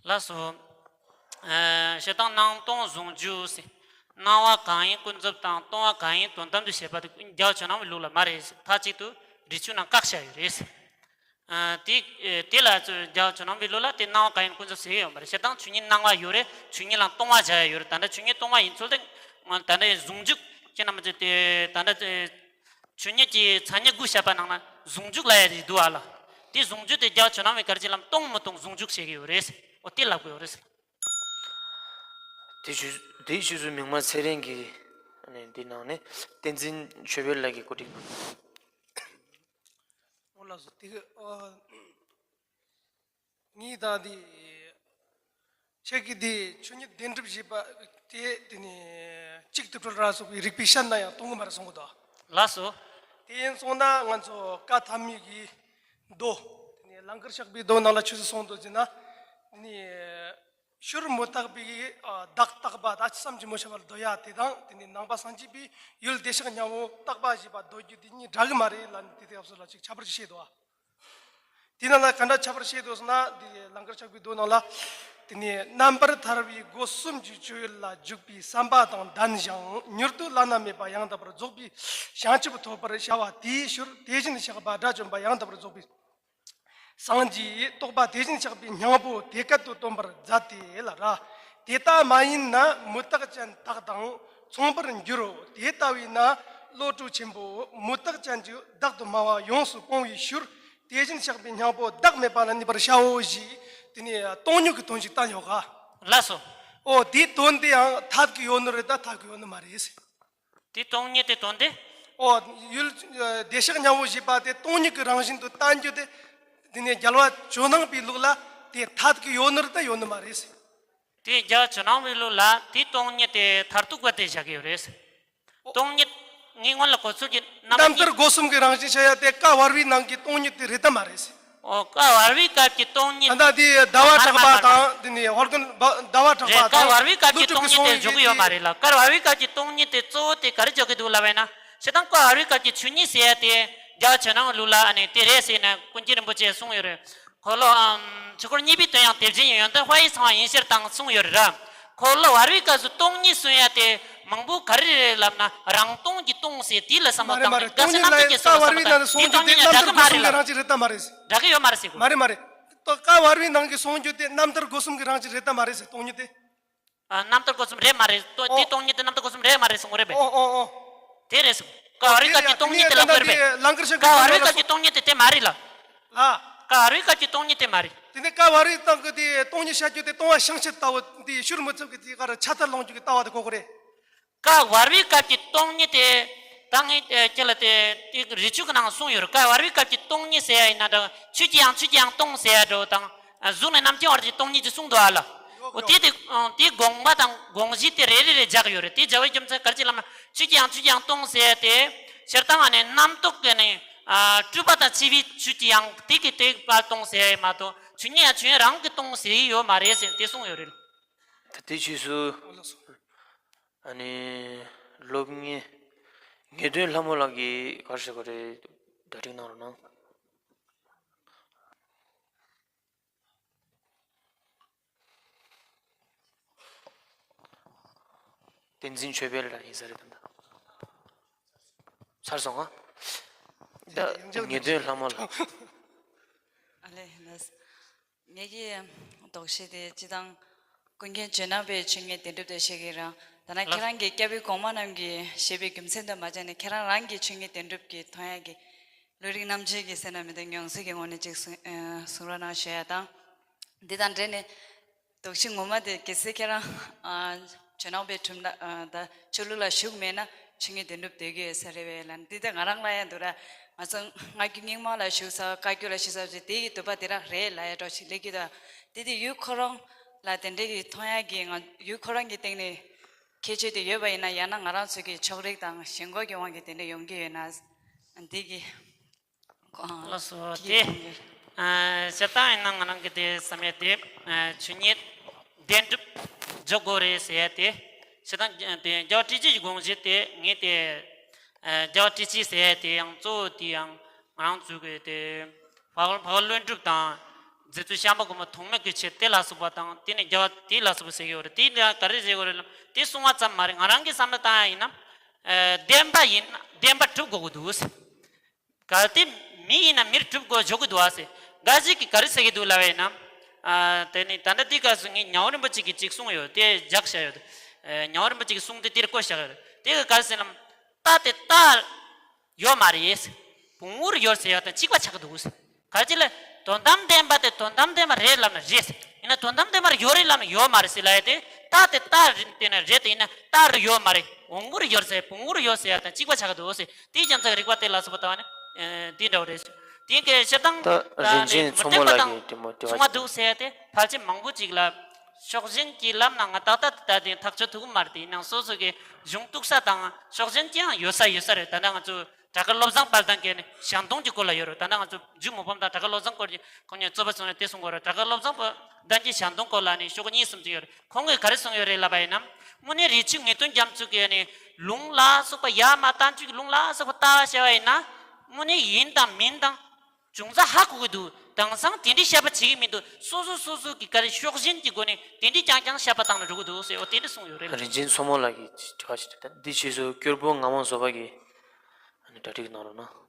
ལགས་སོ། ཨ། བྱེད་སྟངས་སྣང་སྟོང་ཟུང་འཇུག་ཟེར། སྣང་བ་གང་ཡིན་ཀུན་རྫོབ་དང་སྟོང་བ་གང་ཡིན་དོན་དམ་དུ་བྱེད་པ་དེ་རྒྱལ་བ་ཇོ་ནང་པའི་ལུགས་ལ་མ་རེད་ཟེར། མཐའ་གཅིག་ཏུ་འགྲེལ་ཆུང་ནང་བཀག་བཞག་ཡོད་རེད་ཟེར། ཨ། དེ་དེ་ལ་རྒྱལ་བ་ཇོ་ནང་པའི་ལུགས་ལ་དེ་སྣང་བ་གང་ཡིན་ཀུན་རྫོབ་ཟེར་ཡོད་མ་རེད། བྱེད་སྟངས་ཆོས་ཉིད་སྣང་བ་ཡོད་རེད། ཆོས་ཉིད་ལ་སྟོང་བ་བཞག་ཡ་ཡོད་རེད། ད་ལྟ་ཆོས་ཉིད་སྟོང་བ་ཡིན་ཚུལ་དེ་ད་ལྟ་ཟུང་འཇུག་ཁྱེད་རྣམ་པ་ཚོས་དེ་ད་ལྟ་ཆོས་ཉིད་ཀྱི་མཚན་ཉིད་དགུ་བཤད་པ་ནང་ན་ཟུང་འཇུག་ལབ་ཡ་ཞིག་འདུག་ཨ་ལ། དེ་ཟུང་འཇུག་དེ་རྒྱལ་བ་ཇོ་ནང་པའི་གར་གྱི་ལམ་སྟོང་མི་སྟོང་ཟུང་འཇུག་བྱེད་ཀྱི་ཡོད་རེད། འོ་དེ་ལབ་དགོས་ཡོད་རེད། དེ་ཆོས་དེའི་ཆོས་སུ་མིག་དམར་ཚེ་རིང་གིས་ནས་འདི་ནང་ནས་བསྟན་འཛིན་ཆོས་འཕེལ་ལགས་ཀྱིས་གོ་སྒྲིག་གནང་། འོ་ལགས་སོ། དེ་གི་ཨ། ངས་ད་དེ་ཁྱེད་ཀྱིས་དེ་ཆོས་ཉིད་བདེན་གྲུབ་ཞེས་པ་དེ་དེ་ནས་གཅིག་ཏུ་གྲོལ་ར་སོགས་པའི་རིགས་པས་དཔྱད་ན་ཡང་སྟོང་གི་མ་རེད་གསུང་གི་འདུག། ལགས་སོ། དེ་ཡིན་སོང་ན་ང་ཚོ་བཀའ་ཐ་མའི་གི་མདོ། དེ་ནས་ལང་ཀར་ཤཱཀ་པའི་མདོ་ནང་ལ་ཆོས་སུ་གསུངས་འདུག་ཟེར་ན། དེ་ནས་ཕྱིར་མུ་སྟེགས་པའི་བདག་བརྟག་པ་ད་ཅི་བསམ་གྱིས་མི་ཁྱབ་པར་འདོད་ཡ་དེ་དང་། དེ་ནས་ནང་པ་སངས་རྒྱས་པའི་ཡུལ་བདེ་གཤེགས་སྙིང་པོ་བརྟག་པ་ཞེས་པ་འདོད་རྒྱུ་དེ་གཉིས་འདྲ་གི་མ་རེད་ལབ་ནས་དེ་དེ་སྐབས་སུ་ལ་ཅིག་ཁྱད་པར་ཅིག་བཤད་འདུག། དེ་ནང་ལ་ག་འདྲ་ཁྱད་པར་བཤད་འདུག་ཟེར་ན། དེ་ལང་ཀར་ཤཱཀ་པའི་མདོ་ནང་ལ། དེ་ནས་རྣམ་པར་ཐར་པའི་སྒོ་གསུམ་གྱི་སྤྱོད་ཡུལ་ལ་འཇུག་པའི་བསམ་པ་དང་ལྡན་ཞིང་། མྱུར་དུ་བླ་ན་མེད་པ་ཡང་དག་པར་རྫོགས་པའི་བྱང་ཆུབ་ཐོབ་པར་བྱ་བ་དེའི་ཕྱིར་དེ་བཞིན་གཤེགས་པ་དགྲ་བཅོམ་པ་ཡང་དག་པར་རྫོགས་པའི་སངས་རྒྱས་རྟོགས་པ་དེ་བཞིན་གཤེགས་པའི་སྙིང་པོ་དེ་སྐད་དུ་བཏོན་པར་མཛད་དེ་ལ་ར། དེ་ལྟ་མ་ཡིན་ན་མུ་སྟེགས་ཅན་དག་དང་མཚུངས་པར་འགྱུར་རོ། དེ་ལྟ་བས་ན་བློ་གྲོས་ཆེན་པོས་མུ་སྟེགས་ཅན་གྱི་བདག་ཏུ་སྨྲ་བ་ཡོངས་སུ་སྤོང་བའི་ཕྱིར། དེ་བཞིན་གཤེགས་པའི་སྙིང་པོ་བདག་མེད་པ་ལ་གནས་པར་བྱའོ་ཞེས། དེ་ནས་སྟོང་ཉིད་ཀྱི་དོན་ཞིག་བསྟན་ཡོད་ག། ལགས་སོ། ཨོ་དེའི་དོན་དེ་ཡང་ཐད་ཀྱི་ཡོད་ནི་རེད་ད་ཐད་ཀྱི་ཡོད་ནི་མ་རེད། དེ་སྟོང་ཉིད་དེ་དོན་དེ། ཨོ། ཡུལ་བདེ་གཤེགས་མཉམ་པོ་ཞེས་པ་དེ་སྟོང་ཉིད་ཀྱི་རང་བཞིན་དུ་བསྟན་རྒྱུ་དེ། དེ་ནས་རྒྱལ་བ་ཇོ་ནང་པའི་ལུགས་ལ་དེ་ཐད་ཀྱི་ཡོད་ནི་རེད་ད་ཡོད་ནི་མ་རེད། དེ་རྒྱལ་བ་ཇོ་ནང་པའི་ལུགས་ལ་དེ་སྟོང་ཉིད་དེ་མཐར་ཐུག་པ་དེ་བཞག་གི་ཡོད་རེད། སྟོང་ཉིད་ངའི་སྔོན་ལ་གོ་ཚུལ་གྱི་རྣམ་པ་རྣམ་གཉིས། ཐར་སྒོ་གསུམ་གྱི་རང་བཞིན་བཤད་ཡ་དེ་བཀའ་བར་པའི་ནང་གི་སྟོང་ཉིད་དེ་རེད་ད་མ་རེད། ཨོ། བཀའ་བར་པའི་སྐབས་ཀྱི་སྟོང་ཉིད། ད་ལྟ་དེ་ཟླ་བ་གྲགས་པ་དང་དེ་ནས་ཧོར་གུན་ཟླ་བ་གྲགས་པ་དང་། རེད། བཀའ་བར་པའི་སྐབས་ཀྱི་སྟོང་ཉིད་དེ་འཇོག་གི་ཡོད་མ་རེད་ལ། བཀའ་བར་པའི་སྐབས་ཀྱི་སྟོང་ཉིད་དེ་གཙོ་བོ་དེ་ག་རེ་འཇོག་གི་འདུག་ལབ་པ་ཡིན་ན། སྤྱིར་བཏང་བཀའ་བར་པའི་སྐབས་ཀྱི་ཆོས་ཉིད་ཟེར་ཡ་དེ་རྒྱལ་བ་ཇོ་ནང་པའི་ལུགས་ལ་ཨ་ནི་དེ་རེད་ཟེར་ནས་ཀུན་མཁྱེན་རིན་པོ་ཆེས་གསུངས་ཡོད་རེད། འཁོར་ལོ། ཨམ། ཆོས་འཁོར་གཉིས་པའི་དོན་ཡང་དེ་བཞིན་ཡོན་ཏན་དཔལ་ཡེ་ཚང་བ་ཡིན་ཕྱིར་དང་གསུངས་ཡོད་རེད། འཁོར་ལོ་བར་པའི་སྐབས་སུ་སྟོང་ཉིད་གསུང་ཡ་དེ་མང་པོ་ག་རེ་རེད་ལབ་ན། རང་སྟོང་གི་སྟོང་ཟེར་དེ་ལ་བསམ་བློ་མ་རེད་བཏང་མ་རེད། ནས་སྟོང་ཉིད་ལ་སྐབས་སུ་རྣམ་ཐར་གྱི་བཀའ་བར་པའི་ནང་ནས་གསུང་རྒྱུ་དེ་རྣམ་ཐར་གྱི་མ་རེད་ལ། རང་བཞིན་རེད་ད་མ་རེད། འདྲ་གི་ཡོད་མ་རེད་ཟེར་གོ། མ་རེད་མ་རེད། ད་བཀའ་བར་པའི་ནང་གི་གསུང་རྒྱུ་དེ་རྣམ་ཐར་སྒོ་གསུམ་གྱི་རང་བཞིན་རེད་ད་མ་རེད་ཟེར། སྟོང་ཉིད་དེ། ཨ། རྣམ་ཐར་སྒོ་གསུམ་རེད་མ་རེད། ཏོ། ཨོ། དེ་སྟོང་ཉིད་དེ་རྣམ་ཐར་སྒོ་གསུམ་རེད་མ་རེད་གསུང་གི་རེད་པས། ཨོ་ཨོ་ཨོ། དེ་རེད་གསུང་། བཀའ་བར་པའི་སྐབས་ཀྱི་སྟོང་ཉིད་དེ་ལབ་དགོས་རེད་པས། ལང་ཀར་ཤང་གི་བཀའ་བར་པའི་སྐབས་ཀྱི་སྟོང་ཉིད་དེ་དེ་མ་རེད་ལ། ལ། བཀའ་བར་པའི་སྐབས་ཀྱི་སྟོང་ཉིད་དེ་མ་རེད། དེ་ནས་བཀའ་བར་པའི་སྟེང་གི་དེ་སྟོང་ཉིད་བཤད་རྒྱུ་དེ་སྟོང་པ་བྱང་ཆུབ་ལྟ་བུ་དེ་ཤུར་མི་ཚུགས་ཀྱི་དེ་ག་རེ་ཆ་ཐལ་ལོངས་རྒྱུ་གི་ལྟ་བ་དེ་གོ་གི་རེད། བཀའ་བར་པའི་སྐབས་ཀྱི་སྟོང་ཉིད་དེ། ད་ངས་ཨེ་ཁྱེད་ལ་དེ་དེ་རི་ཆུ་གི་ནང་གསུངས་ཡོད་རེད། བཀའ་བར་པའི་སྐབས་ཀྱི་སྟོང་ཉིད་ཟེར་ཡ་ཡིན་ན་འདྲ། ཆོས་ཀྱི་དབྱིངས་ཆོས་ཀྱི་དབྱིངས་སྟོང་ཟེར་ཡ་འདྲ་བོ་དང་། ཨ། གཟུགས་ནས་རྣམ་མཁྱེན་བར་གྱི་སྟོང་ཉིད་ཅེས་གསུངས་འདུག་ཨ་ལ། ཡོད་འོ་དེ་ཡོད། དེ་ཨང་དེའི་དགོངས་པ་དང་དགོངས་གཞི་དེ་རེ་རེ་རེ་སྦྱར་གྱི་ཡོད་རེད། དེ་སྦྱར་བའི་རྒྱུ་མཚན་ག་རེ་ཅིག་ལབ་ན། ཆོས་ཀྱི་དབྱིངས་ཆོས་ཀྱི་དབྱིངས་སྟོང་ཟེར་ཡ་དེ་སྤྱིར་བཏང་ཨ་ནི་རྣམ་རྟོག་གི་ནི། ཨ། སྤྲོས་པ་དང་བཅས་པའི་ཆོས་ཀྱི་དབྱིངས་དེ་གི་དེ་བ་སྟོང་ཟེར་ཡ་མ་གཏོགས་ཆོས་ཉིད་ཡང་ཆོས་ཉིད་རང་གི་སྟོང་ཟེར་གྱི་ཡོད་མ་རེད་ཟེར་དེ་གསུངས་ཡོད་རེད། ད་དེ་ཕྱིས་སུ། ཨ་ནི་སློབ་གཉེར་ངེས་དོན་ལྷ་མོ་ལགས་ཀྱིས་ག་རེ་ཟེར་གྱི་རེད། གྲ་སྒྲིག་གནང་རོགས་གནང་། བསྟན་འཛིན་ཆོས་འཕེལ་ལགས་ཡིན་ས་རེད་ད་ལྟ། ཚར་སོང་ང་། ད་ཡང་བསྐྱར་ངེས་དོན་ལྷ་མོ་ལགས། ཨ་ལེ་ལགས། ངེད་ཀྱི་དོགས་གཞི་དེ་སྤྱིར་བཏང་ཀུན་མཁྱེན་ཇོ་ནང་པའི་ཆོས་ཉིད་བདེན་གྲུབ་དེ་བཤད་ཀྱི་རང་། ད་ནང་ཁྱེད་རང་གི་སྐྱབས་པའི་གོང་མ་རྣམས་ཀྱིས་བཞེད་པའི་རྒྱུ་མཚན་དུ་མ་བྱས་ནས་ཁྱེད་རང་རང་གི་ཆོས་ཉིད་བདེན་གྲུབ་ཀྱི་མཐོང་ཡག་གི་བློ་རིག་རྣམ་འབྱེད་ཀྱི་ཟེར་ན་མི་འདུག་ཉུང་ཟད་ཀྱི་ངོས་ནས་ཅིག་གསུང་ཨ་གསུང་རོགས་གནང་ཞུ་ཡ་དང་། འདི་དང་འབྲེལ་ནས་དོགས་གཞི་ངོ་མ་དེ་གལ་སྲིད་ཁྱེད་རང་ཨ་ཇོ་ནང་པའི་གྲུབ་མཐའ་ཨ་ད་ཆོས་ལུགས་ལ་ཞུགས་མེད་ན་ཆོས་ཉིད་བདེན་གྲུབ་སྡོད་ཀྱི་ཡོད་ས་རེད་པས་ལབ་ནས། འདི་ད་ང་རང་ལ་ཡང་འདུག་ར། ང་ཚོ་སྔ་རྒྱུད་རྙིང་མ་ལ་ཞུགས་ས་བཀའ་བརྒྱུད་ལ་ཞུགས་ས་ཅིག་དེ་ཡི་འདོད་པ་དེ་རང་རེད་ལབ་ཡ་འདྲ་ཞིག་སླེབས་ཀྱི་འདུག་དེ་དེ་ཡུལ་ཁོ་རང་ལ་དེ་འདྲ་གི་མཐོང་ཡག་གི་ང་ཡུལ་ཁོ་རང་གི་སྟེང་ནས་ཁྱད་ཆོས་དེ་ཡོད་པ་ཡིན་ན། ཡང་ན་ང་རང་ཚོ་གི་ཕྱོགས་རིས་དང་ཞེན་ཁོག་གི་དབང་གིས་དེ་འདྲ་ཡོང་གི་ཡོད་ན། འདི་གི་ལགས་སོ། དེ་ཨ་སྤྱིར་བཏང་ཡིན་ན་ང་རང་གི་དེ་བསམ་ཡས་དེ་ཨ་ཆོས་ཉིད་བདེན་གྲུབ་འཇོག་དགོས་རེད་ཟེར་ཡས་དེ། སྤྱིར་བཏང་དེ་རྒྱལ་བ་ཊཱིཀ་ཆེན་གྱི་དགོངས་གཞི་དེ་ངས་དེ་ཨ་རྒྱལ་བ་ཊཱིཀ་ཆེན་ཟེར་ཡས་དེ་ཡང་གཙོ་བོ་དེ་ཡང་ང་རང་ཚོ་གི་དེ་འཕགས་པ་འཕགས་པ་ཀླུ་སྒྲུབ་དང་རྗེ་བཙུན་ཤམ་པ་གོང་མ་ཐོགས་མེད་ཀྱི་ཆེད་དེ་ལ་སོགས་པ་དང་། དེ་ནས་རྒྱལ་བ་དེ་ལ་སོགས་པ་ཟེར་གྱི་ཡོད་རེད། དེ་ལ་ག་རེ་ཟེར་གྱི་ཡོད་རེད་ལབ་དེ་གསུང་བ་ཙམ་མ་རེད། ང་རང་གི་བསམ་བློ་བཏང་ཡ་ཡིན་ན། ཨ་བདེན་པ་ཡིན་ན་བདེན་པ་གྲུབ་དགོས་ཀྱི་འདུག་ཟེར། གལ་ཏེ་མི་ཡིན་ན་མིར་གྲུབ་དགོས་འཇོག་གི་འདུག་ཨ་ཟེར། འགའ་ཞིག་གིས་ག་རེ་ཟེར་གྱི་འདུག་ལབ་པ་ཡིན་ན། ཨ་དེ་ནི་ད་ལྟ་འདི་སྐབས་སུ་ངས་ཉ་དབོན་རིན་པོ་ཆེ་གིས་ཅིག་གསུངས་ཡོད། དེ་བཞག་བཞག་ཡོད། ཨ་ཉ་དབོན་རིན་པོ་ཆེ་གི་གསུང་དེ་དེར་བཀོད་བཞག་ཡོད། དེ་ག་ག་རེ་ཟེར་ན། རྟ་དེ་རྟ་ཡོད་མ་རེད་ཟེར། བོང་བུར་ཡོད་ཟེར་ཡ་དང་གཅིག་པ་ཆགས་ཀྱི་འདུག་ཟེར། གལ་ཏེ་ལ་དོན་དམ་བདེན་པ་དེ་དོན་དམ་བདེན་པ་རེད་ལབ་ན་རེད་ཟེར། ཡིན་ན་དོན་དམ་བདེན་པ་ཡོད་རེད་ལབ་ན་ཡོད་མ་རེད་ཟེར་ལབ་ཡ་དེ། རྟ་དེ་རྟ་རེད་དེ་ན་རེད་དེ། ཡིན་ན་རྟ་རུ་ཡོད་མ་རེད། བོང་བུར་ཡོད་ཟེར། བོང་བུར་ཡོད་ཟེར་ཡ་དང་གཅིག་པ་ཆགས་ཀྱི་འདུག་ཟེར། དེའི་རྒྱུ་མཚན་རིགས་པ་དེ་ལ་སོགས་པ་ལྟ་བ་ནི་ཨེ་འདི་འདྲ་བོ་རེད། དེ་གའི་སྤྱིར་བཏང་ད་ད་རིན་ནི་ཆེན་མུ་མཚོ་མོ་སྟེགས་ལགས་དང་ཀྱིས་དྲི་མ་དྲི་བ་མཚུངས་པ་ཞིག་འདུག་ཟེར་ཡ་དེ་ཕལ་ཆེར་མང་པོ་ཅིག་ལ་ཕྱོགས་ཞེན་གྱིས་ལབ་ན་ང་ཏག་ཏག་ད་དེ་ཐག་གཅོད་ཐུབ་ཀྱི་མ་རེད་དེ། ཡིན་ནའང་སོ་སོ་གི་གཞུང་གཏུག་ས་དང་ཕྱོགས་ཞེན་ཅི་ཡང་ཡོད་ས་ཡོད་ས་རེད། ད་ལྟ་ང་ཚོ་དྲག་དཀར་བློ་བཟང་དཔལ་ལྡན་གྱིས་ནི་ཞལ་འདོན་གྱི་སྐོར་ལ་ཡོད་རེད། ད་ལྟ་ང་ཚོ་འཇུ་མི་ཕམ་དང་དྲག་དཀར་བློ་བཟང་སྐོར་གྱི་ཁོང་གཉིས་རྩོད་པ་བྱུང་ནས་དེ་གསུང་གི་ཡོད་རེད། དྲག་དཀར་བློ་བཟང་དཔལ་ལྡན་གྱི་ཞལ་འདོན་སྐོར་ལ་ནི་ཤོག་གཉིས་གསུམ་ཅིག་ཡོད་རེད། ཁོང་གིས་ག་རེ་གསུངས་ཡོད་རེད་ལབ་པ་ཡིན་ན། དངོས་གནས་རི་ཆུ་ངེས་དོན་རྒྱ་མཚོ་གི་ནི་ལུང་ལ་སོགས་པ་ཡ་མ་བསྟན་བཅོས་ཀྱི་ལུང་ལ་སོགས་པ་ལྟ་བ་བྱས་པ་ཡིན་ན། དངོས་གནས་ཡིན་དང་མིན་དང་། ཅུང་ཟད་ཧ་གོ་གི་འདུག་དེང་སང་དེ་འདྲའི་བཤད་པ་བྱེད་ཀྱི་མི་འདུག་སོ་སོ་སོ་སོ་གི་ག་རེ་ཕྱོགས་ཞེན་གྱི་སྒོ་ནས་དེ་འདྲའི་རྐྱང་རྐྱང་བཤད་པ་བཏང་ན་འགྲོ་གི་འདུག་ཟེར། འོ་དེ་འདྲ་གསུངས་ཡོད་རེད། རིན་ཆེན་མཚོ་མོ་ལགས་ཀྱིས་དྲི་བ་ཞིག་དྲིས། འདི་ཕྱིས་སུ་སྐྱོར་པོ་ངག་དབང་བཟོད་པ་གིས་གྲ་སྒྲིག་གནང་རོགས་གནང་།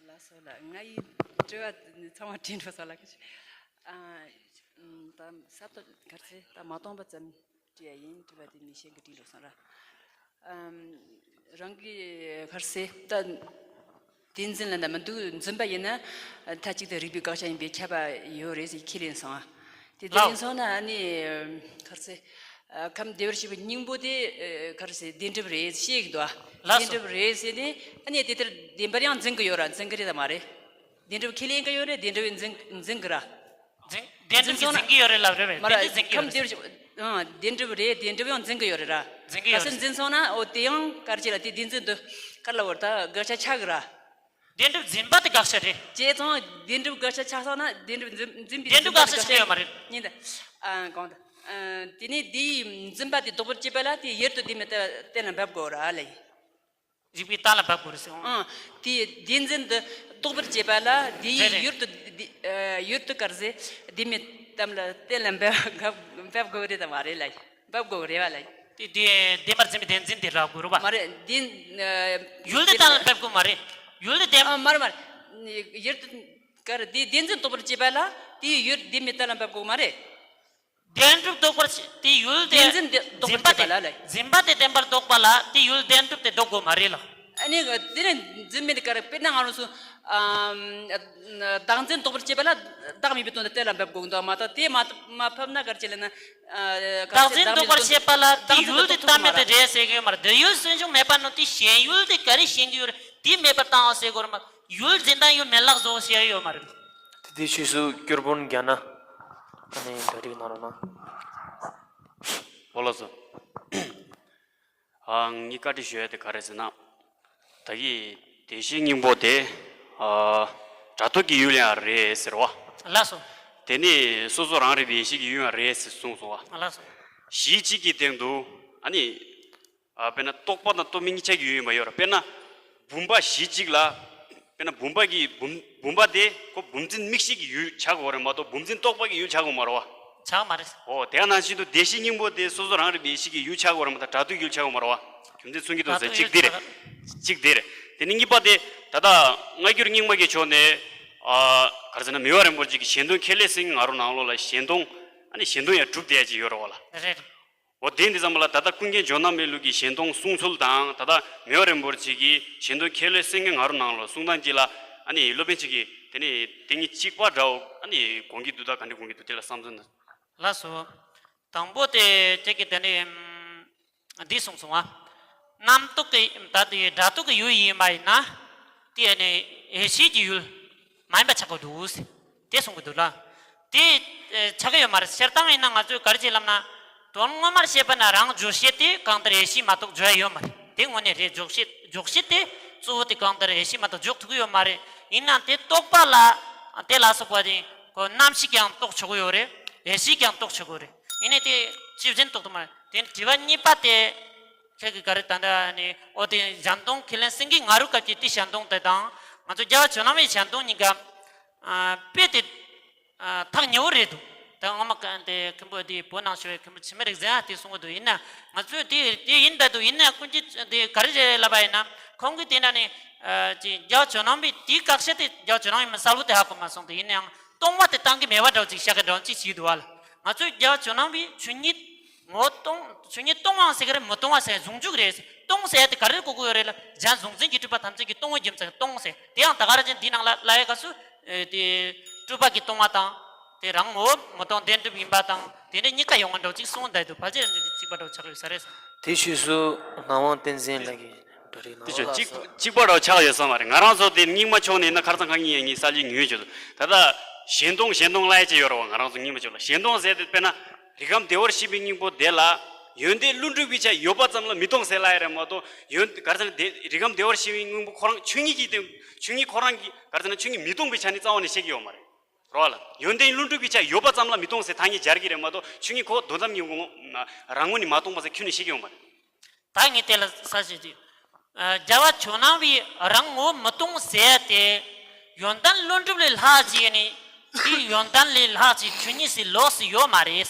ལགས་སོ་ལགས། ང་ཡི་དྲི་བ་ཚང་མ་དྲིས་འགྲོ་སོང་ལགས། ཨ་ད་ས་ཐོག་ག་རེ་ཟེར། ད་མ་སྟོང་པ་ཙམ་དྲི་ཡ་ཡིན། དྲི་བ་དེ་མི་ཤེས་གི་དྲིས་འགྲོ་སོང་ར། ཨམ། རང་གི་ག་རེ་ཟེར་ད། བདེན་འཛིན་ལ་འདྲ་མི་འདུག་འཛིན་པ་ཡིན་ན་མཐའ་གཅིག་ཏུ་རིགས་པའི་དགག་བྱ་ཡིན་པས་ཁྱབ་པ་ཡོད་རེད་ཟེར་ཁས་ལེན་སོང་ཨ། དེ་ལྟར་ལགས་ཡིན་སོང་ན་ཨ་ནི་ག་རེ་ཟེར། ཨ། ཁམས་བདེ་བར་གཤེགས་པའི་སྙིང་པོ་དེ་ཨ། ག་རེ་ཟེར་བདེན་གྲུབ་རེད་བཤད་ཀྱི་འདུག་ཨ། ལགས་བདེན་སོ། གྲུབ་རེད་ཟེར་ནས་ཨ་ནི་དེ་ལྟར་བདེན་པར་ཡང་འཛིན་གྱི་ཡོད་ར་འཛིན་གྱི་རེད་དམ་མ་རེད། བདེན་གྲུབ་ཁས་ལེན་གྱི་ཡོད་རེད་བདེན་གྲུབ་འཛིན་འཛིན་གྱི་ར། འཛིན་བདེན་གྲུབ་འཛིན་ཀྱིས་སོང་ན། འཛིན་གྱི་ཡོད་རེད་ལབ་རེད་པས། མ་ར་བདེན་གྲུབ་འཛིན་གྱི་ཡོད་ཁམས་རེད། བདེ་བར་གཤེགས་པ་ཨ། བདེན་གྲུབ་རེད་བདེན་གྲུབ་ཡང་འཛིན་གྱི་ཡོད་རེད་ར། འཛིན་གྱི་ཡོད་གལ་སྲིད་རེད། འཛིན་སོང་ན་འོ་དེ་ཡང་ག་རེ་བྱེད་ལ་དེ་བདེན་འཛིན་དུ་ག་རེ་ལབ་དགོས་རེད་ད་དགག་བྱ་ཆགས་ཀྱི་ར། བདེན་གྲུབ་འཛིན་པ་དེ་དགག་བྱ་རེད། བྱས་ཙང་བདེན་གྲུབ་དགག་བྱ་ཆགས་སོང་ན་བདེན་གྲུབ་འཛིན་འཛིན་པའི་བདེན་གྲུབ་འཛིན་པ་དེ་དགག་བྱ་དགག་བྱ་ཆགས་ཡོད་མ་རེད། ཡིན་ད། ཨ་གང་ད། ཨ་དེ་ནས་དེའི་འཛིན་པ་དེ་ལྡོག་པར་བྱེད་པ་ལ་དེ་ཡུལ་དུ་བདེན་མེད་གཏན་ལ་འབེབས་དགོས་ར་ལ་ཡིན། རིགས་པའི་གཏན་ལ་འབེབས་དགོས་རེད་ཟེར་འོང་། ཨང་། དེའི་བདེན་འཛིན་དུ་རྟོགས་པར་བྱེད་པ་ལ་དེའི་རེད་རེད། ཡུལ་དུ་དེ་ཨ། ཡུལ་དུ་ག་རེ་ཟེར་བདེན་མེད་གཏན་ལ་གཏན་ལ་འབེབས་འབེབས་དགོས་རེད་དམ་མ་རེད་ལ། འབེབས་དགོས་རེད་བ་ལ། དེ་དེ་བདེན་པར་འཛིན་པའི་བདེན་འཛིན་དེ་རག་དགོས་རེད་བ། མ་རེད་བདེན་ཨ། ཡུལ་དུ་གཏན་ལ་འབེབས་དགོས་མ་རེད། ཡུལ་དུ་བདེན། ཨ་མ་རེད་མ་རེད། ཡུལ་དུ་ག་རེ་དེའི་བདེན་འཛིན་རྟོགས་པར་བྱེད་པ་ལ་དེའི་ཡུལ་བདེན་མེད་གཏན་ལ་འབེབས་དགོས་མ་རེད། བདེན་གྲུབ་ལྡོག་པར་བྱེད་དེ་ཡུལ་དེ་བདེན་འཛིན་དེ་ལྡོག་འཛིན་པ་པར་དེ་བྱེད་པ་ལ་ལས། འཛིན་པ་དེ་བདེན་པར་ལྡོག་པ་ལ་དེ་ཡུལ་བདེན་གྲུབ་དེ་ལྡོག་དགོས་མ་རེད་ལ། ཨ་ནི་དེ་ནས་འཛིན་མེད་དེ་ག་རེ་དཔེར་ན་ང་རང་ཚོ་ཨམ། བདག་འཛིན་ལྡོག་པར་བྱེད་པ་ལ་བདག་མེད་པའི་དོན་དུ་གཏན་ལ་འབེབས་དགོས་འདུག་མ་གཏོགས་དེ་མ་མ་ཕབ་ན་ག་རེ་བྱེད་ལབ་ན། ཨ། ག་རེ་བདག་འཛིན་ལྡོག་པར་བྱེད་པ་ལ་དེ་ཡུལ་དེ་གཏན་མེད་དུ་རེད་ཟེར་གི་ཡོད་མ་རེད། དེ་ཡུལ་སེམས་བྱུང་མེད་པ་ནི་དེ་ཞེན་ཡུལ་དེ་ག་རེ་ཞེན་གི་ཡོད་རེད་དེ་མེད་པར་བཏང་བ་ཟེར་དགོས་རེད་མ། ཡུལ་འཛིན་སྟངས་ཡོད་མེད་ལག་བཟོ་བྱས་ཡོད་མ་རེད། དེ་དུས་ཕྱིས་སུ་སྐྱོར་དཔོན་རྒྱ་ནག་ཨ་ནི་གྲ་སྒྲིག་གནང་རོགས་གནང་། འོ་ལགས་སོ། ཨ་ངས་བཀའ་འདྲི་ཞུ་ཡ་དེ་ག་རེ་ཟེར་ན། ད་གི་བདེན་བཞིའི་སྙིང་པོ་དེ་ཨ་སྒྲ་རྟོག་གི་ཡུལ་ཡང་རེད་ཟེར་བ། ལགས་སོ། དེ་ནི་སོ་སོ་རང་རིག་པའི་ཡེ་ཤེས་ཀྱི་ཡུལ་ཡང་རེད་ཟེར་གསུངས་སོང་བ། ལགས་སོ། གཞི་གཅིག་གི་སྟེང་དུ་ཨ་ནི། ཨ་དཔེར་ན་རྟོག་པ་དང་རྟོག་མེད་གཉིས་ཆ་གི་ཡུལ་ཡིན་པ་ཡོད་རེད། དཔེར་ན་བུམ་པ་གཞི་གཅིག་ལ། དཔེར་ན་བུམ་པ་གི་བུམ་བུམ་པ་དེ་ཁོ་བུམ་འཛིན་མིག་ཤེས་ཀྱི་ཡུལ་ཆགས་དགོས་རེད་མ་གཏོགས་བུམ་འཛིན་རྟོག་པ་གི་ཡུལ་ཆགས་དགོས་མ་རེད་བ། ཆགས་མ་རེད། འོ་དེ་ནང་བཞིན་དུ་བདེན་བཞིའི་སྙིང་པོ་དེ་སོ་སོ་རང་རིག་པའི་ཡེ་ཤེས་ཀྱི་ཡུལ་ཆགས་དགོས་རེད་མ་གཏོགས་སྒྲ་རྟོག་ཡུལ་ཆགས་དགོས་མ་རེད་བ། རྒྱུ་མཚན་མཚོན་གྱི་འདུག་ཟེར་གཅིག་དེ་རེད། གཅིག་དེ་རེད། དེ་ནི་གཉིས་པ་དེ་ད་ལྟ་སྔ་འགྱུར་རྙིང་མ་གི་ཕྱོགས་ནས་ཨ་ག་རེ་ཟེར་ན་མི་དབང་རིན་པོ་ཆེ་གི་གཞན་སྟོང་ཁས་ལེན་སེང་གེ་ང་རོ་ནང་ལོགས་ལ་གཞན་སྟོང་ཨ་ནི་གཞན་སྟོང་ཡང་གྲུབ་བསྡད་ཡ་ཅིག་ཡོད་རེད་བ་ལ། རེད། འོ་དེ་འདི་ཙམ་པ་ལ་ད་ལྟ་ཀུན་མཁྱེན་ཇོ་ནང་པའི་ལུགས་ཀྱི་གཞན་སྟོང་གསུང་ཚུལ་དང་ད་ལྟ་མི་དབང་རིན་པོ་ཆེ་གི་གཞན་སྟོང་ཁས་ལེན་སེང་གེ་ང་རོ་ནང་ལོགས་གསུང་སྟངས་གཅིག་ལ་ཨ་ནི་སློབ་དཔོན་གཅིག་གིས་དེ་ནི་དེ་གཉིས་གཅིག་པ་འདྲ་བོ་ཨ་ནི་དགོངས་ཀྱི་འདུག་ད་ག་འདྲ་དགོངས་ཀྱི་འདུག་དེ་ལ་བསམ་ཚུལ་ན། ལགས་སོ། དང་པོ་དེ་ཁྱེད་ཀྱིས་དེ་ནི་འདི་གསུངས་སོང་ང་། རྣམ་རྟོག་གི་ད་དེ་སྒྲ་རྟོག་གི་ཡུལ་ཡིན་པ་ཡིན་ན། དེ་ནི་ཡེ་ཤེས་ཀྱི་ཡུལ་མ་ཡིན་པ་ཆགས་ཀྱི་འདུག་དེ་གསུང་གི་འདུག་ལ། དེ་ཨེ་ཆགས་ཀྱི་ཡོད་མ་རེད། སྤྱིར་བཏང་ཡིན་ན་ང་ཚོས་ག་རེ་བྱེད་ལབ་ན། དོན་ངོ་མར་བཤད་པ་ན་རང་བརྗོད་བྱེད་དེ་གང་ལྟར་ཡེ་ཤེས་མ་གཏོགས་བརྗོད་ཡ་ཡོད་མ་རེད། དེ་དངོས་གནས་རེད། བརྗོད་བྱེད་བརྗོད་བྱེད་དེ་གཙོ་བོ་དེ་གང་ལྟར་ཡེ་ཤེས་མ་གཏོགས་འཇོག་ཐུབ་ཀྱི་ཡོད་མ་རེད། ཡིན་ནའང་དེ་རྟོག་པ་ལ་དེ་ལ་སོགས་པ་དེ་ཁོ་རྣམ་ཤེས་ཀྱང་རྟོགས་ཆོག་གི་ཡོད་རེད། ཡེ་ཤེས་ཀྱང་རྟོགས་ཆོག་གི་རེད། ཡིན་ནའི་དེ་ཇི་བཞིན་རྟོགས་ཐུབ་མ་རེད། དེ་དྲི་བ་གཉིས་པ་དེ། ཁྱེད་ཀྱིས་ག་རེ་ད་ལྟ་ནི་ཨོ་དེ་གཞན་སྟོང་ཁས་ལེན་སེང་གེ་ང་རོ་སྐབས་ཀྱི་དེ་གཞན་སྟོང་དེ་དང་ང་ཚོ་རྒྱལ་བ་ཇོ་ནང་པའི་གཞན་སྟོང་གཉིས་ཀ་ཨ་དཔེ་དེ་ཨ་ཐག་ཉེ་བོ་རེད་འདུག་ད་སྔོན་མ་ག་དེ་མཁན་པོ་དེ་བོད་ནང་བྱོན་པའི་མཁན་པོ་འཆི་མེད་རིག་འཛིན་ཨ་དེ་གསུང་གི་འདུག་ཡིན་ན་ང་ཚོས་དེ་དེ་ཡིན་ད་འདུག་ཡིན་ན་ཀུན་གྱིས་དེ་ག་རེ་རེད་ལབ་པ་ཡིན་ན་ཁོང་གིས་དེ་འདྲ་ནི་ཨ་ཅིག་རྒྱལ་བ་ཇོ་ནང་པའི་དེའི་བཀག་ཆ་དེ་རྒྱལ་བ་ཇོ་ནང་པའི་མི་གསལ་པོ་དེ་ཧ་གོ་མ་སོང་། དེ་ཡིན་ནའང་སྟོང་པ་དེ་བཏང་གི་མེད་པ་འདྲ་བོ་ཅིག་བཤད་གི་འདྲ་བོ་ཅིག་བྱས་འདུག་བ་ལ། ང་ཚོས་རྒྱལ་བ་ཇོ་ནང་པའི་ཆོས་ཉིད་ངོ་བོ་སྟོང་། ཆོས་ཉིད་སྟོང་པའང་ཟེར་གི་རེད། མི་སྟོང་པ་ཟེར་ཟུང་འཇུག་རེད། སྟོང་ཟེར་ཡ་དེ་ག་རེར་གོ་གི་ཡོད་རེད་ལ། གཞན་གཟུང་འཛིན་གྱི་སྤྲོས་པ་ཐམས་ཅད་ཀྱིས་སྟོང་པའི་རྒྱུ་མཚན་སྟོང་ཟེར། དེ་ཡང་ད་ག་རང་ཅན་འདི་ནང་ལ་ལ་ཡའི་སྐབས་སུ་ཨེ་དེ་སྤྲོས་པ་གིས་སྟོང་པ་དང་། དེ་རང་ངོ་བོ་མི་སྟོང་བདེན་གྲུབ་ཡིན་པ་དང་དེ་འདྲ་གཉིས་ཀ་ཡོང་བ་འདྲ་བོ་ཅིག་གསུངས་བསྡད་འདུག་ཕལ་ཆེར་འདི་གཅིག་པ་འདྲ་བོ་ཆགས་ཡོད་ས་རེད་བསམ། དེ་ཕྱིས་སུ་ངག་དབང་བསྟན་འཛིན་ལགས་ཀྱིས་འགྲོ་རིགས་དེ་ནང་ཆོས་ལ་གཅིག་སོགས། གཅིག་པ་འདྲ་བོ་ཆགས་ཡོད་ས་མ་རེད། ང་རང་ཚོ་དེ་རྙིང་མ་ཕྱོགས་ནས་ཡིན་ན་ཁ་རྩང་ཁ་ཉིན་ཡིན་ངེས་གསལ་ལྗིད་ཉུང་ཉུང་བྱོས་འདུག་ད་ལྟ་གཞན་སྟོང་གཞན་སྟོང་ལབ་ཡ་ཅིག་ཡོད་རེད་བ། ང་རང་ཚོ་རྙིང་མ་ཕྱོགས་ལ་གཞན་སྟོང་ཟེར་དེ་དཔེར་ན། རིགས་ཁམས་བདེ་བར་གཤེགས་པའི་སྙིང་པོ་དེ་ལ་ཡོན་ཏན་ཀླུ་སྒྲུབ་པའི་ཆ་ཡོད་པ་ཙམ་ལ་མི་སྟོང་ཟེར་ལབ་ཡ་རེད་མ་གཏོགས་ཡོན་ག་རེ་ཟེར་ན་དེ་རིགས་ཁམས་བདེ་བར་གཤེགས་པའི་སྙིང་པོ་ཁོ་རང་ཆོས་ཉིད་ཀྱི་སྟེང་ཆོས་ཉིད་ཁོ་རང་གི་ག་རེ་ཟེར་ན་ཆོས་ཉིད་མི་སྟོང་པའི་ཆ་ནས་རྩ་བ་ནས་བཤད་ཀྱི་ཡོད་མ་རེད། རོ་ལ་ཡོན་ཏན་ཀླུ་སྒྲུབ་པའི་ཆ་ཡོད་པ་ཙམ་ལ་མི་སྟོང་ཟེར་ཐ་སྙད་སྦྱར་གྱི་རེད་མ་གཏོགས་ཆོས་ཉིད་ཁོ་དོན་དམ་སྙིང་པོ་རང་ངོས་ནས་མ་སྟོང་པ་ཟེར་ཁྱོན་ནས་བཤད་ཀྱི་ཡོད་མ་རེད། ད་ངས་དེ་ལ་ས་བཤད་ཀྱི། རྒྱལ་བ་ཇོ་ནང་པའི་རང་ངོ་མི་སྟོང་ཟེར་ཏེ། ཡོན་ཏན་ཀླུ་སྒྲུབ་ལས་ལྷག་ཅིག་ནི། དེའི་ཡོན་ཏན་ལས་ལྷག་ཅིག་ཆོས་ཉིད་ཟེར་ལོགས་སུ་ཡོད་མ་རེད།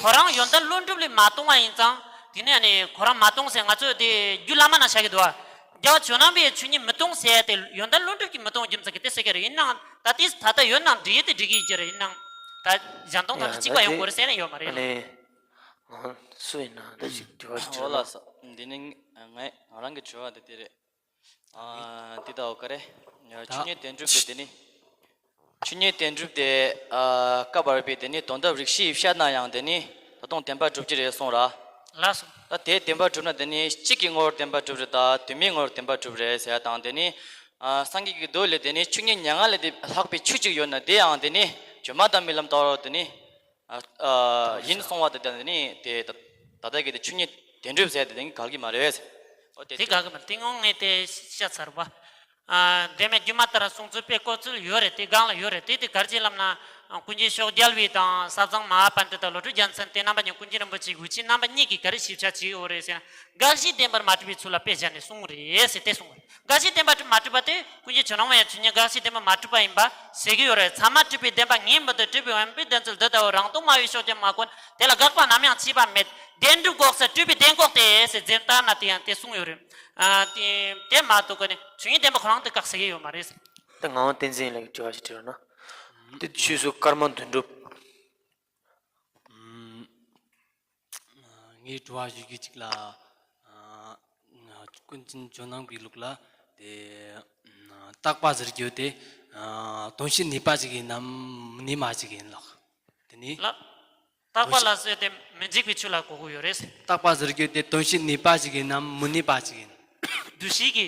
ཁོ་རང་ཡོན་ཏན་ཀླུ་སྒྲུབ་ལས་མ་སྟོང་བ་ཡིན་ཙང་། དེ་ནས་ནི་ཁོ་རང་མ་སྟོང་ཟེར་ང་ཚོས་དེ་རྒྱུད་བླ་མ་ནང་བཞག་གི་འདུག་བ། རྒྱལ་བ་ཇོ་ནང་པའི་ཆོས་ཉིད་མི་སྟོང་ཟེར་ཏེ་ཡོན་ཏན་ཀླུ་སྒྲུབ་ཀྱིས་མི་སྟོང་རྒྱུ་མཚན་གྱིས་དེ་ཟེར་གྱི་རེད། ཡིན་ནའང་ད་དེ་ད་ལྟ་ཡོད་ནའང་འགྲིག་ཡོད་དེ་འགྲིག་གི་ཡོད་ཀྱི་རེད། ཡིན་ནའང་ད་གཞན་སྟོང་ཐམས་ཅད་གཅིག་པ་ཡོང་དགོས་རེད་ཟེར་ནས་ཡོད་མ་རེད། ཨ་ནི། ཨ། སུ་ཡིན་ན་ད་ཅིག་དྲི་བ་ཞིག་འོ་དྲི་ལ་རོགས། ས། འདི་ནི་ང་ང་རང་གི་དྲི་བ་དེ་དེ་རེད། ཨ། འདི་ད་འོ་ག་རེ། ཆོས་ཉིད་བདེན་གྲུབ་དེ་དེ་ནི། ཆོས་ཉིད་བདེན་གྲུབ་དེ། ཨ། བཀའ་བར་པའི་དེ་ནི་དོན་དམ་རིགས་ཤེས་བཤད་ན་ཡང་དེ་ནི་ད་དུང་བདེན་པར་གྲུབ་ཀྱི་རེད་གསུངས་ར། ལགས་སོ། ད་དེ་བདེན་པར་གྲུབ་ན་དེ་ནི་གཅིག་གི་ངོར་བདེན་པར་གྲུབ་རེད། ད་དུ་མའི་ངོར་བདེན་པར་གྲུབ་རེད་ཟེར་ཡ་དང་དེ་ནི། ཨ། སངས་རྒྱས་ཀྱི་མདོ་ལས་དེ་ནི་ཆོས་ཉིད་མྱ་ངན་ལས་དེ་ལྷག་པའི་ཆོས་གཅིག་ཡོད་ན་དེ་ཡང་དེ་ནི་སྒྱུ་མ་དང་རྨི་ལམ་ལྟ་བུ་དེ་ནི། ཨ། ཨ། ཡིན་གསུང་བ་དེ་དེ་ནི་དེ་ད་ད་ལྟ་གི་དེ་ཆོས་ཉིད་བདེན་གྲུབ་ཟེར་དེ་དེ་ནི་གལ་གྱི་མ་རེད། འོ་དེ་དེ་གལ་གྱི་མ་རེད། དེ་སྔོན་ངས་དེ་བཤད་ཚར་བ། ཨ། དེ་མེད་སྒྱུ་མ་ལྟར་གསུང་ཚུལ་དཔེ་བཀོད་ཚུལ་ཡོད་རེད། དེ་སྒང་ལ་ཡོད་རེད། དེ་དེ་གར་གྱི་ལམ་ན་ཀུན་མཁྱེན་ཕྱོགས་རྒྱལ་བའི་དང་ཟབ་གསང་མ་ཧཱ་པཎྜི་ཏ་བློ་གྲོས་རྒྱལ་མཚན་དེ་རྣམ་པ་གཉིས་ཀུན་མཁྱེན་རིན་པོ་ཆེ་འུ་ཆོ་རྣམ་པ་གཉིས་ཀྱིས་ག་རེ་ཞིབ་ཆ་བྱེད་ཡོད་རེད་ཟེར་ན། འགའ་ཞིག་བདེན་པར་མ་གྲུབ་པའི་ཚུལ་ལ་དཔེ་བཞག་ནས་གསུངས་རེད་ཟེར་དེ་གསུངས་རེད། འགའ་ཞིག་བདེན་པར་མ་གྲུབ་པ་དེ་ཀུན་མཁྱེན་ཇོ་ནང་པ་ཡང་ཆོས་ཉིད་འགའ་ཞིག་བདེན་པར་མ་གྲུབ་པ་ཡིན་པ་ཟེར་གྱི་ཡོད་རེད། ཚད་མར་གྲུབ་པའི་བདེན་པ་ངེས་མི་འདོད། གྲུབ་པའི་དབང་པོའི་བདེན་ཚུལ་འདི་ལྟ་བུ་རང་སྟོང་སྨྲ་བའི་ཕྱོགས་ཀྱང་མ་གོ་ན། དེ་ལ་དགག་པ་ནམ་ཡང་བྱས་པ་མེད། བདེན་གྲུབ་འགོག་ས་གྲུབ་པའི་བདེན་འགོག་སྟེ་ཟེར་འཛིན་སྟངས་ན་དེ་ཡང་དེ་གསུངས་ཡོད་རེད། ཨ། དེ་དེ་མ་གཏོགས་ཀ་ནི་ཆོས་ཉིད་བདེན་པ་ཁོ་རང་དེ་བཀག་ཟེར་གྱི་ཡོད་མ་རེད། ད་ངག་དབང་བསྟན་འཛིན་ལགས་ཀྱི་དྲི་བ་ཞིག་དྲི་རོགས་གནང་། དེ་ཆོས་སུ་ཀརྨ་དོན་གྲུབ། ངའི་དྲི་བ་ཞུ་རྒྱུ་གཅིག་ལ། ཨ། ཀུན་མཁྱེན་ཇོ་ནང་པའི་ལུགས་ལ་དེ། ཨ། རྟག་པ་ཟེར་རྒྱུ་དེ། ཨ། དོན་སྤྱི་གནས་པ་ཅིག་ཡིན་ནམ་མི་གནས་པ་ཅིག་ཡིན་ལགས། དེ་ནི། ལགས། རྟག་པ་ལ་ཟེར་དེ་མི་འཇིག་པའི་ཆོས་ལ་གོ་དགོས་ཡོད་རེད། རྟག་པ་ཟེར་རྒྱུ་དེ་དོན་སྤྱི་གནས་པ་ཅིག་ཡིན་ནམ་མི་གནས་པ་ཅིག་ཡིན། འདུ་ཤེས་ཀྱི།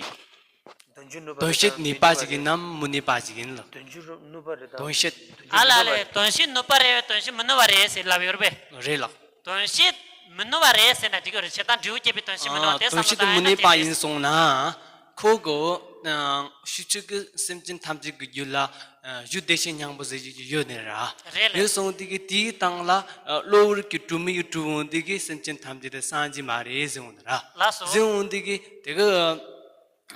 དོན་སྤྱི་གནས་པ་ཅིག་ཡིན་ནམ་མི་གནས་པ་ཅིག་ཡིན་ལགས། དོན་སྤྱི་གནས་པ་རེད་ད། དོན་སྤྱི། ཨ་ལ་ལས་དོན་སྤྱི་གནས་པ་རེད། དོན་སྤྱི་མི་གནས་པ་རེད་ཟེར་ལབ་ཡོད་རེད་པས། རེད་ལགས། དོན་སྤྱི་མི་གནས་པ་རེད་ཟེར་ན་འགྲིག་གི་རེད། བྱས་ཙང་འབྲས་བུ་སྐྱེད་པའི་དོན་སྤྱི་མི་གནས་པ་དེ། ཨ། དོན་སྤྱི་དེ་མི་གནས་པ་ཡིན་སོང་ན། ཁོ་གི། ཨ། ཕྱི་ཕྱོགས་ཀྱི་སེམས་ཅན་ཐམས་ཅད་ཀྱི་རྒྱུད་ལ། ཨ། རྒྱུ་བདེ་གཤེགས་སྙིང་པོ་ཟེར་གྱི་ཡོད་ནི་ར། རེད་ལགས། ཡོད་སོང་དེ་གི་དེའི་སྟེང་ལ། ཨ། གློ་བུར་གྱི་གྲུབ་མི་གི་གྲུབ་འོང་དེ་གི་སེམས་ཅན་ཐམས་ཅད་དེ་སངས་རྒྱས་མ་རེད་ཟེར་འོང་ནི་ར། ལགས་སོ། ཟེར་འོང་དེ་གི་དེ་གི།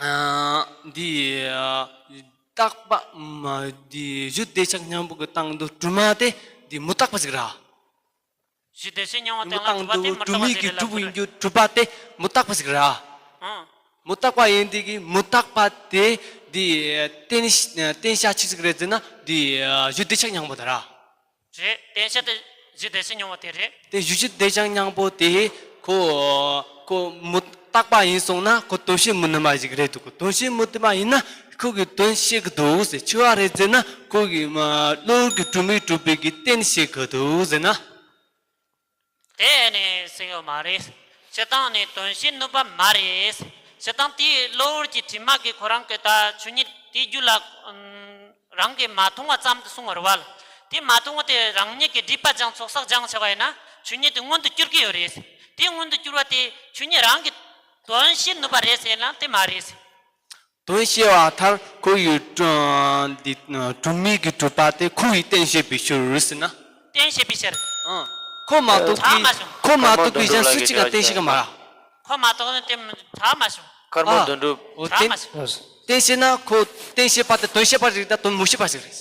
ཨ། འདི། ཨ། རྟག་པ། མ། འདི་རྒྱུ་བདེ་གཤེགས་སྙིང་པོ་གི་སྟེང་དུ་གྲུབ་མ་དེ་འདི་མུ་སྟེགས་པ་ཞིག་ར། རྒྱུ་བདེ་གཤེགས་སྙིང་པོ་སྟེང་ལ་གྲུབ་པ་དེ་མུ་སྟེགས་པ་ཞིག་རེད་ལབ་དགོས་རེད། གྲུབ་པ་དེ་མུ་སྟེགས་པ་ཞིག་ར། ཨང་། མུ་སྟེགས་པ་ཡིན་དེ་གི་མུ་སྟེགས་པ་དེ་འདི་རྟེན་རྟེན་བྱ་ཆི་ཞིག་རེད་ཟེར་ན་འདི་རྒྱུ་བདེ་གཤེགས་སྙིང་པོ་དེ་ར། རེད། རྟེན་བྱ་དེ་རྒྱུ་བདེ་གཤེགས་སྙིང་པོ་དེ་རེད། དེ་རྒྱུ་བདེ་གཤེགས་སྙིང་པོ་དེ་ཁོ་ཁོ་མུ་སྟེགས་པ་ཡིན་སོང་ན་ཁོ་དོན་སྤྱི་མི་གནས་པ་ཞིག་རེད་འདུག་དོན་སྤྱི་མི་གནས་པ་ཡིན་ན་ཁོ་གི་དོན་བཤད་གི་འདུག་ཟེར། ཆི་བ་རེད་ཟེར་ན་ཁོ་གི་མ་གློ་བུར་གྱི་གྲུབ་མིས་གྲུབ་པའི་གི་རྟེན་བཤད་གི་འདུག་ཟེར་ན། དེ་ནི་ཟེར་ཡོད་མ་རེད། སྤྱིར་བཏང་ནི་དོན་སྤྱི་གནས་པ་མ་རེད། སྤྱིར་བཏང་དེའི་གློ་བུར་གྱི་དྲི་མ་གིས་ཁོ་རང་གི་ད་ཆོས་ཉིད་དེའི་རྒྱུད་ལ། ཨམ། རང་གིས་མ་མཐོང་བ་ཙམ་དུ་གསུངས་པ་རེད་བ། དེ་མ་མཐོང་བ་དེ་རང་ཉིད་ཀྱིས་སྒྲིབ་པ་སྦྱངས་ཚོགས་བསགས་སྦྱངས་བྱས་པ་ཡིན་ན་ཆོས་ཉིད་དེ་མངོན་དུ་གྱུར་གྱི་ཡོད་རེད། དེ་མངོན་དུ་གྱུར་བ་དེ་ཆོས་ཉིད་རང་གི་དོན་སྤྱི་གནས་པ་རེད་ཟེར་ན་དེ་མ་རེད། དོན་བཤད་པ་མཐར་ཁོ་ཡི་འདི་གྲུབ་མིའི་གི་གྲུབ་པ་དེ་ཁོ་ཡི་རྟེན་བྱེད་པའི་ཕྱིར་ཟེར་ན། རྟེན་བྱེད་པའི་ཕྱིར། ཨང་། ཁོ་མ་གཏོགས་ཀྱི་ཁོ་མ་གཏོགས་ཀྱི་གཞན་སུ་གཅིག་ལ་རྟེན་བྱེད་ཀྱི་མ་རེད། ཁོ་མ་གཏོགས་ནི་དེ་གྲགས་མ་བྱུང་། ཀརྨ་དོན་གྲུབ། འོ་རྟེན་རྟེན་བྱེད་ན་ཁོ་རྟེན་བྱེད་པ་དེ་དོན་བཤད་པ་རེད་ད་དོན་མི་བཤད་པ་ཞིག་རེད།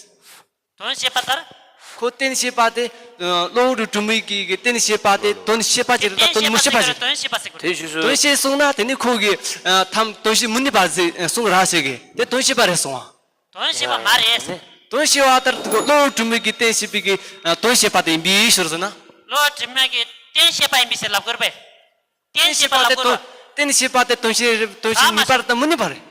དོན་བཤད་པ་ལྟར། ཁོ་རྟེན་བྱེད་པ་དེ། གློ་བུར་དུ་གྲུབ་མིའི་གི་གི་རྟེན་བྱེད་པ་དེ་དོན་བཤད་པ་ཅིག་རེད་ད་དོན་མི་བཤད་པ་ཅིག་རེད། དོན་བཤད་པ་ཟེར་དགོས་རེད། དེ་ཞུ་སོང་། དོན་བཤད་སོང་ན་དེ་ནི་ཁོ་གི་ཐམ་དོན་བཤད་མི་ནུས་པ་ཟེར་གསུང་ར་ཞིག་གི་དེ་དོན་བཤད་པ་རེད་སོང་ཨ། དོན་བཤད་པ་མ་རེད། དོན་བཤད་པ་ལྟར་དུ་གློ་བུར་གྲུབ་མིའི་གི་རྟེན་བྱེད་པའི་གི་དོན་བཤད་པ་དེ་ཡིན་པའི་ཕྱིར་ཟེར་ན། གློ་བུར་གྲུབ་མིའི་གི་རྟེན་བཤད་པ་ཡིན་པའི་ཕྱིར་ལབ་དགོས་རེད་པས། རྟེན་བྱེད་པ་ལ་གོ་ལ། རྟེན་བྱེད་པ་དེ་དོན་བྱེད་དོན་བྱེད་ནུས་པ་རེད་ད་མི་ནུས་པ་རེད།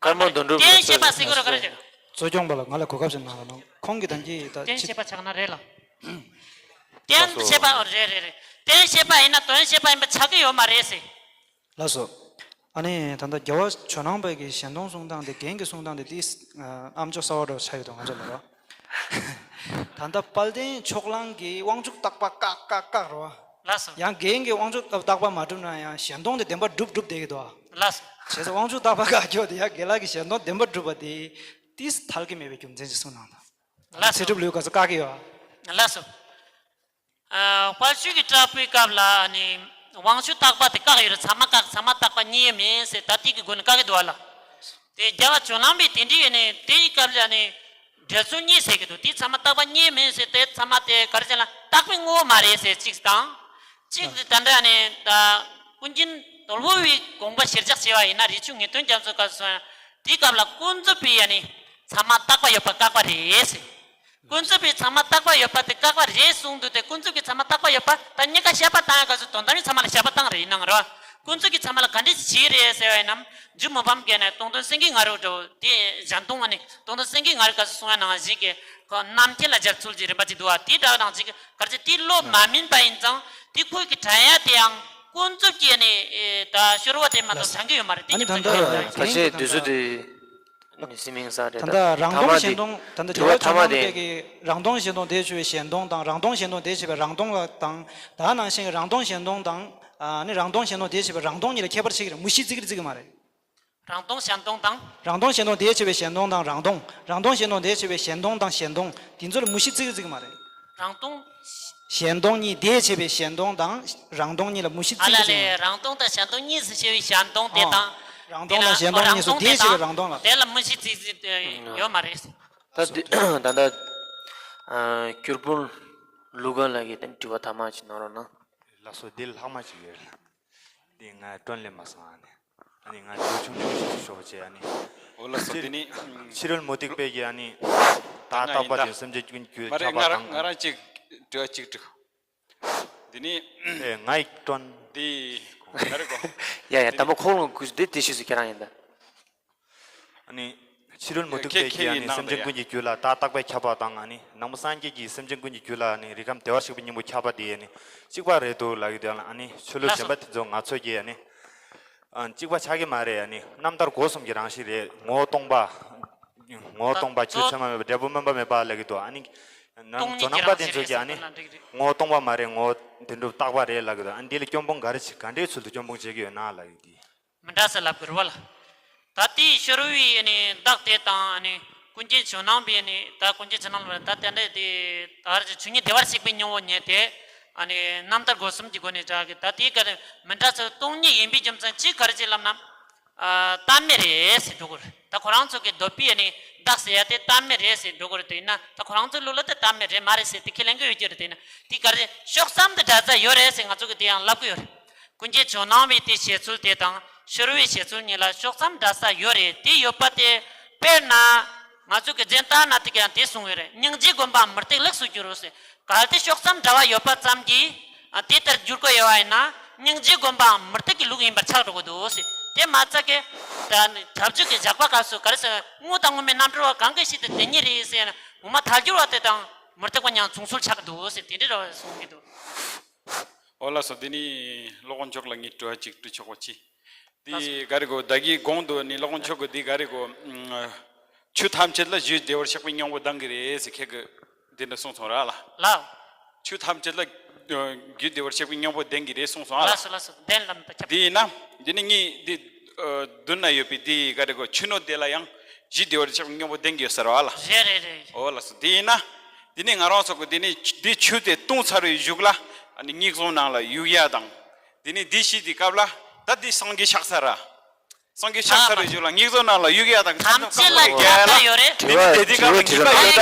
ཀརྨ་དོན་གྲུབ་རྟེན་བྱེད་པ་ཟེར་གོ་ར་ག་རེ་རེད། གཙོ་སྐྱོང་པ་ལ་ང་ལ་གོ་སྐབས་ཤིག་གནང་རོགས་གནང་། ཁོང་གིས་ད་གིན་ད་རྟེན་བྱེད་པ་ཆགས་ན་རེད་ལ། རྟེན་བྱེད་པ་ཨོ་རེད་རེད་རེད། རྟེན་བྱེད་པ་ཡིན་ན་དོན་བྱེད་པ་ཡིན་པ་ཆགས་ཀྱི་ཡོད་མ་རེད་ཟེར། ལགས་སོ། ཨ་ནི་ད་ལྟ་རྒྱལ་བ་ཇོ་ནང་པའི་གི་གཞན་སྟོང་གསུང་སྟངས་དེ་རྒན་གྱི་གསུང་སྟངས་དེ་ཏིས་ཨམ་ཅོག་གསར་བ་འདྲ་ཆགས་ཡོད་དོ་ང་ཚོ་ལ་རོ། ད་ལྟ་དཔལ་ལྡན་ཕྱོགས་གླང་གིས་དབང་ཕྱུག་རྟག་པ་བཀག་བཀག་བཀག་རོ། ལགས་སོ། ཡང་རྒན་གྱིས་དབང་ཕྱུག་རྟག་པ་མ་གྲུབ་ན་ཡང་གཞན་སྟོང་དེ་བདེན་པར་གྲུབ་གྲུབ་བསྡད་ཀྱི་འདུག་ལགས་སོ། བྱས་ཙང་དབང་ཕྱུག་རྟག་པ་བཀག་རྒྱུ་དེ་ཡང་རྒན་ལགས་ཀྱིས་གཞན་སྟོང་བདེན་པར་གྲུབ་པ་དེ་ཏིས་ཐལ་གྱི་མེད་པའི་རྒྱུ་མཚན་ཅིག་གསུངས་གནང་དང་། ལགས་སོ། ཚེ་སྒྲུབ་ལེའུ་ག་ཚོད་བཀག་གི་ཡོད། ལགས་སོ། ཨ། དཔལ་ཆོས་ཀྱི་གྲགས་པའི་སྐབས་ལ་ནི་དབང་ཕྱུག་རྟག་པ་དེ་བཀག་ཡོད་རེད། ཚད་མ་བཀག་ཚད་མ་རྟག་པ་རྙེད་མེད་ཟེར་ད་ལྟའི་གི་སྒོ་ནས་བཀག་གི་འདུག་བ་ལ། དེ་རྒྱལ་བ་ཇོ་ནང་པའི་དེ་འདྲའི་ཡོད་ནས་དེའི་སྐབས་ལ་ནི་འགྲེལ་ཚུལ་གཉིས་ཟེར་གི་འདུག་དེ་ཚད་མ་རྟག་པ་རྙེད་མེད་ཟེར་དེ་ཚད་མ་དེ་ག་རེ་ཟེར་ན་རྟག་པའི་ངོ་བོ་མ་རེད་ཟེར་གཅིག་དང་། གཅིག་དེ་ད་འདྲ་ནི་ད་ཀུན་མཁྱེན་དོལ་པོ་བའི་དགོངས་པ་གཞིར་བཞག་བྱས་པ་ཡིན་ན་རས་ཆུང་ངེས་དོན་རྒྱ་མཚོའི་སྐབས་སུ་དེའི་སྐབས་ལ་ཀུན་རྫོབ་པའི་ཡ་ནི་ཚད་མ་རྟག་པ་ཡོད་པ་བཀག་པ་རེད་ཟེར། ཀུན་རྫོབ་པའི་ཚང་མ་རྟག་པ་ཡོད་པ་དེ་བཀག་པ་རེད་གསུངས་འདུག་སྟེ། ཀུན་རྫོབ་ཀྱི་ཚང་མ་རྟག་པ་ཡོད་པ་ད་གཉིས་ཀ་བཤད་པ་བཏང་ཡ་ག་ཚོད་དོན་དམ་པའི་ཚང་མ་ལ་བཤད་པ་བཏང་རེད་ཡིན་ནའང་རོ། ཀུན་རྫོབ་ཀྱི་ཚང་མ་ལ་ག་འདྲས་བྱེད་རེད་ཟེར་བ་ཡིན་ནམ། རྒྱུ་མ་ཕམ་གྱི་ནས་སྟོང་དོན་སེང་གེའི་ང་རོ་འགྲོ་དེ་གཞན་སྟོང་བ་ནི་སྟོང་དོན་སེང་གེའི་ང་རོ་ག་ཚོད་གསུང་ཡ་ནང་བཞིན་གྱི་ཁོ་རྣམ་མཁྱེན་ལ་སྦྱར་ཚུལ་གྱི་རིམ་པ་ཅིག་འདུག་བ། དེ་འདྲ་ནང་བཞིན་གྱི་ག་ཚོད་དེ་བློ་མ་སྨིན་པ་ཡིན་ཙང་དེ་ཁོས་ཀྱི་དྲན་ཡ་དེའང་ཀུན་རྫོབ་ཀྱི་ནི་ད་ཤོར་བ་དེ་མ་གཏོགས་དྲན་གྱི་ཡོད་མ་རེད། དེ་ཨ་ནི་ད་ལྟ་ད་ཆེད་དུས་ཚོད་དེ། ཨ་ནི་སི་མིང་ས་རེད། ད་ལྟ་རང་སྟོང་གཞན་སྟོང་། ད་ལྟ་དྲི་བ་ཐ་མ་དེ། རང་སྟོང་གཞན་སྟོང་དེ་ཆོས་པའི་གཞན་སྟོང་དང་། རང་སྟོང་གཞན་སྟོང་དེ་བྱེད་པའི་རང་སྟོང་ལ་དང་། ད་ནང་བཞིན་རང་སྟོང་གཞན་སྟོང་དང་། ཨ་ནི་རང་སྟོང་གཞན་སྟོང་དེ་བྱེད་པའི་རང་སྟོང་གཉིས་ལ་ཁྱད་པར་ཕྱེ་གི་རེད། མུ་བཞི་བརྩི་གི་རེད་བརྩི་གི་མ་རེད། རང་སྟོང་གཞན་སྟོང་དང་། རང་སྟོང་གཞན་སྟོང་དེ་བྱེད་པའི་གཞན་སྟོང་དང་རང་སྟོང་། རང་སྟོང་གཞན་སྟོང་དེ་བྱེད་པའི་གཞན་སྟོང་དང་གཞན་སྟོང་། དེ་ཚོ་ལ་མུ་བཞི་བརྩི་གི་རེད་བརྩི་གི་མ་རེད། རང་སྟོང་། གཞན་སྟོང་གཉིས། དེ་བྱེད་པའི་གཞན་སྟོང་དང་རང་སྟོང་གཉིས་ལ་མུ་བཞི་བརྩི་གི་རེད་བརྩི་གི་མ་རེད། ཨ་ལ་ལས། རང་སྟོང་དང་གཞན་སྟོང་གཉིས་སུ་ཕྱེ་བའི་གཞན་སྟོང་དེ་དང་། རང་སྟོང་དང་གཞན་སྟོང་གཉིས་སུ་དེ་བྱེད་པའི་རང་སྟོང་ལ། དེ་ལ་མུ་བཞི་བརྩི་གི་ཡོད་མ་རེད། ད་འདི་ད་ལྟ་སྐྱོར་དཔོན་ལུ་ག་ལགས་ཀྱིས་དྲི་བ་ཐ་མ་ཅིག་གནང་རོགས་གནང་། ལགས་སོ། འདི་ལྷག་མ་ཅིག་ཡོད་རེད། འདི་ང་སྒྲོན་ལས་མ་སོང་ཨ་ནི། ཨ་ནི་ང་འདི་ཆུང་ཆུང་ཞིག་ཞོག་བྱས་ཨ་ནི། འོ་ལགས་སོ། འདི་ནི་ཕྱི་རོལ་མུ་སྟེགས་པའི་གི་ཨ་ནི་ད་ལྟ་ཡིན་ད། རྟག་པ་དེ་སེམས་ཅན་ཀུན་གྱི་རྒྱུ་མ་རེད། ཁྱབ་པ་ང་རང་དང་། ང་རང་གཅིག་དྲི་བ་གཅིག་དྲི། འདི་ནི། ཨེ་ང་ཡིག་སྒྲོན། འདི་ག་རེ་གོ། ཡ་ཡ། དང་པོ་ཁོང་ལ་གུས་འདི་དེ་ཤེས་སུ་ཁྱེད་རང་ཡིན་ད། ཨ་ནི་ཕྱི་རོལ་མུ་སྟེགས་པའི་གི་ཨ་ནི་སེམས་ཅན་ཀུན་གྱི་རྒྱུད་ལ་ད་རྟག་པའི་ཁྱབ་པ་དང་། ཨ་ནི་ནང་པ་སངས་རྒྱས་ཀྱི་སེམས་ཅན་ཀུན་གྱི་རྒྱུད་ལ་ཨ་ནི་རིགས་ཁམས་བདེ་བར་གཤེགས་པའི་སྙིང་པོ་ཁྱབ་པ་དེ་ཨ་ནི་གཅིག་པ་རེད་འདུག་ལབ་ཀྱི་འདུག་ཨ་ནི་ཆོས་ལུགས་གཞན་པ་དེ་ཚོ་ང་ཚོ་གིས་ཨ་ནི་གཅིག་པ་ཆགས་ཀྱི་མ་རེད། ཨ་ནི་རྣམ་ཐར་སྒོ་གསུམ་གྱི་རང་བཞིན་རེད། ངོ་བོ་སྟོང་པ། ངོ་བོ་སྟོང་པ། རྒྱུ་ཚད་མ་མེད་པ། འབྲས་བུ་སྨོན་པ་མེད་པ་ལབ་ཀྱི་འདུག་ཨ་ནི་ནང་ཇོ་ནང་པ་དེ་ཚོ་གིས་ཨ་ནི་ངོ་བོ་སྟོང་པ་མ་རེད། ངོ་བོ་དོན་གྲུབ་རྟག་པ་རེད་ལབ་ཀྱི་འདུག་ཨ་ནི་འདི་ལ་སྐྱོན་སྤོང་ག་རེ་བྱེད། ག་འདྲའི་ཚུལ་དུ་སྐྱོན་སྤོང་བྱེད་ཀྱི་ཡོད་ན་ལབ་ཀྱི་འདི། མི་འདྲ་ས་ལབ་དགོས་རེད་བ་ལ། ད་དེའི་ཤོར་བའི་ནི་བདག་དེ་དང་ནི་ཀུན་མཁྱེན་ཇོ་ནང་པའི་ནི། ད་ཀུན་མཁྱེན་ཇོ་ནང་པ་ད་དེ་འདྲ་དེ་ད་ཆོས་ཉིད་བདེ་བར་གཤེགས་པའི་སྙིང་པོ་ཉིད་དེ་ནི་རྣམ་ཐར་སྒོ་གསུམ་གྱི་སྒོ་ནས་བཞག་གི། ད་དེའི་སྐབས་མི་འདྲ་ས་སྟོང་ཉིད་ཡིན་པའི་རྒྱུ་མཚན་གཅིག་ག་རེ་བྱས་ལབ་ན། ཨ་གཏན་མེད་རེད་ཟེར་འགྲོ་གི་རེད། ད་ཁོ་རང་ཚོ་གི་འདོད་པའི་ནི་བདག་ཟེར་ཡ་དེ་གཏན་མེད་རེད་ཟེར་འགྲོ་གི་རེད། དེ་ཡིན་ན་ད་ཁོ་རང་ཚོའི་ལུགས་ལ་དེ་གཏན་མེད་རེད་མ་རེད་ཟེར་དེ་ཁས་ལེན་གི་ཡོད་ཀྱི་རེད། དེ་ཡིན་ན་དེ་ག་རེ་ཕྱོགས་མཚམས་དེ་འདྲ་ས་ཡོད་རེད་ཟེར་ང་ཚོ་གི་དེ་ཡང་ལབ་གི་ཡོད་རེད། ཀུན་མཁྱེན་ཇོ་ནང་པའི་དེ་བཞེད་ཚུལ་དེ་དང་ཤོར་བའི་བཞེད་ཚུལ་གཉིས་ལ་ཕྱོགས་མཚམས་འདྲ་ས་ཡོད་རེད། དེ་ཡོད་པ་དེ་དཔེར་ན་ང་ཚོ་གི་འཛིན་སྟངས་ན་དེ་ག་ཡང་དེ་གསུངས་ཡོད་རེད། སྙིང་རྗེ་བསྒོམ་པའམ་མུ་སྟེགས་ལུགས་སུ་འགྱུར་རོ་ཟེར། གལ་ཏེ་ཕྱོགས་མཚམས་འདྲ་བ་ཡོད་པ་ཙམ་གྱིས་ཨ་དེ་ལྟར་འགྱུར་དགོས་ཡོད་པ་ཡིན་ན་སྙིང་རྗེ་བསྒོམ་པའམ་མུ་སྟེགས་ཀྱི་ལུགས་ཡིན་པར་ཆགས་འགྲོ་གི་འདུག་ཟེར། དེ་མ་ཚད་ཀྱི་ད་ནི་བྱ་སྤྱོད་ཀྱི་བཞག་པ་སྐབས་སུ་ག་རེ་ཟེར། དངོས་དང་དངོས་མེད་རྣམ་གྲོལ་བ་གང་གི་ཕྱིར་དུ་དེ་ཉིད་རེད་ཟེར་ན་ངོ་མ་ཐལ་འགྱུར་བ་དེ་དང་མུ་སྟེགས་པ་མཉམ་མཚུངས་ཚུལ་ཆགས་ཀྱི་འདུག་ཟེར་དེ་འདྲའི་འདྲ་བ་གསུང་གི་འདུག་འོ་ལགས་སོ། འདི་ནི་ཀློག་མཁན་མཆོག་ལ་ངས་དྲི་བ་གཅིག་དྲི་ཆོག་པ་ཅི། འདི་ག་རེ་གོ། ད་གིན་གོང་དུ་ནི་ཀློག་མཁན་མཆོག་གིས་འདི་ག་རེ་གོ། ཆོས་ཐམས་ཅད་ལ་རྒྱུ་བདེ་བར་གཤེགས་པའི་སྙིང་པོ་ལྡང་གི་རེད་ཟེར་ཁྱེད་ཀྱིས་འདི་འདྲ་གསུངས་སོང་ར་ལ། ལགས། ཆོས་ཐམས་ཅད་ལ་རྒྱུ་བདེ་བར་གཤེགས་པའི་སྙིང་པོ་ལྡན་གྱི་རེད་གསུངས་སོང་ཨ་ལ། ལགས་སོ་ལགས་སོ། ལྡན་ལམ་དུ་ཁྱབ། འདི་ཡིན་ན་འདི་ནི་ངས་འདི་མདུན་ན་ཡོད་པའི་འདི་ག་རེ་གོ། ཆོས་སྣོད་དེ་ལ་ཡང་རྒྱུ་བདེ་བར་གཤེགས་པའི་སྙིང་པོ་ལྡན་གྱི་ཡོད་ཟེར་བ་ལ། རེད་རེད་རེད། འོ་ལགས་སོ། འདི་ཡིན་ན་འདི་ནི་ང་རང་ཚོ་གི་འདི་ནི་འདི་ཆོས་དེ་བཏང་ཚར་བའི་གཞུག་ལ་ཨ་ནི་ངེས་བཟུང་ནང་ལ་གཡུག་ཡ་དང་། འདི་ནི་འདི་ཤི་དེ་སྐབས་ལ་ད་འདི་སངས་རྒྱས་ཆགས་ཚར་ར། སངས་རྒྱས་ཆགས་ཚར་བའི་གཞུག་ལ་ངེས་བཟུང་ནང་ལ་གཡུག་ཡ་དང་ཐམས་ཅད་ལ་ཁྱབ་པ་ཡོད་རེད། དེ་ནི་དེ་དུས་སྐབས་ལ་ངེས་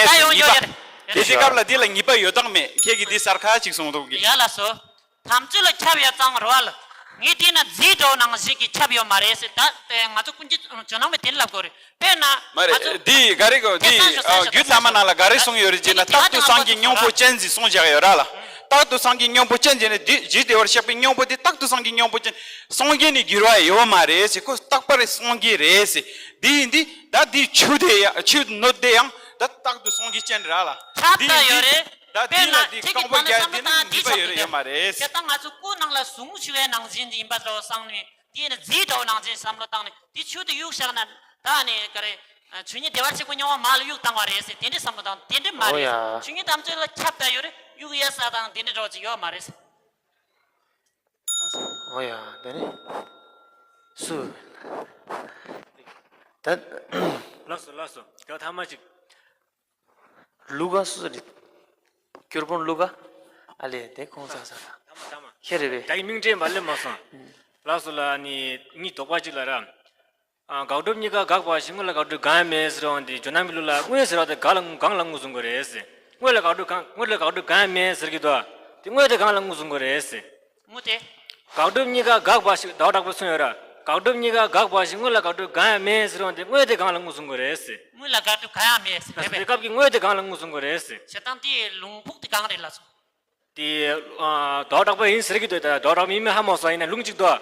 པ་ཡོད་དམ་མེད་ཟེར། དེ་དུས་སྐབས་ལ་འདི་ལ་ངེས་པ་ཡོད་དམ་མེད། ཁྱེད་ཀྱིས་འདི་གསར་ཁ་ཅིག་གསུངས་འདུག་གི། ཡ་ལགས་སོ། ཐམས་ཅད་ལ་ཁྱབ་ཡ་ཙང་རོ་ཨ་ལ། ངས་བལྟས་ན་རྫས་འདྲ་བོ་ནང་བཞིན་གྱི་ཁྱབ་ཡོད་མ་རེད་ཟེར། ད་དེ་ང་ཚོ་ཀུན་གྱི་ཇོ་ནང་མའི་དེ་ལབ་དགོས་རེད། དཔེར་ན། མ་རེད། འདི་ག་རེ་གོ། འདི་རྒྱུད་བླ་མ་ནང་ལ་ག་རེ་གསུངས་ཡོད་རེད་ཅེ་ན། རྟག་ཏུ་སངས་རྒྱས་སྙིང་པོ་ཅན་ཟེར་གསུངས་བཞག་ཡོད་ར་ལ། རྟག་ཏུ་སངས་རྒྱས་སྙིང་པོ་ཅན་ཟེར་ནས་འདི་རྒྱུ་བདེ་བར་གཤེགས་པའི་སྙིང་པོ་དེ་རྟག་ཏུ་སངས་རྒྱས་སྙིང་པོ་ཅན། སངས་རྒྱས་ནས་འགྱུར་བ་ཡོད་མ་རེད་ཟེར། ཁོ་རྟག་པར་སངས་རྒྱས་རེད་ཟེར། འདི་ཡིན་དུས་ད་འདི་ཆོས་དེ་ཡང་ཆོས་སྣོད་དེ་ཡང་ད་རྟག་ཏུ་སངས་རྒྱས་ཅན་ར་ལ། ཁྱབ་ད་ཡོད་རེད། ད་འདི་ལ་འདི་རྐང་པ་རྒྱག་འདི་ནི་ངེས་པ་ཡོད་རེད་ཡོད་མ་རེད། དེ་ལྟ་ང་ཚོ་སྐུ་ནང་ལ་གཟུངས་ཞུ་བའི་ནང་བཞིན་ཡིན་པ་འདྲ་བོ་བསམ་ནས། དེ་ནི་རྫས་འདྲ་བོ་ནང་བཞིན་བསམ་བློ་བཏང་ནས་དེ་ཆོས་དེ་གཡུག་བཞག་ན་ད་ནི་ག་རེ། ཆོས་ཉིད་བདེ་བར་གཤེགས་པའི་སྙིང་པོ་མར་ལ་གཡུག་བཏང་བ་རེད་ཟེར་དེ་འདྲའི་བསམ་བློ་བཏང་། དེ་འདྲ་མ་རེད། ཨོ་ཡ། ཆོས་ཉིད་ཐམས་ཅད་ལ་ཁྱབ་བསྡད་ཡོད་རེད། གཡུག་ཡ་ས་དང་དེ་འདྲ་འདྲ་བོ་ཅིག་ཡོད་མ་རེད། ཨོ་ཡ། དེ་ནི་སུ། ད། ལགས་སོ་ལགས་སོ། དེ་ཐ་མ་ཅིག་ལུ་ག་སུ་རེད། སྐྱོར་དཔོན་ལུ་ག་ཨ་ལས་དེ་ཁོང་ཚང་ས་དང་། ཐ་མ་ཐ་མ། ཁྱེད་རེད་པས། ད་ཡིན་མིང་ཅན་མ་ལེན་མ་སོང་། ལགས་སོ་ལ་ནི་གཉིས་དོགས་པ་ཅིག་ལ་ར། ཨ་དགག་སྒྲུབ་གཉིས་ཀ་དགག་པ་ཞིག་དངོས་ལ་དགག་སྒྲུབ་གང་ཡང་མེད་ཟེར་བ་འདི་ཇོ་ནང་མའི་ལུགས་ལ་དངོས་ཟེར་བ་དེ་གང་ལ་གང་ལ་དངོས་བཟུང་དགོས་རེད་ཟེར། དངོས་ལ་དགག་སྒྲུབ་གང་དངོས་ལ་དགག་སྒྲུབ་གང་ཡང་མེད་ཟེར་གྱི་འདུག་དེ་དངོས་དེ་གང་ལ་དངོས་བཟུང་དགོས་རེད་ཟེར། དངོས་དེ། དགག་སྒྲུབ་གཉིས་ཀ་དགག་པ་ཞིག་ཟླ་བ་གྲགས་པས་གསུངས་ཡོད་ར། དགག་སྒྲུབ་གཉིས་ཀ་དགག་པ་ཞིག་དངོས་ལ་དགག་སྒྲུབ་གང་ཡང་མེད་ཟེར་བ་དེ་དངོས་དེ་གང་ལ་མངོན་སུམ་དགོས་རེད་ཟེར། དངོས་ལ་དགག་སྒྲུབ་གང་ཡང་མེད་ཟེར། དེ་སྐབས་ཀྱི་དངོས་དེ་གང་ལ་མངོན་སུམ་དགོས་རེད་ཟེར། བྱེད་སྟངས་དེའི་ལུང་ཕུག་དེ་གང་རེད་ལགས་སོ། དེ། ཨ། ཟླ་བ་གྲགས་པ་ཡིན་ཟེར་གྱི་འདུག་ད་ཟླ་བ་གྲགས་པ་ཡིན་མིན་ཧ་མ་སོང་། ཡིན་ན་ལུང་གཅིག་འདུག་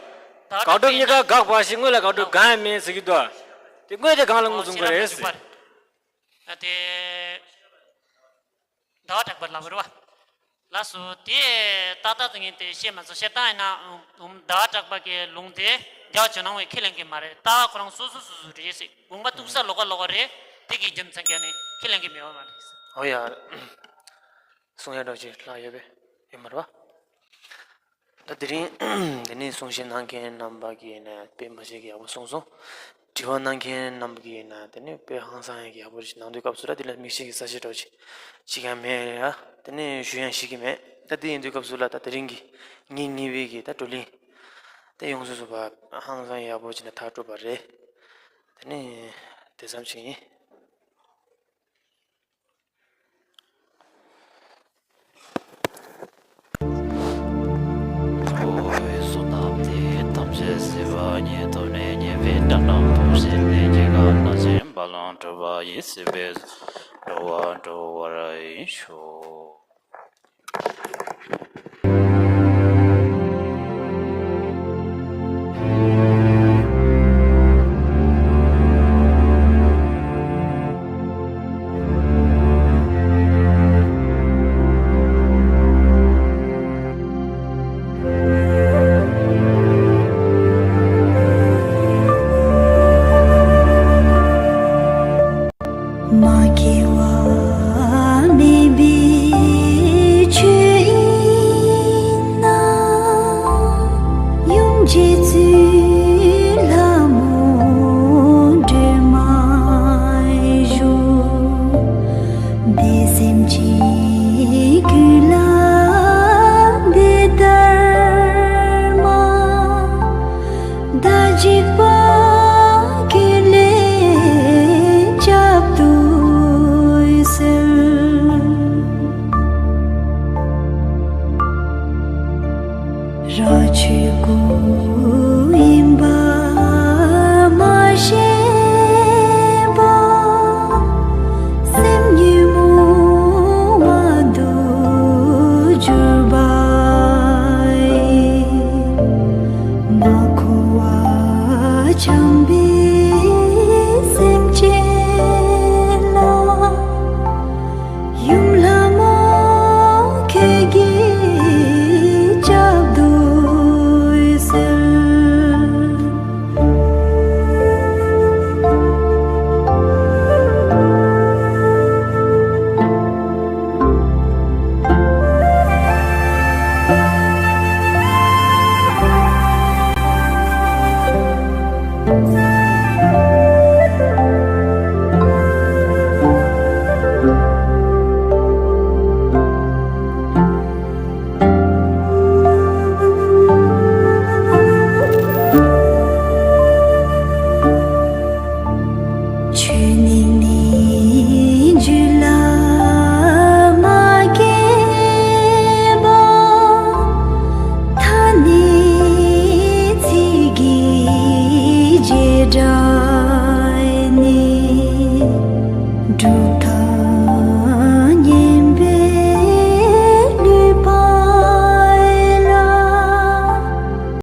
དགག་སྒྲུབ་གཉིས་ཀ་དགག་པ་ཞིག་དངོས་ལ་དགག་སྒྲུབ་གང་ཡང་མེད་ཟེར་གྱི་འདུག་དེ་དངོས་དེ་གང་ལ་མངོན་སུམ་དགོས་རེད་ཟེར། ཨ། དེ། ཟླ་བ་གྲགས་པ་ལབ་རེད་བ། ལགས་སོ། དེ་ཏག་ཏག་ཏུ་ངས་དེ་བཤད་མ་ཚར། བཤད་སྟངས་ཡིན་ན། ཨུམ། ཟླ་བ་གྲགས་པ་གི་ལུང་དེ་རྒྱལ་བ་ཇོ་ནང་བས་ཁས་ལེན་གྱི་མ་རེད། ལྟ་བ་ཁོ་རང་སོ་སོ་སོ་སོ་རེད་ཟེར། དགོངས་པ་གཏུགས་ས་ལོགས་ཀ་ལོགས་ཀ་རེད། དེ་གི་རྒྱུ་མཚན་གྱིས་ནི་ཁས་ལེན་གྱི་མེད་པ་མ་རེད་ཟེར། ཨོ་ཡ། གསུང་ཡ་འདྲ་ཅིག་ལྷག་ཡོད་པས། ཡོད་མ་རེད་བ། ད་དེ་རིང་། དེ་ནས་གསུང་བཤད་གནང་མཁན་རྣམ་པ་གིས་ནི་དཔེ་མ་བྱས་ཀྱི་ཡག་པོ་གསུངས་སོང་། དྲི་བ་གནང་མཁན་རྣམ་པ་གིས་ནི་དེ་ནས་དཔེ་ཧང་སང་ཡག་གི་ཡག་པོ་ཞིག་གནང་དུས་སྐབས་སུ་ལ་དེ་ལ་མིག་ཤེལ་གྱི་ས་ཆ་འདྲ་ཅིག་ཅིག་ཀྱང་མེད་ཡ། དེ་ནས་ཞུ་ཡང་ཞུ་གི་མེད། ད་དེ་ཡིན་དུས་སྐབས་སུ་ལ་ད་དེ་རིང་གི་ངེད་གཉིས་པོའི་གི་ད་བགྲོ་གླེང་དེ་ཡོངས་སུ་རྫོགས་པ་ཧང་སང་ཡག་པོ་ཅིག་ནས་ཐག་གྲོལ་བ་རེད། དེ་ནས་དེ་ཙམ་ཞིག་ཡིན། འཁོར་བའི་བསོད་ནམས་འདི་ཐམས་ཅད་སྲིད་པ་ཉིད་དུ་ནི་ཉེས་པའི་དགྲ་རྣམས་ཕམ་བྱས་ནས། སྐྱེ་རྒ་ན་འཆིའི་རྦ་ཀློང་འཁྲུགས་པ་ཡི་སྲིད་པའི་འགྲོ་བ་སྒྲོལ་བར་ཤོག། མ་སྐྱེ་བ་མེད་པའི་ཆོས་དབྱིངས་ན། ཡུམ་རྗེ་བཙུན་ལྷ་མོ་སྒྲོལ་མ་བཞུགས། བདེ་སེམས་ཀྱི་རྒྱུད་ལ་བདེ་ལྟར་མ། ད་འཇིགས་པ་ཀུན་ལས་བསྐྱབ་ཏུ་གསོལ། རང་ཆོས་སྐུ་ཡིན་པ་མ་ཤེས་པ། སེམས་ཉོན་མོངས་པ་དུ་གྱུར་པ་ཡི། མ་འཁོར་བ་འཁྱམས་པའི་